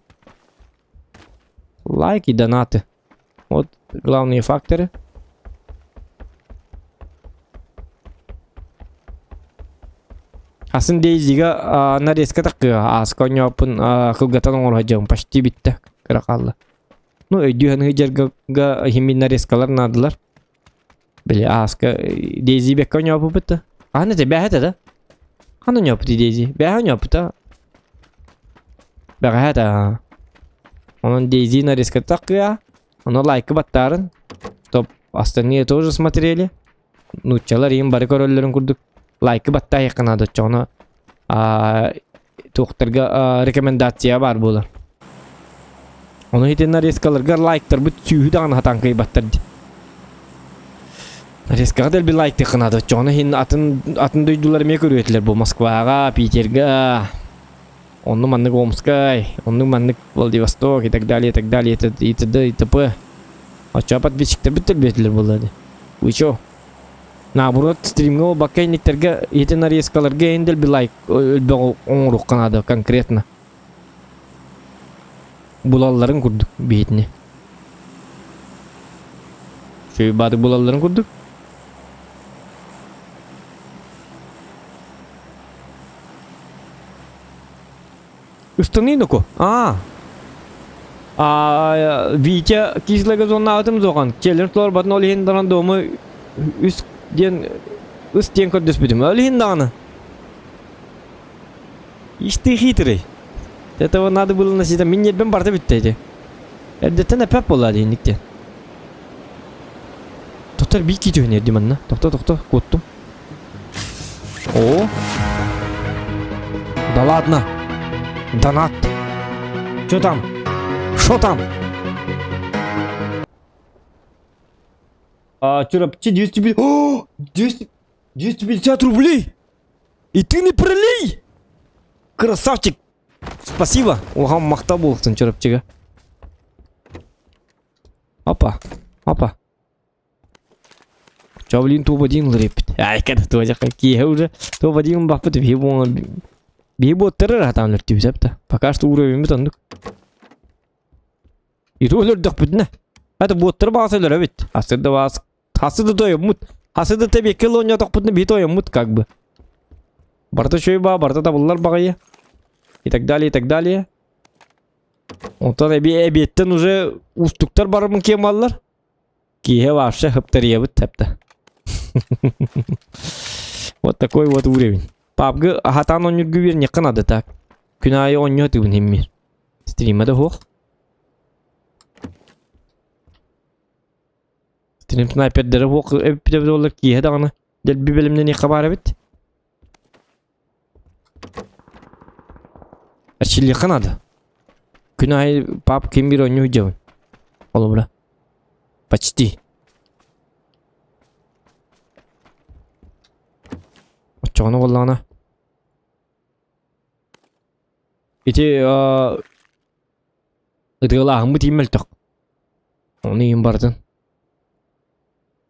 Лайки, донаты. Вот главные факторы. Асын Дейзига нарезка такыа ааска онньооппун кылгатан оҥоро сылдьабын почти бүттэ кыра хаалла. Ну өйдүү саныы дьарга иһиммин нарезкалар наадалар. Били ааска Дейзи бэккэ онньооппуппут да. Хаһан этэ бээһэ этэ да? Хаһан онньооппутуй Дейзи? Бээһэ онньооппута. Бэҕэһээ этэ Онон Дейзи нарезка такыа. Ону лайкы баттаарын. Чтоб остальные тоже смотрели. Нууччалар им бары көрөллөрүн курдук лайкы баттаайыахха наада оччоҕуна туохтарга рекомендация баар буолар. Ону ити нарезкаларгар лайктарбыт сүүһү даҕаны хатаан кыайбаттар дии. Нарезкаҕа дэлби лайктыахха наада оччоҕуна иһин атын атын дойдулар эмиэ көрүө этилэр бу Москваҕа, Питерга, онну маннык Омскай, оннук маннык Владивосток и так далее, и так далее, и т.д. и т.п. Оччоҕо подписчиктарбыт дэлби этилэр буолла дии. Вы чё? Наоборот, стримҥэ буолбакка инниктэргэ ити нарезкаларга эйин дэлби лайк өлбөҕү оҥоруохха наада конкретно. Булалларын курдук биһитини. Баатык булалларын курдук. Ыстаныы ноку. Аа. А Витя кислый газоннаабытым суоҕан. Челлендж толорботун ол иһин даҕаны дому үс диэн ыс диэн көрдөспүтүм. Ол иһин даҕаны. Ишь ты хитрый. Этого надо было носить. Мин нербим барда бүттэ ити. Эрдэттэн эпэп буолла диинник диэн. Тоқтар биир киһи түһүнэр дии манна. Тохто, тохто, куоттум. О! Да ладно! Донат! Чё там? Шо там? А, Чурапчы 250... О, 200... 250 рублей! И ты не пролей! Красавчик! Спасибо! Улахан махтал буолуохтун Чурапчыга. Опа, опа. Чё, блин, топ-1 лыреппит. Ай, когда туожа киһи уже топ-1 баппыт биһи буолан биһи буоттарар хатаан өртүбүт эпта. Пока что уровеньбит оннук. И то өлөрдөхпүтүнэ. Это буоттар баҕас өлөрөбүт. Хасы да баас хасы да тойоммут. Хасы да тэбиэккэ оонньоотохпутуна биһи тойоммут как бы. Барыта үчүгэй баа, барыта табыллар баҕайы. И так далее, и так далее. Онтон эби эбиэттэн уже уустуктар барымын киэн баллар. Киһи вообще хыптарыйабыт тэптэ. Вот такой вот уровень. Пабгы хатаан оонньуурга үөрниэххэ наада так. Күн аайы оонньуу тыыбын иһиммир. Стрима да суох. Стрим снайпердэрэ суох эбиппит эбит буоллар киэһэ даҕаны дэлби бэлэмнэниэххэ баар эбит. Эрчиллиэххэ наада. Күн аайы пап ким биир оонньуу сылдьабын. Холобура. Почти. Оччоҕуна буоллаҕына ити ытыалааһыммыт иин мөлтөх. Ону иин барытын.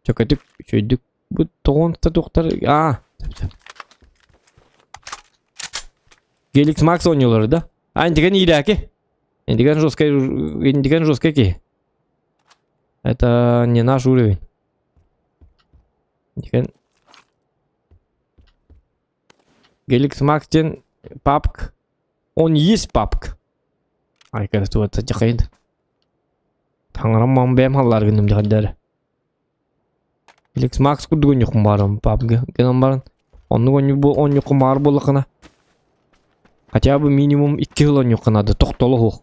Чөкөтүк, үчүгэйдик бу тоҕон туохтар аа Геликс Макс оонньуулары да? А индигэн иирээки. Индигэн жесткий, индигэн жесткий киһи. Это не наш уровень. Индигэн Геликс Макс диэн папк. Он есть папк. Ай, кажется, вот это Таҥарам мам бэйэм халлаар гынным дьаһайдары. Геликс Макс курдук онньуккун баарым папга гынан баран оннук онньу онньуккун баар буоллаххына хотя бы минимум икки сыл онньукка наада тохтоло суох.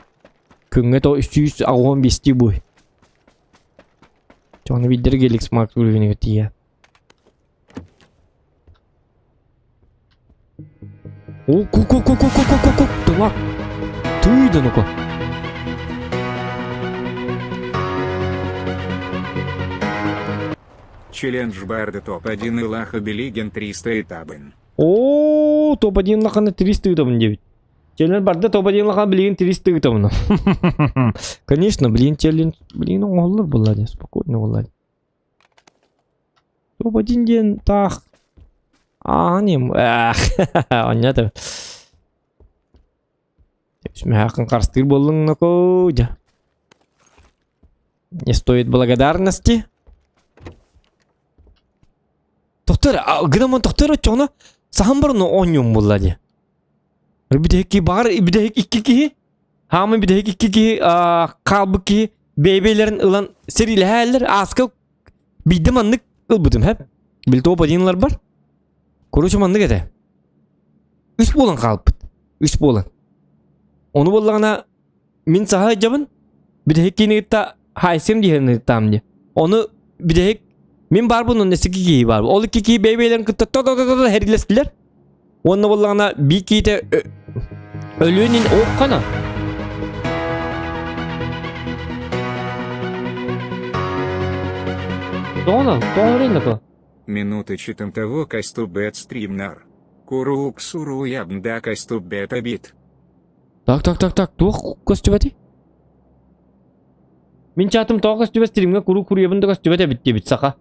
Күҥҥэ то 385 буй. Чону биирдэр Геликс Макс уровеньга тиийэ. О, ку ку ку ку ку ку ку ку тыла. Тыый да ну-ка. Челлендж Барда топ-1 Илаха Белиген 300 этабын. О, топ-1 лаханы 300 ыытабын диэбит. Челлендж барда топ-1 лахан билигин 300 ыытабын. Конечно, блин, челлендж, блин, оҥоһуллар буолла дии, спокойно буолла дии. Топ-1 диэн таах ааһан Ах, онньото. Смехакын харыстыыр буоллуҥ нокоо дьэ. Не стоит благодарности. Тохтор, гынаман тохтор оччоҕуна саһан баран оонньуом буолла дии. Бүтэһик баҕар бүтэһик икки киһи хаамын бүтэһик икки киһи хаалбыт киһи бэйэ-бэйэлэрин ылан сэриилэһээллэр ааска биирдэ маннык ылбытым хэп били топ один бар короче маннык этэ үс буолан хаалбыт үс буолан ону буоллаҕына мин саха сылдьабын бүтэһик киһини кытта хаайсыам диэн ыттаам дии ону бүтэһик мин баарбын онно икки киһи баар ол икки киһи бэйэ-бэйэлэрин кытта то-то-то сэриилэстилэр уонна буоллаҕына биир киһитэ өлүөн ин ооххана Тоҕоно тоҕо Минуты читам того костубет стримнар. Курук суру ябнда костубет обид. Так, так, так, так, туох көстүбэтий? Мин чатым тоҕо көстүбэт стримҥэ куруук куруйабын да көстүбэт эбит диэбит саха.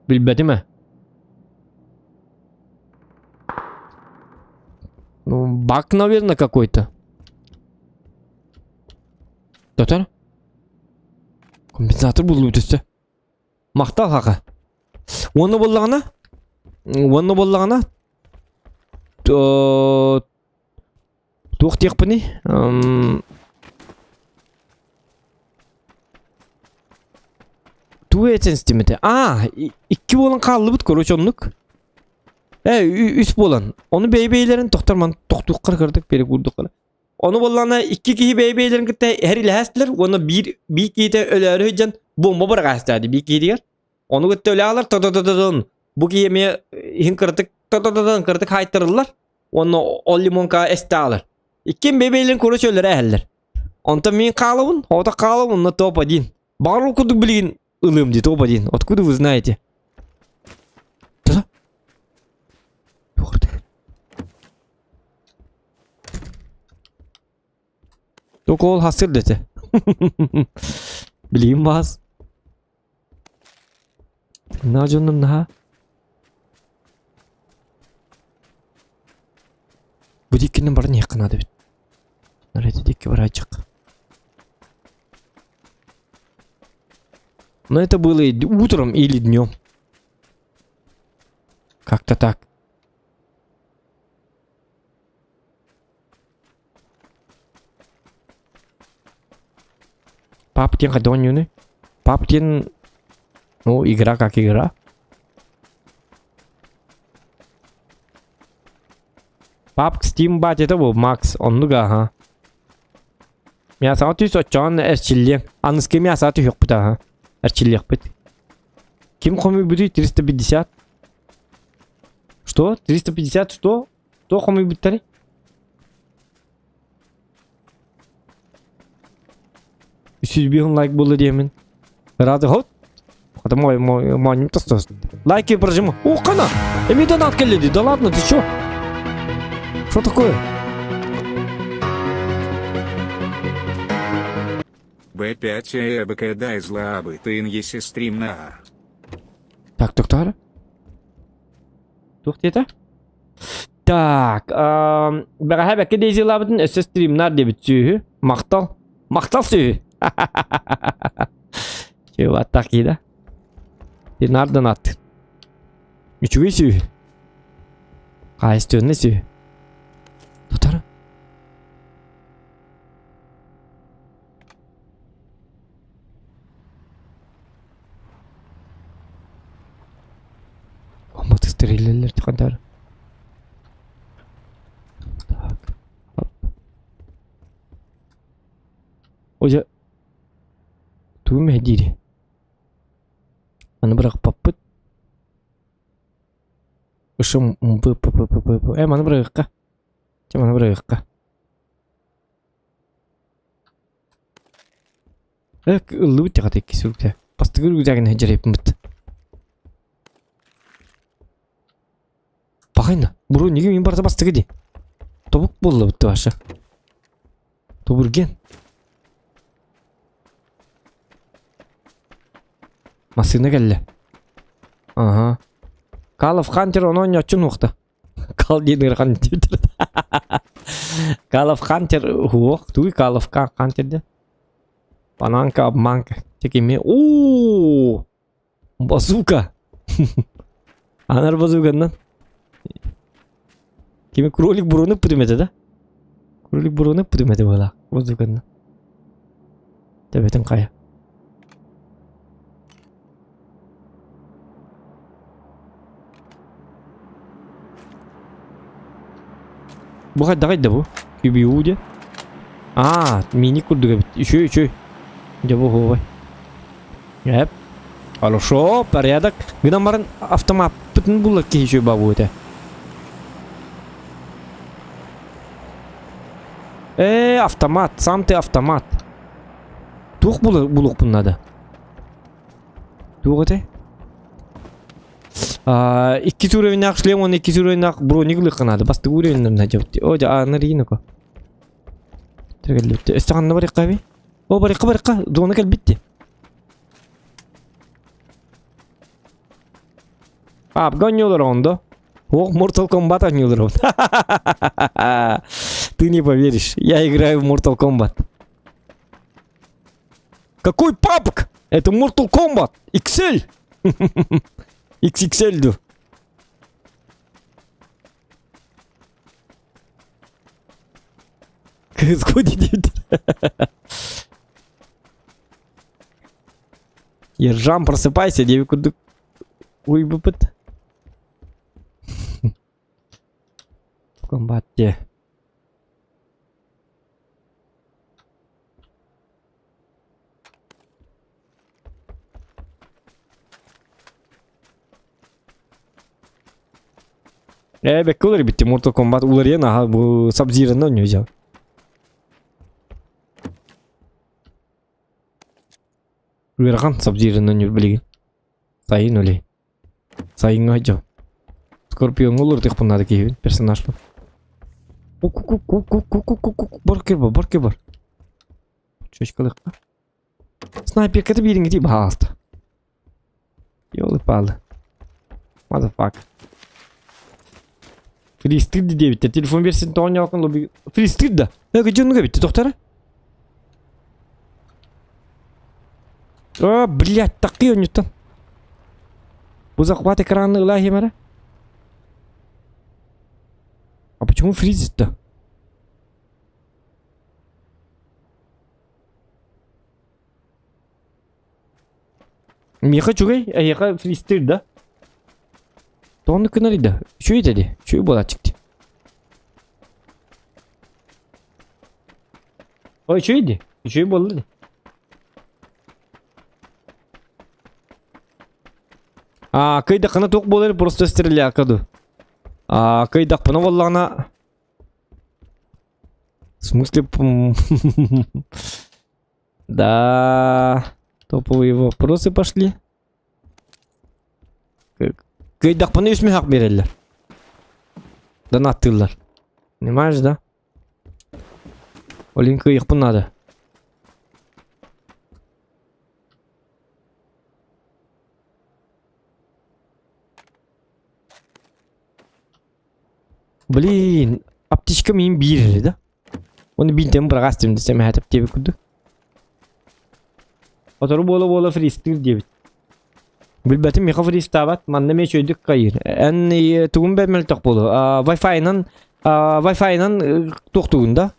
Билбэтим ээ. Ну, баг, наверное, какой-то. Татар? Компенсатор булуу өссө. Махтал хака. Уонна буоллаҕына, уонна буоллаҕына туох диэхпиний? Тугу этэн истимэтэ? Аа, икки буолан хааллыбыт, короче, оннук. Э, үс буолан. Ону бэйэ-бэйэлэрин тохтор ман тохтуоххар кырдык перекурдуххар. Ону буоллаҕына икки киһи бэйэ-бэйэлэрин кытта эһэрилэһэстилэр уонна биир биир киһитэ өлөөрү сылдьан буомба быраҕаастаады биир киһитигэр. Ону кытта өлөалар та-та-та-та-тан бу киһи эмиэ иһин кыратык та-та-та-тан кыратык хаайтарыллар уонна ол лимонкаҕа эстаалар. Иккиэн бэйэ-бэйэлэрин короче өлөрө эһэллэр. Онтон мин хаалабын, оҕото хаалабын, онно топ один. Баҕар ол курдук билигин. Ылым дии топ один. Откуда вы знаете? Да? Только ол хасыр дете. Билигин баас. На дьонум наһаа. Бу диккинен баран иһиэххэ наада эбит. Нарыйда дикки бараачык. Но это было и утром или днем. Как-то так. Пап диэн хайдах оонньууну? Пап диэн, ну, игра как игра. Пап Steam батята бу Макс, оннук аха. Мясаҕа түс оччоҕон эрчиллиэҥ. Аныскы мясаҕа түһүөхпүт аха. Эрчиллиэхпит. Ким хомуйбутуй 350? Что? 350 что? Туох хомуйбуттарый? 305 лайк буолла диэмин. Рады хот. Хата мой мой мой тостос. Лайки прожиму. О, кана! Эми донат келледи. Да ладно, ты чё? Что такое? Б5 ЭБК зла ты еси стрим на. Так, доктор. Туох диэтэ? Так, бэҕэһээ бэккэ Дейзилаабытын өссө стримнар диэбит сүөһү. Махтал. Махтал сүөһү. Чего так да? Динар донат. Үчүгэй сүөһү. Хаайыстыанна сүөһү. Тутар. Комбат стреляллер тихондар. Так. Оп. Ожа тугу мэһдиири? Аны бырахпаппыт. Ышым п п п п п Э, маны бырахыкка. Чэ, маны бырахыкка. Э, ыллыбыт тяҕат икки сүрүкте. Бастыгыр үгүзээгин дьэрэйпиммит. Пахайна, буру неге мен барда бастыгы ди. Тобук болла бітті башы. Тобурген. Массыына кэллэ. Ага. Call of Hunter ону онньооччун уохта. Кал диэн ыарахан диэбиттэр. Call of Hunter уох тугуй Call of Hunter диэн? Бананка, обманка. Текими. Оо! Базука! Анар базуканнан. Кими кролик буруну пүтүмэтэ да? Кролик буруну пүтүмэтэ буолаа. Базуканнан. Төбөтүн хайа. Бу хайдаҕый да бу? QBU диэн? Аа, мини курдук эбит. Үчүгэй, үчүгэй. Дьэ бу оһуобай. Эп. Хорошо, порядок. Гынан баран автомаппытын булла киһи үчүгэй баа этэ. Э, автомат, сам ты автомат. Туох булуохпун надо? Туох этэй? Иккис уровеннаах шлем уонна иккис уровеннаах броник ылыахха наада. Бастакы уровеннарын дьабыт. О, дьэ, аанар иин око. Тиргэллибит. Өссө ханна барыахха эбий? О, барыахха, барыахха. Зона кэлбит дии. Папка оонньуулар ондо. Ох, Mortal Kombat оонньуулар Ты не поверишь, я играю в Mortal Kombat. Какой папк? Это Mortal Kombat XL! XXL ду. Кыыс диэбит. Ержан, просыпайся, диэбит курдук уйбуппут. Комбат дии. Ээ, бэккэ уларыйбыт Mortal Kombat уларыйан аха бу Sub-Zero-ны оонньуу Ыарахан сабдьыырынан ньур билигин. Сайын үлэй. Сайыҥҥа сылдьабын. Скорпиоҥҥа олордуохпун наада киһибин, персонажпын. Ку-ку-ку-ку-ку-ку-ку-ку бар кир бар, бар кир бар. Чучкалыахха. Снайперката биириҥҥитий баһаалта. Ёлы-палы. Motherfucker. Фристыр диэбиттэр. Телефон версиятын тоҕо ньоокун лобби... Фристыр да. Эгэ дьонуга битти тохтара. А, блядь, такие онньуттан. Бу захват экрана ыла химара. А почему фризит-то? Миэхэ үчүгэй, эһиэхэ фристир да? Тоҕо гынарый да? Үчүгэй да дии, үчүгэй буолааччык дии. Ой, үчүгэй дии, үчүгэй буолла дии. А, кыйдаххына туох буолар просто стреляка ду. А, кыйдахпына буоллаҕына В смысле Да, топовые вопросы пошли. Кыйдахпына үс мөһөх биэрэллэр. Донаттыыллар. Понимаешь, да? Олин кыйыхпын надо. Блин, аптечка миин биир да? Оны биирдэм быраҕас диэм десем эһэтеп диэбит курдук. Отору буола-буола фристыыр диэбит. Билбэтим миэхэ фристаабат, манна эмиэ үчүгэйдик хайыыр. Эн тугун бэ мөлтөх буолуо. Wi-Fi-нан Wi-Fi-нан туохтугун да?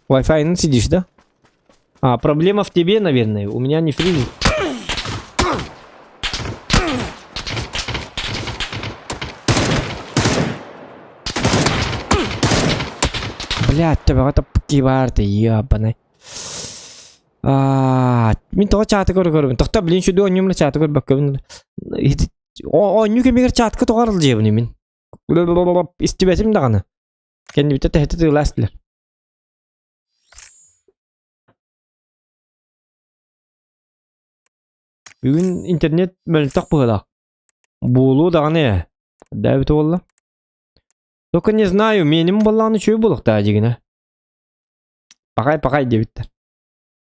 Wi-Fi-нан сидишь, да? А, проблема в тебе, наверное. У меня не фризит. Блядь, төбөҕө таппыт баар ты ебаный. Мин тоҕо чааты көрө-көрөбүн. Тохто, блин, сүдү оонньуум чааты көрбөккөбүн. Оонньуу кэмигэр чаатка тоҕо арылдьыйабын мин. Истибэтим даҕаны. Кэннибитэ тэһитэ тыылаастылар. Бүгүн интернет мөлтөх быһыылаах. Буолуо даҕаны ээ. Дээбит буолла. Только не знаю, миэним буоллаҕына үчүгэй буолуохтаах дьигинэ. Пахай-пахай диэбиттэр.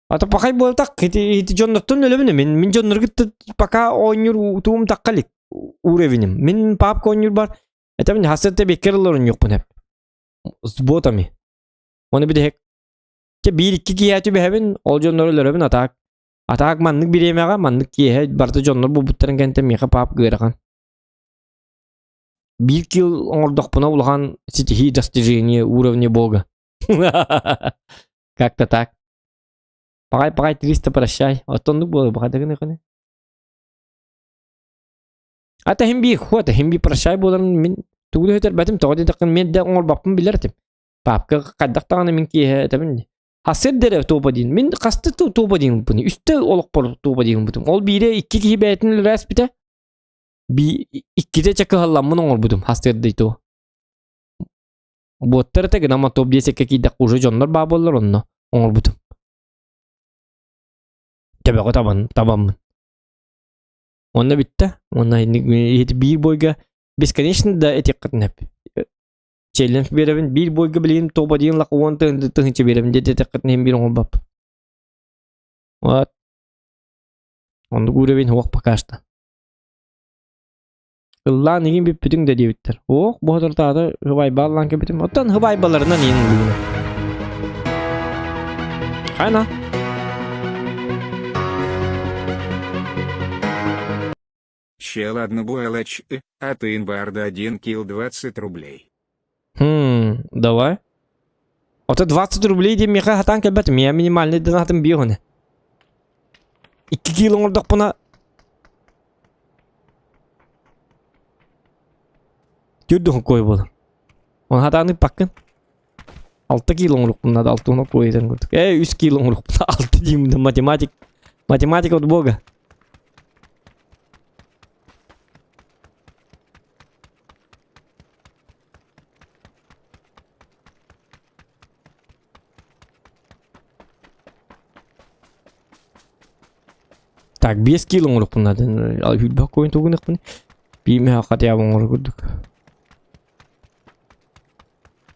А то пахай буолтах, ити, ити дьоннортон өлөбүн мин, мин дьоннорго пока оонньуур тугум тахха илик уровенем. Мин папка оонньуур бар. Это мин хасырта беккер ылар оонньуохпун эп. С ботами. Оны бүтэһик Чэ биир-икки киэһэ түбэһэбин, ол дьоннору өлөрөбүн атаак. Атаак маннык бириэмэҕэ, маннык киэһэ барыта дьоннор булбуттарын кэнтэн миэхэ паап ыарахан. Биир килл оҥордохпуна улахан ситиһии достижение уровня бога. Как-то так. Пахай-пахай 300 прощай. Оттоннук буолар баҕа гына Ата хим би хуата хим би прощай буоларын мин тугу да өтөрбөтүм тоҕо диэтэххин мен да оҥорбоппун билэр этим. Папка хайдах даҕаны мин киэһэ этэбин дии. Хасыр дэрэ туопа диин. Мин хаста туопа диин Үстэ олохпор туопа диин бутум. Ол биирэ икки киһи бэйэтин үлэлээспитэ. Би иккитэ чэ кыһалламмын оҥорбутум хастыырдый туо. Буоттар этэ гынан топ диэсэккэ киирдэххэ уже дьоннор баа буоллар онно оҥорбутум. Төбөҕө табан табаммын. Онно бүттэ. Онно биир бойга бесконечно да этиэххитин сөп. Челлендж биэрэбин биир бойга билигин тоба диэн лак уон тыһыынча биэрэбин диэтэххитинэ иһин биир оҥорбоп. Вот. Оннук уровень суох пока что. Ыллаан игин бүппүтүҥ да диэбиттэр. Ох, бу соторутааҕыта хыбайба ыллаан кэбитим. Оттон хыбайбаларынан иин ыллыыбын. Хайна. Чел одну ЛХ, а ты инбарда 1 килл 20 рублей. Хм, давай. Ото 20 рублей диэн миэхэ хатаан кэлбэт. Миэ минимальный донатым биир уона. Икки кило оҥордохпуна Түрдү кой буолар. Оны хатаан ыппаккын. Алта кило оҥоруохпун надо, алта уон кой курдук. Э, үс кило оҥоруохпун алта диим математик. Математика от бога. Так, 5 кило оҥоруохпун наада. Үрбэх коин тугунахпын. Биимэ хотя бы оҥорор курдук.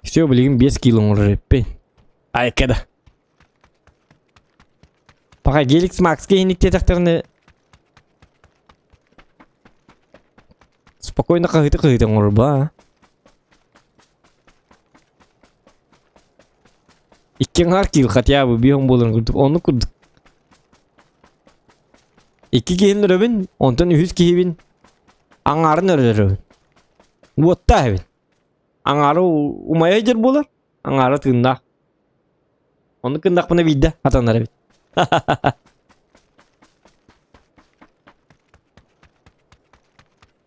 Все, билигин 5 кило оҥорор эппин. Айка да. Пока Геликс Макс киһиниктиэтэхтэринэ спокойно хаһыты-хаһыты оҥорор Икки аҥаар киил хотя бы биэһин буоларын курдук. Оннук курдук. Икки киһини өрөбүн, онтон үһүс киһибин аҥаарын өрөрөбүн. Уоттаах эбит. Аҥаара умайа дьэр буолар, аҥаара тыыннаах. Оннук гыннахпына биирдэ хатанар эбит.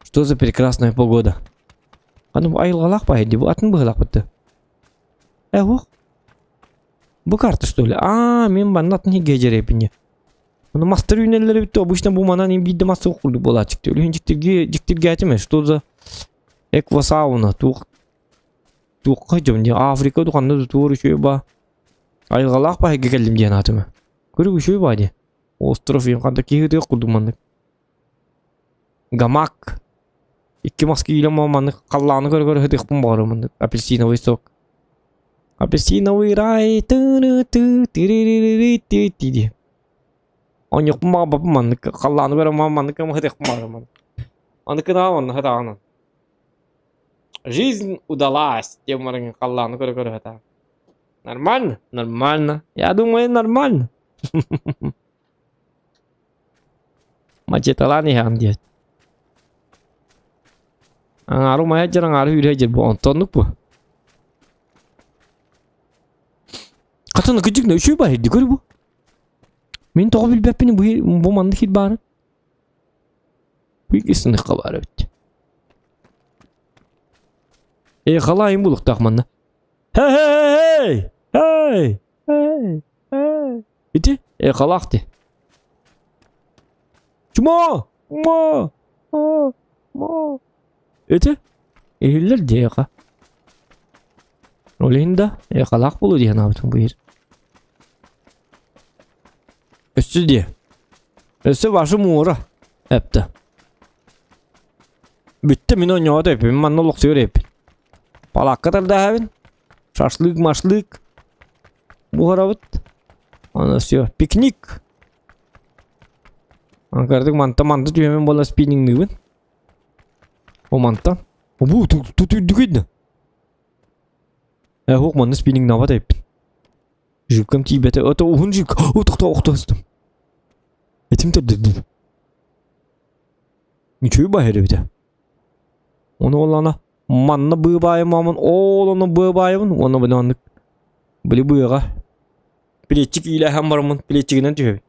Что за прекрасная погода? Аны айылҕалаах баайы дии, бу атын быһыылаах бытты. Э, уох. Бу карта что ли? Аа, мен манна атын иһигэ дьэрэпине. Ону мастар үүнэллэр эбит обычно бу манан им биирдэ мас суох курдук буолааччы. Үлүһүн дьиктирги дьиктиргээтим что за эквасауна туох туохха дьом не Африка туханна да туор үчүгэй ба. Айылҕалаах баһыйга кэллим диэн аатым. Көрүк үчүгэй ба дии. Остров им ханта киһи тыах курдук маннык. Гамак. Икки мас киилэ маннык халлааны көрө-көрө сытыахпын баҕарабын маннык апельсиновый сок. Апельсиновый рай тыры-ты тиририририти дии. Оонньуохпун баҕарбаппын маннык халлааны көрө маннык сытыахпын баҕарабын. Маннык гынаҕа манна сытаҕынан. Жизнь удалась диэн баран халлааны көрө-көрө сытаҕын. Нормально? Нормально. Я думаю, нормально. Мачеталаан иһэҕин диэт. Аҥаары умайа дьэр, аҥаары үүрэ дьэр бу онтоннук бу. Хатан кыдьык үчүгэй баһырды көр бу. Мин тоҕо билбэппин бу бу маннык хит баарын. Бу иккисинихха баар эбит. Э халайым булуктаах манна. Хей хей хей хей Ити э халаах ти. Чмо! Мо! Мо! Мо! Ити иһиллэр диэхэ. Ол иһин да эхалаах буолуо дии санаабытым бу иһир. Өссө диэ. Өссө ваше муора эптэ. Бүттэ мин оонньоото эппин манна олохсуйар эппин. Палаакка тардаһабын. Шашлык, машлык. Буһарабыт. Аны все. Пикник. Анкардык манта манта түһэмин буола спиннингныыбын. О манта. Бу тут үрдүк Э, хук манна спиннингнаабат эппин. Жуккам тиийбэтэ. Ото уһун жук. О, тохтоо, охтоостум. Этим төрдүрдүм. Үчүгэй баһыр эбитэ. Ону олана манна быыбаайымамын, ол ону быыбаайыбын, уонна бу оннук били быаҕа плечик иилээһэн бараммын плечигинэн түһэбин.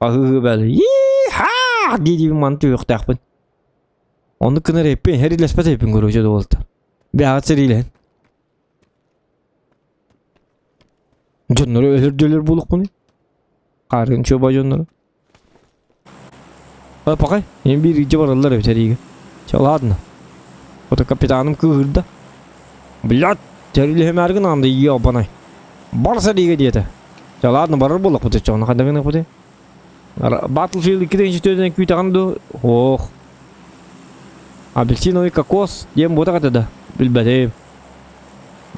Аһыы бэл ииха дии-дии маны түһүөхтээхпин. Оннук гынар эппин, хэрилэспэт эппин короче дуолта. Бэҕэт сэриилэһин. Дьоннору өлөрдөлөр буолуохпунуй? Хаарыан чуоба дьоннору. А, пока. Мен биир илдьэ бараллар эбит сэриигэ. Чэ, ладно. Ото капитаным кыыһырда. Блядь, тэрилиһимээр гынаан да ебаный. Бар сэриигэ диэтэ. Чэ, ладно, барар буоллахпыт оччоҕуна хайдах гыныахпытый? Battlefield 2 күүтэҕин дуу? Ох. Апельсиновый кокос диэн буотах этэ да? Билбэтим.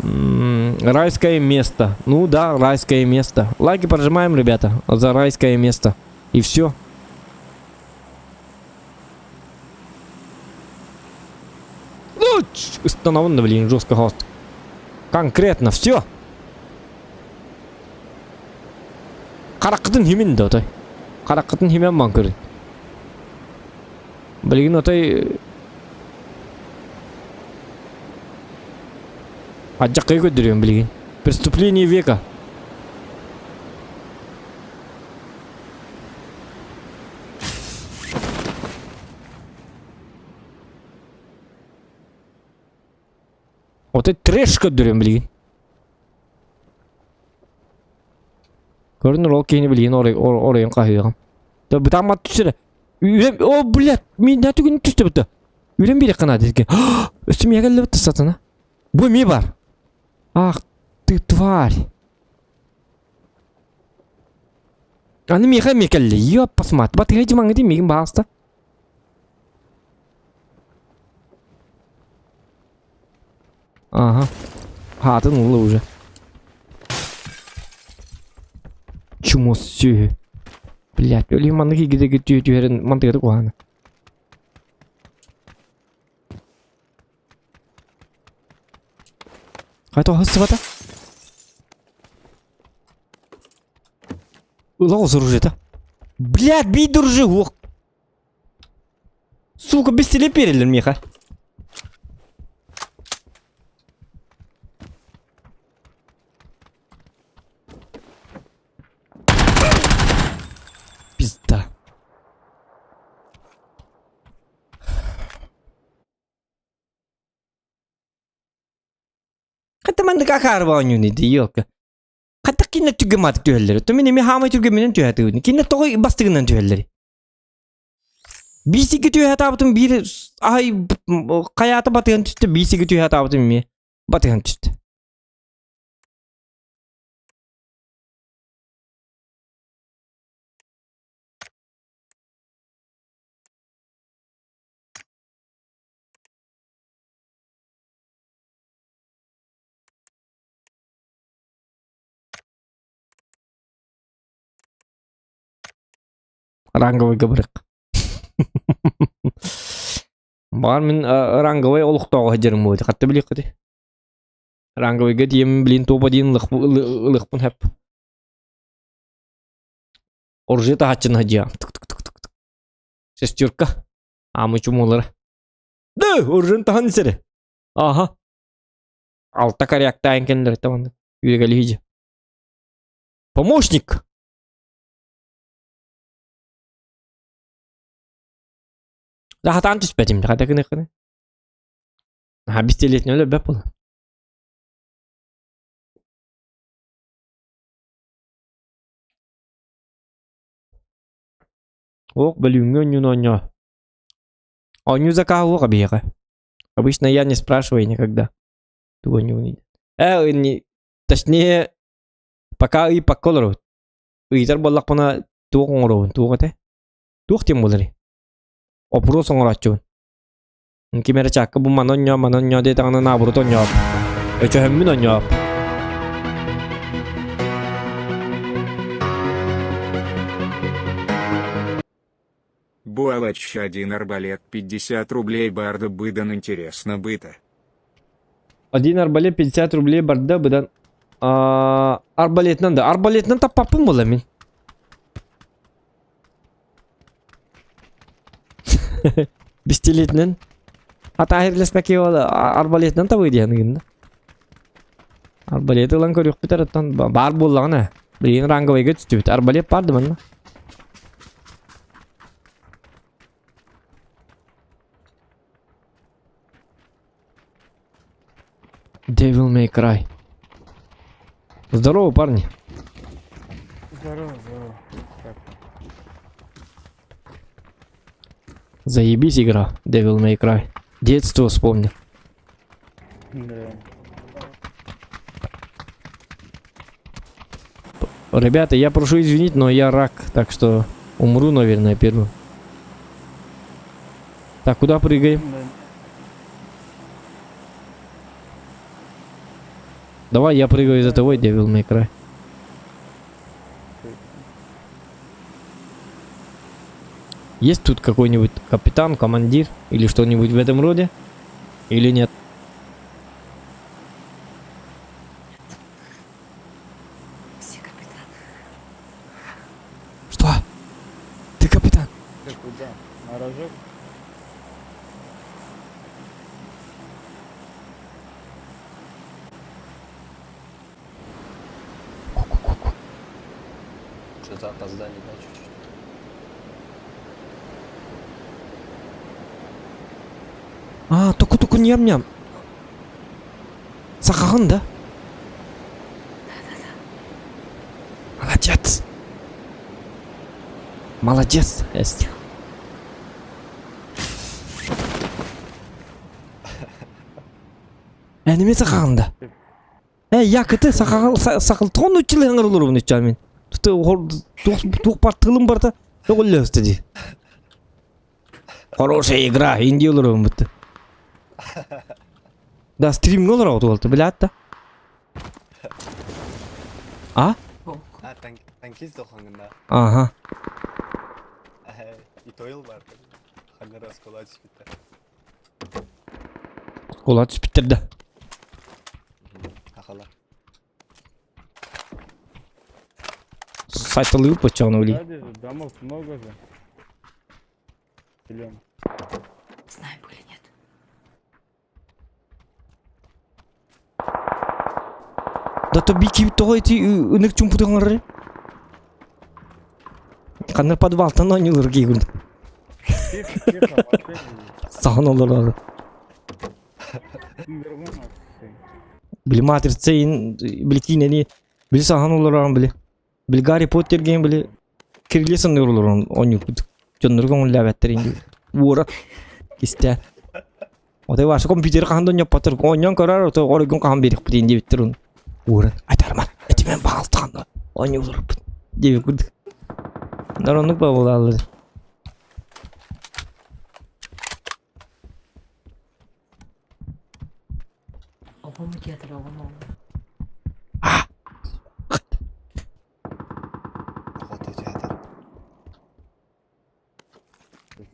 Райское место. Ну да, райское место. Лайки прожимаем, ребята, за райское место. И все. Ну, установлено, блин, жестко хост. Конкретно, все. Хараххытын химин да отой. Хараххытын химэн ман көрүн. Билигин отой Адьаккайы көрдөрүөм билигин. Преступление века. Отой трэш көрдөрүөм билигин. Көрүнөр ол киһини билигин оройун хаһыаҕым. Бытааммат түсүрэ. Үрем, о, блядь, мен да түгін түсті бітті. Үрем берек қана дедге. Өстім егілі бітті сатана. Бу ми бар. Ах, ты тварь. Аны миэхэ эмиэ кэллэ. Ёппас мат. Батыһа дьымаҥҥыты миигин баҕаста. Ага. Хаатын ылла уже. Чумо сүөһү. Блядь, өлүү маннык игидэги түһэрин мантыгата куһаана. Хайта оһоссыбата? Ыла оружиета. Блядь, бий дружи, ох. Сука, бестелеп берелер миэхэ. Пизда. Хата маннык акаарба оонньууну дии, ёлка. Хата кинилэр түргэн түһэллэр. То мин эмиэ хаамай түргэмминэн түһэтибин. Кинилэр тоҕо бастыгынан түһэллэр. Биисиги түһэ биир ай хайаата батыһан түстэ, биисиги түһэ атаабытым эмиэ батыһан түстэ. Ранговыйга барык. Баар мин ранговый олохтооҕо сылдьарым буолуо хатта билиэххитий. Ранговыйга тиийэммин билин туопа диэн ылыахпын сөп. Оружие таһааччыны сылдьыам. Шестерка. Аамы чумулара. Да, оружиен таһан исэрэ. Аха. Алта коряктаан кэллэр таман. Үөгэлиһи Помощник! Да хатаан түспэтим, хата гыныххыны. Аха пистолетин өлөрбөт буолан. Ох, бөлүүҥҥү оонньууну оонньоо. Оонньуу закаһа уох биһиэхэ. Обычно я не спрашиваю никогда. Тугу оонньуугун не, точнее, пока ыйыппакка олоробут. Ыйытар буоллахпына туох оҥоробун, туох этэ? Туох диэн буоларый? Опрос оҥорооччубун. Ким эрэ чаакка бу маны оонньоо, маны оонньоо диэтэҕинэ наоборот оонньооб. Өчөһөммүн оонньооб. Буалач один арбалет 50 рублей барда быдан интересно быта. Один арбалет 50 рублей барда быдан. А, арбалетынан да. Арбалетынан таппаппын буолла мин. Пистолетинэн. Атааһырласпакка ол арбалетынан табыы диэн гынна. Арбалет ылан көрүөхпүт арыттан баар буоллаҕына. Билигин ранговайга түстүбүт. Арбалет баар да манна. Devil May Cry. Здорово, парни. Здорово, здорово. Как? Заебись игра, Devil May Cry. Детство вспомнил. Да. Ребята, я прошу извинить, но я рак, так что умру, наверное, первым. Так, куда прыгаем? Да. Давай я прыгаю за тобой, Devil May Cry. Есть тут какой-нибудь капитан, командир или что-нибудь в этом роде? Или нет? Все капитан. Что? Ты капитан? Ты куда? На рожок? Что-то опоздание, да, чуть-чуть? А, току-току ням-ням. Сахаҕын да? Молодец. Молодец, Эст. Ээ, неме сахаҕын да? Э, якыты сахаҕын сахал тоҕо нууччалыы ыҥырыллар мин. Туох бар тылым барта тоҕуллөстө дии. Хорошая игра, инди олорон бутта. Да, стримҥэ олороҕут уолта, билээт да. А? А, танкист дохоҥҥунна. Ага. И тойл бар. Ханнара оскола түспүттэр. Оскола түспүттэр да. Ахала. Сайталыы поччоҕуна билии. Домов много же. Зелёных. Знаем или нет. Да то бики тоҕо ити ынырык чумпутун оҥорор? Ханна подвалтан оонньуулар киһигин. Тихо, тихо, вообще Сахан олорор. Били матрица били киинэни били сахан олорорун били. Били Гарри Поттер диэн били кириле санныыр олорон оонньуурбут. Дьоннору көҥүллээбэттэр инди. Уора истэ. Отой ваша компьютер хаһан да оонньоппоттор. Оонньоон көрөр, ото оройгун хаһан биэриэхпит диэн диэбиттэр уну. Уоран айтарман, этимен баҕалтахан да оонньуу олорорбут диэбит курдук. Нар оннук бабылааллар. Оҕом театр оҕом оҕом. Оҕото театр.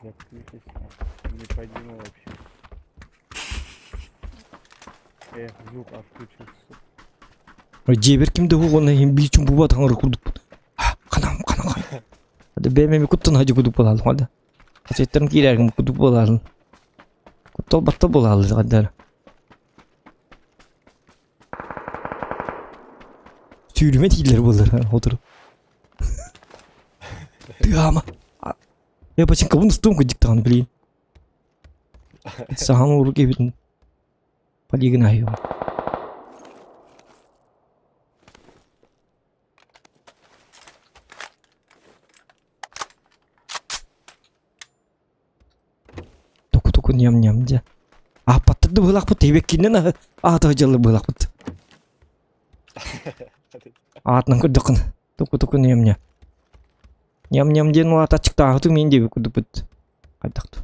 Заткнитесь, не подниму вообще. Эх, звук отключился. Дьиэбэр ким да уһугунна иһин биир чумпуба таҥара курдукпут. Ханам, ханам, ханам. Бэйэм эми куттан хадьы курдук буолаалым хада. Хасеттарым киирээргим курдук буолаалым. Куттал батта буолааллар хаддара. Сүүрүмэ тииллэр буоллар отыру. Тыама. Я бачинкабын устуом кудик даҕаны блин. Сахан урук эбитин. Полигон айым. Туку-туку ньам-ньам дьэ. Ааппаттар да быһыылаахпыт тиийбэккинэн аата дьаллар быһыылаахпыт. Аатынан көрдөххүнэ туку-туку ньам-ньам. Ньам-ньам диэн улаата аччыктааһытыҥ миин диэбит курдукпут. Хайдах дуу.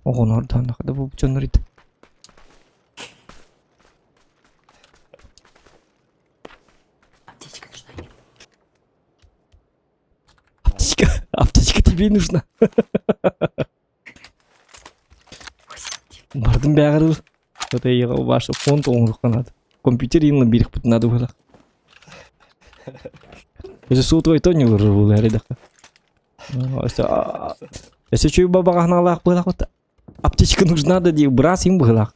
Оҕонор даҕаны да бу дьоннор ити. Аптечка нужна. Аптечка, аптечка тебе нужна. Бардым бэҕэр Вот я ваш фонд оҥоруохха наада. Компьютер именно биэриэхпит наада буолар. Өсө сотовой то не олорор буолар эрэдэххэ. Өсө үчүгэй бабаҕаһыналаах быһыылаах аптечка нужна да дии быраас им быһыылаах.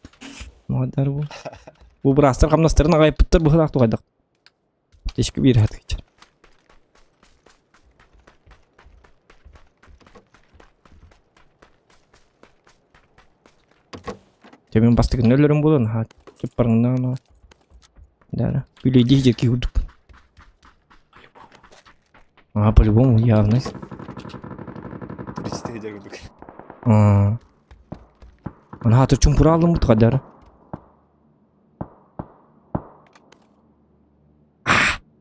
Маҕадар бу. Бу быраастар хамнастарын аҕайпыттар быһыылаах тугайдах. Аптечка биир хатыгычар. Дьэ мин бастакы өлөрүм буолан аһаа чыппарыҥнаан Да, билиди дьэки курдук. А, по-любому, явно. 30 тыһыдьар курдук. А. Ана хатыр чумпура алдым бут кадар.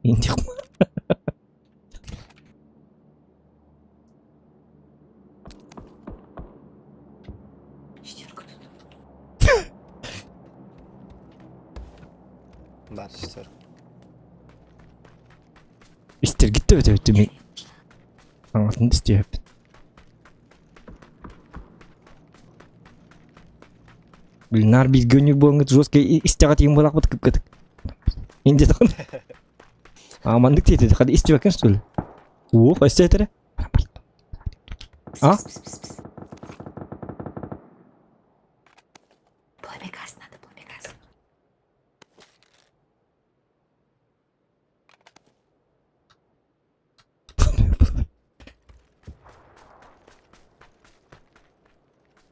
Интих. Четверка тут. Да, шестерка. Истергит да өтө мен. Аңатын истиэп. Блин, нар бииргэ өнүр буолаҥҥыт жесткий истэҕэ тиийэн буолаахпыт кыккытык. Инде тахын. А маннык тиэтэ хады истибэккин что ли? Уох, өссө этэрэ. А? Пламя газ надо, пламя газ.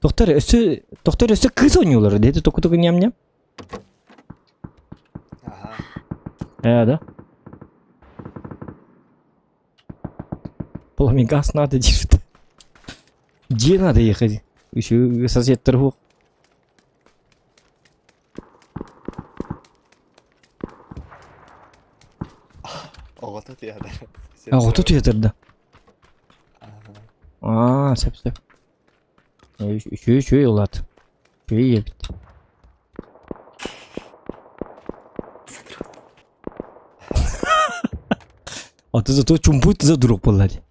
Доктор өссө доктор өссө кыыс оонньуулара диэти току-току ньам-ньам. Ага. Э, да? Пламегаз надо держит. Где надо ехать? Еще сосед торгов. Оҕото театр. Оҕото театр да. Аа, сөп сөп. Үчүгэй үчүгэй улаат. Үчүгэй эбит. Аты зато чумпут за друг буолла дии.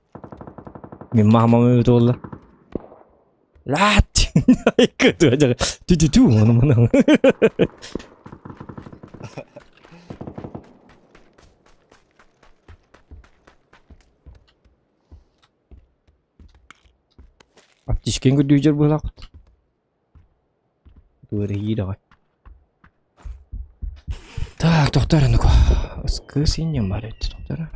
Мин маамам эбит буолла. Лаат! Тю-тю-тю, ону-маны. Аптечкаҥ көрдүүдьэр быһалаахпыт. Туора давай. Так, тохтор ну-ка. Скысинем бар эти тохтор.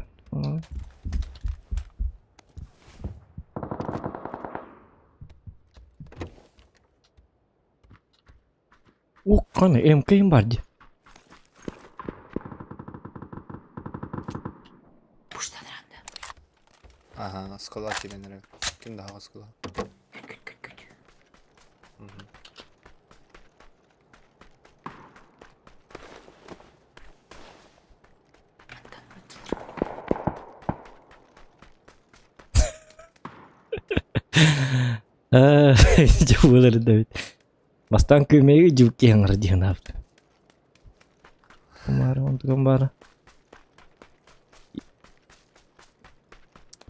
О, қаны МК-им бар ди. Пуштан ранды. Ага, оскола киирэн эрэр. Ким даҕа оскола? Күт күт күт күт. Антон Дьэ буолар да эбит. Бастаан күөмэйи дьүкки аҥар диэн аапта. Баара онтукам баара.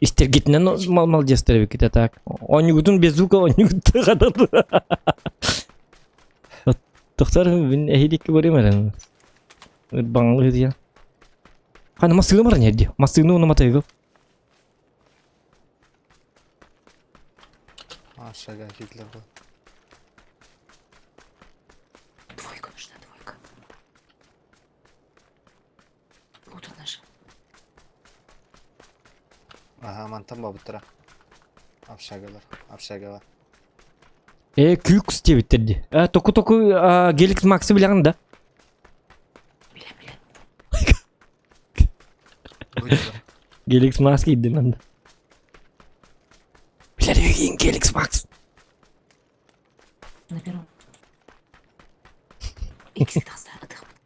Истэргитинэн мал малдьастар эбиккит так. Оонньугутун без звука оонньугутта хатат. Тохтор мин эһидикки барыам эрэн. Баҥалыы диэн. Хана массыына баран эрди. Массыына уна матайгыл. А, шага Гитлер был. Двойка нужна, двойка. Лута наша. Ага, мантан бабыттара. Общагалар, общагалар. Э, күкс диэбиттэр дии. Э, току-току Геликс Максы билэҕин да? Билэ, билэ. Геликс Макс киирдим анда. Билэр үһүгүн Геликс Макс. На первом. Икси тахса ытыхпыт.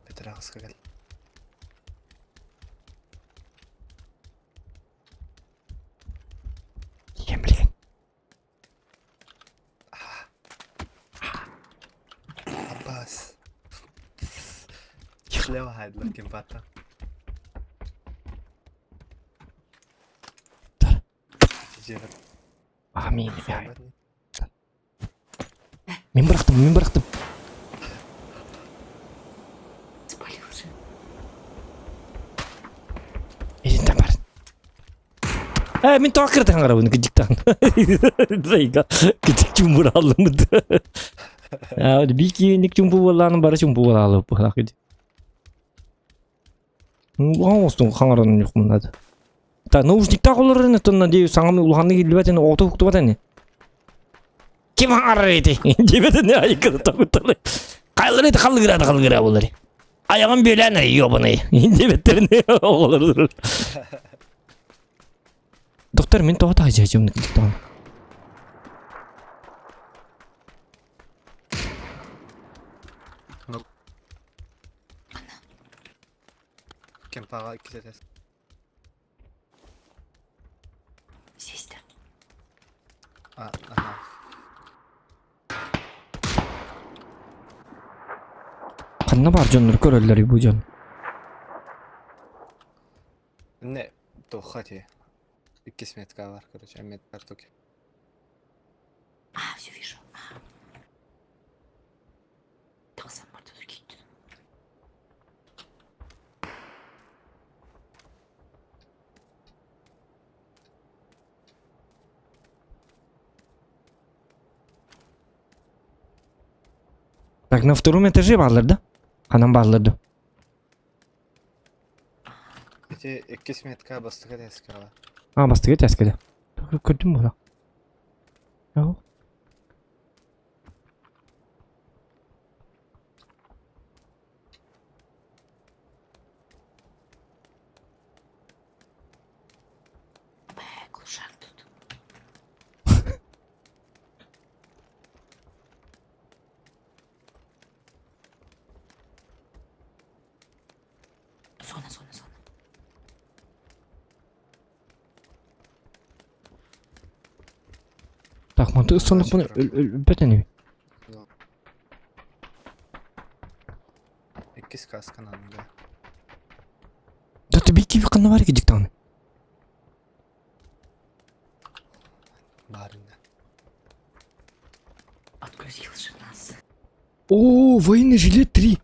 Петр аҕыска кэл. Тиийэн билигин. Аббас. Слева хайдылар ким баата. Тиджерер. Амин. Мин бырахтым, мин бырахтым. Спалился. Итинтэн бар. Э, мин тоҕо кырытан хаҥарабын кыдьыктаан. Зайга, кыдьык чумбурааллымыт. Аа, биир киинник чумпу буоллаанын бары чумпу буолаалып буолаах кыдьык. Улахан оҥостун хаҥаран юхмуннады. Та наушниктаах олорор ини тонна дии саҥам улаханнык иһиллибэт ини оҕото уһуктубат ини. Ким хаҥарар ити? Диэбэт ини айыккыта тоҕуттары. Хайлар ити халлыгыра да халлыгыра буолар. Айаҕын бүөлээн эй, ёбаный. Диэбэттерини оҕолор. Доктор, мин тоҕо таһдьаачым тоҕо. Кемпаҕа иккитэ Сесть. А, ага. Ханна бар дьоннор көрөллөр бу дьон. Не, туохха ти. Иккис метка бар, короче, мет картоки. А, все вижу. А. Тахсан барда кийдин. Так, на втором этаже бааллар да? Ханан бааллар да? Ити иккис метка бастакы тэскэҕэ. А, бастакы этээскэ Көрдүм була. Оо. Бэ, глушак тут. Зона, зона, зона. Так, манты ыстонок өлбөт ини. Иккис касканан да. Да ты бики ханна бар диктан. Барында. Отгрузил же нас. О, военный жилет 3.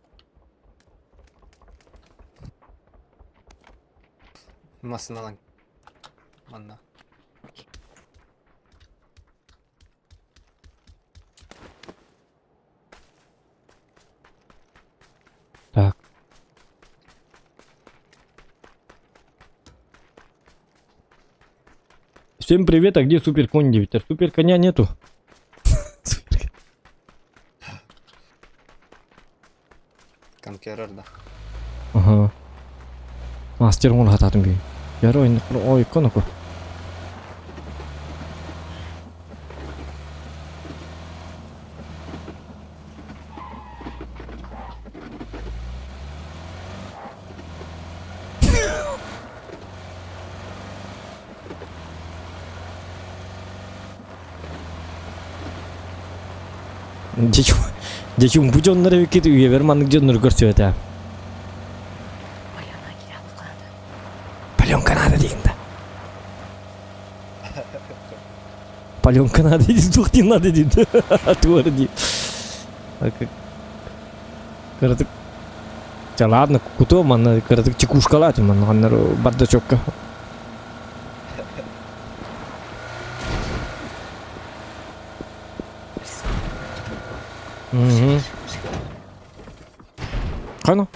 Масыналан. Манна. Так. Всем привет, а где супер конь 9? А супер коня нету. Супер. Конкерер да. Ага. Мастер он хататын бүй. Ярой, ой, коноку. Дечум бу дьоннор эбиккит үйэбэр маннык дьоннору көрсүбэтэ. Поляна киялыкады. Паленка надо диэн да. Паленка надо диэн туох диэн надо диэн. Туора дии. Кыратык Ча ладно, кутуо манна кыратык чекушкалаат манна ханнар бардачокка. Угу. Қана?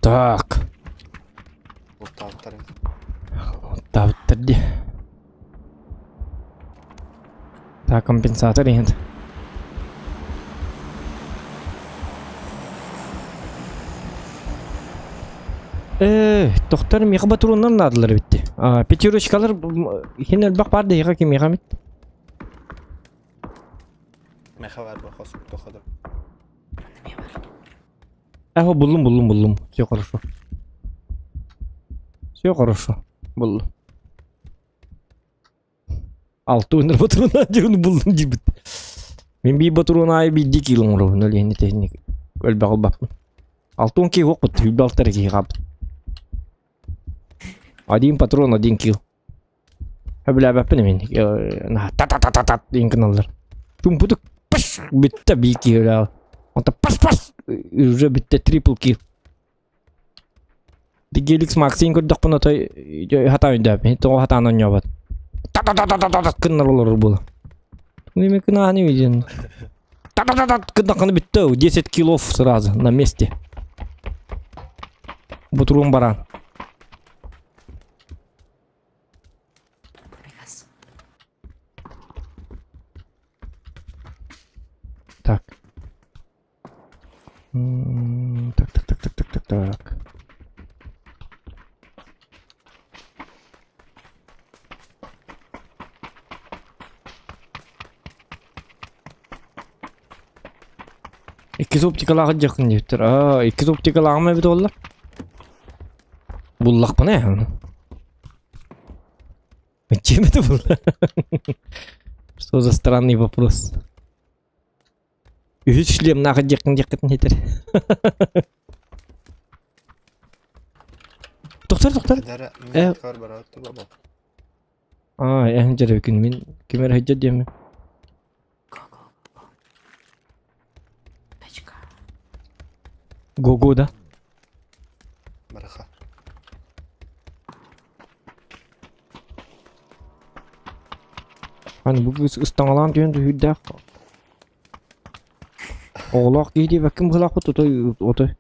Так. Бултаабыттар Таабыттар дии. Так, компенсатор иһин. Э, тохтор миэхэ батурууннар наадалар эбит. А, пятерочкалар иһин элбэх баар да иһиэхэ кимиэхэ эмит. Меха бар бахос тоходо. Неме бар. Эхо буллум буллум буллум. Все хорошо. Все хорошо. Буллум. Алты өнөр батыруна диэн буллум диэбит. Мин биир батуруун аайы биирдии киило оҥоробун, ол иһин итинник элбэх ылбаппын. 60 киһи уоппут, 26 эрэ киһи хаалбыт. Один патрон, один килл. Сөбүлээбэппин мин та-та-та-та-та диэн гыналлар. Чумпутук паш бүттэ биир киһи өлөө. Онтон паш-паш уже бүттэ трипл килл. Геликс Максин көрдөхпүнэ отой хатаан өйдөөбүн. Тоҕо хатаан оонньообот. Та-та-та-та-та гыннар олорор буола. Неме кынааны виден. Та-та-та-та гыннаххына бүттэ 10 килов сразу на месте. Бутуруун баран. Приказ. Так. Так, так, так, так, так, так, так. Иккис оптикалаах дьахын диэбиттэр. Аа, иккис оптикалааҕым эбит буолла. Буллахпына ээ. Чем это было? Что за странный вопрос? Үһүс шлемнаах диэххин диэххитин этэр. Тоқтар, тоқтар. Э. Аа, эһин дьэрэ мин ким эрэ сылдьар диэммин. Го-го-го. Тачка. Го-го да? Бараха. Аны бу кыыс ыстаҥалаан түһэн түһүүрдээх. Оҕолоох киһи диэбэккин быһыылаахпыт отой отой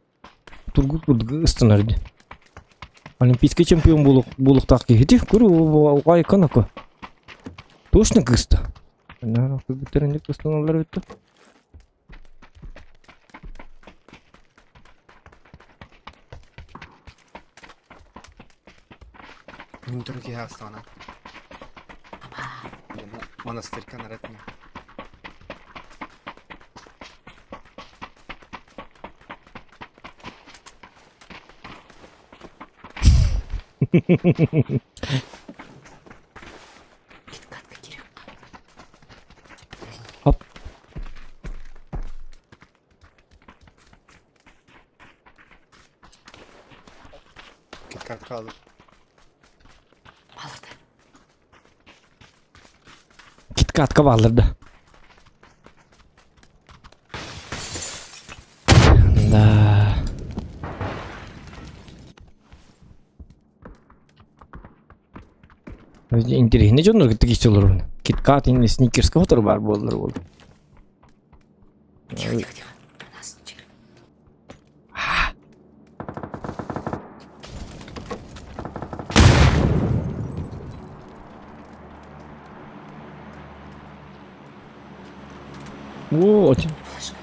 тургут курдук ыстанар дии. Олимпийский чемпион буолуохтаах киһи ити куру айканако. Точно кыыста. Кыргыттар кыстаналлар эбит да. Мин туру киһи астана. Монастырька нарат не. Киткатка кириэххэ. Хоп. Киткат kaldı. Балыды. Киткатка бааллар да. Да. Интириэһинэй дьоннор кытта киирсэ олоробун. Киткат иннэ сникерска хотор баар буоллар буолла. Тихо, тихо, тихо. У нас чир. Вот. Флешка.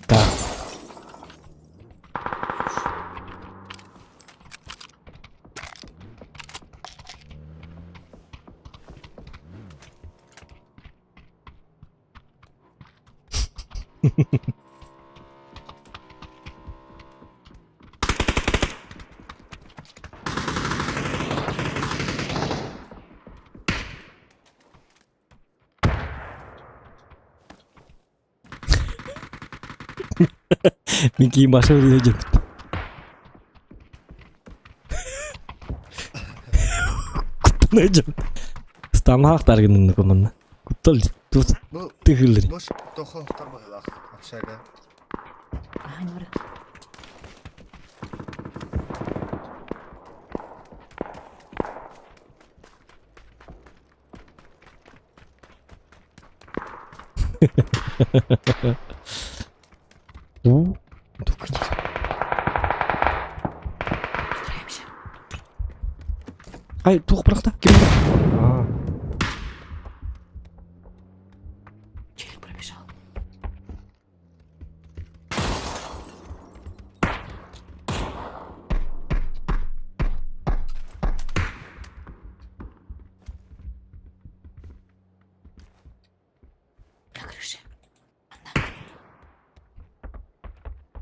Так. Микки Маша дьон. Куттанай дьон. Стамаах таргынын команда. Куттал тут Бу тыгылыр. бош тохо тарбыһылах общага. Ага, не бары. У, Постараемся. Ай, туох бырахта. Ким А. Челик пробежал. На крыше. Анна.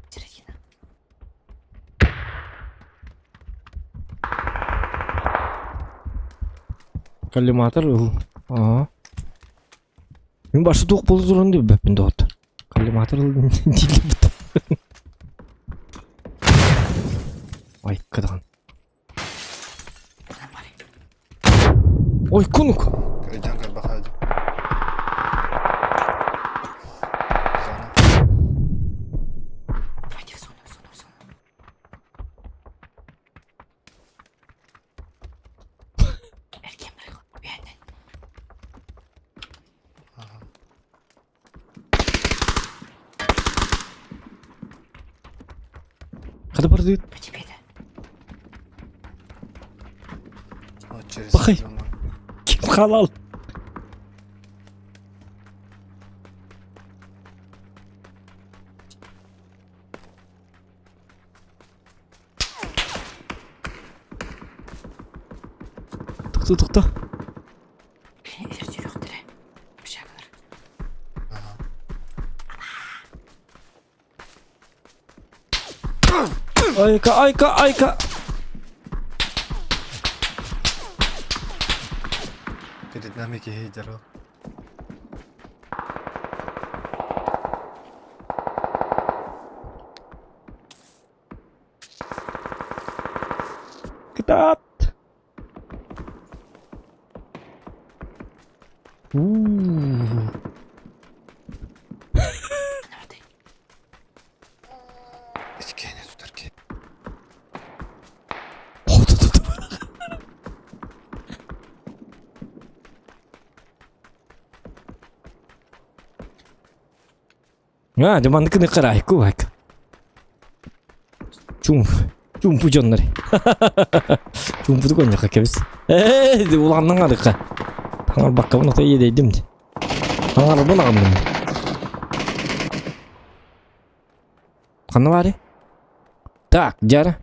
Середина. Коллиматор ыл. Ага. Мин башы туох буолу туран диэбэппин доҕоттор. Коллиматор ыл дииллибит. Ой, кыдаҕан. Ой, кунук! Кырдьан көрбөхөөдү. Зона. Давайте в зону, в зону, в зону. Эркем бэйэтин. Ага. Хата бардыт. По тебе да. Вот через Пахай. зону. Ким халал? Тохто, тохто. Кинилэр сүрүөхтэрэ. Общагалар. Ага. Айка, айка, айка. Перед нами киһи Кытаат. У-у-у. Ичкене тутар ки. А, дьэ маннык кыны карайку айка. Чум, чумпу дьоннор. Чумпутук онньаха кэбис. Ээ, улаханнан арыкка. Таҥарбаккабын ото иэдэйдим. Таҥарбын аҕынным. Ханна баары? Так, дьара.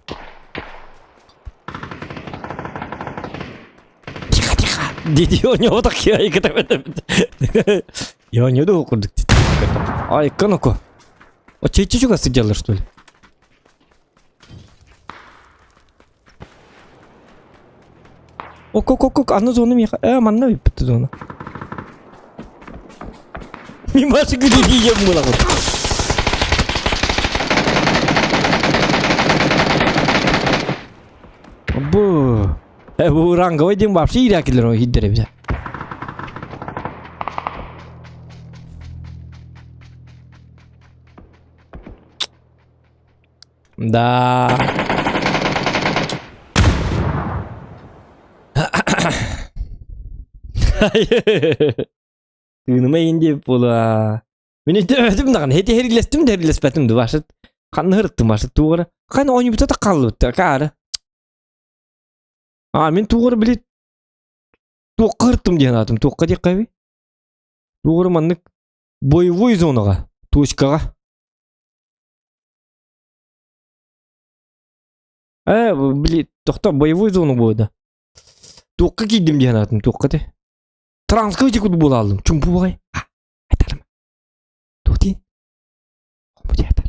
Тихо, тихо. Диди оонньооботох киһи айыката Оонньоду курдук. Айыкка ноко. Оччо чугас сылдьаллар что ли? Ок, ок, ок, ок, аны зону миэхэ. Э, манна бүппүт зона. Мимасы күдү буолаҕын. Бу э, бу ранговый диэн вообще иирээкилэр иһирдэр эбит. Да. Тыыныма иин диэбит буолуо. Мин өйдөөбөтүм даҕаны. Һити һэрилэстим да һэрилэспэтим да башыт. Ханна һырыттым башыт тугара. Ханна оонньуубута да хааллыбыт каары. А мин тугары били туохха һырыттым диэн аатым. Туохха диэххэ Тугары маннык боевой зонаҕа, точкаҕа. Э, били тохто боевой зона буолда. Туохха киирдим диэн аатым, туохха те. Транска ити курдук буолааллым. Чумпу баҕай. Айтарым. Туохтин? Хомутиатар.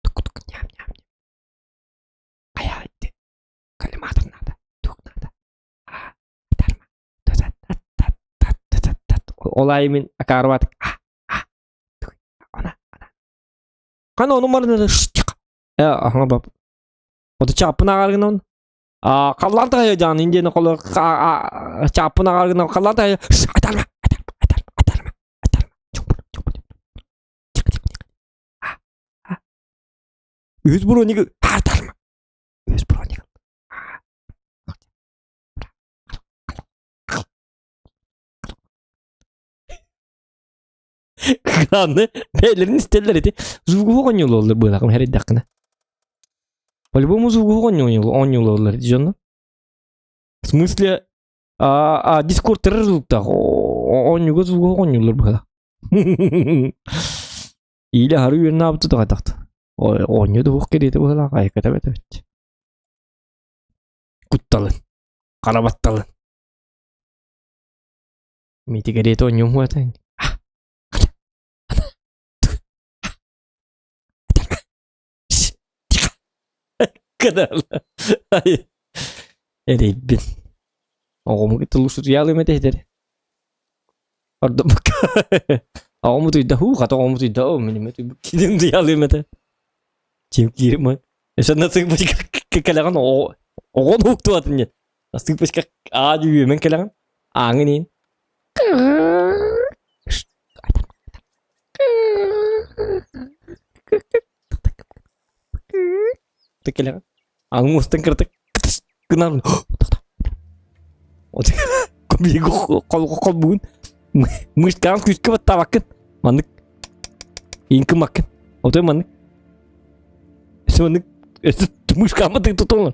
Тук-тук ням-ням. Хайа ити. Коллиматор надо. Тук надо. А, айтарма. Ол аайы мин акаарбат. А, а. Она, она. Хана ону марына Э, аха бап. Ото чааппын ааҕар А халлаан тахайа дьаан индиэни холо чааппын ааҕар гынан халлаан тахайа атарма атарма атарма атарма атарма чуҥпур чуҥпур Үһүс броник атарма үһүс броник Главное, бэйэлэрин истэллэр ити. Звугу оонньуулаллар быылаҕым хэрийдэххинэ. По-любому звугу оонньуулаллар ити дьону. В смысле, а, а Дискорд террор звуктаах оонньууга звугу оонньууллар быһыылаах. Или хары үөрнаабыт тутаҕатахт. Оонньуу да уох кэриэтэ быһыылаах айыката бэт Кутталын. Хара батталын. Мити кэриэтэ оонньуум хуата. Эрэйбин. Оҕому кытта лусутуйаалыым этэ этэр. Ордоммукка. Оҕом утуйда, һуу, хата оҕом утуйда, оо, мин кидим туйаалыым этэ. Чим киирим. Өссө насыпочка кэлэҕин оҕон уһуктубатын диэн. Насыпочка аа дьүһүөмэн кэлэҕин. Ааҥын иин. Тыккелеҕин. Ааҥын устан кыратык гынан холбугун мышкаҕын күүскэ баттаабаккын маннык иҥкымаккын отой маннык өссө маннык өссө мышкааммытын тутуҥ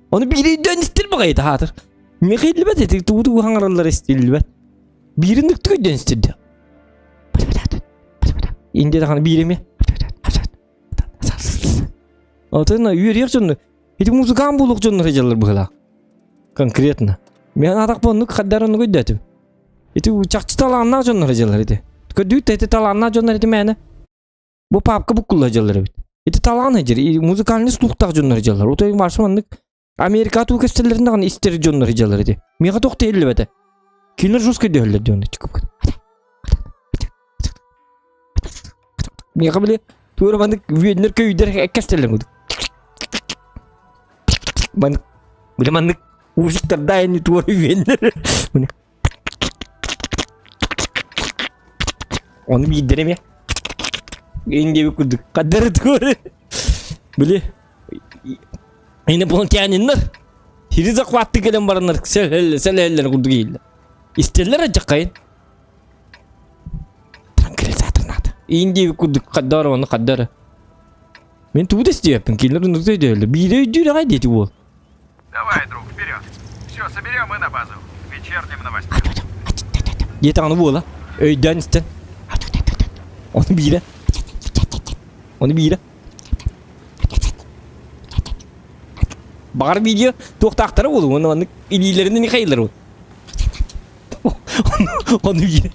Ону биири өйдөөн истэр баҕайыта хаатыр. Миэхэ иһиллибэт ити тугу тугу хаҥараллара истиллибэт. Биирин ныктык өйдөөн истэрдэ. Инде даҕаны биир эмиэ. Отон үөрүйэх дьонну ити музыкант буолуох дьоннор сылдьаллар быһыылаах. Конкретно. Мен атахпын оннук хаддар оннук өйдөөтүм. Ити чахчы талааннаах дьоннор сылдьаллар ити. Көрдүүт ити талааннаах дьоннор ити мээнэ. Бу папка буккулла дьаллар эбит. Ити талаан дьэр, музыкальный слухтаах дьоннор дьаллар. Отой маршы маннык Америка туу кэстэллэрин даҕаны истэр дьоннор дьаллар ити. Миэхэ туох да иһиллибэтэ. Кинилэр жестко дөһөллөр дьонно Миэхэ били туора маннык үөннэр көйүдэр кэстэллэр курдук. Маннык били маннык узиктарда ини туора үөннэр. Ону биирдэрэ эмиэ Индия курдук хаддары туоры били инопланетяниннар сири захватты кэлэн бараннар сэлэһэллэр курдук иһиллэр истэллэр адьаккайын транквилизатор надо. Индия курдук хаддар оны хаддар. Мен тугу да истиэппин, кинилэр оннук да өйдөөллөр. Биирэ өйдүүр аҕай диэти уол. Давай, друг, вперед. Все, соберем и на базу. К вечерним новостям. Диэтэҕинэ буола. Өйдөөн истэн. Ону биирэ. Ону биирэ. Баҕар видео туохтаахтара буолуо, уонна маннык илиилэринэн ихайыллар ол. Ону биирэ.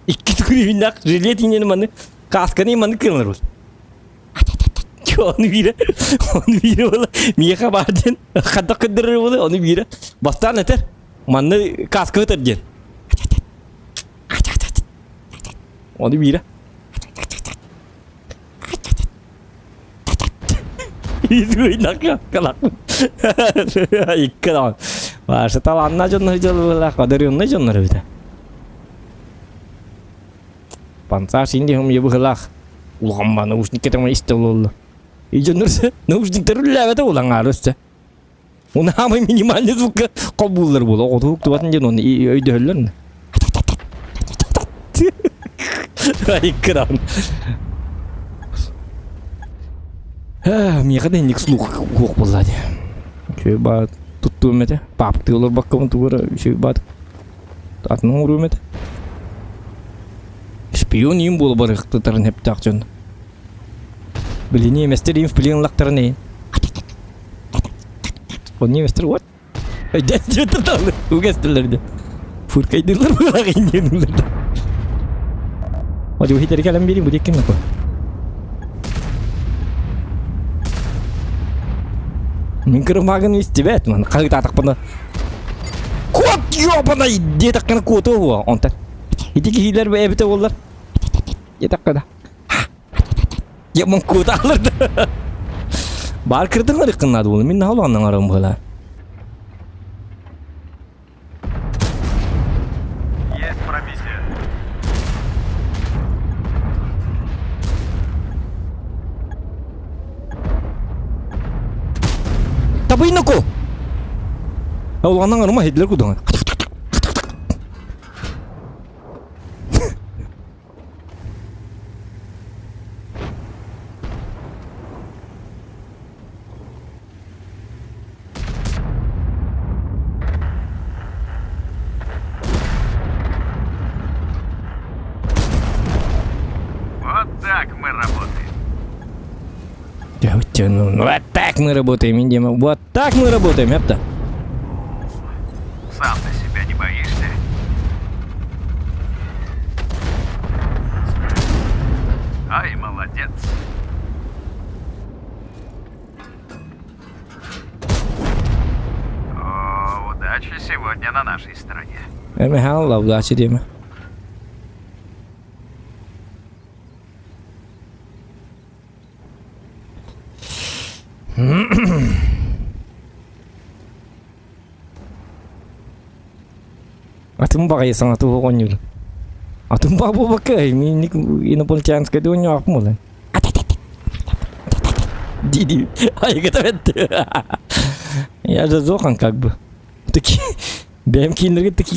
Икки күрүүннээх жилет иҥэн маны касканы маны кыалар ол. Ону биирэ, ону биирэ буола, миэхэ баар диэн хадах көрдөрөр буола, ону биирэ бастаан этэр, манна каска ытар диэн. Ону биирэ. Икки даҕаны. Баша талааннаах дьоннор дьоллоох, одареннай дьоннор эбитэ. Пансаш инди хом ебыһылаах. Улахан наушник кэтэмэ истэ ололло. И дьоннор наушниктар үллээбэтэ улаҥаары өссө. Уна самый минимальный звукка холбууллар буола. Оҕотук тубатын диэн оны өйдөһөллөр. Айкыран. Миэхэ да инник слух куох буолла дии. Үчүгэй баат туттуом этэ. Паптыы олорбоккобун тугу эрэ үчүгэй баат атын оҥоруом этэ. Шпион им буола барыахтытарын хэптээх дьон. Били немецтэр им в плен ыллахтарын эйин. Ол немецтэр вот. Үгэстилэр Фыркайдыылар быһах индиэнилэр. Одьу хитери кэлэн бири бу диккин нако. Мин кырымагын истибэт ман хаһыытаатахпына Кот ёбаный диэтэххинэ куотуо буо онтон ити киһилэр эбитэ буоллар диэтэххинэ Ямон куотаалар да Баар кырдыңар ыккыннаады буолу мин наһаа улахан аҥарым быһыла Есть пробитие. Табыйнако! Улахан аҥарыма хедилер кудуҥа. Вот так мы работаем. Ну, вот так мы работаем, Индима. Вот так мы работаем, это. Сам ты себя не боишься? Ай, молодец. О, удача сегодня на нашей стороне. Эмэһээн удачи диэмэ. Атын баҕайы саҥата суох оонньуур. Атын баа буолбакка, минник инопланетянскай да оонньоохпун буолан. Дии-дии, айгыта бэтти. Я же зохан как бы. Таки бэйэм кииннэргэ таки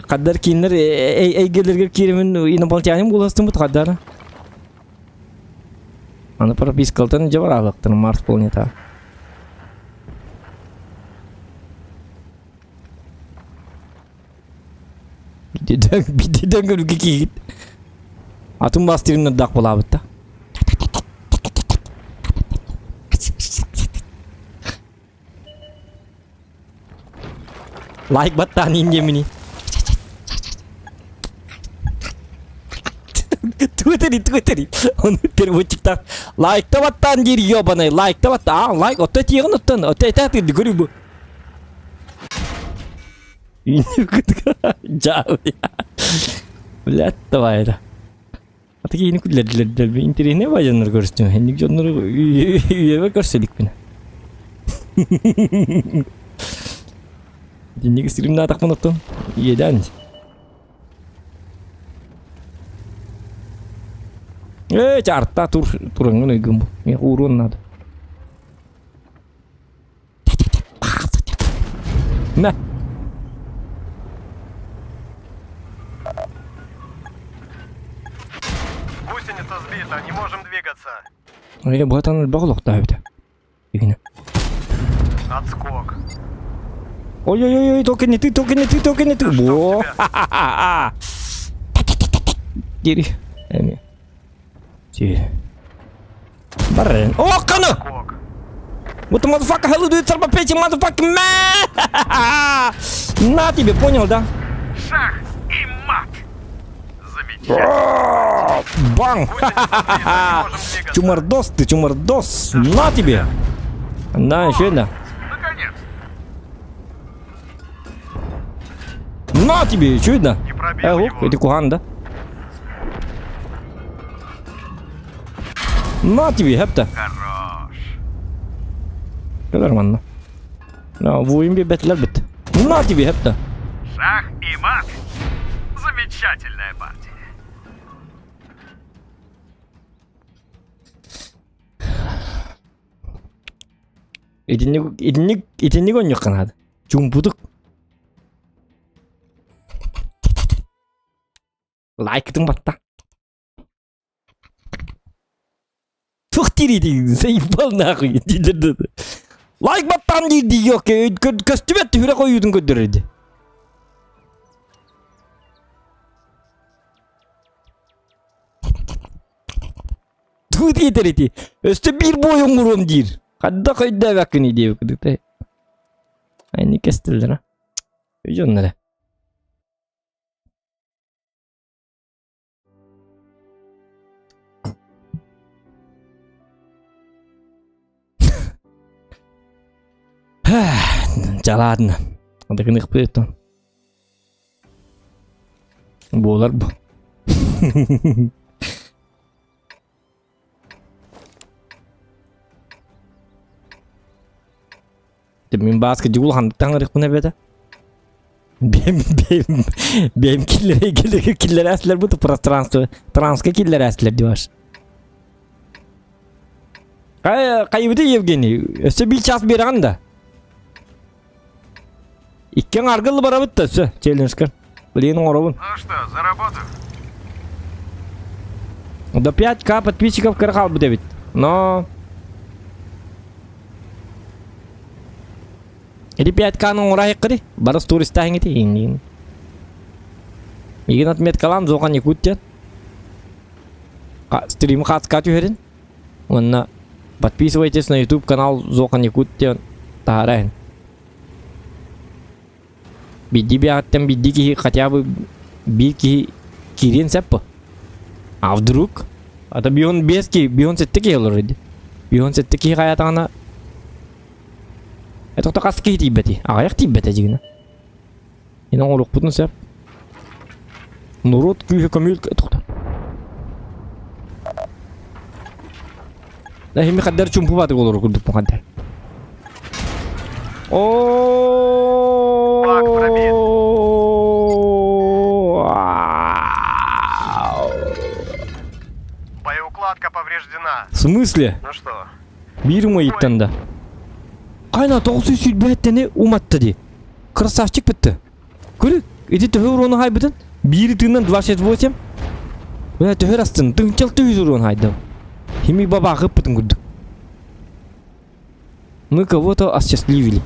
хаддар кииннэр эйгэлэргэ кииримин инопланетянин буоластыммыт хаддар. Аны пропискалтан дьэ бараалыктар Марс планета. Бидиден көрүгү киигит. Атын бастырын дак булабыт да. Лайк баттаан индемини. Твиттери, твиттери. Он переводчиктар. Лайкта баттаан диир ёбаный, лайкта батта. А, лайк, отто тиэгин оттон, отто этэ көрү бу. Блядь, давай это. А такие күллэрдилэр интэриэһинэй баайдьаннар көрүстүм. Инник дьоннору үйэбэ көрсө иликпин. Инник стримнаатахпын оттон иэдээн. Ээ, чаарта тур тураҥҥын өйгүн бу. Миэхэ ууруон наада. На. Гусеница сбита, не можем двигаться. Э, бу атан элбэх олохтоох эбит. Игина. Отскок. Ой-ой-ой, только не ты, только не ты, только не ты. Во! Дири. Эми. Ти. Барен. О, каны! Вот ты, motherfucker, hello, dude, сарбапетти, motherfucking man! На тебе, понял, да? Шах и мат! Замечательно. Бang! Чумардос ты, чумардос! На тебе! На, еще одна. Наконец! На тебе, еще одна. Не Э, лук, это кухан, да? На тебе, хепта. Хорош. Нормально. На, воин бет бит. На тебе, хепта. Шах и мат! Замечательная партия. Итинник, итинник, итинник онньук канады. Чумпудук. Лайктың батта. Тух дири заебал нахуй. Лайк баттан диди yok. Көстүбет хүрэ койудун көдөрөдү. Ту дитерити. Өстө бир бойун урум дир. Кадда койда бакыны деп кыдыкта. Айны кестилдер а. Өйжоннere. Жаладын. Адыгын ыхпыттан. Болар бу. Мин баска жугул хандыктан ырык бета. Бем бем бем киллер киллер киллер әслер бу пространство транска киллер әслер дибаш. Кай кайбыты Евгений, өсө бир час берген да. Иккен аргыл барабыт да өсө челленджка. Блин, оробун. Ну что, за работу? До 5к подписчиков кырхал бы ведь. Но... Или 5к ну урай кыри. Бара сториста хингити ингин. Игин отметкалан зоқан якутия. Стрим хатка түһерин. Онна подписывайтесь на YouTube канал Зоқан Якутия. Таарайын. Бидди биаттан бидди кихи хотя бы би кихи кирин сеппа. А вдруг? Ата бион бес ки, бион сетте ки олор иди. Бион сетте ки хаятана. Это то кас ки тибети. Аяк тибети дигина. Ина олук бутун сеп. Нурут күйі көмүл тохта. Да хими хаддар чумпу баты олор курдук бу хаддар. О! Бак пробит. Боеукладка повреждена. В смысле? Ну что, Бир умайыттан да. Кайна тоғыз сүлбәттені уматты ди. Красавчик бітті. Көрі, иди төһө урону хайбытын. Бири тыынан 268. Бля, төһөр астын. Тыңчал төһүз урон хайдым. Хими баба бытын күрдік. Мы кого-то осчастливили.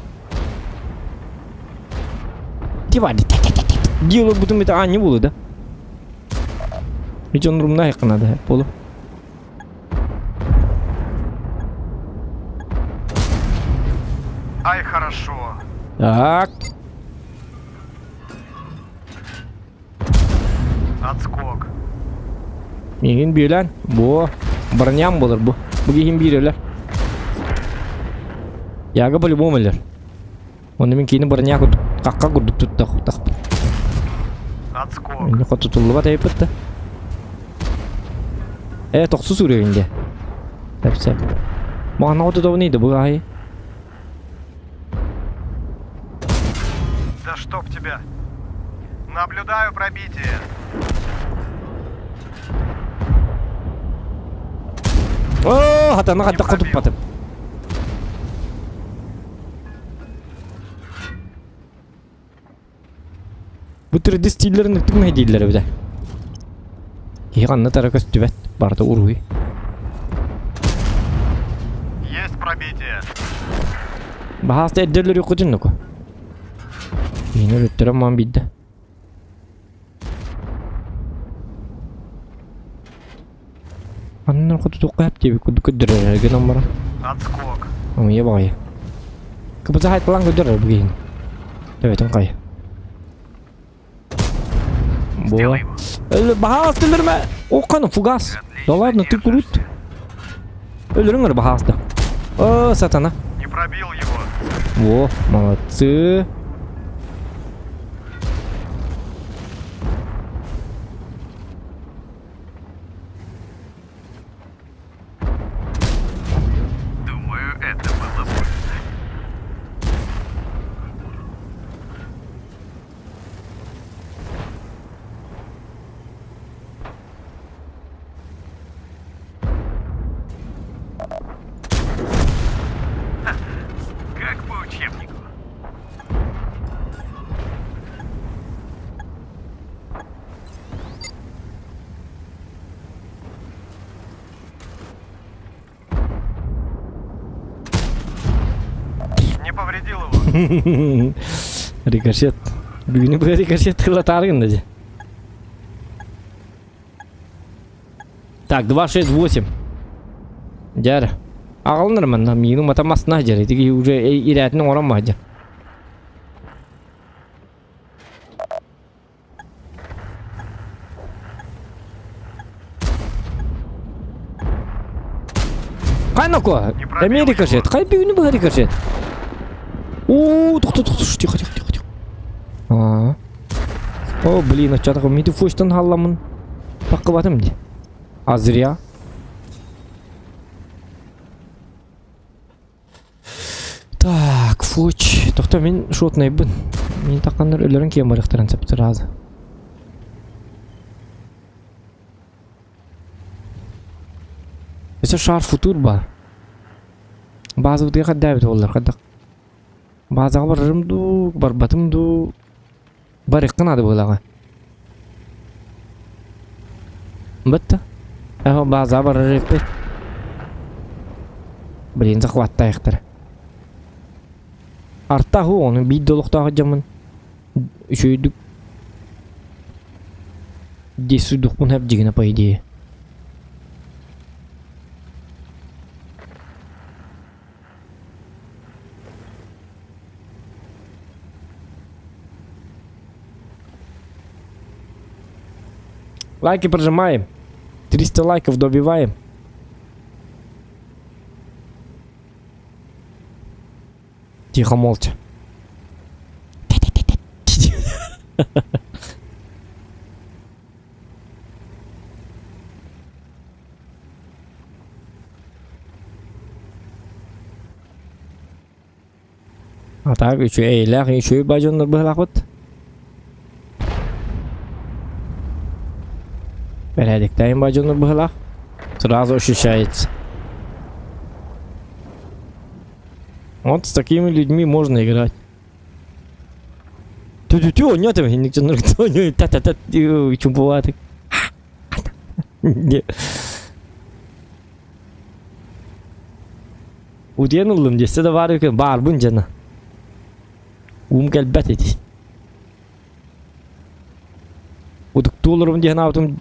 Типа, дело будем это, а, не буду, да? Ведь он румна надо, полу. Ай, хорошо. Так. Отскок. Мигин бийлен. Бу. Броням болur bu. Bu gihim bir Яга по-любому өлөр. Оны мен кейini броня какка курдук туттак. Отскок. Мени котутуллуба тайыппыт да. Э, токсу сүрегинде. Сәп сәп. Маған ауды да ойнайды бұл ай. Да чтоб тебя. Наблюдаю пробитие. О, хатана хатта котуп батып. Бу 3D стиллерин түгмә дейлер бит. Киһи ханна тара көстүбэт, барыта уруһуй. Есть пробитие. Баһааста эрдэ өлөрүөххүтүн нуку. Мин өлөттөрө маан бидде. Аннан хотутуохха сөп диэбит курдук көрдөрөр гынан баран. Отскок. Омуйа баҕайы. Кыбыта хайпалаан көрдөрөр бу киһини. Төбөтүн хайа. Бо. Баһаас өлөрмө. Окканы фугас. Да ладно, ты крут. Өлөрүҥ эрэ баһааста. О, сатана. Не пробил его. Во, молодцы. Думаю, это было больно. Как по учебнику. Не повредил его. Рикошет. Бүгүнү бу рикошет тылатаар гынна дии. Так, 2, 6, 8. Дьэр. Аҕалынар манна миигин уматамасына дьэр. Ити уже ирээтин оҥорон маһдьа. Хайнако? Эмиэ рикошет. Хай бүгүнү быһа рикошет. Оо, тохто, тохто, тихо, тихо, тихо, тихо. Аа. О, блин, оччатах мити фуштан халламын. Таккыбатым ди. А зря. Так, фуч. Тохто мин шотнайбын. Мин такканнар өлөрөн киэн барыахтарын сөп сразу. Өссө шар футур бар. Базабытыгар хаддаабит буоллар хаддах. Базаҕа барарым дуу, барбатым дуу. Барыахха наада буолаҕа. Бытта. Эһо базаҕа барар эппит. Блин, захваттаахтар. Арта ху ону биир да олохтоох дьоммун үчүгэйдик действуйдухпун хэп дьигинэ по идее. Лайки прожимаем. 300 лайков добиваем. Тихо, молча. А так үчүгэй эйэлээх үчүгэй баа дьоннор быһалаахпыт. Бэрээдэктээйин баа дьоннор быһалаах. Сразу ощущается. Вот с такими людьми можно играть. Тю-тю-тю, нет, та-та-та, чумпулатык. Утуйан ыллым дьэ да баар үкэ баарбын дьана. Уум кэлбэт ити. Утуктуу олорум диэн аабытым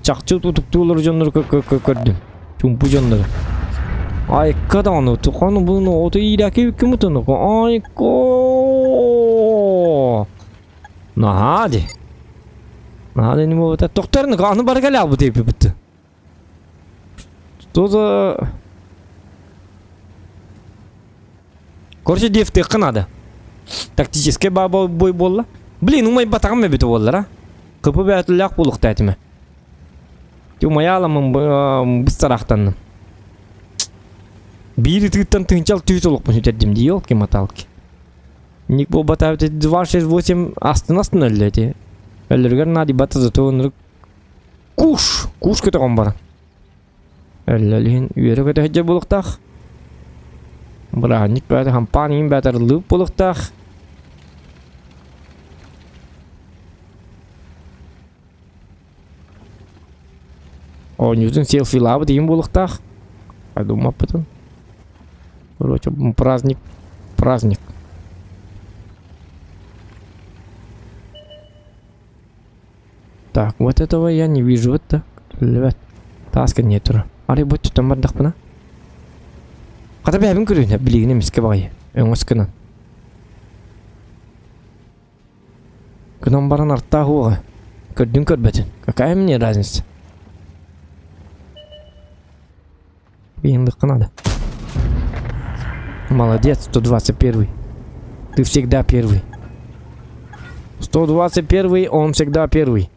чахчы утуктуу олорор дьоннору көрдүм. Чумпу дьоннору. Айка даҕаны туханы буну оту иирээки ким утуну айко Наһаа ди. Наһаа да буолбата. Тохторну аны бары кэлэ албыт эппит. Что за... Короче, дефтыахха надо. Тактический бой буолла. Блин, умайбатаҕым эбит буоллар, а. КП бээтилээх буолуохта этимэ. Ти умайааламмын быстараахтанным. Биир ытыыттан тыынчал түүс олохпун сүтэрдим дии, елки-моталки. Ник буолбатаабыт 268 астын-астын өллө ити. Өллөрүгэр наадыйбата зато ынырык куш! Куш көтөҕөн баран. Өллөлүһүн үөрэ көтө сылдьар буолуохтаах. Бырааһынньык бээтэ хампаан иин бээтэ арыллыбыт буолуохтаах. Оонньуутун селфилаабыт иһин буолуохтаах. Думаппытын. Короче, праздник, праздник. Так, вот этого я не вижу. Вот так. Лебет. Тааска не тура. Арай бу түттэн бардахпына. Хата бэйэбин көрүнэ, билигин эмискэ баҕайы. Өҥөс гынан. Гынан баран артаах уоҕа. Көрдүн көрбөтүн. Какая мне разница? Биһиндиккэ надо. Молодец, 121. Ты всегда первый. 121, он всегда первый.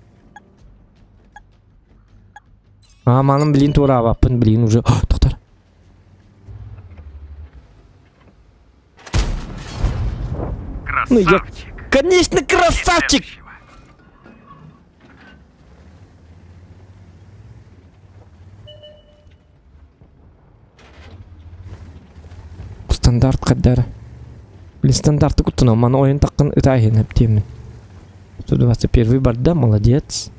А, маным, блин, туораабаппын, блин, уже. Доктор. Ну я... Конечно, красавчик! Стандарт хаддара. Блин, стандарты куттунам, маны ойын таққын ытааһын эптиэмин. 121 барда, молодец.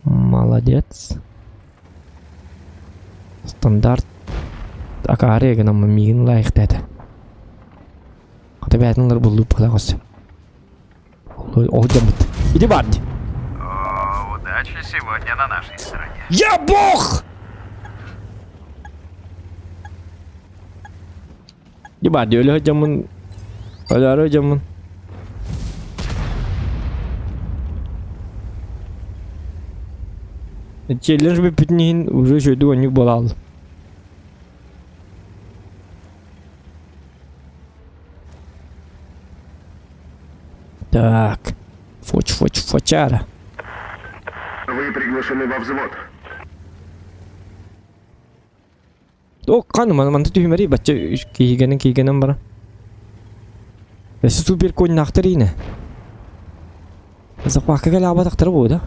Молодец. Стандарт. Акаары гынан миигин лайыктаата. Хата бээтин ылар буллуп кылаҕас. Ол дьаммыт. Иди бар. О, удача сегодня на нашей стороне. Я бог! Иди бар, өлө дьаммын. Өлөрө дьаммын. Челлендж бүппүтүн иһин уже үчүгэйдик оонньуур буолааллым. Так. Фоч, фоч, фочара. Вы приглашены во взвод. О, қаны манта түһүмэри бачча киһигэнэн киһигэнэн бара. Өссө супер коннахтар иинэ. Захвакка кэлээбатахтара буо да?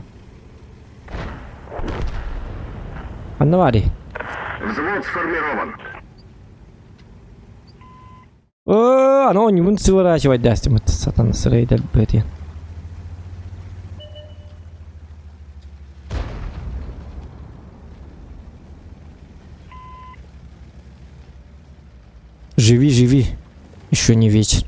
Ханна баарый? Взвод сформирован. Оо, аны оонньуубун сворачивать даастымыт сатана сырайдар быатыйан. Живи, живи. Еще не вечер.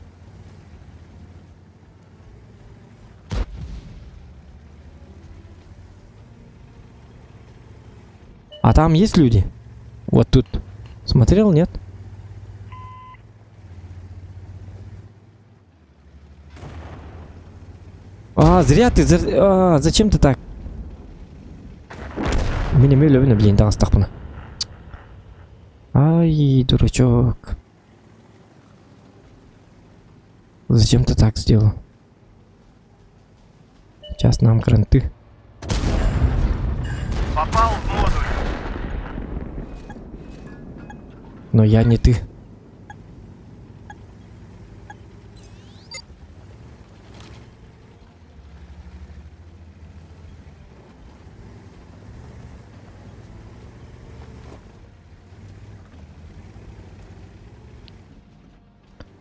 А там есть люди? Вот тут. Смотрел, нет? А, зря ты, за... а, зачем ты так? Мин эмиэ өлөбүн блин таҕыстахпына. Ай, дурачок. Зачем ты так сделал? Сейчас нам кранты. Попал в модуль. Но я не ты.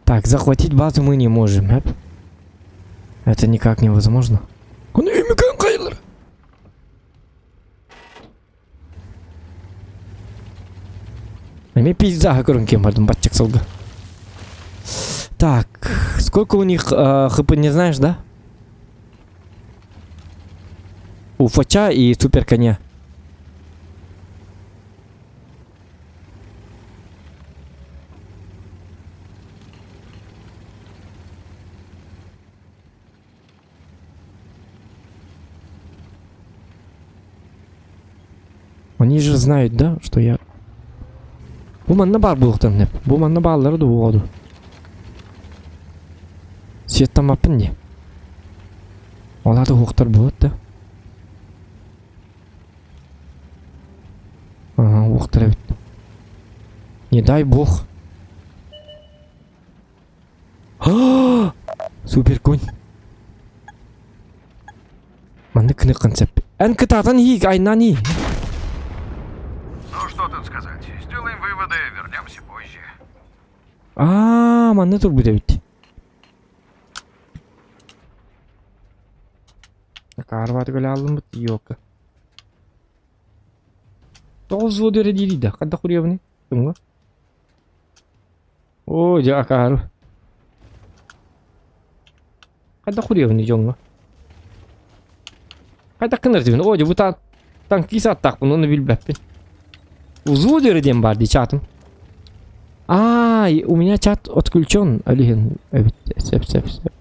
Так, захватить базу мы не можем, эп? Это никак невозможно. Он Кайлер. Эми пизда көрөн кем бардым баччак сылга. Так, сколько у них э, хп не знаешь, да? У Фача и Супер Коня. Они же знают, да, что я... Бу манна баар буолуохтарын сөп. Бу манна бааллара да буолуо. Светтаммаппын дии. Ол аата уһуктар буолуот да. Ага, уһуктар эбит. Не дай бог. Супер конь. Маннык кынык сөп. Эн кытаатан иһиик, айнаан иһ. Ну что тут сказать? Сделаем выводы, вернемся позже. Аа, манна турбут эбит. Акаарбааты көлө ааллыммыт, ёлка. Тоҕо взводу эрэ диирий да? Хайдах уруйабыный? Кымҥа? Оо, дьэ акаары. Хайдах уруйабыный дьоҥҥо? Хайдах гынар этибин? Оо, дьэ бу та танкист ааттаахпын, ону билбэппин. Взвод эрэ диэн баар дии чатым. А, у меня чат отключен, Алихан. Эбит, сөп, сөп, сөп.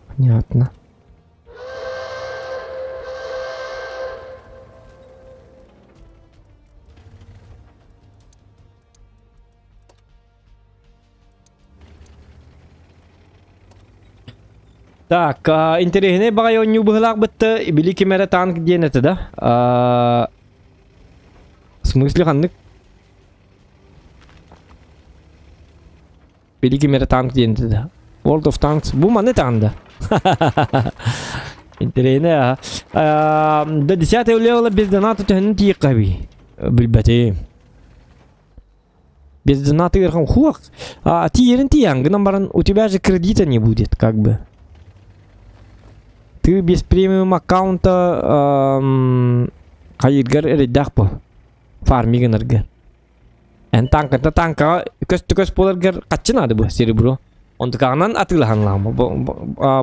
Понятно. Так, интэриэһинэй баҕайы оонньуу быһыылаах бытта били ким эрэ танк диэн этэ да? А, в смысле ханнык? Били ким эрэ танк диэн этэ да? World of Tanks. Бу маны таҕын да? Интэриэһинэй аха. До 10 левела без доната төһөнөн тиийиэххэ эбий? Билбэтим. Без доната ыарахан хуах. А тиийэрин тиийэн гынан баран у тебя же кредита не будет как бы. Ты без премиум аккаунта хайыыргар эрэйдээх бу. Фарми гынарга. Эн танката танкаҕа көс-көс буоларгар хаччы наада бу серебро. Онтукаҕынан атыылаһан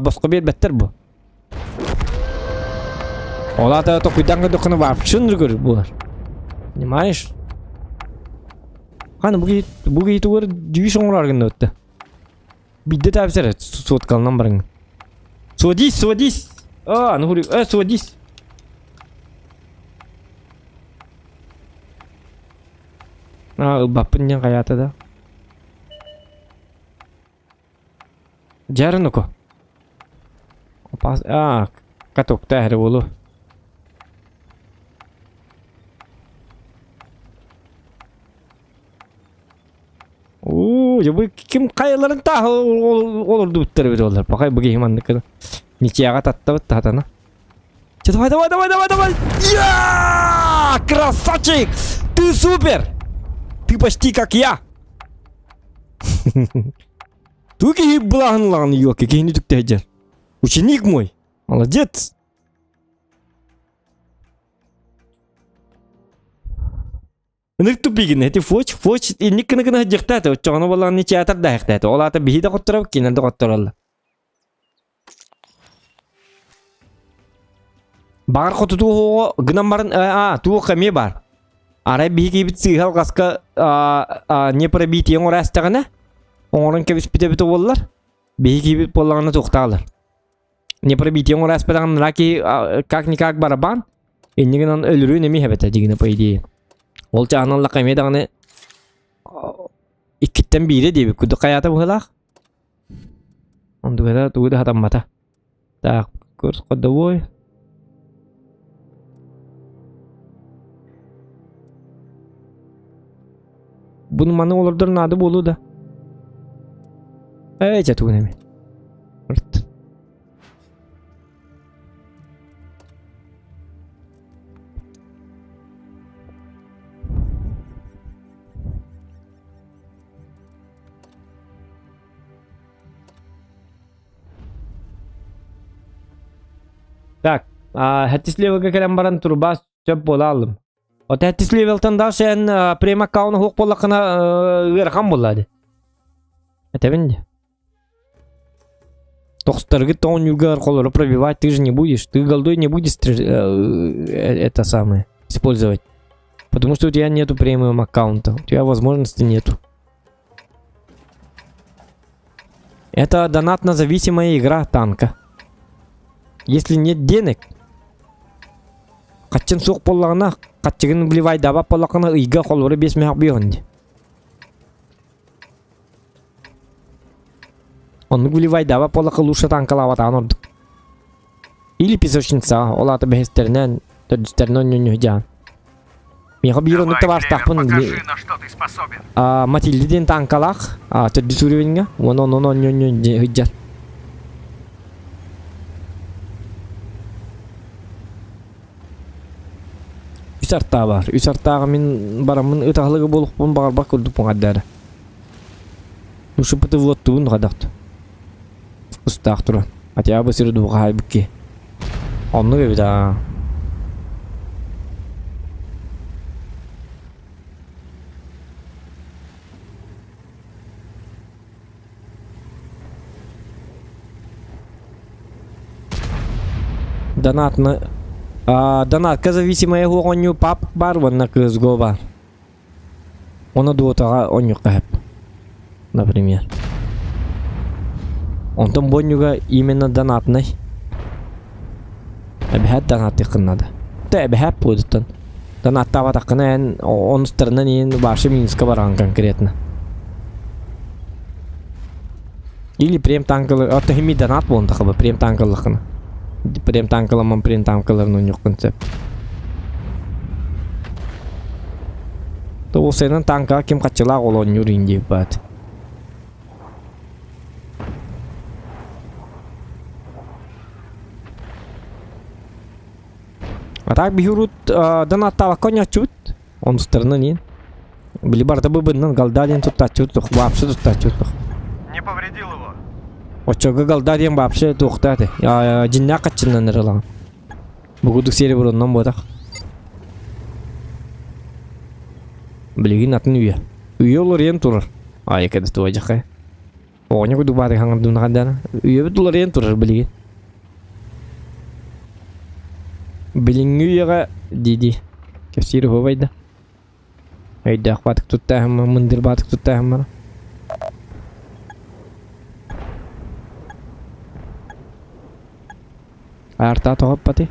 босхо биэрбэттэр бу. Ол аата токуйдан көрдөххүнэ вообще ныргыр буолар. Понимаешь? Ханы бу киһи бу киһи тугар дьүүс оҥорор гынна Бидде таапсар соткалынан барың. Сводись, сводись! А, ну говорю, э, сводись! А, ылбаппын диэн хайаата да. Дьэ ну-ка. Опас... А, катокта эрэ буолуо. Уу, дьэ бу ким хайаларын таах олордубуттар эбит олар. Пахай бу киһи маннык гына. Ничьяҕа таттабыт таатана. Чэ, давай, давай, давай, давай, давай! Я! Красавчик! Ты супер! Ты почти как я! Ту киһи былаһын лаҕын ёлки, киһини түктэһдьэр. Ученик мой! Молодец! Ынырык тупигин эти фоч, фоч инник гына гына сылдьыахтаата, оччоҕуна буоллаҕына театр да аһыахтаата. Ол аата биһи да хотторобут, кинилэр да хоттороллор. Баҕар хоту туоһуоҕу гынан баран аа туох эмиэ баар. Арай биһи киһибит сыыһа алҕаска не пробитие оҥоро эстэҕинэ, оҥорон кэбиспит эбитэ буоллар, биһи киһибит буоллаҕына туохтаалар. Не пробитие оҥоро эспэтэҕин раки как-никак барабан, иннигин гынан өлөрүөн эмиэ эбэтэ дигинэ по идее. Ол чааһынан лака эмиэ даҕаны иккиттэн биирэ диэбит курдук хайаата быһыылаах. Онтуката тугу да сатаммата. Так, курс ходовой. Буну маны олордор наада буолуо да. Ээ, чэ тугун эми. Рт. Так, хэттис левелга кэлэн баран труба сөп буола аллым. От хэттис левелтан дальше эн прем аккаунт хуох буоллаххына ыарахан буолла ди. Этэбин ди. Тохстаргыт оонньуугар холору пробивать ты же не будешь. Ты голдой не будешь это самое использовать. Потому что у тебя нету премиум аккаунта. У тебя возможности нету. Это донатно-зависимая игра танка. Если нет денег, хаччын суох буоллаҕына, хаччыгын вливайдаабат буоллаххына ыйга холобура биэс мөһөх биэҕин дии. Оннук вливайдаабат буоллахха лучше танкалаабатаҕын ордук. Или песочница, ол аата бэһистэринэн, төрдүстэринэн онньонньуһу дьаан. Миэхэ биир оннук Давай, Клевер, табаарыстаахпын покажи, на что ты способен. Матильда диэн танкалаах, төрдүс уровеньҥа, уонна онон онньонньу сылдьар. Үс артаа баар. Үс артааҕы мин бараммын ытаһылыгы буолуохпун баҕарбат курдукпун хайдары. Ушуппыты вот-тугун хадахт. Устаах туран. Хотя бы сири дууха хаайбыт киһи. Оннук эбит аа. Донатны донатка зависимая оонньуу пап бар уонна CSGO бар. Оны Дотаҕа оонньуохха сөп. Например. Онтон бу оонньууга именно донатнай. Эбэһээт донаттыаххын наада. Тэ эбэһээт буолуттан. Донаттаабатаххына эн онустарынан иин вообще минуска бараҕын конкретно. Или прем танкалы, а то хими донат буолан тахаба прем танкаллаххына. Прем танкаламан прем танкаларын оонньуоххун сөп. То ол танкаҕа ким хаччылаах ол оонньуур иин диэбит баат. А так биһи урут донаттаабакка оонньооччубут. Онустарынан иин. Били барыта быбыннан голда диэн туттааччыбыт туох, вообще туттааччыбыт туох. Не повредил его. Оччого голда диэн вообще туохта этэ. Дьиннээх хаччыннан ырылаҕын. Бу курдук сереброннан буотах. Билигин атын үйэ. Үйэ уларыйан турар. Айка да туойдьахай. Оҕонньор курдук баатык хаҥырдыбына хандаана. Үйэбит уларыйан турар билигин. Билиҥҥи үйэҕэ дии-дии. Кэпсиир уһуобай да. Өйдөөх баатык туттааһыммар, мындыр баатык туттааһыммар. Артаа тоҕоппатый?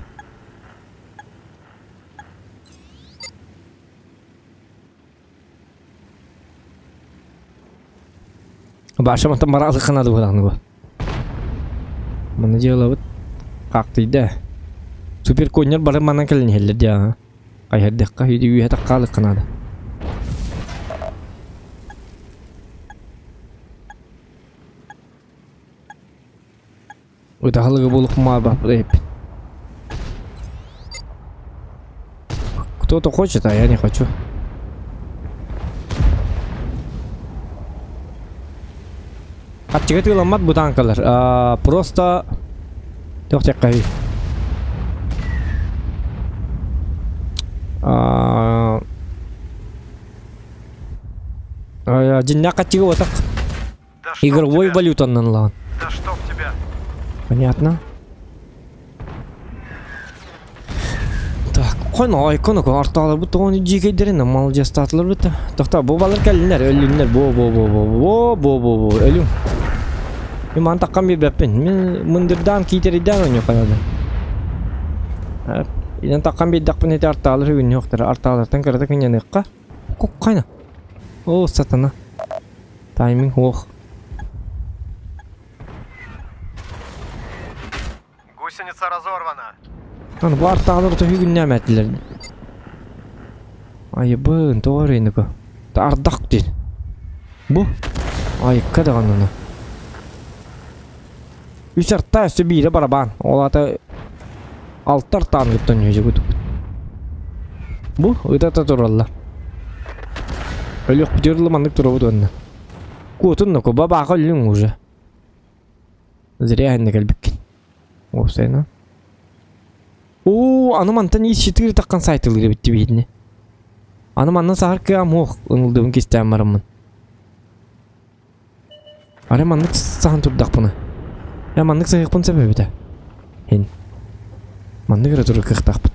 Баша мантан бараалык ханады буолаҕын бу. Маны дьыалабыт хаактыйда. Супер коннер бары манан кэлэн иһэллэр дии Хайһардахха үһэ таххаалыкка наада. Ытаһалыгы буолук эппит. Кто-то хочет, а я не хочу. Хаччыга тыыламмат бу танкалар. Просто туох диэххэ Дьиннээх хаччыга уотах Да чтоб игровой тебя. валютаннан ылаҕын. Да чтоб тебя. Понятно. Так, қойно, айконо, арталар бут тоғын жекейдерін, молодец татылар бут. Тоқта, бу балар кәлінлер, өлүннер, бо бо бо бо бо бо бо бо өлүм. Мен маны таққан бербеппин. Мен мындырдан китериден ойноо канады. Инен таққан бейдақпын ете арталар үгін жоқтыр. Арталартан кырды күненыққа. Қайна. О, сатана. Тайминг ох. Гусеница разорвана. Аны бу арталар төһүгүннәм әтилер. Айыбын, тоҕо эрейнико. Ардах диэн. Бу айыкка даҕаны. Үс арта өссө биирэ барабан. Ол аата алта артаан кыттан үһү Бу ытата тураллар. Өлүөх бүтүөр маннык турабыт уонна. Куотун ноко бабааха өллүҥ уже. Зря инне кэлбиккин. Уопсайна. Оо, аны мантан ис четыре таххан сайтылыр эбит биһитини. Аны манна саһар кыам ох ылдыбын кистээн бараммын. Ары маннык саһан турдахпына. Я маннык саһыахпын сөп эбитэ. Хин. Маннык эрэ турар кыахтаахпыт.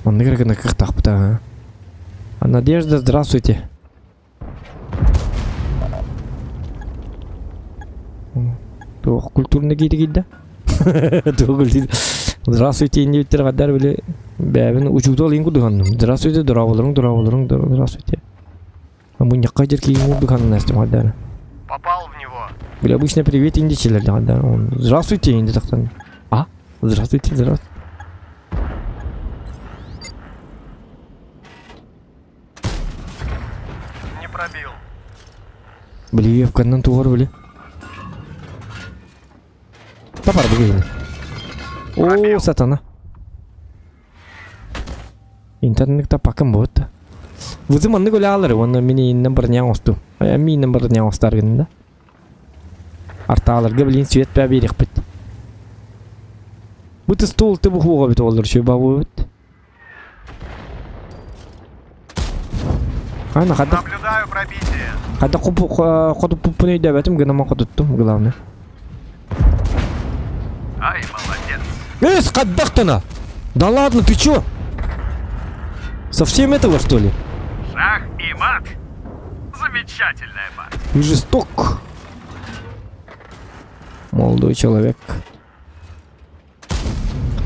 Маннык эрэ гына кыахтаахпыт аа. А Надежда, здравствуйте. Туох культурный киирэ киирдэ? Туох культурный? Здравствуйте, индивидтер гаддар били бэбин учуутал иин кудуганным. Здравствуйте, дорооболоруҥ, дорооболоруҥ, здравствуйте. Мунньахха дьэр киин курдук настым гаддар. Попал в него. Били обычно привет индичилер гаддар. Он здравствуйте инди тахтан. А? Здравствуйте, здравствуйте. Не пробил. Били евканнан тугар били. Тапар бүгін. О, сатана. Интернет тапакын болады. Вызы манны көлі алыр, оны мені иннен бір няң осту. Минен бір няң остар гынында. Арталарга билин свет бә берек бит. Бу стол ты бу бит олар шөй бабу бит. Ана хадда Наблюдаю пробитие. Хайдах хотуппуппун өйдөөбөтүм, гынама хотуттум, главное. Ай, молодец. Эс, хайдахтана! Да ладно, ты чё? Совсем этого, что ли? Шах и мат. Замечательная партия. Ты жесток. Молодой человек.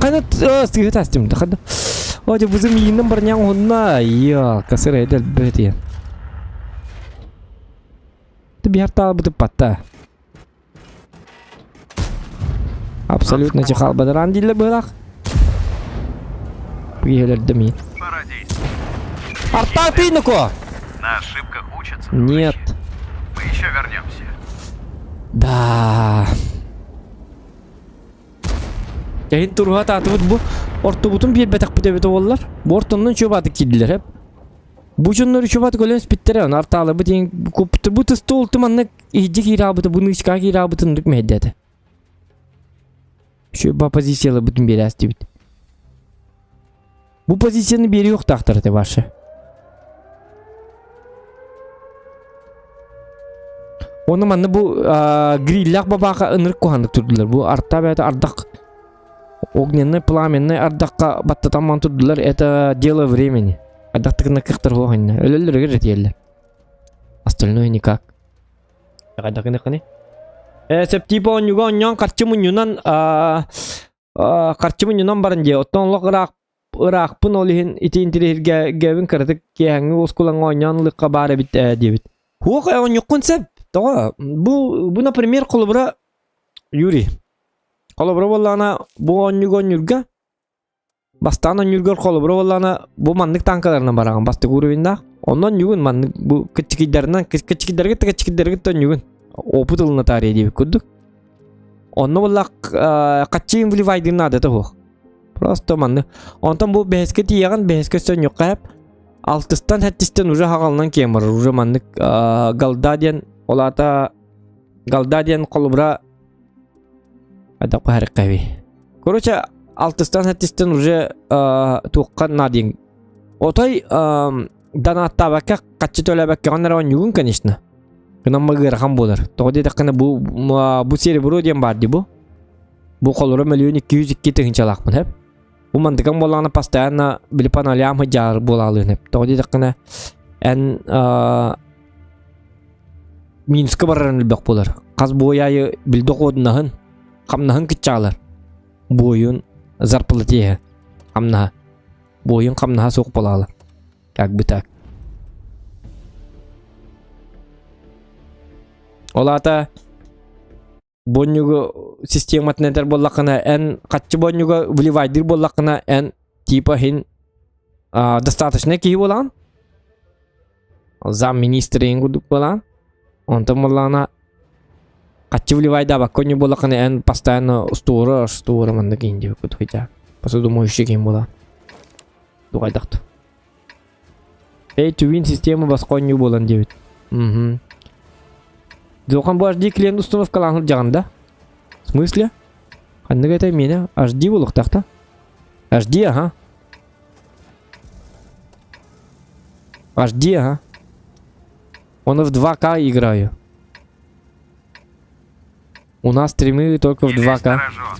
Хана сыгытастым да хада. О, бузым ииннен барняң онна. Я, касыр эдел бөтен. Ты бихартал бутып патта. Абсолютно чехал бадаран диле бырах. Приелерді ми. Пора действовать. Арта ты ко? На ошибках учатся. Нет. дружище. Мы еще вернемся. Да. Кэһин туруһа таатыбыт бу ортубутун биэрбэтэхпит эбитэ буоллар. Бу ортоннон чуобаатык киирдилэр эп. Бу дьоннор чуобаатык өлөн испиттэрэ, ону артаалабыт диэн купты бу тыстуол маннык иһдьи киираабыта, бу нычка киираабытын ынырык мэһэйдээтэ. Үчүгэй позицияларбытын биэрээстибит. Бу позицияны биэриэхтаахтар этэ ваши. Оны манна бу гриллях бабаха ынырык куһаннык турдулар. Бу арта бэйэтэ ардах огненный пламенный ардахха баттатамман турдулар. Это дело времени. Ардахтыкына кыхтар хуоханна. Өлөллөрүгэр этиэллэр. Остальное никак. Хайдахыны Э, сеп типа онньуга онньоон харчы мунньунан харчы мунньунан баран дии. Оттон олох ыраах ыраахпын ол иһин ити интириэһиргээбин кыратык киэһэҥҥи уоскулаҥҥа оонньоон ылыахха баар эбит ээ диэбит. Хуох ээ оонньуоххун сөп. Тоҕо? Бу бу например холобура Юрий. Холобура буоллаҕына бу оонньууга оонньуурга Бастаан онньуургар холобура буоллаҕына бу маннык танкаларынан бараҕын бастакы уровеннаах. Онно онньугун маннык бу кыччыкыйдарынан кыччыкыйдаргыт да кыччыкыйдаргыт да онньугун опыт ылына таарыйа диэбит курдук. Онно буоллах хаччы вливайдыын наадата суох. Просто маннык. Онтон бу бэһэскэ тиийэҕин бэһэскэ өссө онньуохха сөп. Алтыстан сэттистэн уже хаҕалынан киэн барар. Уже маннык голда диэн ол аата голда диэн холобура Хайдах эбий. Короче, алтыстан сэттистэн уже туохха наадыйын. Отой донаттаабакка хаччы төлөөбөккөҕүн эрэ оонньуугун, конечно. Гынан ыарахан буолар. Тоҕо диэтэххинэ бу бу серебро диэн баар дии бу. Бу холоро мөлүйүөн 202 тыһыынчалаахпын хэп. Бу мандыкан буоллаҕына постоянно били по нолям сылдьаар буолаалыын хэп. Тоҕо диэтэххинэ эн Минска барарын элбэх буолар. Хас буой аайы билдэ куодунаһын, хамнаһын кыччаалар. Буойун зарплатиһа хамнаһа. Буойун хамнаһа суох буолаалар. Как бы так. Ол аата бонньугу систематын этэр буоллаххына эн хаччы бонньуга вливайдыыр буоллаххына эн типа иһин достаточно киһи буолаҕын замминистрин курдук буолаҕын онтон буоллаҕына хаччы вливайдаабакка онньу буоллаххына эн постоянно устуура устуура маннык иһин диэбит курдук этэ посудомоющий киһи буолаҕын дугайдахту Эй, түвин система басқа оонньуу буолан диэбит. Мгм. Дьуохан бу HD клиент установкалаан сылдьаҕын да? В смысле? Ханнык этэй миэнэ? HD буолуохтаах да? HD, ага. HD, ага. Он в 2К играю. У нас стримы только в Не лезь 2К. на рожон.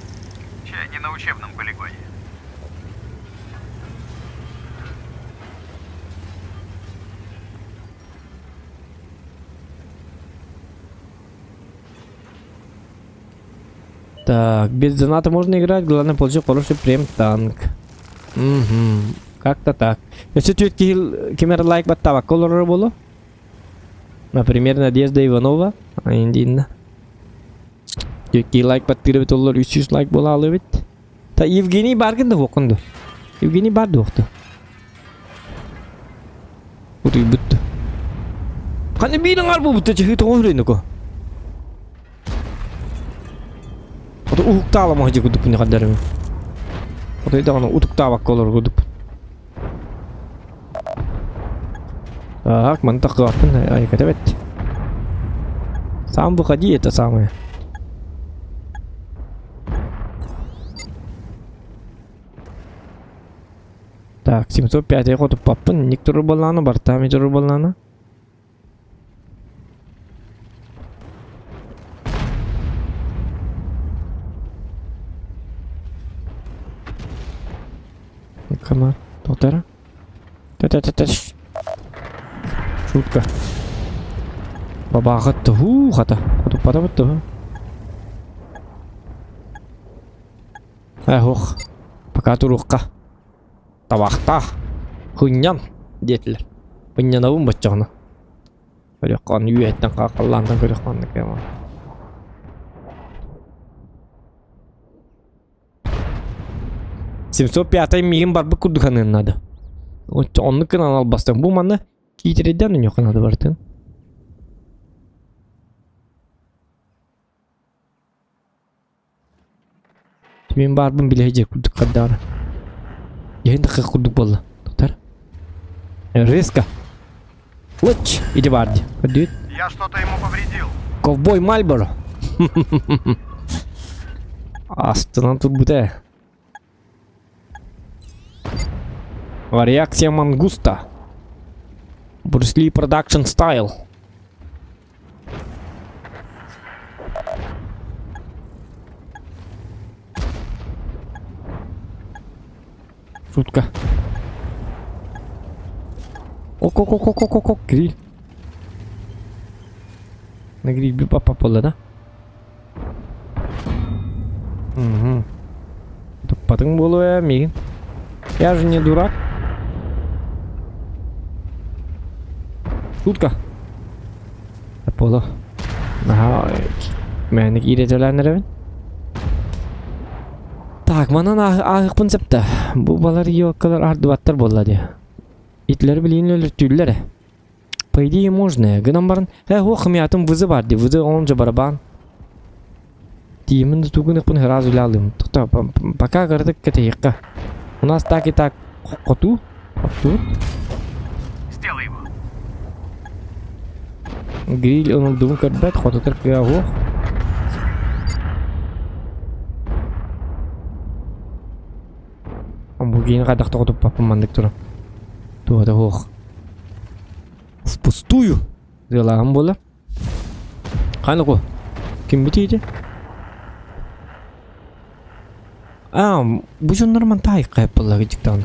Чай не на учебном полигоне. Так, без доната можно играть, главное получить хороший прем-танк. Угу. Как-то так. Өссө түөрт киһи ким эрэ лайк баттаабакка олороро буолуо. Например, Надежда Иванова. Айындиинна. Түөрт киһи лайк баттыыр эбит оллор 300 лайк буолаалы эбит. Та Евгений бааргын да хуоххун дуо? Евгений баар дуохту. Утуйбут. Ханна биир аҥаар буолбут чыһыы тоҕо үрүнү Ото уһуктаалама сылдьар курдукпун хайдарым. Отой даҕаны утуктаабакка олорор курдукпун. Так, маны таххыахпын айыката бэт. Сам выходи, это самое. Так, 705 хотуппаппын. Ник турар буоллаҕына, бартаами турар буоллаҕына. Кама, тотара. Та-та-та-та. Шутка. Бабаҕыт туһуу хата. Хотуппатабыт туһу. Эх, пока туруохха. Табахтаах. Хынньан диэтилэр. Хынньанабын баччаҕына. Көрүөххэ аны үөһэттэн халлаантан көрүөххэ оннук кэмэ. 705 миигин барбыт курдук саныан наада. Оннук гынан албастан. Бу манна киитириден үнүөххэ наада барытын. Мин баарбын билэ сылдьар курдук хардаҕына. Дьиһин таххах курдук буолла. Тутар. Резко. Лыч! Иди бар дии. Көрдүгүт? Я что-то ему повредил. Ковбой Мальборо. Астынан турбута. Реакция мангуста. Брюс Ли Продакшн Стайл. Шутка. Ок-ок-ок-ок-ок-ок, гриль. На гриль папа пола, да? Угу. Туппатыҥ буолуо ээ миигин. Я же не дурак. Шутка. Буолуо. Наһаа мээнэ киирэтэлээн эрэбин. Так, манан ааһыахпын сөп да. Бу балар елкалар ардыбаттар буолла дии. Итлер билигин өлөртүүллэр ээ. По идее можно, гынан баран, э, ох, мятым вызы бар дии, вызы он же барабан. Тиимин да тугун сразу лялым. Тоқта, пока кырдык кэтэйиэххэ. У нас так и так хоту. Хоту. Сделай его. Гриль онолдугун көрбөт, хотутар кыа ох. Амбургиини хайдах тоҕотуппаппын маннык туран. Туһата суох. Впустую. Дыалааһын буолар. Ханыку. Ким битиити? А, бу дьоннор мантаайык хайаппаллар дьиктаҕына.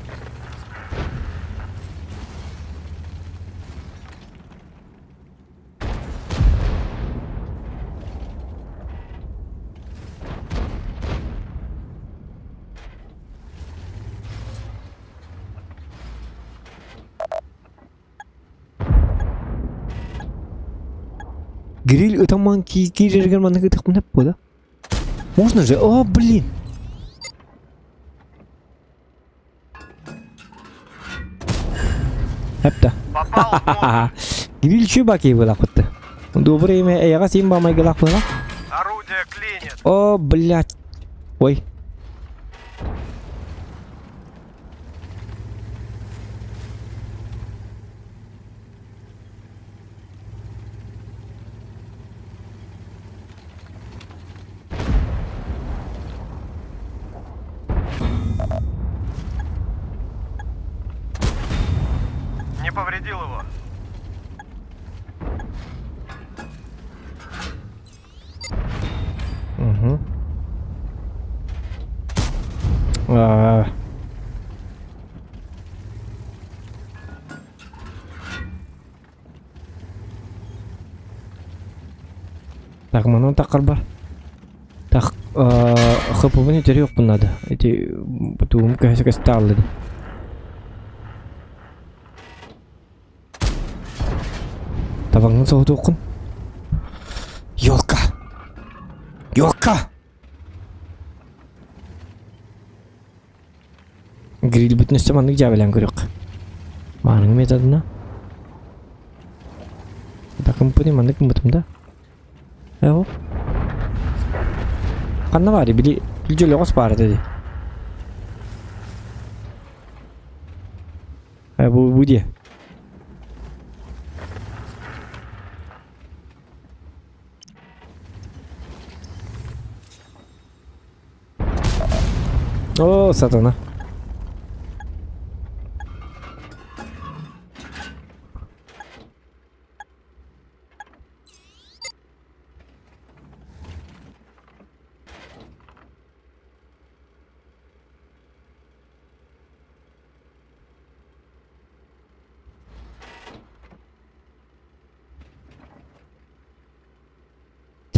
Гриль ытаман киирэригэр маннык ытыахпын сөп буо да? Можно же? О, блин! Эптэ. Попал в модуль. Гриль чубаки былахпытты. Доброе имя эйэҕэ син баамайгылаах буолла. Орудие клинит. О, блядь. Ой. Не повредил его. Угу. А. Так, манан таххар бар. Так, ХП-бын итэриэхпин наада. Ити тугум көһө көстө ааллыгын. Табаҥҥын соһутуоххун. Елка! Елка! Грилбитин өссө маннык дьээбэлээн көрүөххэ. Мааныҥы методына. Такымпыны маннык гыммытым да. Эहो. Ханна баарый били дьөлөҕөс баар этэ дии. Э бу бу дии. О, сатана.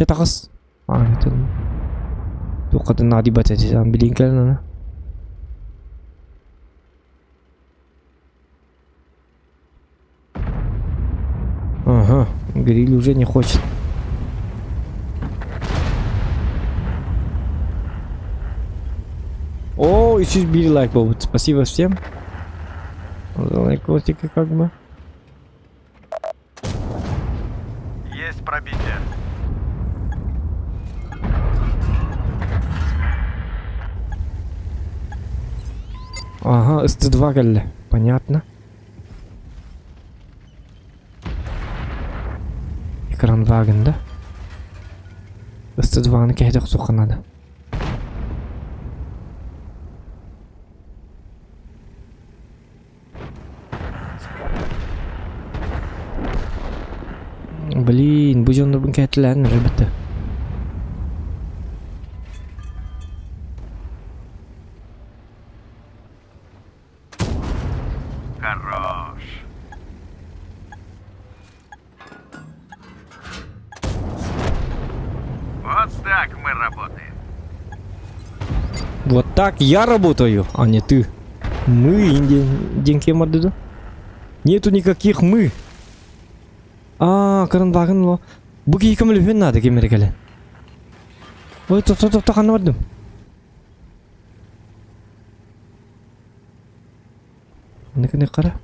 Бэйэтэ таҕыс. Аанытын. Туоххатын наадыйбат этэ. Билин кэлэн аны. Ага, гриль уже не хочет. О, еще били лайк был. Спасибо всем. За лайкосики как бы. Есть пробитие. Ага, СТ-2 кэллэ. Понятно. Экран вагон, да? СТ-2-ны кэһэтэ охсуохха наада. Блин, бу дьоннорбун кэһэтилээн эрэ Хорош. Вот так мы работаем. Вот так я работаю, а не ты. Мы, деньги мордыду. Нету никаких мы. А, карандагын ло. Бу киһи көмөлөһүөн наада ким эрэ кэлэн. Ой, тохто тохто ханна бардым? Манна хара.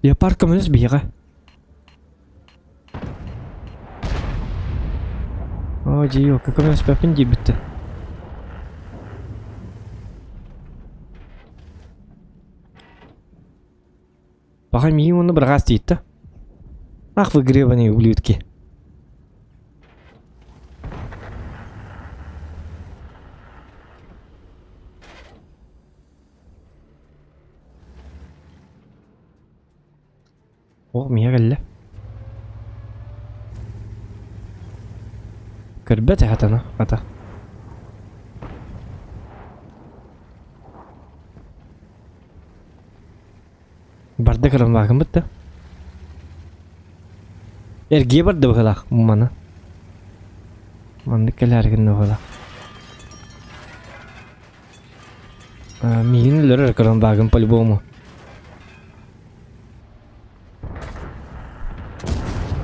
Леопард көмөлөс биһиэхэ. Оо, дьио, көмөлөспөппүн диэбиттэ. Пока миигин уонна быраҕаас диэттэ. Ах вы гребаные ублюдки. О, миэхэ кэллэ. Көрбөт хатана, хата. Барда кырамнаахым бытта. Эргиэ барда быһылаах маны. Маннык кэлээр гынна быһылаах. Миигин өлөрөр кырамбаагым по-любому.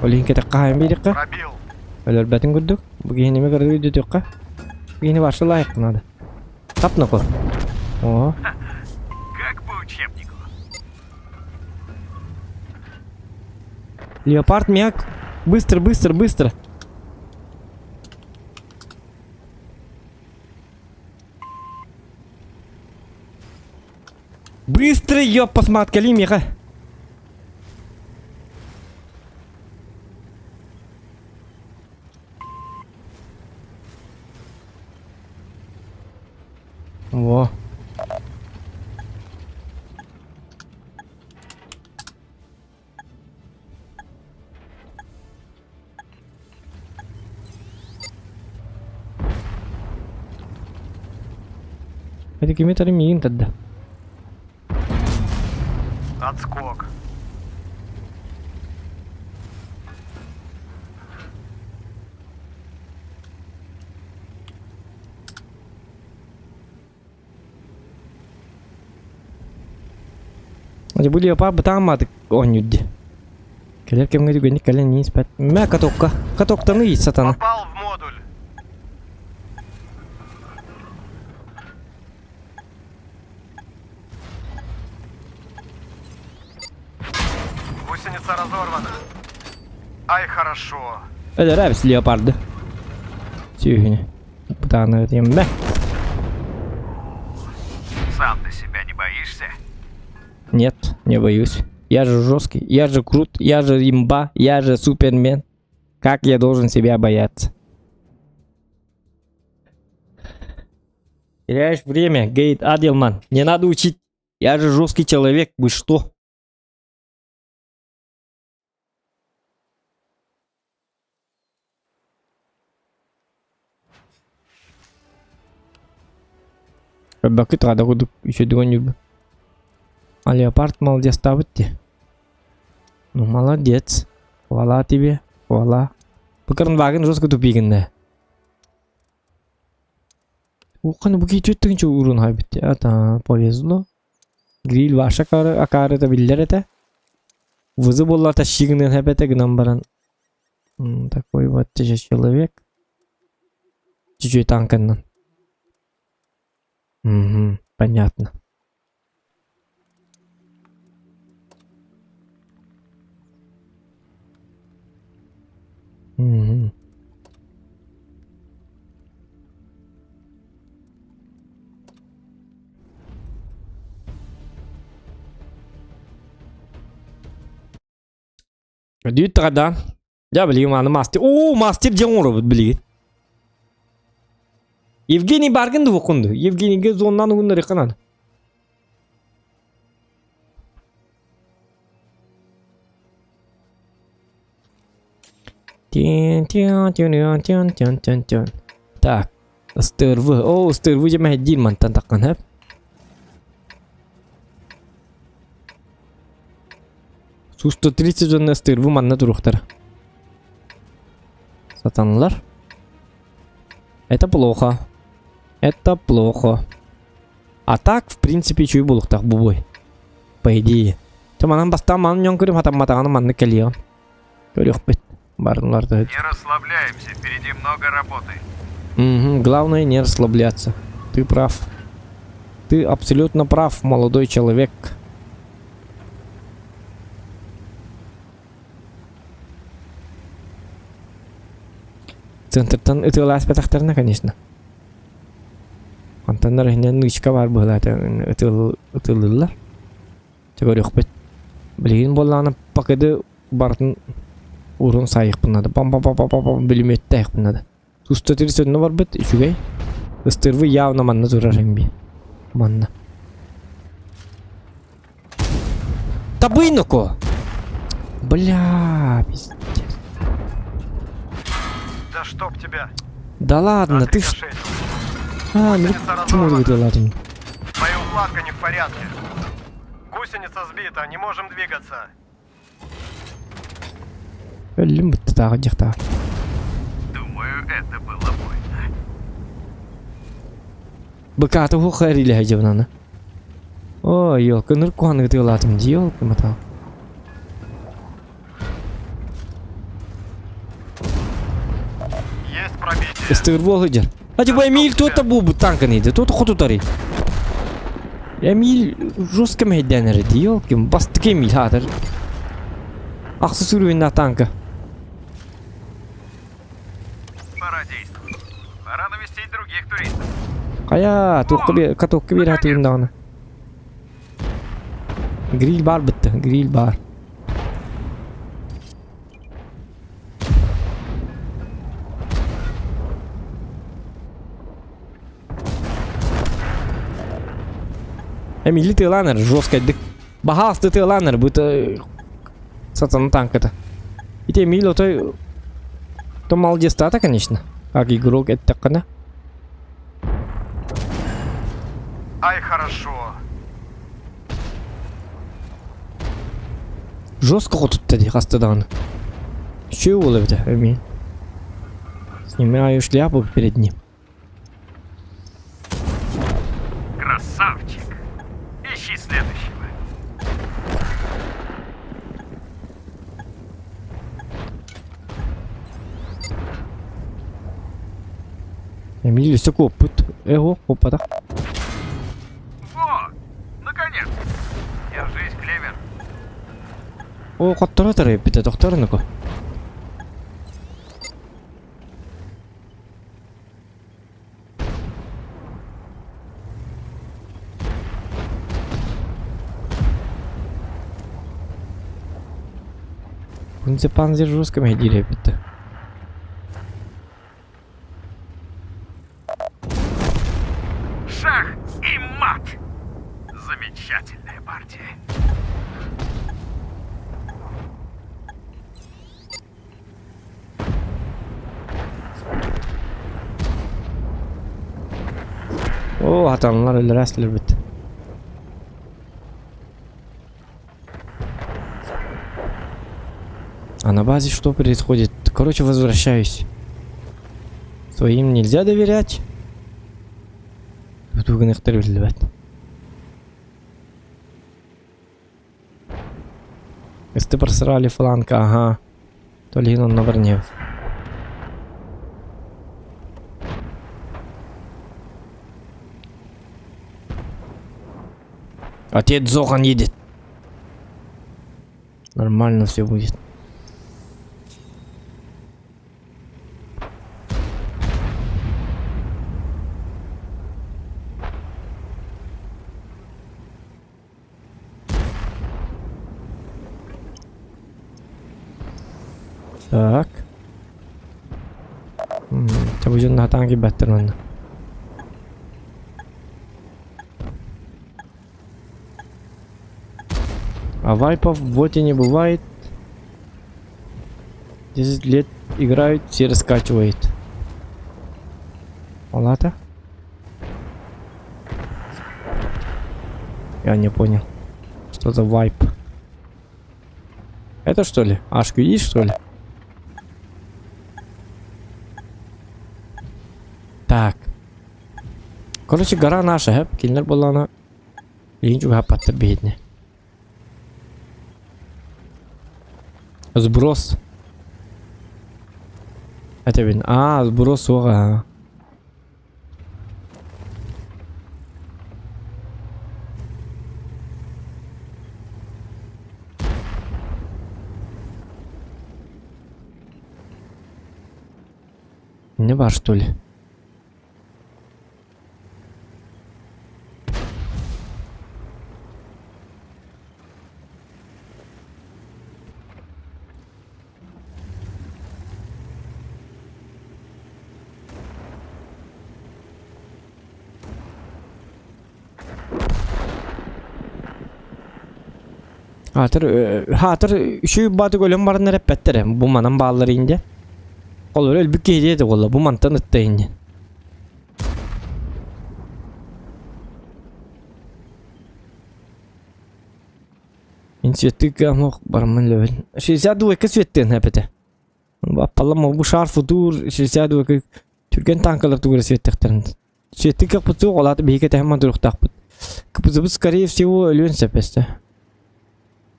Ол иһин кэтэххэ хаайан биэриэххэ. Пробил. Өлөрбөтүн курдук. Бу киһини эмэ көрө өйдөтүөххэ. Бу киһини вообще лайык надо. Тап нахуй. О. Как по учебнику. Леопард мяк. Быстро, быстро, быстро. Быстро, ёп, посмотри, миха. Во. Это кими миин тогда. Отскок. Дьэ бу леопард бытааммаатык оонньуур дии. Кэлэр кэмҥэ түгэнник кэлэн иһин испэт. Мэ катокка. Катоктаны иит сатана. Попал в модуль. Гусеница разорвана. Ай, хорошо. Өлөрөбүс леопарды. Сүүһүнү. Бытааны мэ. Сам ты себя не боишься? Нет, не боюсь. Я же жесткий, я же крут, я же имба, я же супермен. Как я должен себя бояться? Теряешь время, Гейт Аделман. Не надо учить. Я же жесткий человек, вы что? Көрбөккүт хада курдук үчүгэй оонньуурбун. А леопард молодецтаабыт дии. Ну молодец. Хвала тебе, хвала. Быкырынбаагын жестко тупигин Ухханы бу киһи түөрт уурун хайбыт Это повезло. Гриль ваша акаарыта биллэр этэ. Вызы буолла тащигынан хэпэтэ гынан баран. Такой вот же человек. Чуть-чуть танканнан. Угу, понятно. Угу. Дүйт тағадан. Дьэ билигин аны мастер. Оо, мастер дьиэ оҥоробут билигин. Евгений баргын да букунду. Евгенийге зоннан угуннарыахха наада. Так, ыстырвы. Оо, ыстырвы дьэ мэһэйдиир мантан таххан хэп. Су 130 уонна ыстыырбы манна туруохтара. Сатаналар. Это плохо. Это плохо. А так, в принципе, үчүгэй буолуохтаах бу бой. По идее. Чэ манан бастаан манан ньон көрүм хатамматаҕына маннык кэлиэҕим. Көрүөхпүт. Барынлар да. Не расслабляемся, впереди много работы. Угу, главное не расслабляться. Ты прав. Ты абсолютно прав, молодой человек. Центртан ытыалааспатахтарына, конечно. Онтон иһинэн нычка баар быһыылаата ытыллыллар. Чэ көрүөхпүт. Билигин буоллаҕына пакеты барытын уурун саайыахпын наада. Пам-пам-пам-пам-пам бүлүмүөттээхпин наада. Туста тирис өннө барбыт үчүгэй. Ыстырвы явно манна турар эмби. Манна. Табыйноко! Бля, пиздец. Да чтоб тебя! Да ладно, ты ж... А, ну почему ты ладно? Моя укладка не в порядке. Гусеница сбита, не можем двигаться. Өллүм бытты тағы дьахтаа. Думаю, это было больно. Быкааты хух эрилэһэ дьыбынаны. Ой, елка, ныр куһаны ытыалаатым дии, елка матал. Есть пробитие. Ыстыыр сылдьар. А типа Эмиль туота буолбут танканы иди, туота хотутарый. Эмиль жестко мэһэйдээн эрэ дии, елки, бастакы Эмиль хаатар. Ахсыс уровеннаах танка. Пора действовать. Пора навестить других туристов. Хайа, туохха би катокка биэрэ сатыырым даҕаны. Гриль баар бытты, гриль баар. Эмили тыалаан эрэ жесткайдык. Баһаалысты тыалаан эрэ быта сатана танката. Ити Эмиль отой то молодецтаата конечно. Как игрок эттэххинэ. Ай, хорошо. Жестко хотутта дии хаста даҕаны. Үчүгэй уол эбитэ Эмиль. Снимаю шляпу перед ним. Красавчик. Ищи следующего. Эмиль өссө куоппут. Эго, куоппатах. Во! Наконец! Держись, Клевер. Оо, хотторо тарайбыта, тохторунако. Панзер жестко мэһэйдиир эбит. Шах и мат! Замечательная партия. Оо, О, хатанылар өлөрөөстүлэр А на базе что происходит? Короче, возвращаюсь. Своим нельзя доверять. Тугунахтар биллибэт. Если просрали фланг, ага. То ли он на броне. Отец Зохан едет. Нормально все будет. Так. Табужын хатаан киирбэттэр манна. А вайпов в боте не бывает. 10 лет играют, все раскачивают. Палата? Я не понял. Что за вайп? Это что ли? HQI что ли? Так. Короче, гора наша, хэп. Кинилэр буоллаҕына билигин чугаһаппаттар биһиэтинэ. Сброс. Этэбин. Аа, сброс суоҕа. Не бар что ли? Аатыр, хаатыр үчүгэй баатык өлөн баран эрэ эппэттэр бу манан бааллар инде. Ол өлбүт киһи диэтэ буолла бу мантан ытта инде. Мин светтик ох бараммын лөбүн. 62 светтен эпете. Аппалам бу шар футур 62 түргэн танкалар тугура светтехтерин. Светтик капыту олаты биһиги тэһэн туруктаахпыт. Кыпызыбыт скорее всего өлүөн сөп эстэ.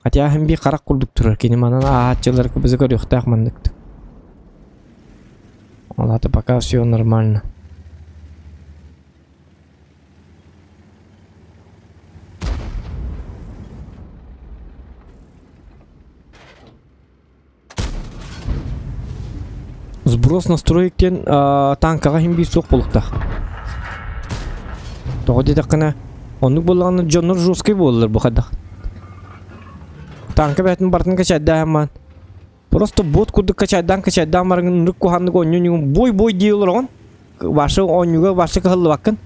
Хотя хим би харах курдук турар кини манан ааһааччылар кыбызы көрүөхтээх манныктык. Ол пока все нормально. Сброс настроек диэн танкаҕа иһин биир суох буолуохтаах. Тоҕо диэтэххинэ, оннук буоллаҕына дьоннор жесткай буолаллар бу хайдах. Танка бэйэтин барытын качайдаан Просто бот курдук качайдаан качайдаан бараҥын ынырык куһааннык оонньуу бой-бой дии олороҕун. Ваша оонньууга ваша кыһаллыбаккын.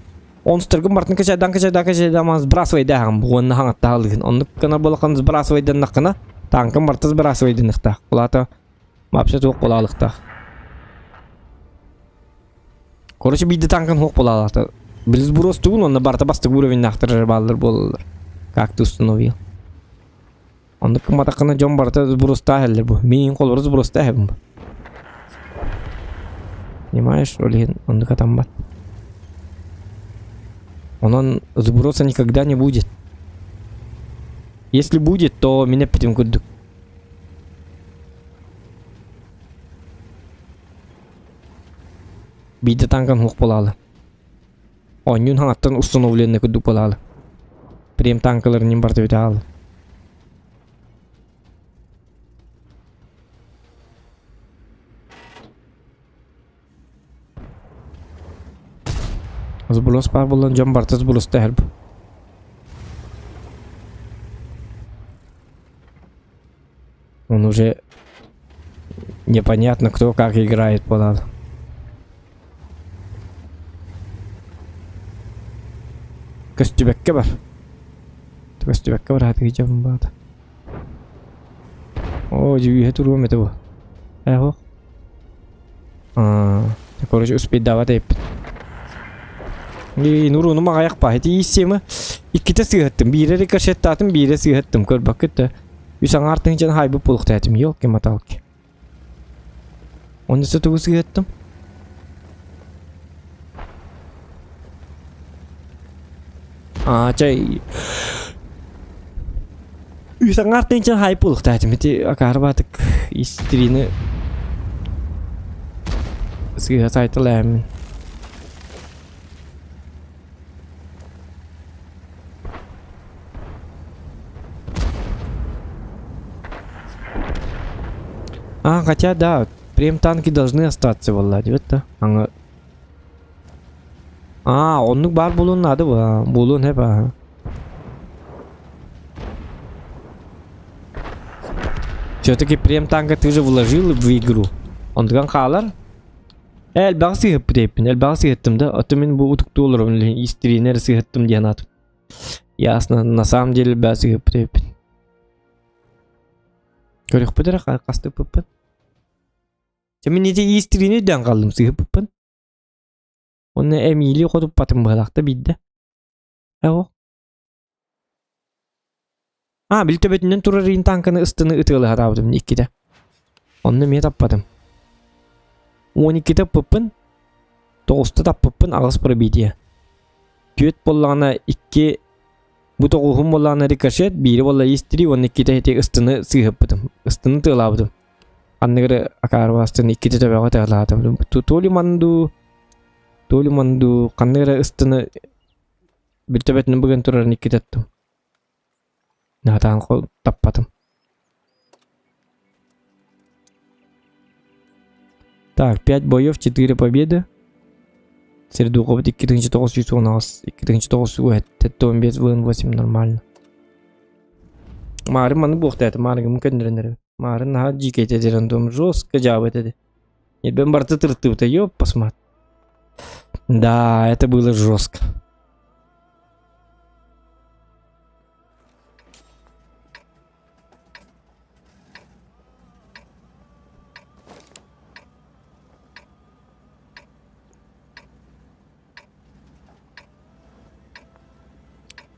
Онстаргын барытын качайдаан качайдаан качайдаан сбрасывайдааһын уонна хаҥаттаһалыгын. Оннук гына буолахан сбрасывайданнаххына танкын барыта сбрасывайданыхтаах. Улаата вообще туох буолаалыктаах. Короче, биирдэ танкын хуох буолаалаата. Близбурос тугун онно барыта бастык уровеннаахтар бааллар буолаллар. Как ты установил? Оннук гымматаххына дьон барыта сбростаах эллэр бу. Миигин холобура сбростаах эбин бу. Понимаешь, ол иһин оннук атаммат. Онон сброса никогда не будет. Если будет, то мин эппитим курдук. Биирдэ танкан суох буолаалы. Оонньуун хаҥаттан установленный курдук буолаалы. Прем танкаларын ньим барыта бүтэ хаалла. Сброс баар буолан дьон барыта сброста иһэр бу. Он уже непонятно кто как играет буолаалы. Көстүбэккэ бар. Көстүбэккэ бар аатыгы дьон баата. Оо, дьүүһэ туруом этэ бу. Эһо. Аа, короче, успейдават эппит. Нуруну аҕайах баа. Ити ииссиэмэ иккитэ сыыһаттым. Биирэ рикошеттаатым, биирэ сыыһаттым. Көрбөккүт да. Үс аҥаар тыһыынчаны хаайбыт буолуохтаатым. Елки-моталки. Онно тугу сыыһаттым? Аа, чай... Үс аҥаар тыһыынчаны хаайбыт буолуохтаатым. Ити акаары баатык истирини сыыһа сайталааммын. А, хотя да, прем-танки должны остаться буолла диэбит да. Аңа А, оннук баар буолуон наада буолуон сөп аа. Все-таки прем-танка ты же вложил в игру. Онтуган хаалар. Э, элбэҕи сыыһыппыт эбиппин, элбэҕи сыыһыттым да, оттон мин бу утуктуу олоробун истириини эрэ сыыһыттым диэн аатым. Ясно, на самом деле элбэҕи сыыһыппыт эбиппин. Көрүөхпүт эрэ хастыппыппын. Чэ мин ити истириини өйдөөн хааллым сыыһыппыппын. Уонна Эмили хотуппатым быһалаахта биирдэ. Ээ Аа, били төбөтүнэн турар иин тааҥканы ыстыны ытыалаһатаабытым иккитэ. Онно эмиэ таппатым. 12 таппыппын, тоҕуста таппыппын аҕыс пробитие. Түөрт буоллаҕына икки бу тоҕуһум буоллаҕына рикошет, биири буолла истри уонна иккитэ ити ыстыны сыыһыппытым. Ыстыны тыалаабытым. Анныгары акаарба астыны иккитэ төбөҕө тыалаатым. То ли манду, то ли манду, ханнык эрэ ыстыны Бир төбөтүнэн быган турарын иккитэ аттым. Наһатаан таппатым. Так, 5 боев, 4 победы. Сердуховит 2918, 2915 ВН8 нормально. Марын маны буохтааты, маарыгым көннөрөнөрү. Марын наһаа дьиикэйте дирэн дом жестко жаабыт эти. Ебен барты тыртыбыта, ёп, посмотри. Да, это было жестко.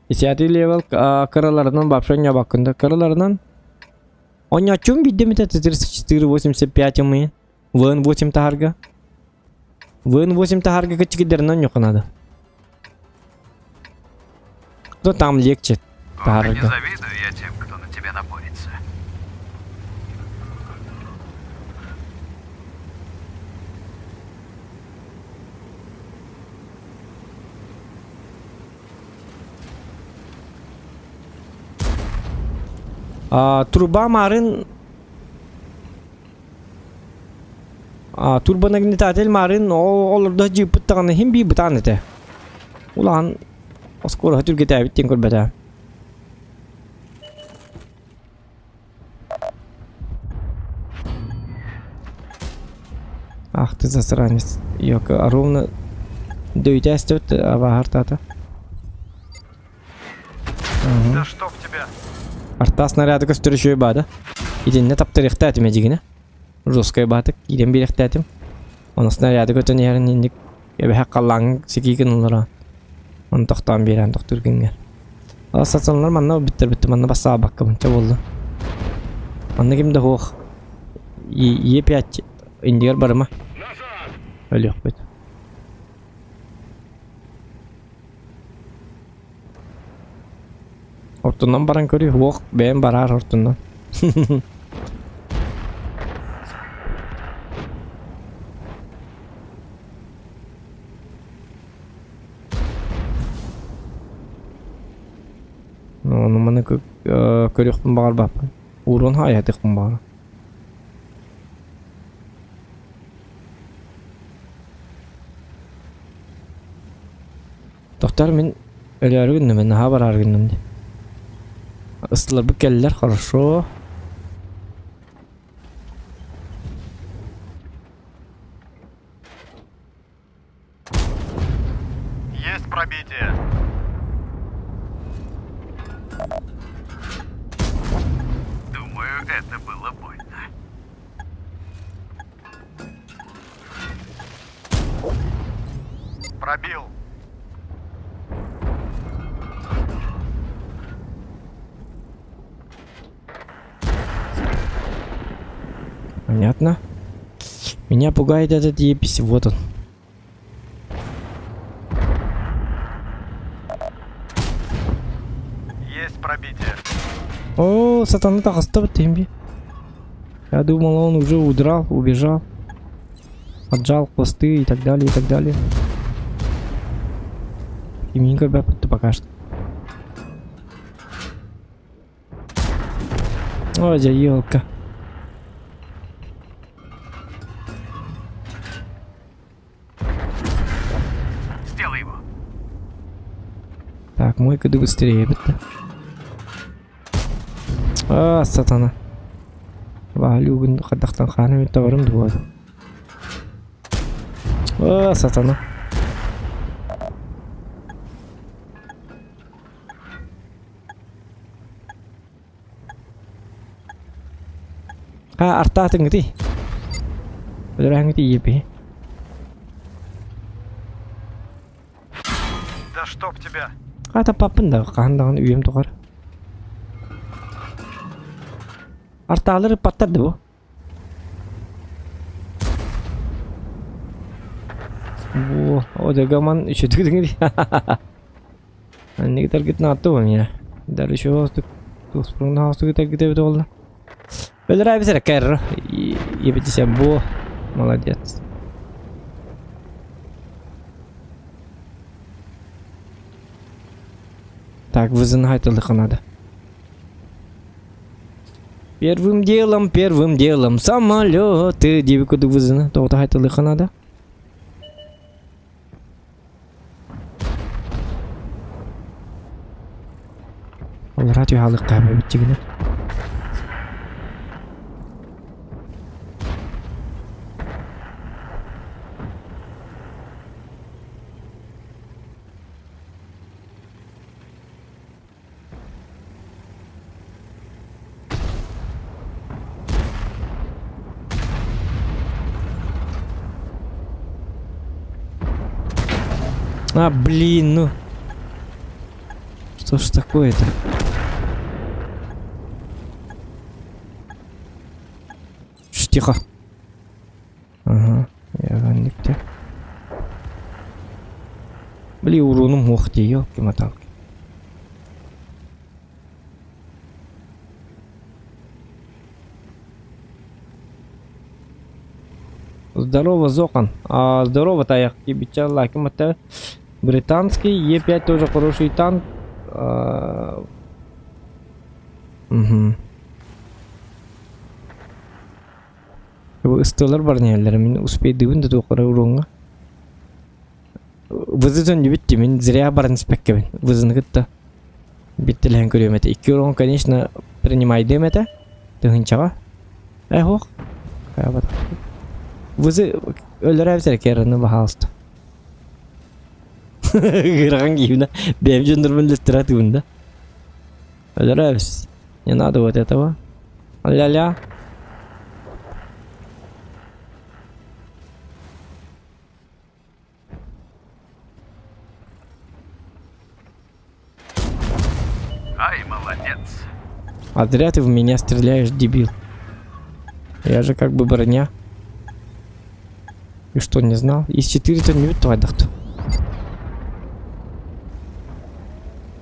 Десятый левел кыраларынан вообще не бакында кыраларынан Онньооччум биирдэ 34,85 мы ВН8 таһарга. ВН8 таһарга кыччыгыйдарынан онньуохха наада. То там легче Ох, и не таһарга. завидую я тем, кто на тебя напорится. А, труба марын А, турбонагнетатель марын олордо дьыыппыт даҕаны иһин биир бытаан этэ. Улахан оскуолаһа түргэтээбит диэн көрбөтө. Ах ты засранец. Йока, ровно дөйтэ эстибит абааһартаата. Да чтоб тебя! Арта снаряды көстөр үчүгэй баада. Итиннэ таптарыахтаатым эдьигинэ. Жесткай баатык киирэн биэриэхтээтим. Ону снаряды көтөн иһэрин инник эбэһэ халлааҥ сикиигин олоро. Ону тохтоон биэрэн тохтуур күҥҥэр. Ол сацаллар манна бүттэр бүттү манна бассаабаккабын чэ буолла. Манна ким да суох. Е5 индигэр барыма. Өлүөхпүт. Ортонон баран көрүй, уох, бэйэм бараар ортонон. Ону маны көрүөхпүн баҕарбаппын. Уурун хаайатыахпын баҕар. Тохтор мин өлөөрү гынным, наһаа бараары гынным дии. Ыстыларбыт кэллэр, хорошо. Есть пробитие. Думаю, это было больно. Пробил. Понятно. Меня пугает этот епись. Вот он. Есть пробитие. О, сатана таҕыста темби. Я думал, он уже удрал, убежал. Поджал хвосты и так далее, и так далее. Кимин көрбөппүт пока что. Ой, дьэ, елка. Сделай его. Так, мойка да быстрее бітті. А, сатана. Валюгын қадақтан қаны мен табарым дуады. А, сатана. А, артаатыҥҥытый? Өлөрөөҥҥүтүй иэпи. Да чтоб тебя. Хата паппын да хаһан даҕаны үйэм тухары. Артаалар ыппаттар да бу. Во, о, дэгаман үчүтүк Анныгы таргытын атты бу меня. Даже еще воздух. Туспурун хаустугу таргыта бит олла. Өлөрө бисер кэр. Ебитися бу. Молодец. Так, вызынай надо. Первым делом, первым делом самолеты. Диви куды вызына. Тоғыта хайтылыха надо. Ол радио халыкка бүттигинэ. А, блин, ну. Что ж такое-то? Тихо. Ага, я никте. Бли, уруным ох ты, елки-моталки. Здорово, Зохан. А, здорово, Таях. Кибича лайком это британский. Е5 тоже хороший танк. А... Угу. Ыстылар бар нелер. Мин успейдыбын да тоқара урунга. Вызытын битти. Мин зря баран спеккебин. Вызыны кытта. Биттилен көрөм это. Икки урон, конечно, принимайдым это. Тыгынчаға. Эх, ох. Вызы өлөрө керini баһаалыста. Гыраган киимна. Бэм жөндөрмөн лестера тыгында. Өлөрөбүз. Не надо вот этого. Ля-ля. Ай, молодец. А зря ты в меня стреляешь, дебил. Я же как бы броня. И что, не знал? Из 4 то не твайдахту.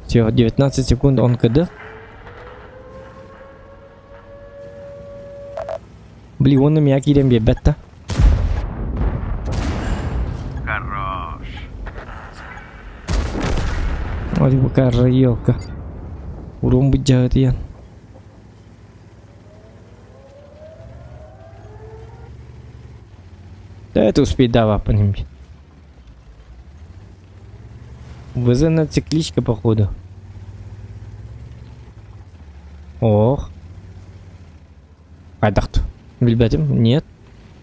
Все, 19 секунд он КД. Блин, он на меня кирем бетта. Хорош. Ой, какая елка. Урон быть я. Да это успеть, давай, по ним. ВЗ на цикличка, походу. Ох. Хайдахт. Билбетим? Нет.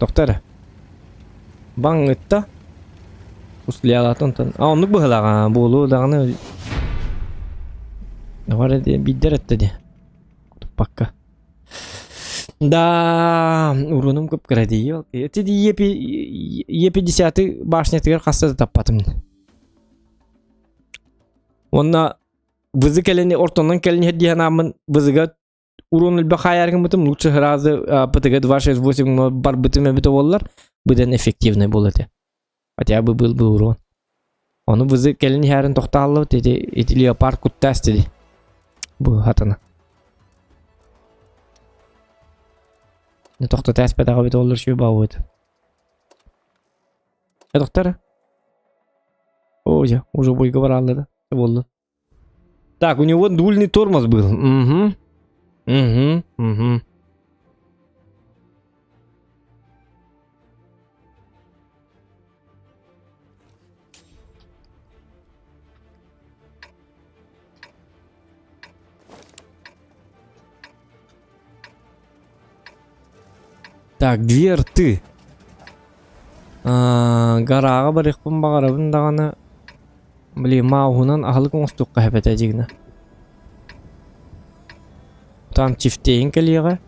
Доктор. Баң ытта. Услялатын. А, оннук быһылаҕа буолу даҕаны. Бар биддер этте де. Туппакка. Да, уруным көп кіради. Эти Е50 башня тигер хаста да таппатым. Онна вызы кэлени ортонон кэлени хеддиһанаамын вызыга. урон элбэх хаайар гыммытым, лучше сразу ПТГ 268 барбытым эбитэ буоллар, быдан эффективный буолуо этэ. Хотя бы был бы урон. Ону бызы кэлин иһэрин тохтааллыбыт ити ити леопард куттаас диди. Бу хатана. Не тохтотаас бэтаҕа бит оллар шү баабыт. Доктор. О, я уже бойга бараллы да. Болду. Так, у него дульный тормоз был. Угу. Угу, угу. Так, две рты. Гарааҕа барыахпын баҕарабын даҕаны Блин, мауһунан аһылык оҥостуохха сөп этэ дьигинэ. Там чифтейин кэлиэҕэ.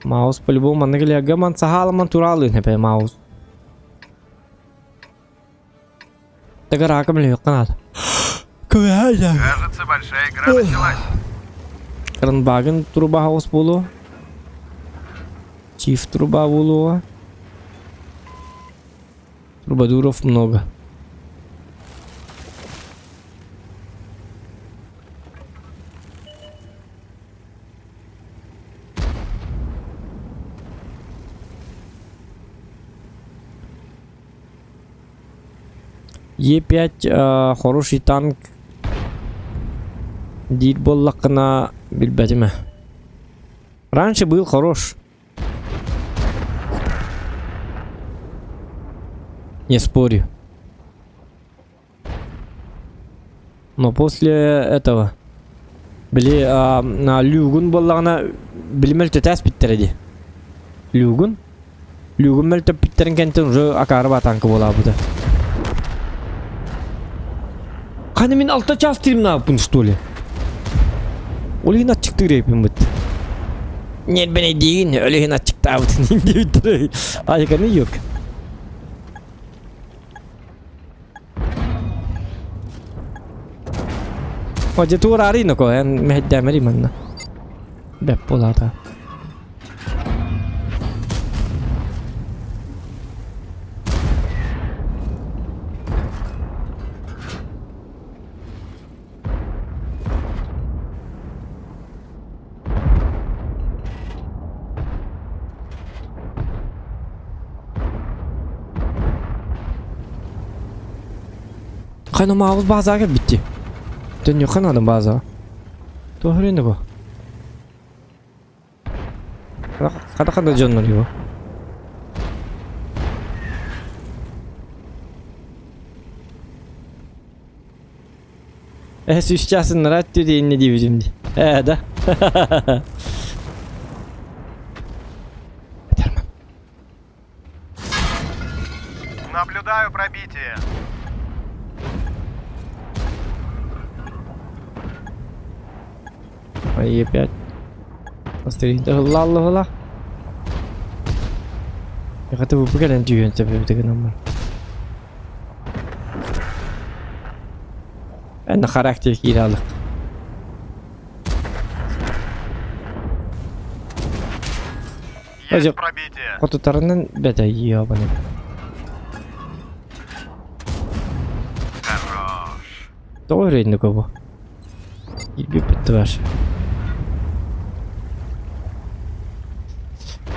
Маус по-любому манна кэлиэҕэ. Ман саһааламан тураалыын хэпэ маус. Тагарака билиэххэ наада. Кажется, большая игра началась. Кранбагын труба хаус буолуо. Чиф труба буолуо. Трубадуров много. Е5 э, хороший танк диир буоллаххына билбэтим ээ. Раньше был хорош. Не спорю. Но после этого били а, люгун буоллаҕына били мөлтөтөөс биттэрэ дии. Люгун Люгун мөлтөппүттэрин кэнтэн уже акаары батанка буолаабыта. Ханы мин алта час стримнаабыппын что ли? Ол иһин аччыктыыр эбиппин быт. Нербэнэйдиигин, өл иһин аччыктаабытын диэбиттэр. Айыканы yok. Ожа туораары ноко эн мэһэйдээмэри манна. Бэп буолаата. Хайна мағыз базаға бітті. Төннүөххэ наада базаҕа. Туох үрүнэ бу? Хата хата дьоннор его. Э, сүүсчасын нарат диэнне диэбитим дии. Э, да. Наблюдаю пробитие. Ай, опять. Посмотри, ла-ла-ла. Я хотел бы кэлэн түүн сөп гынан На характер кииралык. Есть пробитие. Хотутарынан бәтә ебаный. Хорош. Тоҕо үрейдик бу? Ебет ваш.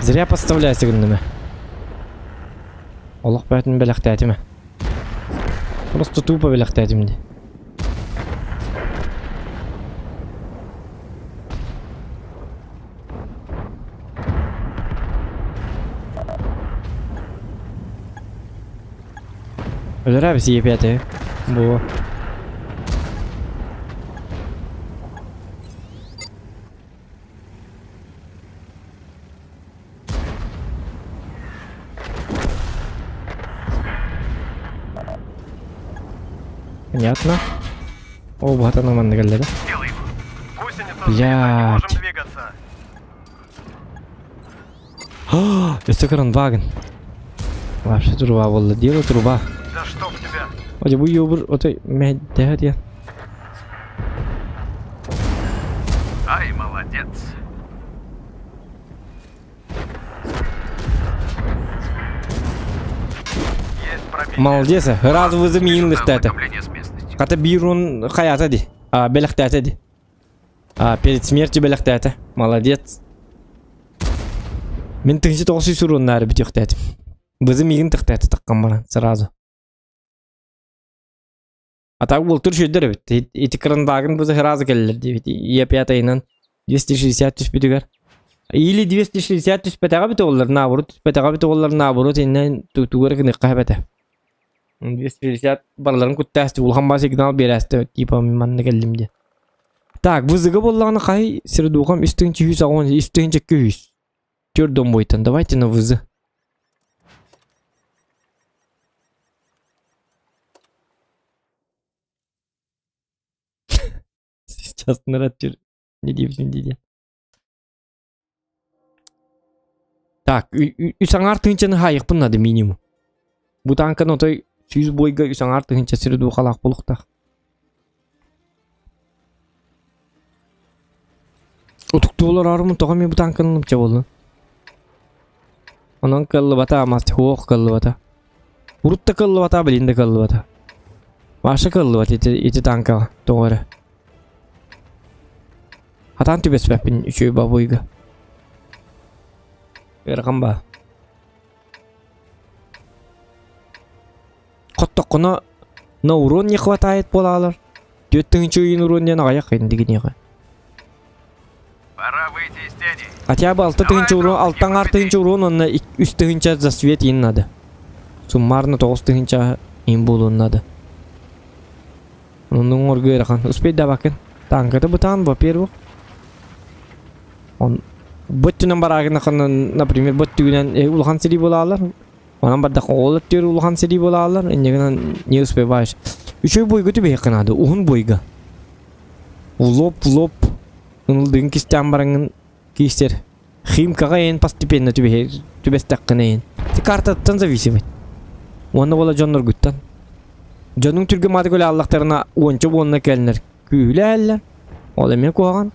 Зря подставляйся гынныма. Олох бээтин бэлэхтээтимэ. Просто тупо бэлэхтээтим дии. Өлөрөөбүс епяты. Бу. Понятно. О, вот она манна кэллэ да? Делай его. Гусеница сбита, не можем Блядь. двигаться. Өссө Кранваген. Вообще труба буолла. Дело труба. Да чтоб тебя. Оде бу юбур отой мэдэһэ диэн. Ай, молодец. пробитие. Молодец, сразу вызов миин лыхтаата. Ознакомление с местностью. Хата биир он хаята ди. А, бэлэхтээтэ ди. А, перед смертью бэлэхтээтэ. Молодец. Мин тыһынча тоҕус сүүс уруоннаары бүтүөхтээтим. Вызов миигин тыхтаата таххан баран сразу. А так бултур үчүгдэр эбит. Ити крандагын бу сразу кэллэр диэбит. Е пятайынан 260 түспүтүгэр. Или 260 түспэтэҕэ эбит оҕолор, наоборот түспэтэҕэ эбит оҕолор, наоборот иннэн тугу эрэ гыныахха эбэтэ. 260 барыларын куттаасты улахан баа сигнал биэрээсти типа манна кэллим диэн. Так, вызыга буоллаҕына хай средухам үс тыһыынча үс аҕыс уон үс тыһыынча икки үс. Түөрт домбойтан давайте на вызы. Сейчас народ не диэбитин дии диэн. Так, үс аҥаар тыһыынчаны хаайыахпын наада минимум. Бу тааҥканы отой сүүс буойга үс аҥаар тыһыынча сири дуухалаах буолуохтаах. Утуктуу олорорум тоҕо эмиэ бу тааҥканы ылымча буоллун? Онон кыаллыбата мас суох кыаллыбата. Урут да кыаллыбата, билин да кыаллыбата. Маша кыаллыбат ити, ити тааҥкаҕа тоҕо эрэ. Хатаан түбэспэппин үчүгэй бабыйга. Ыарахан баа. Хоттоххуна на урон не хватает буолаалар. Түөрт тыһыынча ыйын урон диэн аҕыйах индигиниэхэ. Пора выйти из тени. Хотя бы алта тыһыынча урон, алта аҥаар тыһыынча урон уонна үс тыһыынча за свет иин надо. Суммарно тоҕус тыһыынча иин буолуон надо. Оннуҥ оҥорго ыарахан. Успейдаабаккын. Тааҥката бытаан, во-первых. Он бу өттүнэн бараагына например, бу өттүгүнэн улахан сирии буолаалар. Онон бардахха ол өттүгэр улахан сирии буолаалар. Инньэ гынан не успеваешь. Үчүгэй буйга түбэһиэххэ наада, уһун буйга. В лоб, в лоб. Ынылдыгын кистээн бараҥҥын киистэр. Химкаҕа эйэн постепенно түбэһэр, түбэстэххинэ эйэн. Ти картаттан зависимый. Уонна буола дьонноргуттан. Дьонуҥ түргэн мааты көлө аллахтарына уонча буонна кэлнэр күүһүлэһэллэр. Ол эмиэ куһаҕан.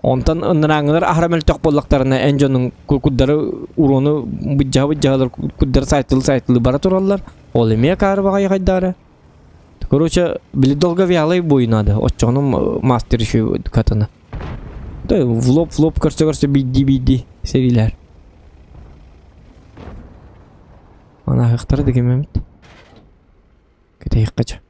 Онтон ынырааҥҥылар аһара мөлтөх буоллахтарына эн дьонуҥ курдары уруону быдьаһа-быдьаһалар курдары сайтылы-сайтылы бара тураллар. Ол эмиэ акаары баҕайы хайдаары. Короче, били долговялый бой надо. Оччоҕуна мастер еще катана. Да, в лоб в лоб көрсө-көрсө биирдии-биирдии сэриилэр. Анаһыахтара да кимэмит. Кэтэһиэххэ чэ.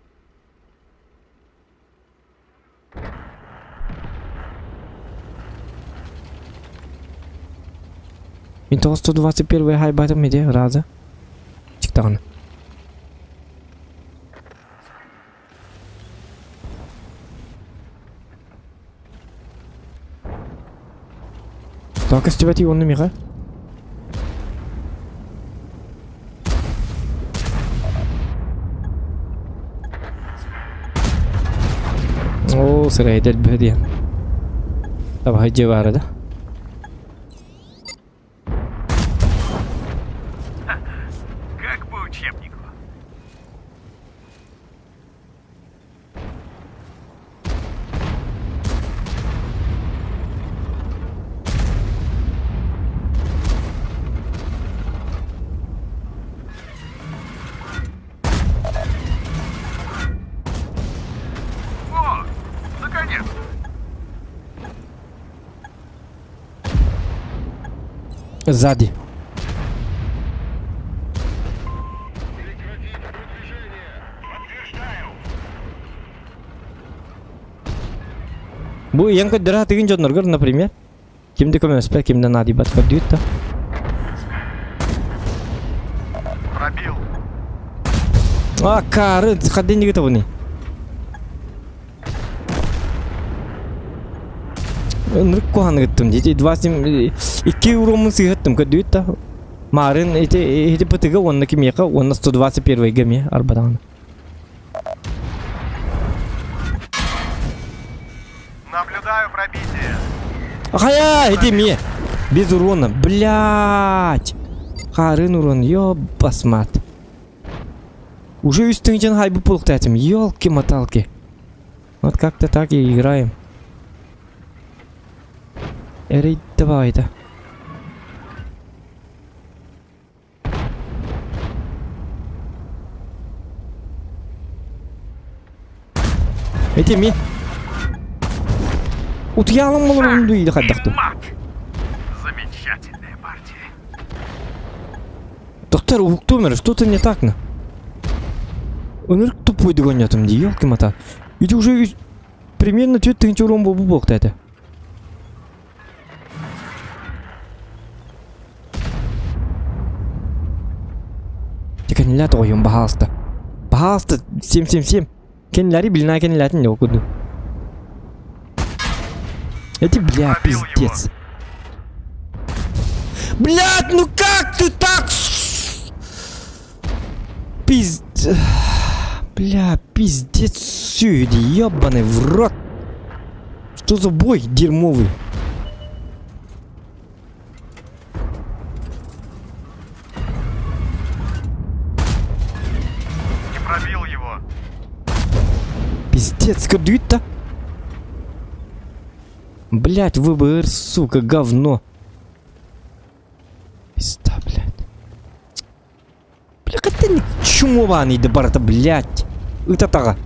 Мин 121 хайбатым иди раза. Чиктаҕына. Так көстүбэтий онно миэхэ. Оо, сырайда элбэхэ диэн. Табаһы дьиэ баара да. Как по учебнику. О, наконец! Сзади. Бу ийэҥ көрдөрө сатыгын дьонноргор, например, ким да көмөлөспөт, ким да наадыйбат көрдүүт да. Пробил. А, кары, хаддин диги тобуни. Ынырык куһаҕаны гыттым дии. 27 икки уроммун сыыһаттым көрдүгүт да. Марын ити ити ПТГ уонна кимиэхэ уонна 121-га эмиэ арбатаҕына. Наблюдаю пробитие. Хайа, ити эмиэ. Без урона. Блять. Харын урон, ёбасмат. Уже үс тыһыынчаны хайбыт буолуохтаатым. Ёлки-моталки. Вот как-то так и играем. Эрэй давай да. Эти ми. Утуйаалым болорун дуйда хайдахтым. Замечательная партия. Доктор, уһуктуом что-то не так на. Ынырык тупой догонятым дии, елки-мота. Ити уже примерно 4000 урон буолбут буолта этэ. Кэннилээ тоҕойум, баһаалыста. Баһаалыста, 777. Кэннилэри билинаа кэннилээтин не курдук. Эти, бля, пиздец. Блядь, ну как ты так? Пизд... Бля, пиздец, сюди, ебаный в рот. Что за бой дерьмовый? Не пробил его. Пиздец, көрдүгүт-то? Блять, ВБР, сука, говно. Пизда, блядь. Бля, ты чумован иди барыта, блядь. Ытатаҕа.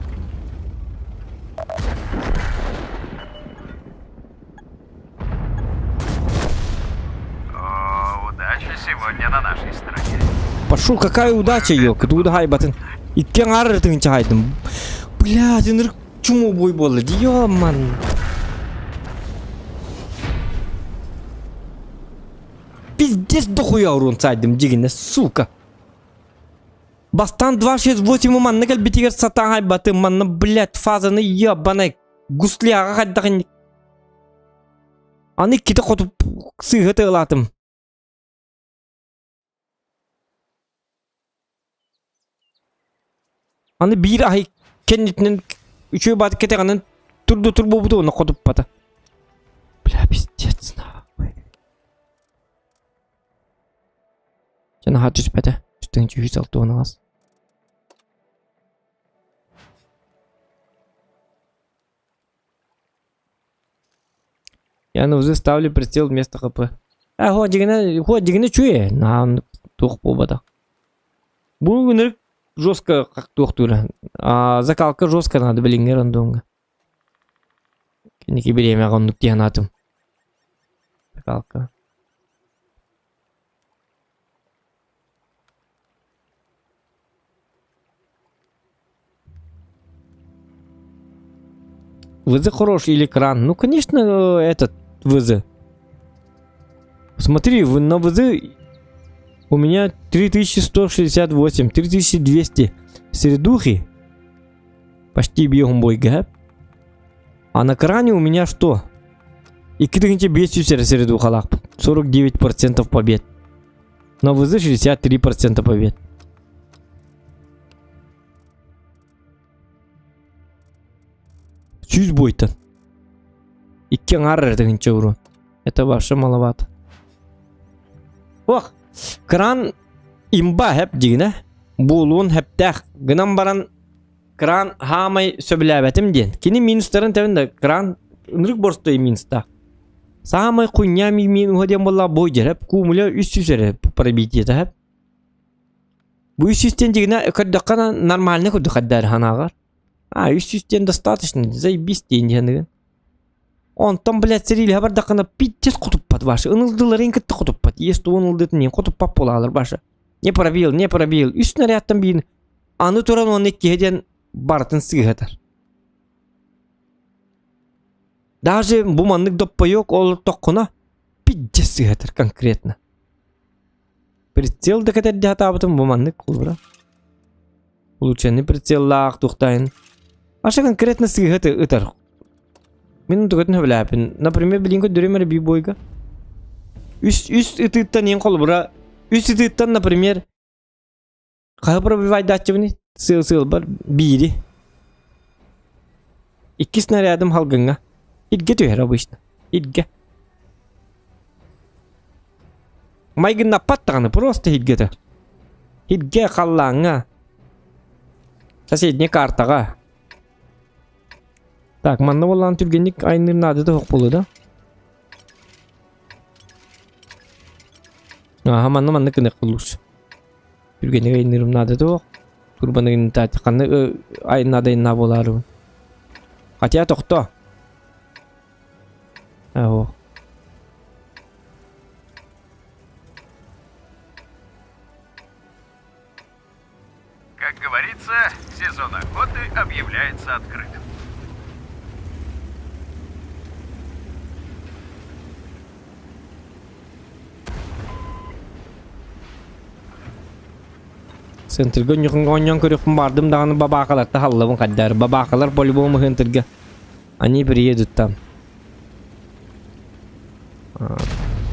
О, удача сегодня на нашей стороне. Пошел, какая удача, ёлка, ты хайбатын. Иккен арыртын чайдым. Блядь, ынырык чумо бой болды, ёман. Пиздец дохуя урон сайдым, дигине, сука. Бастан 268 манна кэлбитигэр сатаан хайбатым, манна, блядь, фазаны ебаный гусляға хайдахын. Аны иккитэ хоту сыыһа тыалаатым. Аны биир аһый кэннитинэн үчүгэй баат кэтэҕинэн турду тур буолбута уонна хотуппата. Бля, пиздец, нахуй. Дьэ наһаа түспэтэ. Үстэн 168. Я на УЗИ ставлю прицел вместо ХП. А, хо, дигинэ, хо, дигинэ чуе. Наан туох буолбатах. Бу ынырык жестко как туохтуура. А, закалка жестко надо билиҥҥи рандомҥа. Кэнники бириэмэҕэ оннук дии санаатым. Закалка. ВЗ хорош или кран? Ну, конечно, этот ВЗ. Смотри, на ВЗ у меня 3168, 3200 средухи. Почти бьем бой гэп. А на кране у меня что? 2500 средухалах. 49% побед. На ВЗ 63% побед. Сүүс буойтан. Икки аҥаар эрэ тыһыынча урун. Это вообще маловато. Ох, кран имба хэп дигинэ. Буолуон хэптээх. Гынан баран кран хаамай сөбүлээбэтим диэн. Кини минустарын тэбин да кран ынырык борстой минустаах. Саамай хуйня минуһа диэн буоллаҕа бой дьэрэп куумуля үс сүүс эрэ пробитиета хэп. Бу үс сүүстэн дигинэ көрдөххө нормально курдук хайдаар санааҕар. А, үс сүүстэн достаточно, заебись диэн диэныгын. Онтон, блядь, сэриилэһэ бардаххына пиздец хотуппат ваша. Ынылдыларын кытта хотуппат. Ес туон ылдытын иһин хотуппат буолаалар ваша. Не пробил, не пробил. Үс снарядтан биин аны туран уонна иккиһэ диэн барытын сыыһатар. Даже бу маннык доппойуок олортоххуна пиздец сыыһатар конкретно. Прицел да кэтэрдэ сатаабытым бу маннык холобура. Улучшенный прицеллаах туохтаайын. Аша конкретно сыыһа ытар. Мин тугатын сөбүлээппин. Например, билин көрдөрүм эрэ бибойга. Үс үс ытыыттан иин холобура үс ытыыттан, например, хаһы пробивайдааччыбыный? Сыал сыалбар биири. Икки снарядым халгыҥҥа. Илгэ түһэр обычно. Илгэ. Майгыннаппат даҕаны, просто иһиргэтэ. Иһиргэ халлааҥҥа. Соседний картаҕа. Так, манна буоллаҕына түргэнник айанныыр наадата суох буолуо да? Аха, манна маннык гыныахха лучше. Түргэнник айанныырым наадата суох. Турбаны ханна айаннаада айаннаа буолаарыбын. Хотя тохто. Аһо. Как говорится, сезон охоты объявляется открытым. Центрга оонньоон көрүөхпүн баардым даҕаны бабаакаларта халлабын хайдаар. Бабаакалар по-любому центрга. Они приедут там.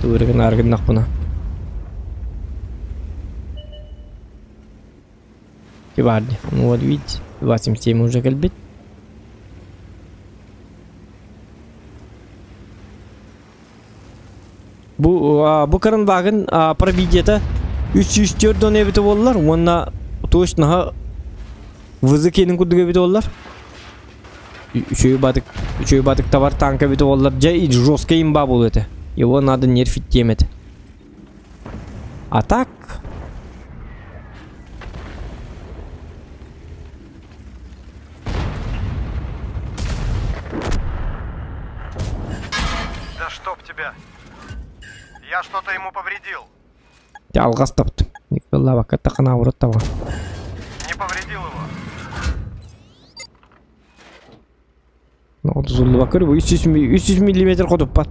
Тууригин аргыннахпына. Барды. Ну вот видите, 27 уже кэлбит. Бу бу каранбагын пробитиета 304 дон эбите буоллар уонна точно вызы киэнин курдук эбите буоллар. Үчүгэй батык үчүгэй батык товар танка эбите буоллар дьэ и жесткая имба буолуо этэ. Его надо нерфить диэм этэ. А так Да чтоб тебя. Я что-то ему повредил. Дьэ алҕас таптым. Николаевка таханаабырат таба. Не повредил его. Отузуллубакка бу 300 300 миллиметр хотуппат.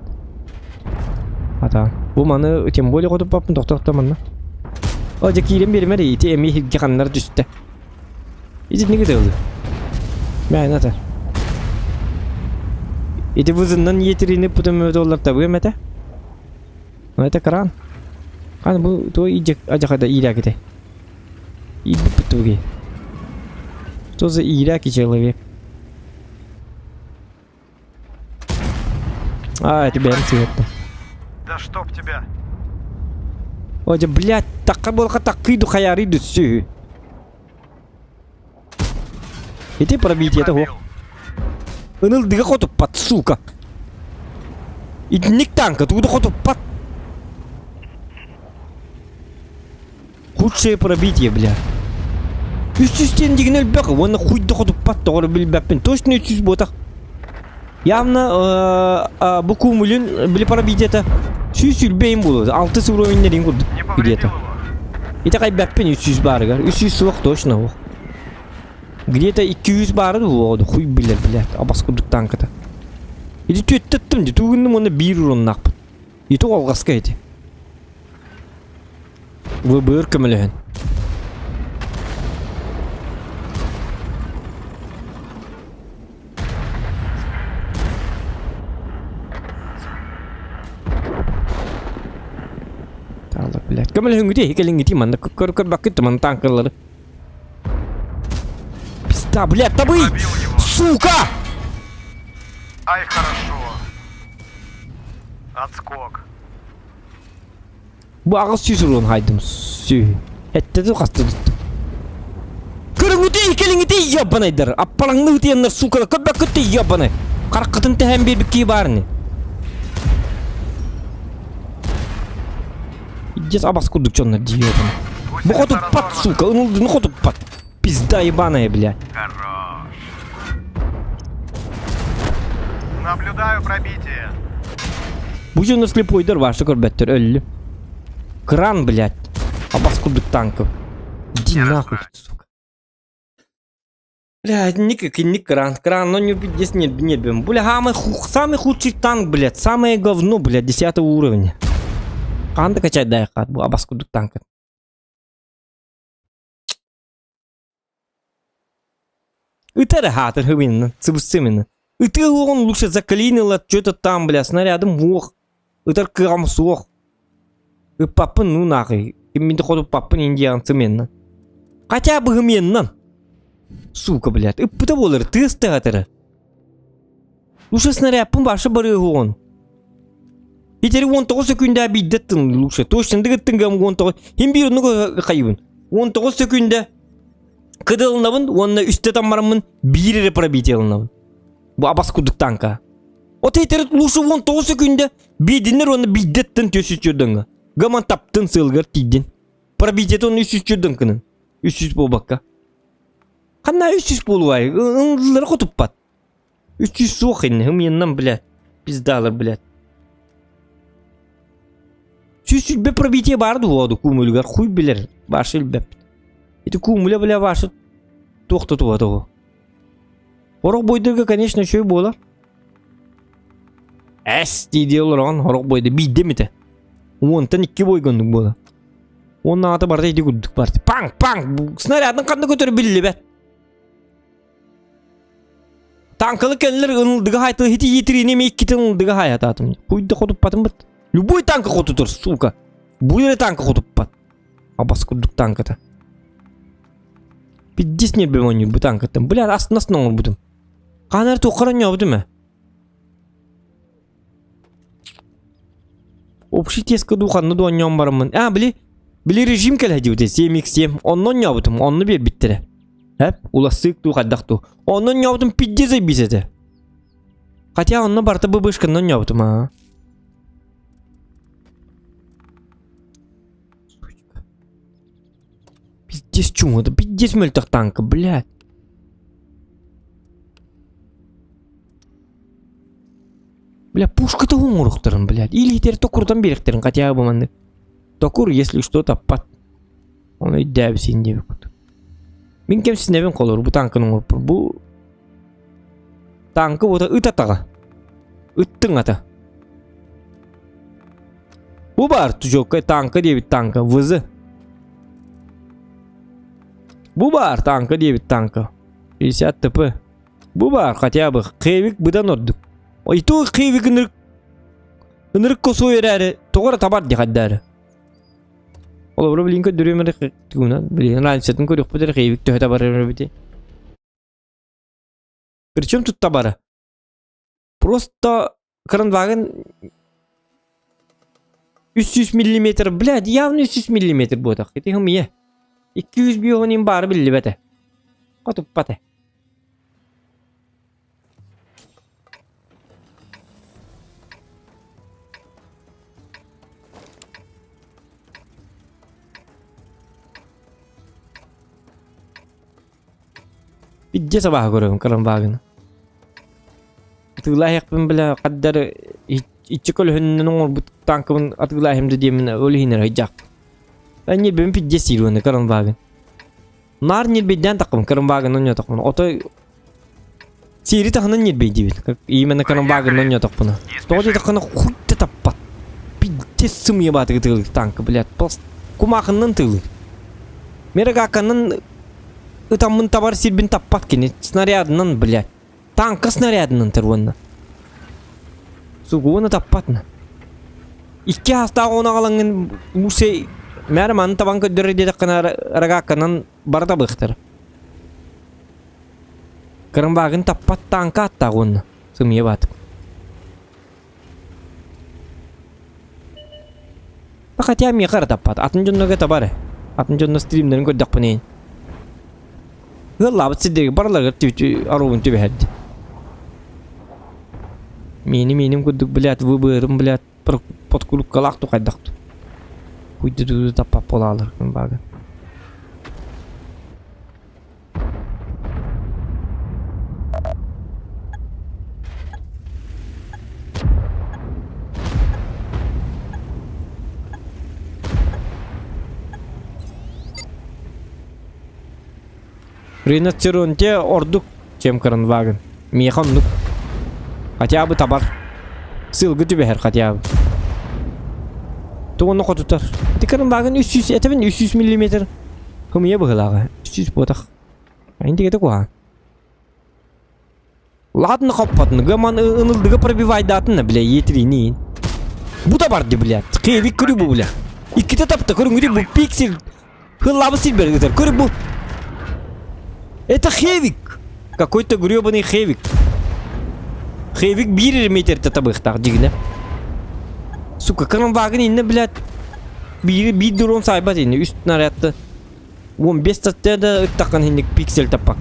Ата бу маны тем более хотуппаппын тохтохто манна. О дьэ киирэн биэримэр ити эмиэ иһирдьэ ханнар түстэ. Итинниги тылы. Мээнэ ата. Ити вызыннан иэтирини путум доллар табыам этэ. Но это кран. Хан бу той идек ажахада иираките. Иирбиппит Что за иираки человек? А, это бэм цвета. Да чтоб тебя. О, блядь, такка буолха таккыйду хаярыйду сү. Ити пробитие того. Ынылдыга хотуппат, сука. Итинник танка, тугу хотуппат. Худшее пробитие, бля. Үс сүүстэн дигин элбэх уонна хуйда хотуппат тоҕор билбэппин. Точно 300 буотах. Явно бу кумулин били пробитиета сүүс үлбэйин буолуо. Алтыс уровеннерин курдук где-то. Ити хайбэппин 300 баарыгар. 300 суох точно суох. Где-то 200 баары буолуо хуй билэр блядь. Абас курдук танката. Ити түөттөттүм ди тугуннум уонна биир уроннаахпын. Ити алҕаска ити. Выбыр көмөлөһөн. Таалар, блядь. Көмөлөһүҥҥүтүй, кэлиҥҥитий манна көр көрбөккүт манна танкалары. Пизда, блядь, табый! Сука! Ай, хорошо. Отскок. Бу 800 урун хайдым сү. Этте хаста туттум. Көрүҥүтүй, кэлиҥҥитий, ебанайдар. Аппалаҥны ытыяннар, сука, көрбөккүтүй, ебанай. Хараххытын тэһэн биэрбиккии баарыны. Издец абас курдук дьоннор дии ебаный. Бу хотуппат, сука, ынылдыны хотуппат. Пизда ебаная, блядь. Хорош. Наблюдаю пробитие. Бу дьоннор слепойдар вообще көрбөттөр, өллү. Кран, блядь. Абас курдук танков. Иди нахуй, сука. Блядь, ник, ник кран. Кран, но не здесь нет, нет, бля, самый, самый худший танк, блядь. Самое говно, блядь, 10 уровня. Ханна качать дай хат, бу абас курдук танк. Ыта эрэ хаатыр хыбынна, сыбыстымына. Ытыы уоҕун лучше заклинило что-то там, бля, снарядым уох. Ытар кыаҕым суох. Ыппаппын ну нахуй. Киммин хотуппаппын индиан цеменна. Хотя бы гменнан. Сука, блядь. Ыппыта буолар, тыас тыгатара. Лучше снарядпын башы барыһуон. Итери 19 секүндэ биирдэ лучше. Точно дыгыттынгам 19. Хим биир оннук хайыбын. 19 секүндэ кыдылынабын уонна үстэ таммараммын биир эрэ пробитие ылынабын. Бу абас курдук танка. От итери лучше 19 секүндэ биирдиннер уонна биирдэттэн төсүс чөрдөҥҥө. Гаман таптын сыалгар тиийдин. Пробитиетин уонна 300 чөрдөҥ кынын. 300 буолбакка. Ханна 300 буолуай? Ыллары хотуппат. 300 суох инни, хымыйыннан, блядь. Пиздалар, блядь. 120 пробитие баар дуо куумулугар хуй билэр башы билбэппит. Ити куумуля бля башы туох да туга того. Хорох бойдорго, конечно, үчүгэй буолар. Эс дии олорон хорох бойда биирдэ эмитэ. Уонтан икки бойга оннук буолар. Уонна аата барыта ити курдук барда. Паҥ паҥ снарядын ханна көтөр биллибэт. Танкалы кэллэр ынылдыга хайтыл хити иитириини эми иккитин ынылдыга хайатаатым. Хуйда хотуппатым быт. Любой танка хотутур, сука. Бу эрэ танка хотуппат. Абас курдук танката. Пиздец нербем оонньуур бу танкаттан. Бля, астына-астына оҥорбутум. Хаан эрэ туоххар оонньообутум ээ. Общий теска дуу ханна дуу оонньоон бараммын. А, били, били режим кэлэ диэбитэ 7x7. Онно оонньообутум, онно биэрбиттэрэ. Эп, улассыык дуу хайдах дуу. Онно оонньообутум пиздец заебись этэ. Хотя онно барыта быбышканна оонньообутум аа. Пиздец чуҥа, пиздец мөлтөх танка, блядь. Бля, пушка-то оҥоруохтарын, блядь. Или итер токуртан биэриэхтэрин, хотя бы маннык. Токур, если что, таппат. Оны өйдөөбүт диэбит курдук. Мин кэмсинэбин холор, бу танканы оҥорпор. Бу танка бута ыт атаҕа. Ыттыҥ ата. Бу баар тужокка танка диэбит танка, ВЗ. Бу баар танка диэбит танка. 50 ТП. Бу баар хотя бы Хевик быдан ордук. Ой, то Хевик ынырык ынырык косой эрээри тоҕо эрэ табар дии хайдаары. Олобура билин көрдөрүөм эрэ тугунан билин разницатын көрүөхпүт эрэ Хевик төһө табар эбити. Причем тут табара? Просто Кранваген 300 миллиметр, блядь, явно 300 миллиметр буотах. Ити хымыйа. 200 биоҕун баары биллибэтэ. Хотуппата. Бидде сабаһа көрөбүн Кранвагены. Атыылаһыахпын бile хаддар иччи көлөһүннэн оҥорбут танкабын атыылаһым да диэмин ол иһин эрэ ыйдьаахпын. Ньирбэбин пидде сиир уонна Кранваген. Наар ньирбэйдээн таххым Кранваген онньоотохпуна. Отой сиэри таһынан ньирбэйдиибин. Именно Кранваген онньоотохпуна. Тоҕо диэтэххинэ хуй да таппат. Пидде сымыйа баатыгы тыылыыр танка, блядь. Просто кумаахыннан тыылыыр. Мерагаканан ытаммын табар сирбин таппат кини. Снарядынан, блядь. Танка снарядынан тыр уонна. Сугуона таппатна. Икки хастаах ону аҕалаҥҥын мусей мээр маны табан көрдөрөр диэтэххинэ рогакканан бары табыахтар. Кырымбаагын таппат танка аттаах уонна сымыйа баатык. Хотя миэхэ эрэ таппат. Атын дьоннорго табар. Атын дьоннор стримнэрин көрдөхпүнэ. Ыаллаабыт сирдэргэ барыларыгар оруобун түбэһэрди. Миини мииним курдук, блядь, выборым, блядь, подкруккалаах ту хайдах ту. Хуйды ту таппап буолаалар баага. Риноцеронте ордук, чем Кранваген. Миэхэ оннук. Хотя бы табар. Сылгы түбэһэр хотя бы. Тугуну хотутар. Ити Кранваген 300, этэбин 300 миллиметр. Хымыйа быһылааҕа. 300 буотах. Интигэтэ куһаҕан. Ладно хоппотун, гаман ынылдыга пробивайдаатын, бля, етрини. Бу да барды, бля. Кевик көрү бу, бля. Иккитэ тапта, көрүҥүрү бу пиксель. Хыллабы силбер ытар. Көрү бу. Это хевик. Какой-то гребаный хевик. Хевик биир метрте табыахтаах дьигинэ. Сука, Кранваген инне, блядь. Биир биир дрон сайбат инне. Үс снарядты. 15 статья да ыттаххын хинник пиксель таппак.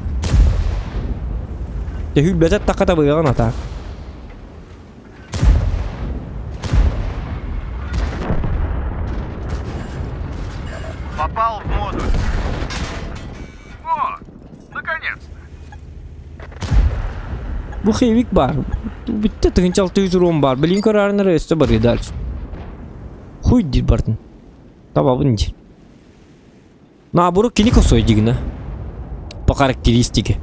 Тэһүүрбэтэ тахха табыаҕын атаак. Попал в модуль. О, наконец-то! Бу хевик бар. Бүтте 1600 урон бар. Билин көрөрүнөр өстө барый дальше. Хуй дир бардын. Табабын дир. Наоборот кини косой дигина. По характеристике.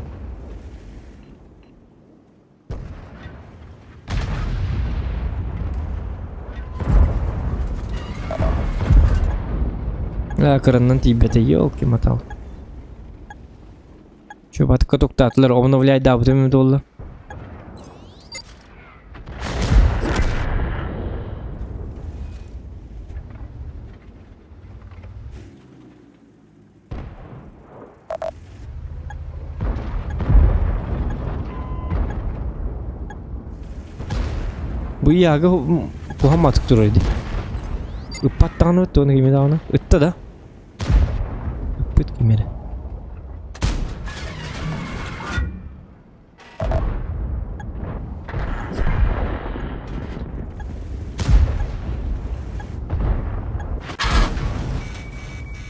А, кыраннан тиийбэтэ, елки-мотал. Чубатка туктаатылар, обновляй даабытым буолла. Бу ыйааҕы куһамматык турар дии. Ыппат даҕаны ыт уонна кими даҕаны. Ытта да. Ыппыт ким эрэ.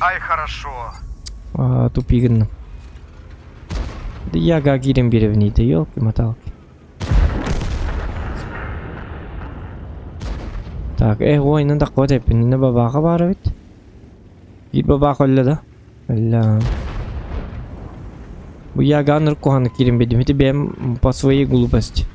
Ай, хорошо. А, тупи гынным. Да яга киирэн биэрэбин да елки-моталки. Так, э, ой, таххыбат эппин, инна бабааха баар эбит. Биир бабаах өллө да? Өллө. Бу яганыр куһаны киирэн биэрдим. Ити бэйэм по своей глупости.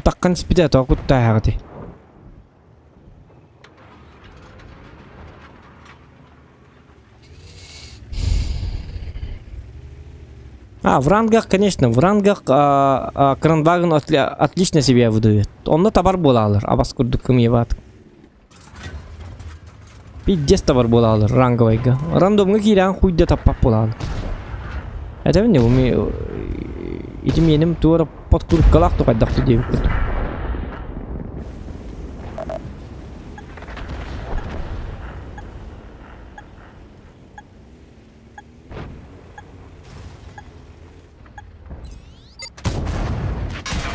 Таххан испитэ тоҕо куттааһаҕытый? А, в рангах, конечно, в рангах Кранваген отлично себя выдает. Онно табар буолаалар, абас курдук кымыйабаат. Пиздец табар буолаалар ранговайга. Рандомҥа киирэн хуйда таппат буолаалар. Этэбин не уми ити миэним туора подкруккалаах тухайдахты диэбиппит.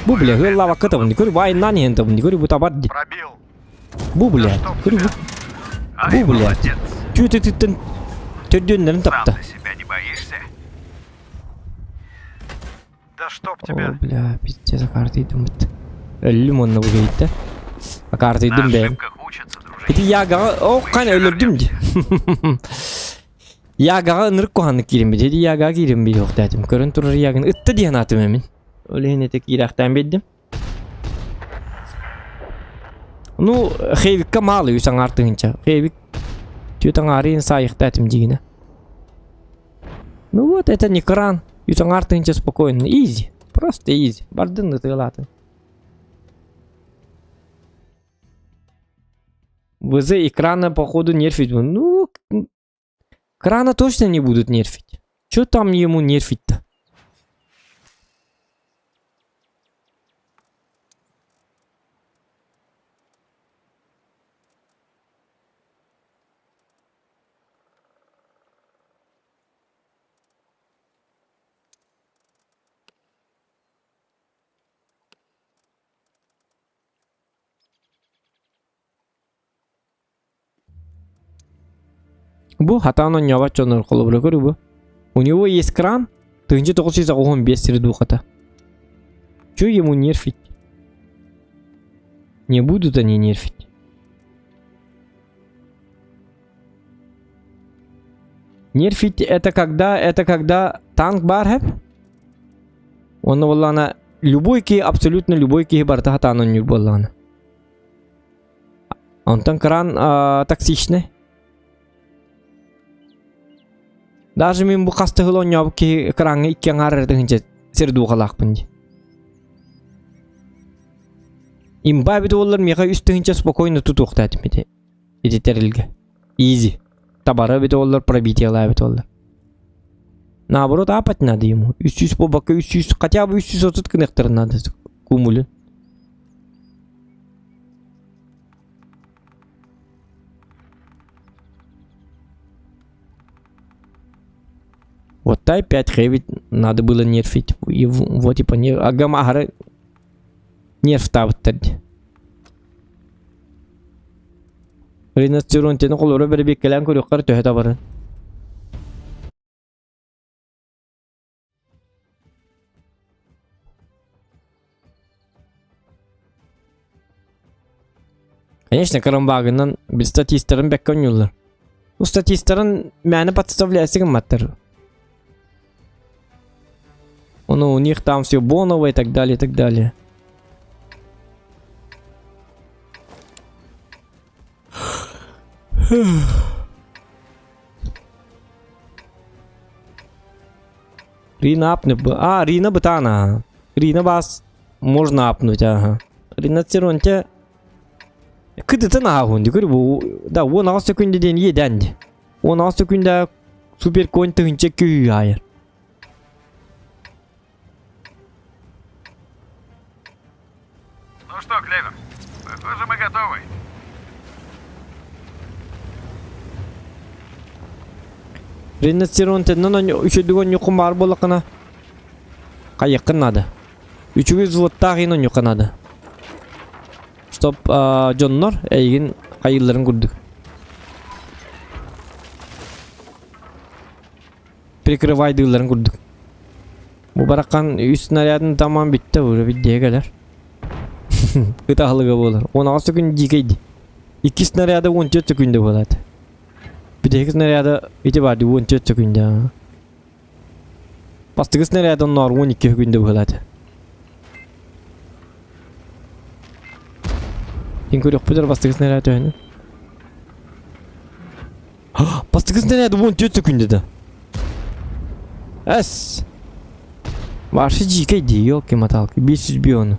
Бу бля, ыаллаабакка табын, көр баайынан иһэн табын, көр бу табар ди. Пробил. Бу блядь, көр бу. Ай, Бу блядь. молодец. Түөтүтүттэн төрдүөннэрин Сам тапта. ты себя не боишься? Да чтоб О, тебя. бля, пиздец, акаартыйдым бит. Өллүм онно бу кейтте. На Акаартыйдым бэйэм. ошибках учатся, дружище. Ити ягаҕа о кан өлөрдүм ди. Ягаҕа ынырык куһааннык киирэн бит. Ити ягаҕа киирэн биһиэхтээтим. Көрөн турар ягын ытта диэн аатым эмин. Ол иһин ити киирээхтээн биэрдим. Ну, Хейвикка маалы үс аҥаар тыһыынча. Хейвик түөрт аҥаарын саайыхтаатым дигинэ. Ну вот, это не кран. Үс аҥаар тыһыынча спокойно. Изи. Просто изи. Бардын ытыалаатын. ВЗ экрана походу нерфить. Ну, крана точно не будут нерфить. Чё там ему нерфить-то? Бу хатаан оонньообот дьоннор холобура көрү бу. У него есть кран, 1985 сири духата. Чё ему нерфить? Не будут они нерфить. Нерфить это когда танк баар хэп. Онно буоллаҕына любой киһи абсолютно любой киһи барыта хатаан оонньуур буоллаҕына. Онтон кран токсичный. Даже мин бу хас тыһыл оонньообут киһи экраҥҥа икки аҥаар эрэ тыһыынча сир духалаахпын дии. Имба эбит буоллар миэхэ үс тыһыынча спокойно тутуохтаатым ити ити тэрилгэ. Изи. Табара эбит буоллар пробитиелаа эбит буоллар. Наоборот апать надо ему. 300 буолбакка 300 хотя бы 330 гыныахтарын надо кумулю. Вот Type 5 Revit надо было нерфить. И вот типа не... Агам агары... Нервтаабыттар дии. Ринацеронтины холоро бэрэбиэккэлээн көрүөххэ эрэ төһө табарын. Конечно, Карамбагынан bir статистарын бэккэ оонньууллар. Бу статистарын мээнэ подставляйся гымматтар. Ну, у них там все боново и так далее, и так далее. Рина апнуть бы. А, Рина бытана. Рина бас можно апнуть, ага. Рина Церонте. Кыдытын ааһын дикөр бу да 16 секунда диэн иэдээн ди. 16 секунда супер конь тыһынча күүһү аайар. Ну что, Клевер, похоже, мы готовы. Ринацеронтеннан үчүдүг онньуккун баар буоллаххына хайыаххын наада. Үчүгэй взводтаах иһин онньукка наада. Чтоб дьоннор эйигин хайыылларын курдук. Прикрывайдыылларын курдук. Бу бараххан үс снарядын таман бүттэ уже биддиэ кэлэр. Ыт аһылыга буолар. 16 күн дьиикэй Икки снаряда 14 секунда буолаат. Бүтэһик снаряда ити бар дии 14 секунда. Бастакы снаряд онноор 12 секунда быһыылаата. Ким көрүөхпүт эрэ бастакы снаряд төһөнү? Бастакы снаряд 14 секунда да. Эс! Вообще дьиикэй дии, елки-моталки, 500 биону.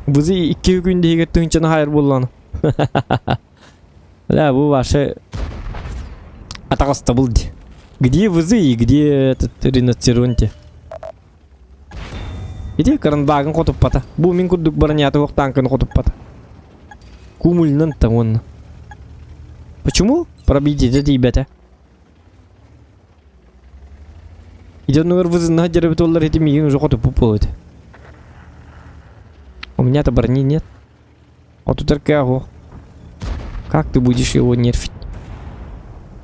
Бызы икки күн иһигэр тыһыынчаны хаайар буоллаҕына. Бля, бу ваше атаҕастабыл дии. Где вызы и где этот ринацеронте? Ити карандагын хотуппата. Бу мин курдук бронята суох танканы хотуппата. Кумульнан там уонна. Почему? Пробитие тиийбэтэ. Ити оннугар вызыннаһа дьарыбыт буоллар ити миигин уже хотуппут буолуо этэ. У меня-то брони нет. Хотутар кыах Как ты будешь его нерфить?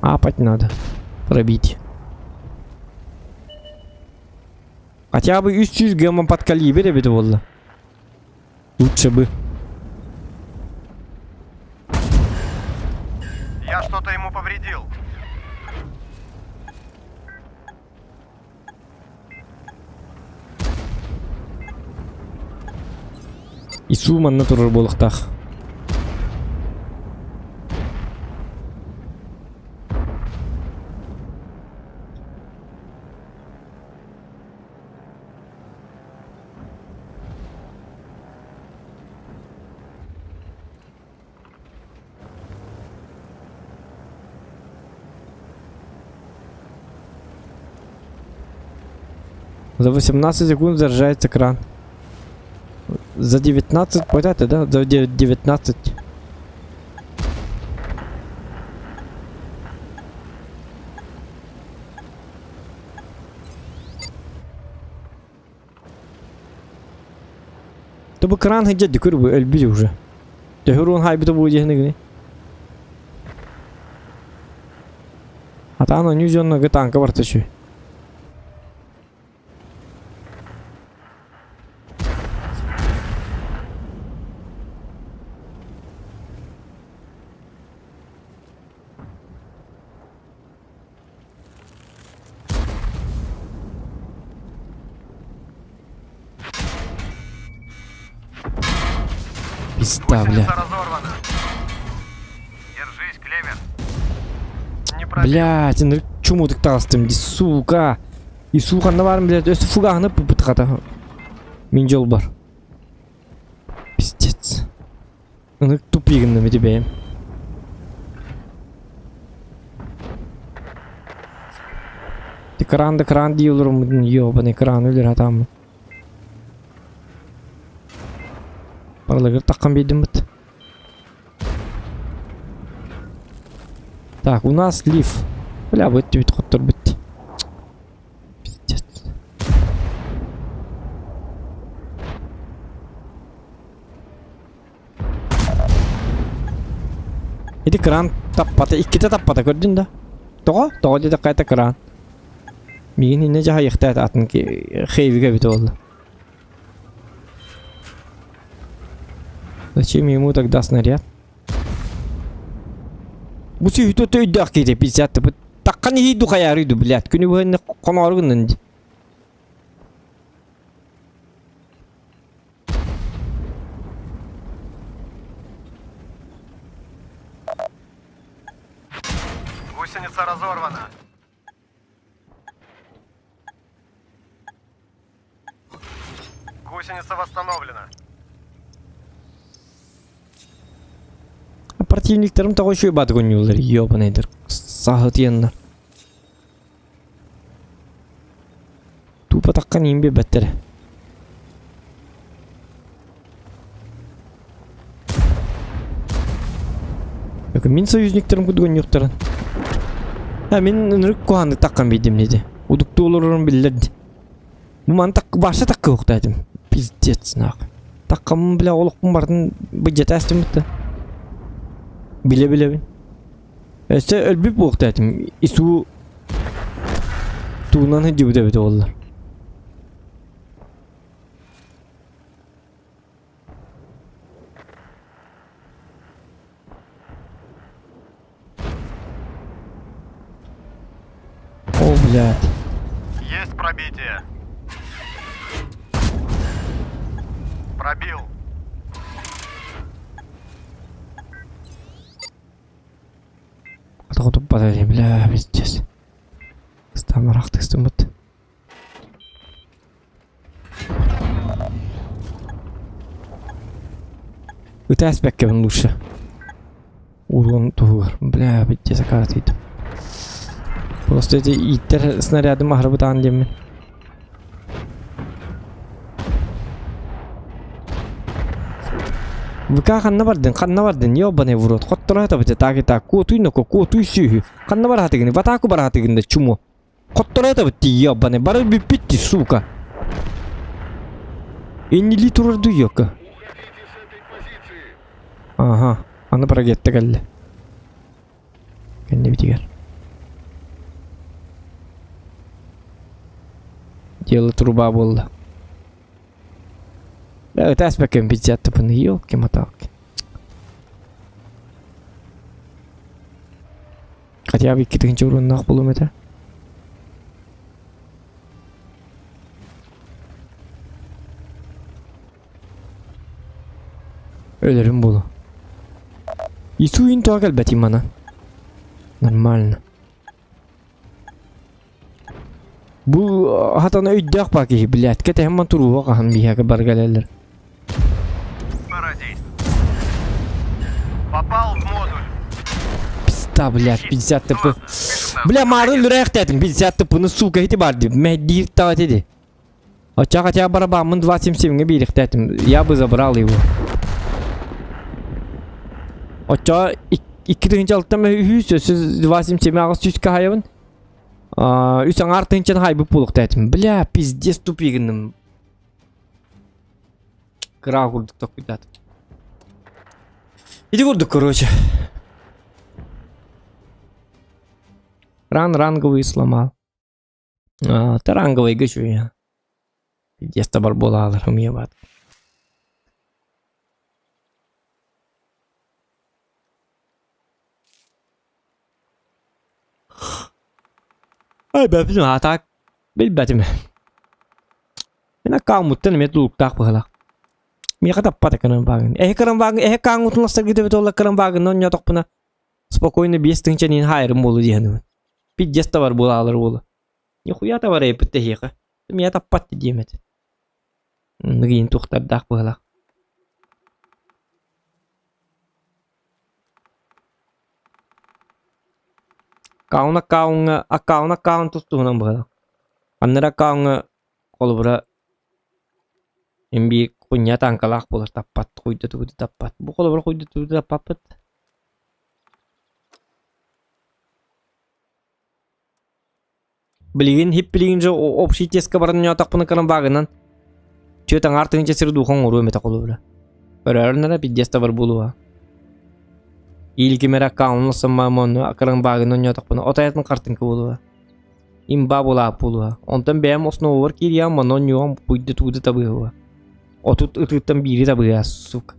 Апать надо. Пробить. Хотя бы 300 гемма под калибр эбит буолла. Лучше бы. Я что-то ему повредил. Ису манна турар буолуохтаах. За 18 секунд заряжается кран. За 19, понятно, да? За 19. Тобу кран хыдьа дүкүр бу өлбүт уже. Төһүр хайбыта бу диэхини гини. Атаан онньуу дьонно танка барта үчү. Пизда, бля. Гусеница разорвана. Держись, Клевер. Не пробил. Блядь, ынырык чумутук таҕыстым дии, сука. И сууканна баарым блядь, өссө фугаһына пыпытхата. Мин дьолбор. Пиздец. Ынырык тупик гынным ити бэйэм. Кран да кран дии олороммутун ёбаный кран өлөр хатааммын. Барылыгар таххан биэрдим быт. Так, у нас лиф. Бля, бу өттүбүт хотторбут. Пиздец. Ити кран таппата, иккитэ таппата көрдүн да? Тоҕо? Тоҕо диэтэххэ это кран. Миигин иннэ дьаһайыахтаат атын хейвигэ эбит буолла. Зачем ему тогда снаряд? Бу сүүһүтэ өйдөөх киһи 50 тыпыт. Таххан иһийду хайаарыйду, блядь. Күнү быһынны хоноору гыннын ди. Гусеница разорвана. Гусеница восстановлена. Противниктарым тоҕо үчүгэй баатык оонньууллар, ёбаныйдар. Саһытыйаннар. Тупо таххан иин биэрбэттэр. Мин союзниктарым курдук оонньуохтарын. А мин ынырык куһааннык таххан биэрдим диэти. Удуктуу олорорум биллэр дии. Бу маны так баша таккы этим. Пиздец нах. Таккам бля олохпун бартын быдьата астыммыт Биле билебин. Өссө өлбүт буолуохтаах этим. Ису тугунан сылдьыбыт эбит буоллар. О, блядь. Есть пробитие. Пробил. Атаҕы туппата дии, бля, пиздец. Ыстаамарах тыстыммыт. Ытаас бэккэбин лучше. Урон туһугар. Бля, пиздец, акаатыйдым. Просто эти ииттэр снарядым аһарбытаан диэммин. ВК ханна бардын, ханна бардын, ёбаный в рот, хотторо хатабыты, так и так, куотуй ноко, куотуй сүүһү, ханна бараатыгын, в атаку бараатыгын да чумо. Хотторо хатабыт ти, ёбаный, бары бүппүт ти, сука. Иннили турар дуйока. Ага, аны прогетте кэллэ. Кэннибитигэр. Дело труба буолла. Да, это аспекем 50 тыпын, елки-моталки. Хотя бы 2000 уруннаах булум этэ. Өлөрүм буолуо. Исуин тоҕо кэлбэтий мана? Нормально. Бу хатана өйдөөх баа киһи, блядь, кэтэһэн ман туруоҕа хаһан биһиэхэ бары кэлэллэр. Пора действовать. Попал в модуль. Пизда, блядь, 50 тп. Бля, марын үрээхтээтим, 50 тпны, сука, ити бар дип. Мэһдиир таҕа ди. Оччо хотя барабаммын 2.77-ҥэ биэриэхтээтим. Я бы забрал его. Оччо 2006 үһүс өссө 2.77 аҕыс сүүскэ хаайабын. Үс аҥаар тыһыынчаны хаайбыт буолуохтаатым. Бля, пиздец тупигыным. Кыра курдук токуйдаатым. Ити курдук, короче. Ран ранговый сломал. Таранговайга үчүгэй Пиздец бар буолаалар ымыйабаат. Ай бэппин аатаак билбэтим. Мин аккауммуттан эмиэ тулуктаах быһыылаах. Миэхэ таппата кырамбаагын. Эһи кырамбаагын эһи кааҥҥутун ластаргыт эбит уолла кырамбаагын онньоотохпуна спокойно 5000 иһин хаайарым буолуо дии саныыбын. Пиздец товар буолаалар уола. Нихуя товар эппит эһиэхэ. Миэ таппат диэм этэ. Ныгыйын туохтардаах быһалаах. Аккаунт аккауҥҥа аккаунт аккаунт тус-туһунан быһалаах. Аннары аккауҥҥа холобура имби кунньа тааҥкалаах буолар таппат, хуйда тугу да таппат. Бу холобура хуйда тугу да таппаппыт. Билигин хиппилигин же общий тестка баран ньоотохпуна кырамбаагынан түөрт аҥаар тыһыынча сир дууха оҥоруом этэ холобура. Көрөөрүн эрэ пиздец да бар буолуо. Или ким эрэ аккаунун ылсан онно акыран баагын онньоотохпуна отайатын хартыҥка буолуо. Имба буолаап буолуо. Онтон бэйэм основабар киириэҕим онно онньуоҕум пуйда тууда табыһыа. 30 ытыыттан биири табыһыа, сука.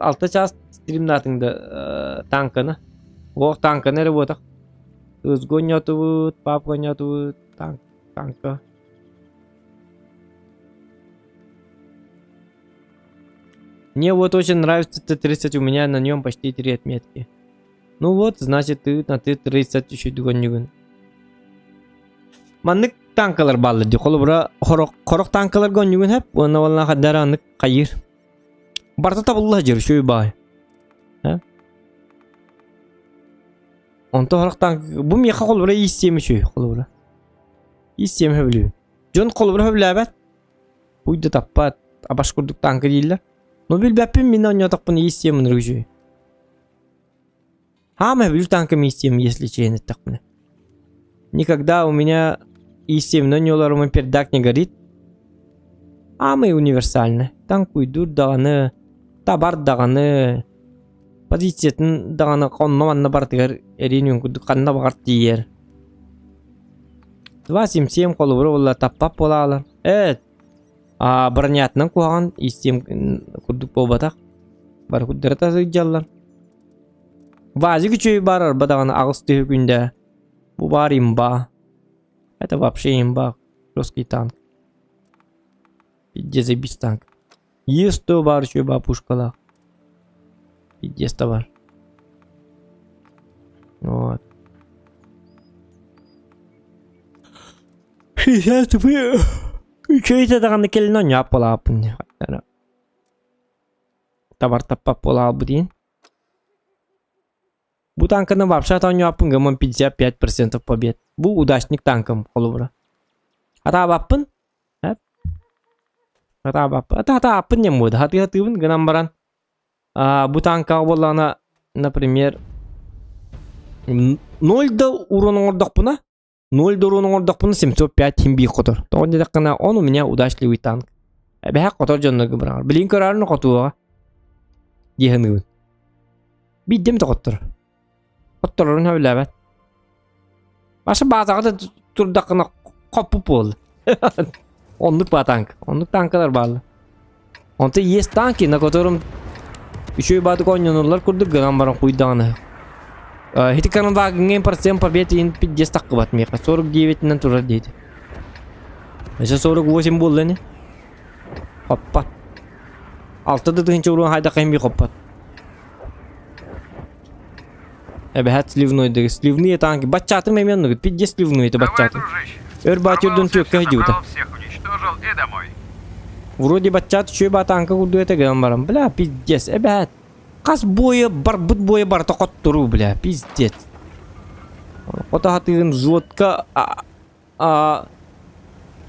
Алта чаас стримнаатыҥ да танканы. Уох танканы эрэ буотах. Ызгы оонньоотубут, папка оонньоотубут, танк, танка. Мне вот очень нравится Т-30, у меня на нем почти три отметки. Ну вот, значит ты на Т-30 еще гоннюгун. Маннык танкалар бааллар дии. Холобура, хорох, хорох танкаларга онньугун хэп, уонна уонна хаддара аннык хайыр. Барта табылла дьэр, үчүгэй баай. Онто хорох танк... Бу миэхэ холобура ИС-7 үчүгэй, холобура. ИС-7 хөбүлүүбүн. Дьон холобура хөбүлээбэт. Уй да таппат, абаш курдук танка дииллэр. Но билбэппин мин оонньоотохпун ИС-7 ынырык үчүгэй. Хаама бүл танкам ИС-7, если честно эттэхпинэ. Никогда у меня ИС-7 оонньууларым пердак не горит. Аамай универсальный. Танкуйдуур даҕаны, табар даҕаны, позициятын даҕаны онно-манна барытыгар эриэн курдук ханна баҕар тиийэр. 2.77 холобура буолла таппат буолаалар. Ээ, а бронятынан куһаҕан ИС-7 курдук буолбатах. Бары курдары сылдьаллар. Вазик үчүгэй баар арба даҕаны аҕыс тыһы күндэ. Бу баар имба. Это вообще имба. Русский танк. Пиздец заебись танк. Е100 баар үчүгэй баа пушкалаах. Пиздец да бар. Вот. 60 үчүгэй даҕаны кэлин оонньоох буолааппын. Табар таппат буолаабыт диэн. Бу танканы вообще оонньооппун гыммын 55% побед. Бу удачник танкым холобура. Атаабаппын. Атаабаппын. Ата атааппын диэн буолда. Хатыы хатыыбын гынан баран бу танкаҕа буоллаҕына, например, 0 да урон оҥордохпуна 0 дорон оҥордохпуна 705 хим биир хотор. Тоҕо диэтэххинэ, он у меня удачливый танк. Эбэһэ хотор дьоннорго быраҕар. Билигин көрөөрүн хотуоҕа дии саныыбын. Биирдэм да хоттор. Хотторорун сөбүлээбэт. Маша баазаҕа да турдаххына хоппут буолла. Оннук баа танк. Оннук танкалар бааллар. Онто есть танки, на котором үчүгэй баатык оонньонуллар курдук гынан баран куйдаҕына. Ити Карнвагыҥҥа процент побед иһин пиздец таххыбат миэхэ. 49-инэн турар диэти. Өссө 48 буолла ини. Хоппат. Алта да тыһыынча уруон хайдах эмби хоппат. Эбэһэт сливной Сливные танки. Баччаатым эмиэ оннук. Пиздец сливной это Давай, баччаатым. дружище. Өр баатырдын Ворвался, түөккэ всё сылдьыбыта. забрал, всех уничтожил и домой. Вроде баччаат үчүгэй баа танка курдук этэ гынан баран, бля, пиздец, эбээт. Хас буойа барбыт буойа барыта хотторуу, бля, пиздец. Хото хатыгын взводка а, а,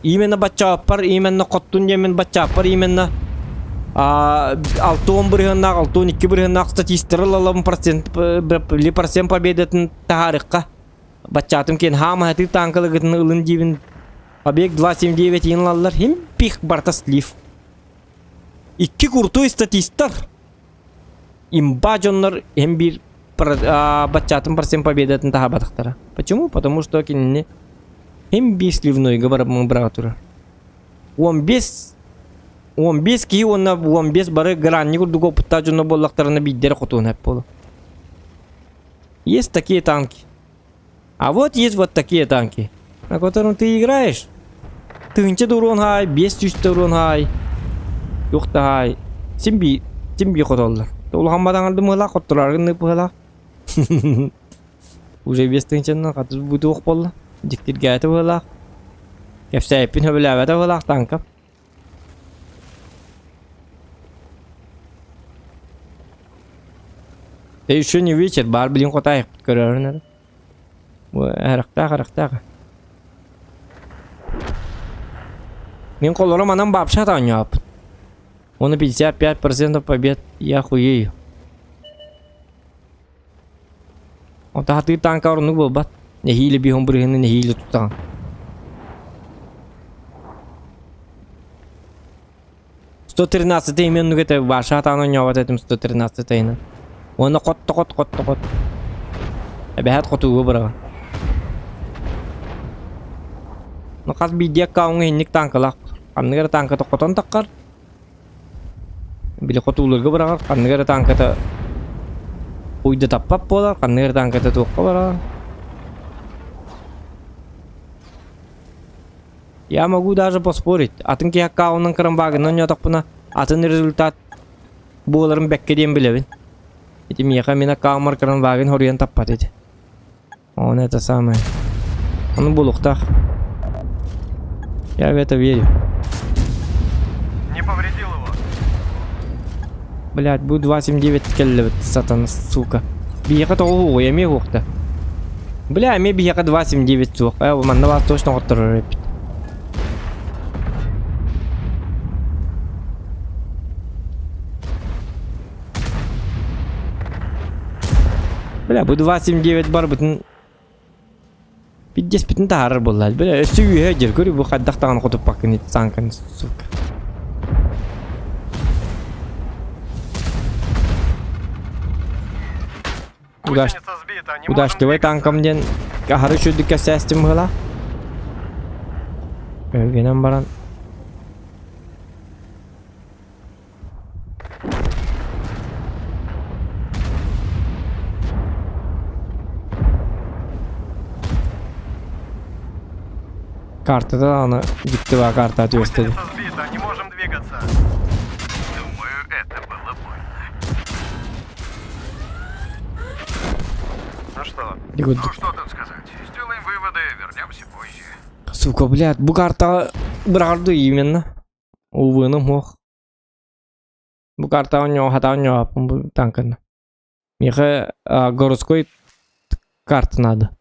именно баччааппар, именно хоттун диэммин баччааппар именно а, 6 бырыһыаннаах, 62 бырыһыаннаах статистары ылалым процент, процент победатын таһаарыкка. Баччаатым киэн хаамаһатыы танкалыгытын ылын диибин Побег 2.79 иин ылаллар хим пих барта слив. Икки крутой статистар. Имба дьоннор hem биир баччаатын процент победатын таһаабатахтара. Почему? Потому что кинини hem биир сливнойга барабын быраҕа турар. 15 15 киһи уонна 15 бары гранни курдук опыттаах дьонно буоллахтарына биирдэрэ хотуон сөп буолуо. Есть такие танки. А вот есть вот такие танки, на котором ты играешь. Тыһыынча да урон хаай, 500 да урон хаай. Туох да хаай. Син би, син би хотоллор. Улахан батаҥардым быһалаах, хоттороргын быһалаах. Уже 5 тыһыынчанан хатыс бутуох буолла. Дьиктиргээтэ быһалаах. Кэпсээппин сөбүлээбэтэ быһалаах танкам. Э, еще не вечер, баар билин хотаайыкпыт көрөөрүн эрэ. Бу эрэхтээх эрэхтээх. Мин холором анан вообще оонньообут. Уонна 55% побед я хуею. Онто хатыыр танка орунук буолбат. Нэһиилэ биһон бырыһыны нэһиилэ тутаҕын. 113 имен этэ Ваша атаан оонньообот этим 113 ыйынан. Уонна хот-хот хот-хот. Эбэһээт хотууга быраҕан. Ну хас биирдии аккауҥҥа инник танкалаах. Ханнык эрэ танката хотон таххар. Били хотууларга быраҕар, ханнык эрэ танката уйда таппат буолар, ханнык эрэ танката туохха барар. Я могу даже поспорить. Атын киһи аккаунун кырамбаагынан оонньоотохпуна атын результат буоларын бэккэ диэн билэбин. Ити миэхэ мин аккауммар кырамбаагын хоруйан таппат ити. Он это самое. Ону булуохтаах. Я в это верю. Не повредил его. Блядь, бу 2.79 кэллэбит, сатана, сука. Биһиэхэ тоҕо уһугуй, эмиэ уһуохта. Бля, эмиэ биһиэхэ 2.79 суох. Э, манна баар точно оҕотторор эбит. Бля, бу 2.79 барбытын Пиздеспитин таһаарар буолла. Бля, өссө үөһэ дьэр көрү бу хайдах даҕаны хотуппаккын ити сааҥканы, сука. Удаш, Гусеница сбита, не можем удаштыбай двигаться. танкам диэн аһары үчүгдүк кэпсээстим быһыылаах. Өлгөнөн баран Картада даҕаны дьикти баа карта түбэстэ Гусеница сбита, не можем двигаться. Думаю, это было больно. Ну что, Ну что тут сказать? Сделаем выводы, вернемся позже. Сука, блядь, бу картаҕа быраҕарды именно. Увыным ох. Бу картаҕа оонньоо хатаан оонньообоппун бу танканы. Миэхэ городской карта надо.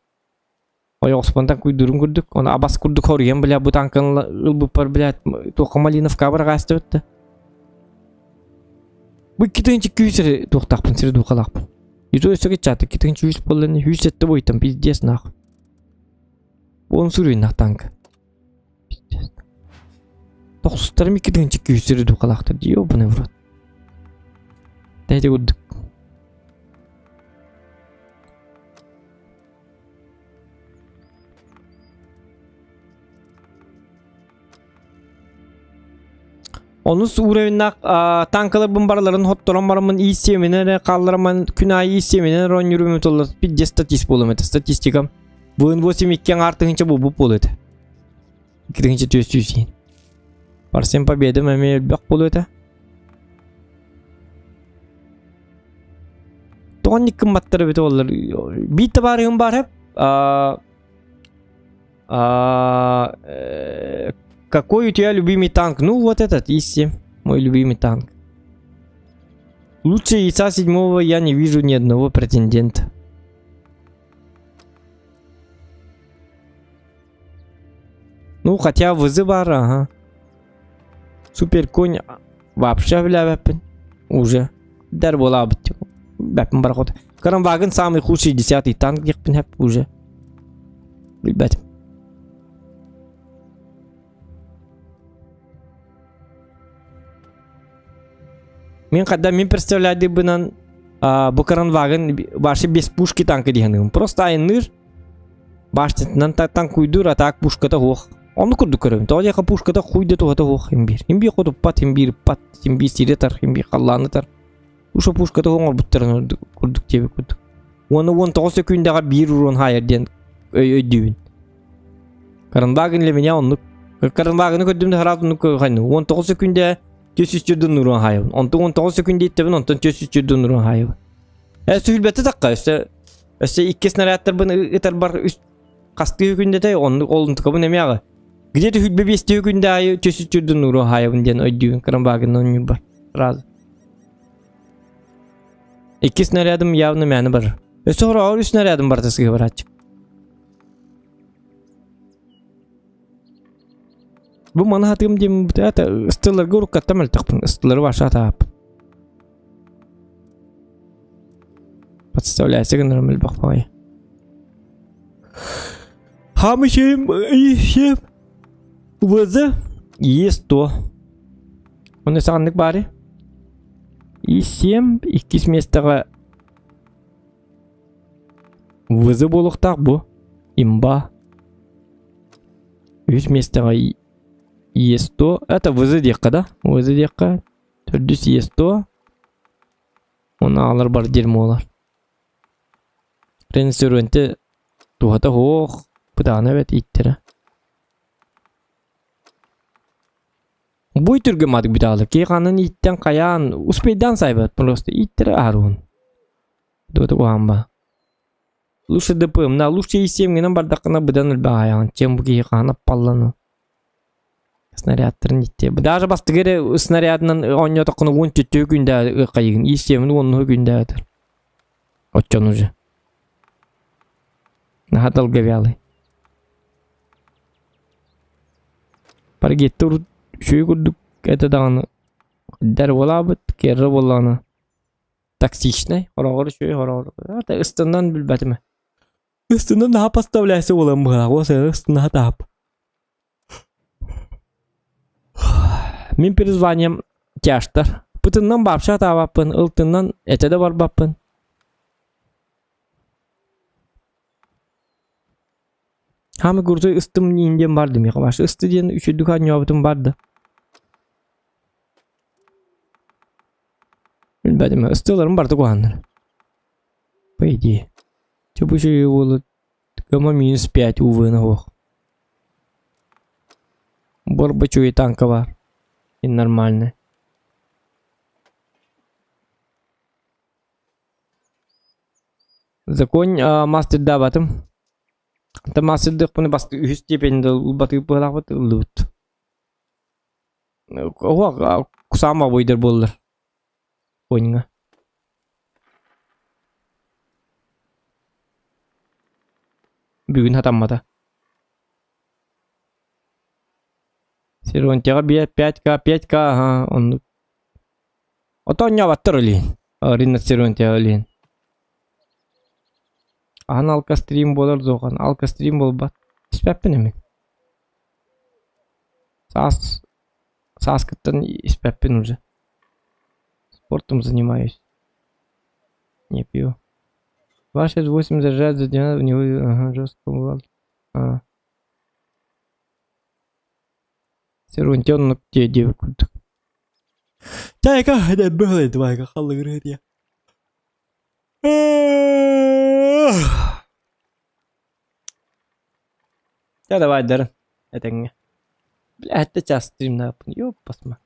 Ойоҕоспунтан куйдуурум курдук, ону абас курдук хоруйан, бля, бу танканы ылбыппар, блядь, туохха Малиновка быраҕаастыбыт да. Бу 2 күүс эрэ туохтаахпын, сири духалаахпын. И то өссө кыччаата, 2 күүс буолла, 107 буйтан, пиздец нахуй. Он суруйнах танк. Пиздец. Тохсустарым 2 күүс сири духалаахтар, ёбаный в рот. Дайте курдук. Онус уровеннаах танкаларбын барыларын хотторон бараммын ииссиэминэн эрэ хааллараммын күн аайы ииссиэминэн эрэ оонньуурум тулла пиздец статист буолуом этэ статистикам Вын 8 икки аҥаар тыһыынча буолбут буолуо этэ 2 тыһыынча 400 иһин Парсен победам эмиэ элбэх буолуо этэ Тоҕо инник гымматтар эбитэ буоллар биир табаарыһым баар эп А, э, какой у тебя любимый танк? Ну, вот этот, ИС-7. Мой любимый танк. Лучше ИСа седьмого я не вижу ни одного претендента. Ну, хотя вызы бар, ага. Супер конь вообще бля уже. Дар буолаабыт бэппин барахот. Карамваген самый худший десятый танк диэхпин хэп уже. Билбэтим. Мин когда мин представляйдыбынан бу Каранваген вообще без пушки танка диһаныгым. Просто айынныр башнятынан танкуйдур, а так пушката хуох. Ону курдук көрөбүн. Тоҕо диэхэ пушката хуйда туһата хуох имбир. Имбир хотуппат, имбир пат, имбир сири тар, имбир халлааны тар. Уша пушката оҥорбуттарын курдук диэбит курдук. Уонна 19 секундаҕа биир урон хаайар диэн өйдүүбүн. Каранваген для меня оннук. Каранвагены көрдүм да сразу оннук хайны. 19 секунда 404 урон хаайабын. Онтон 19 секунда иттэбин, онтон 404 урон хаайабын. Э сүлбэтэ такка өссө өссө икки снарядтарбын ытарбар үс хастыы күндэтэй оннук ол онтукабын эмиэ аҕа. Где-то хүлбэ биэстии күндэ аайы 404 урон хаайабын диэн өйдүүбүн Каранвагенны оонньуурбар. Сразу. Икки снарядым явно мээнэ барар. Өссө хороҕор үс снарядым барыта сыыһа барааччы. Бу маны хатыым диэн это ыстыларга уруккаттан мөлтөхпүн. Ыстылары ваша атаап. Подставляйся гынарым элбэх баҕайы. Хамычым ищем ВЗ Е100. Оны саҕаннык баары. И7 иккис миэстэҕэ ВЗ буолуохтаах бу. Имба. Үс миэстэҕэ Е100. Это ВЗ диэххэ да? ВЗ диэххэ. Төрдүс Е100. Оны аҕалар бар дерьмолар. Ренсөрүөнтэ туһата суох, бытаана эбэт ииттэрэ. Буй түргэн маадык бүтаалар. Киһи ханан ииттэн хайаан успейдаан сайбат просто ииттэрэ аһаруун. Дуота куһаан ба. Лучше ДПМ, на лучше ИСМ-гинэн бардаххына быдан элбэх аайаҕын, чем бу киһи хаһан аппаллану. Снарядтарын иттиэ. Даже бастыгы эрэ снарядынан оонньоотоххуна уон түттүү күндээ ыаккайыгын. ИСМ-ин уоннуһу күндээ Оччон уже. Наһаа долговялый. Паргетта урут үчүгэй курдук этэ даҕаны дар буолаабыт, керра буоллаҕына токсичнай, хороҕор үчүгэй, хороҕор ыстынан билбэтим. Ыстынан наһаа поставляйся буолан быһалаах, уос ыстынаһа таап. Мин призванием тяжтар. Пытыннан вообще атаабаппын, ылтыннан этэ да барбаппын. Хаамы курсу ыстым диин диэн барды миэхэ баш ысты диэн үчүдүк анньообутум барды. Билбэтим, ыстыыларым барда куһааннар. По идее. Чөпү үчүгэй буолут Гамма минус 5 УВ-ны суох. Борбочуй танка бар. И нормально. Закон мастердаабатым. Та мастердыахпына басты үһүс степеньде ылбатыып быһалаахпыт ыллыбыт. Оһуох кусаама бойдар буоллар. Коньга. Бүгүн хатаммата. Сервантияҕа 5К, 5К, аха, оннук. Ото оонньообаттар илиин. Ринат Сервантияҕа илиин. Аһан алка стрим буолар дуохан, алка стрим буолбат. Испэппин эмин. Саас сааскыттан испэппин уже. Спортом занимаюсь. Не пью. 268 заряжает за 12, у него ага, жестко бывал. А. Сервантен те девку. Тайка, это было твайка, халыгрыт я. Да давай, дар. Это не. Бля, это час стримна. Ёппасма.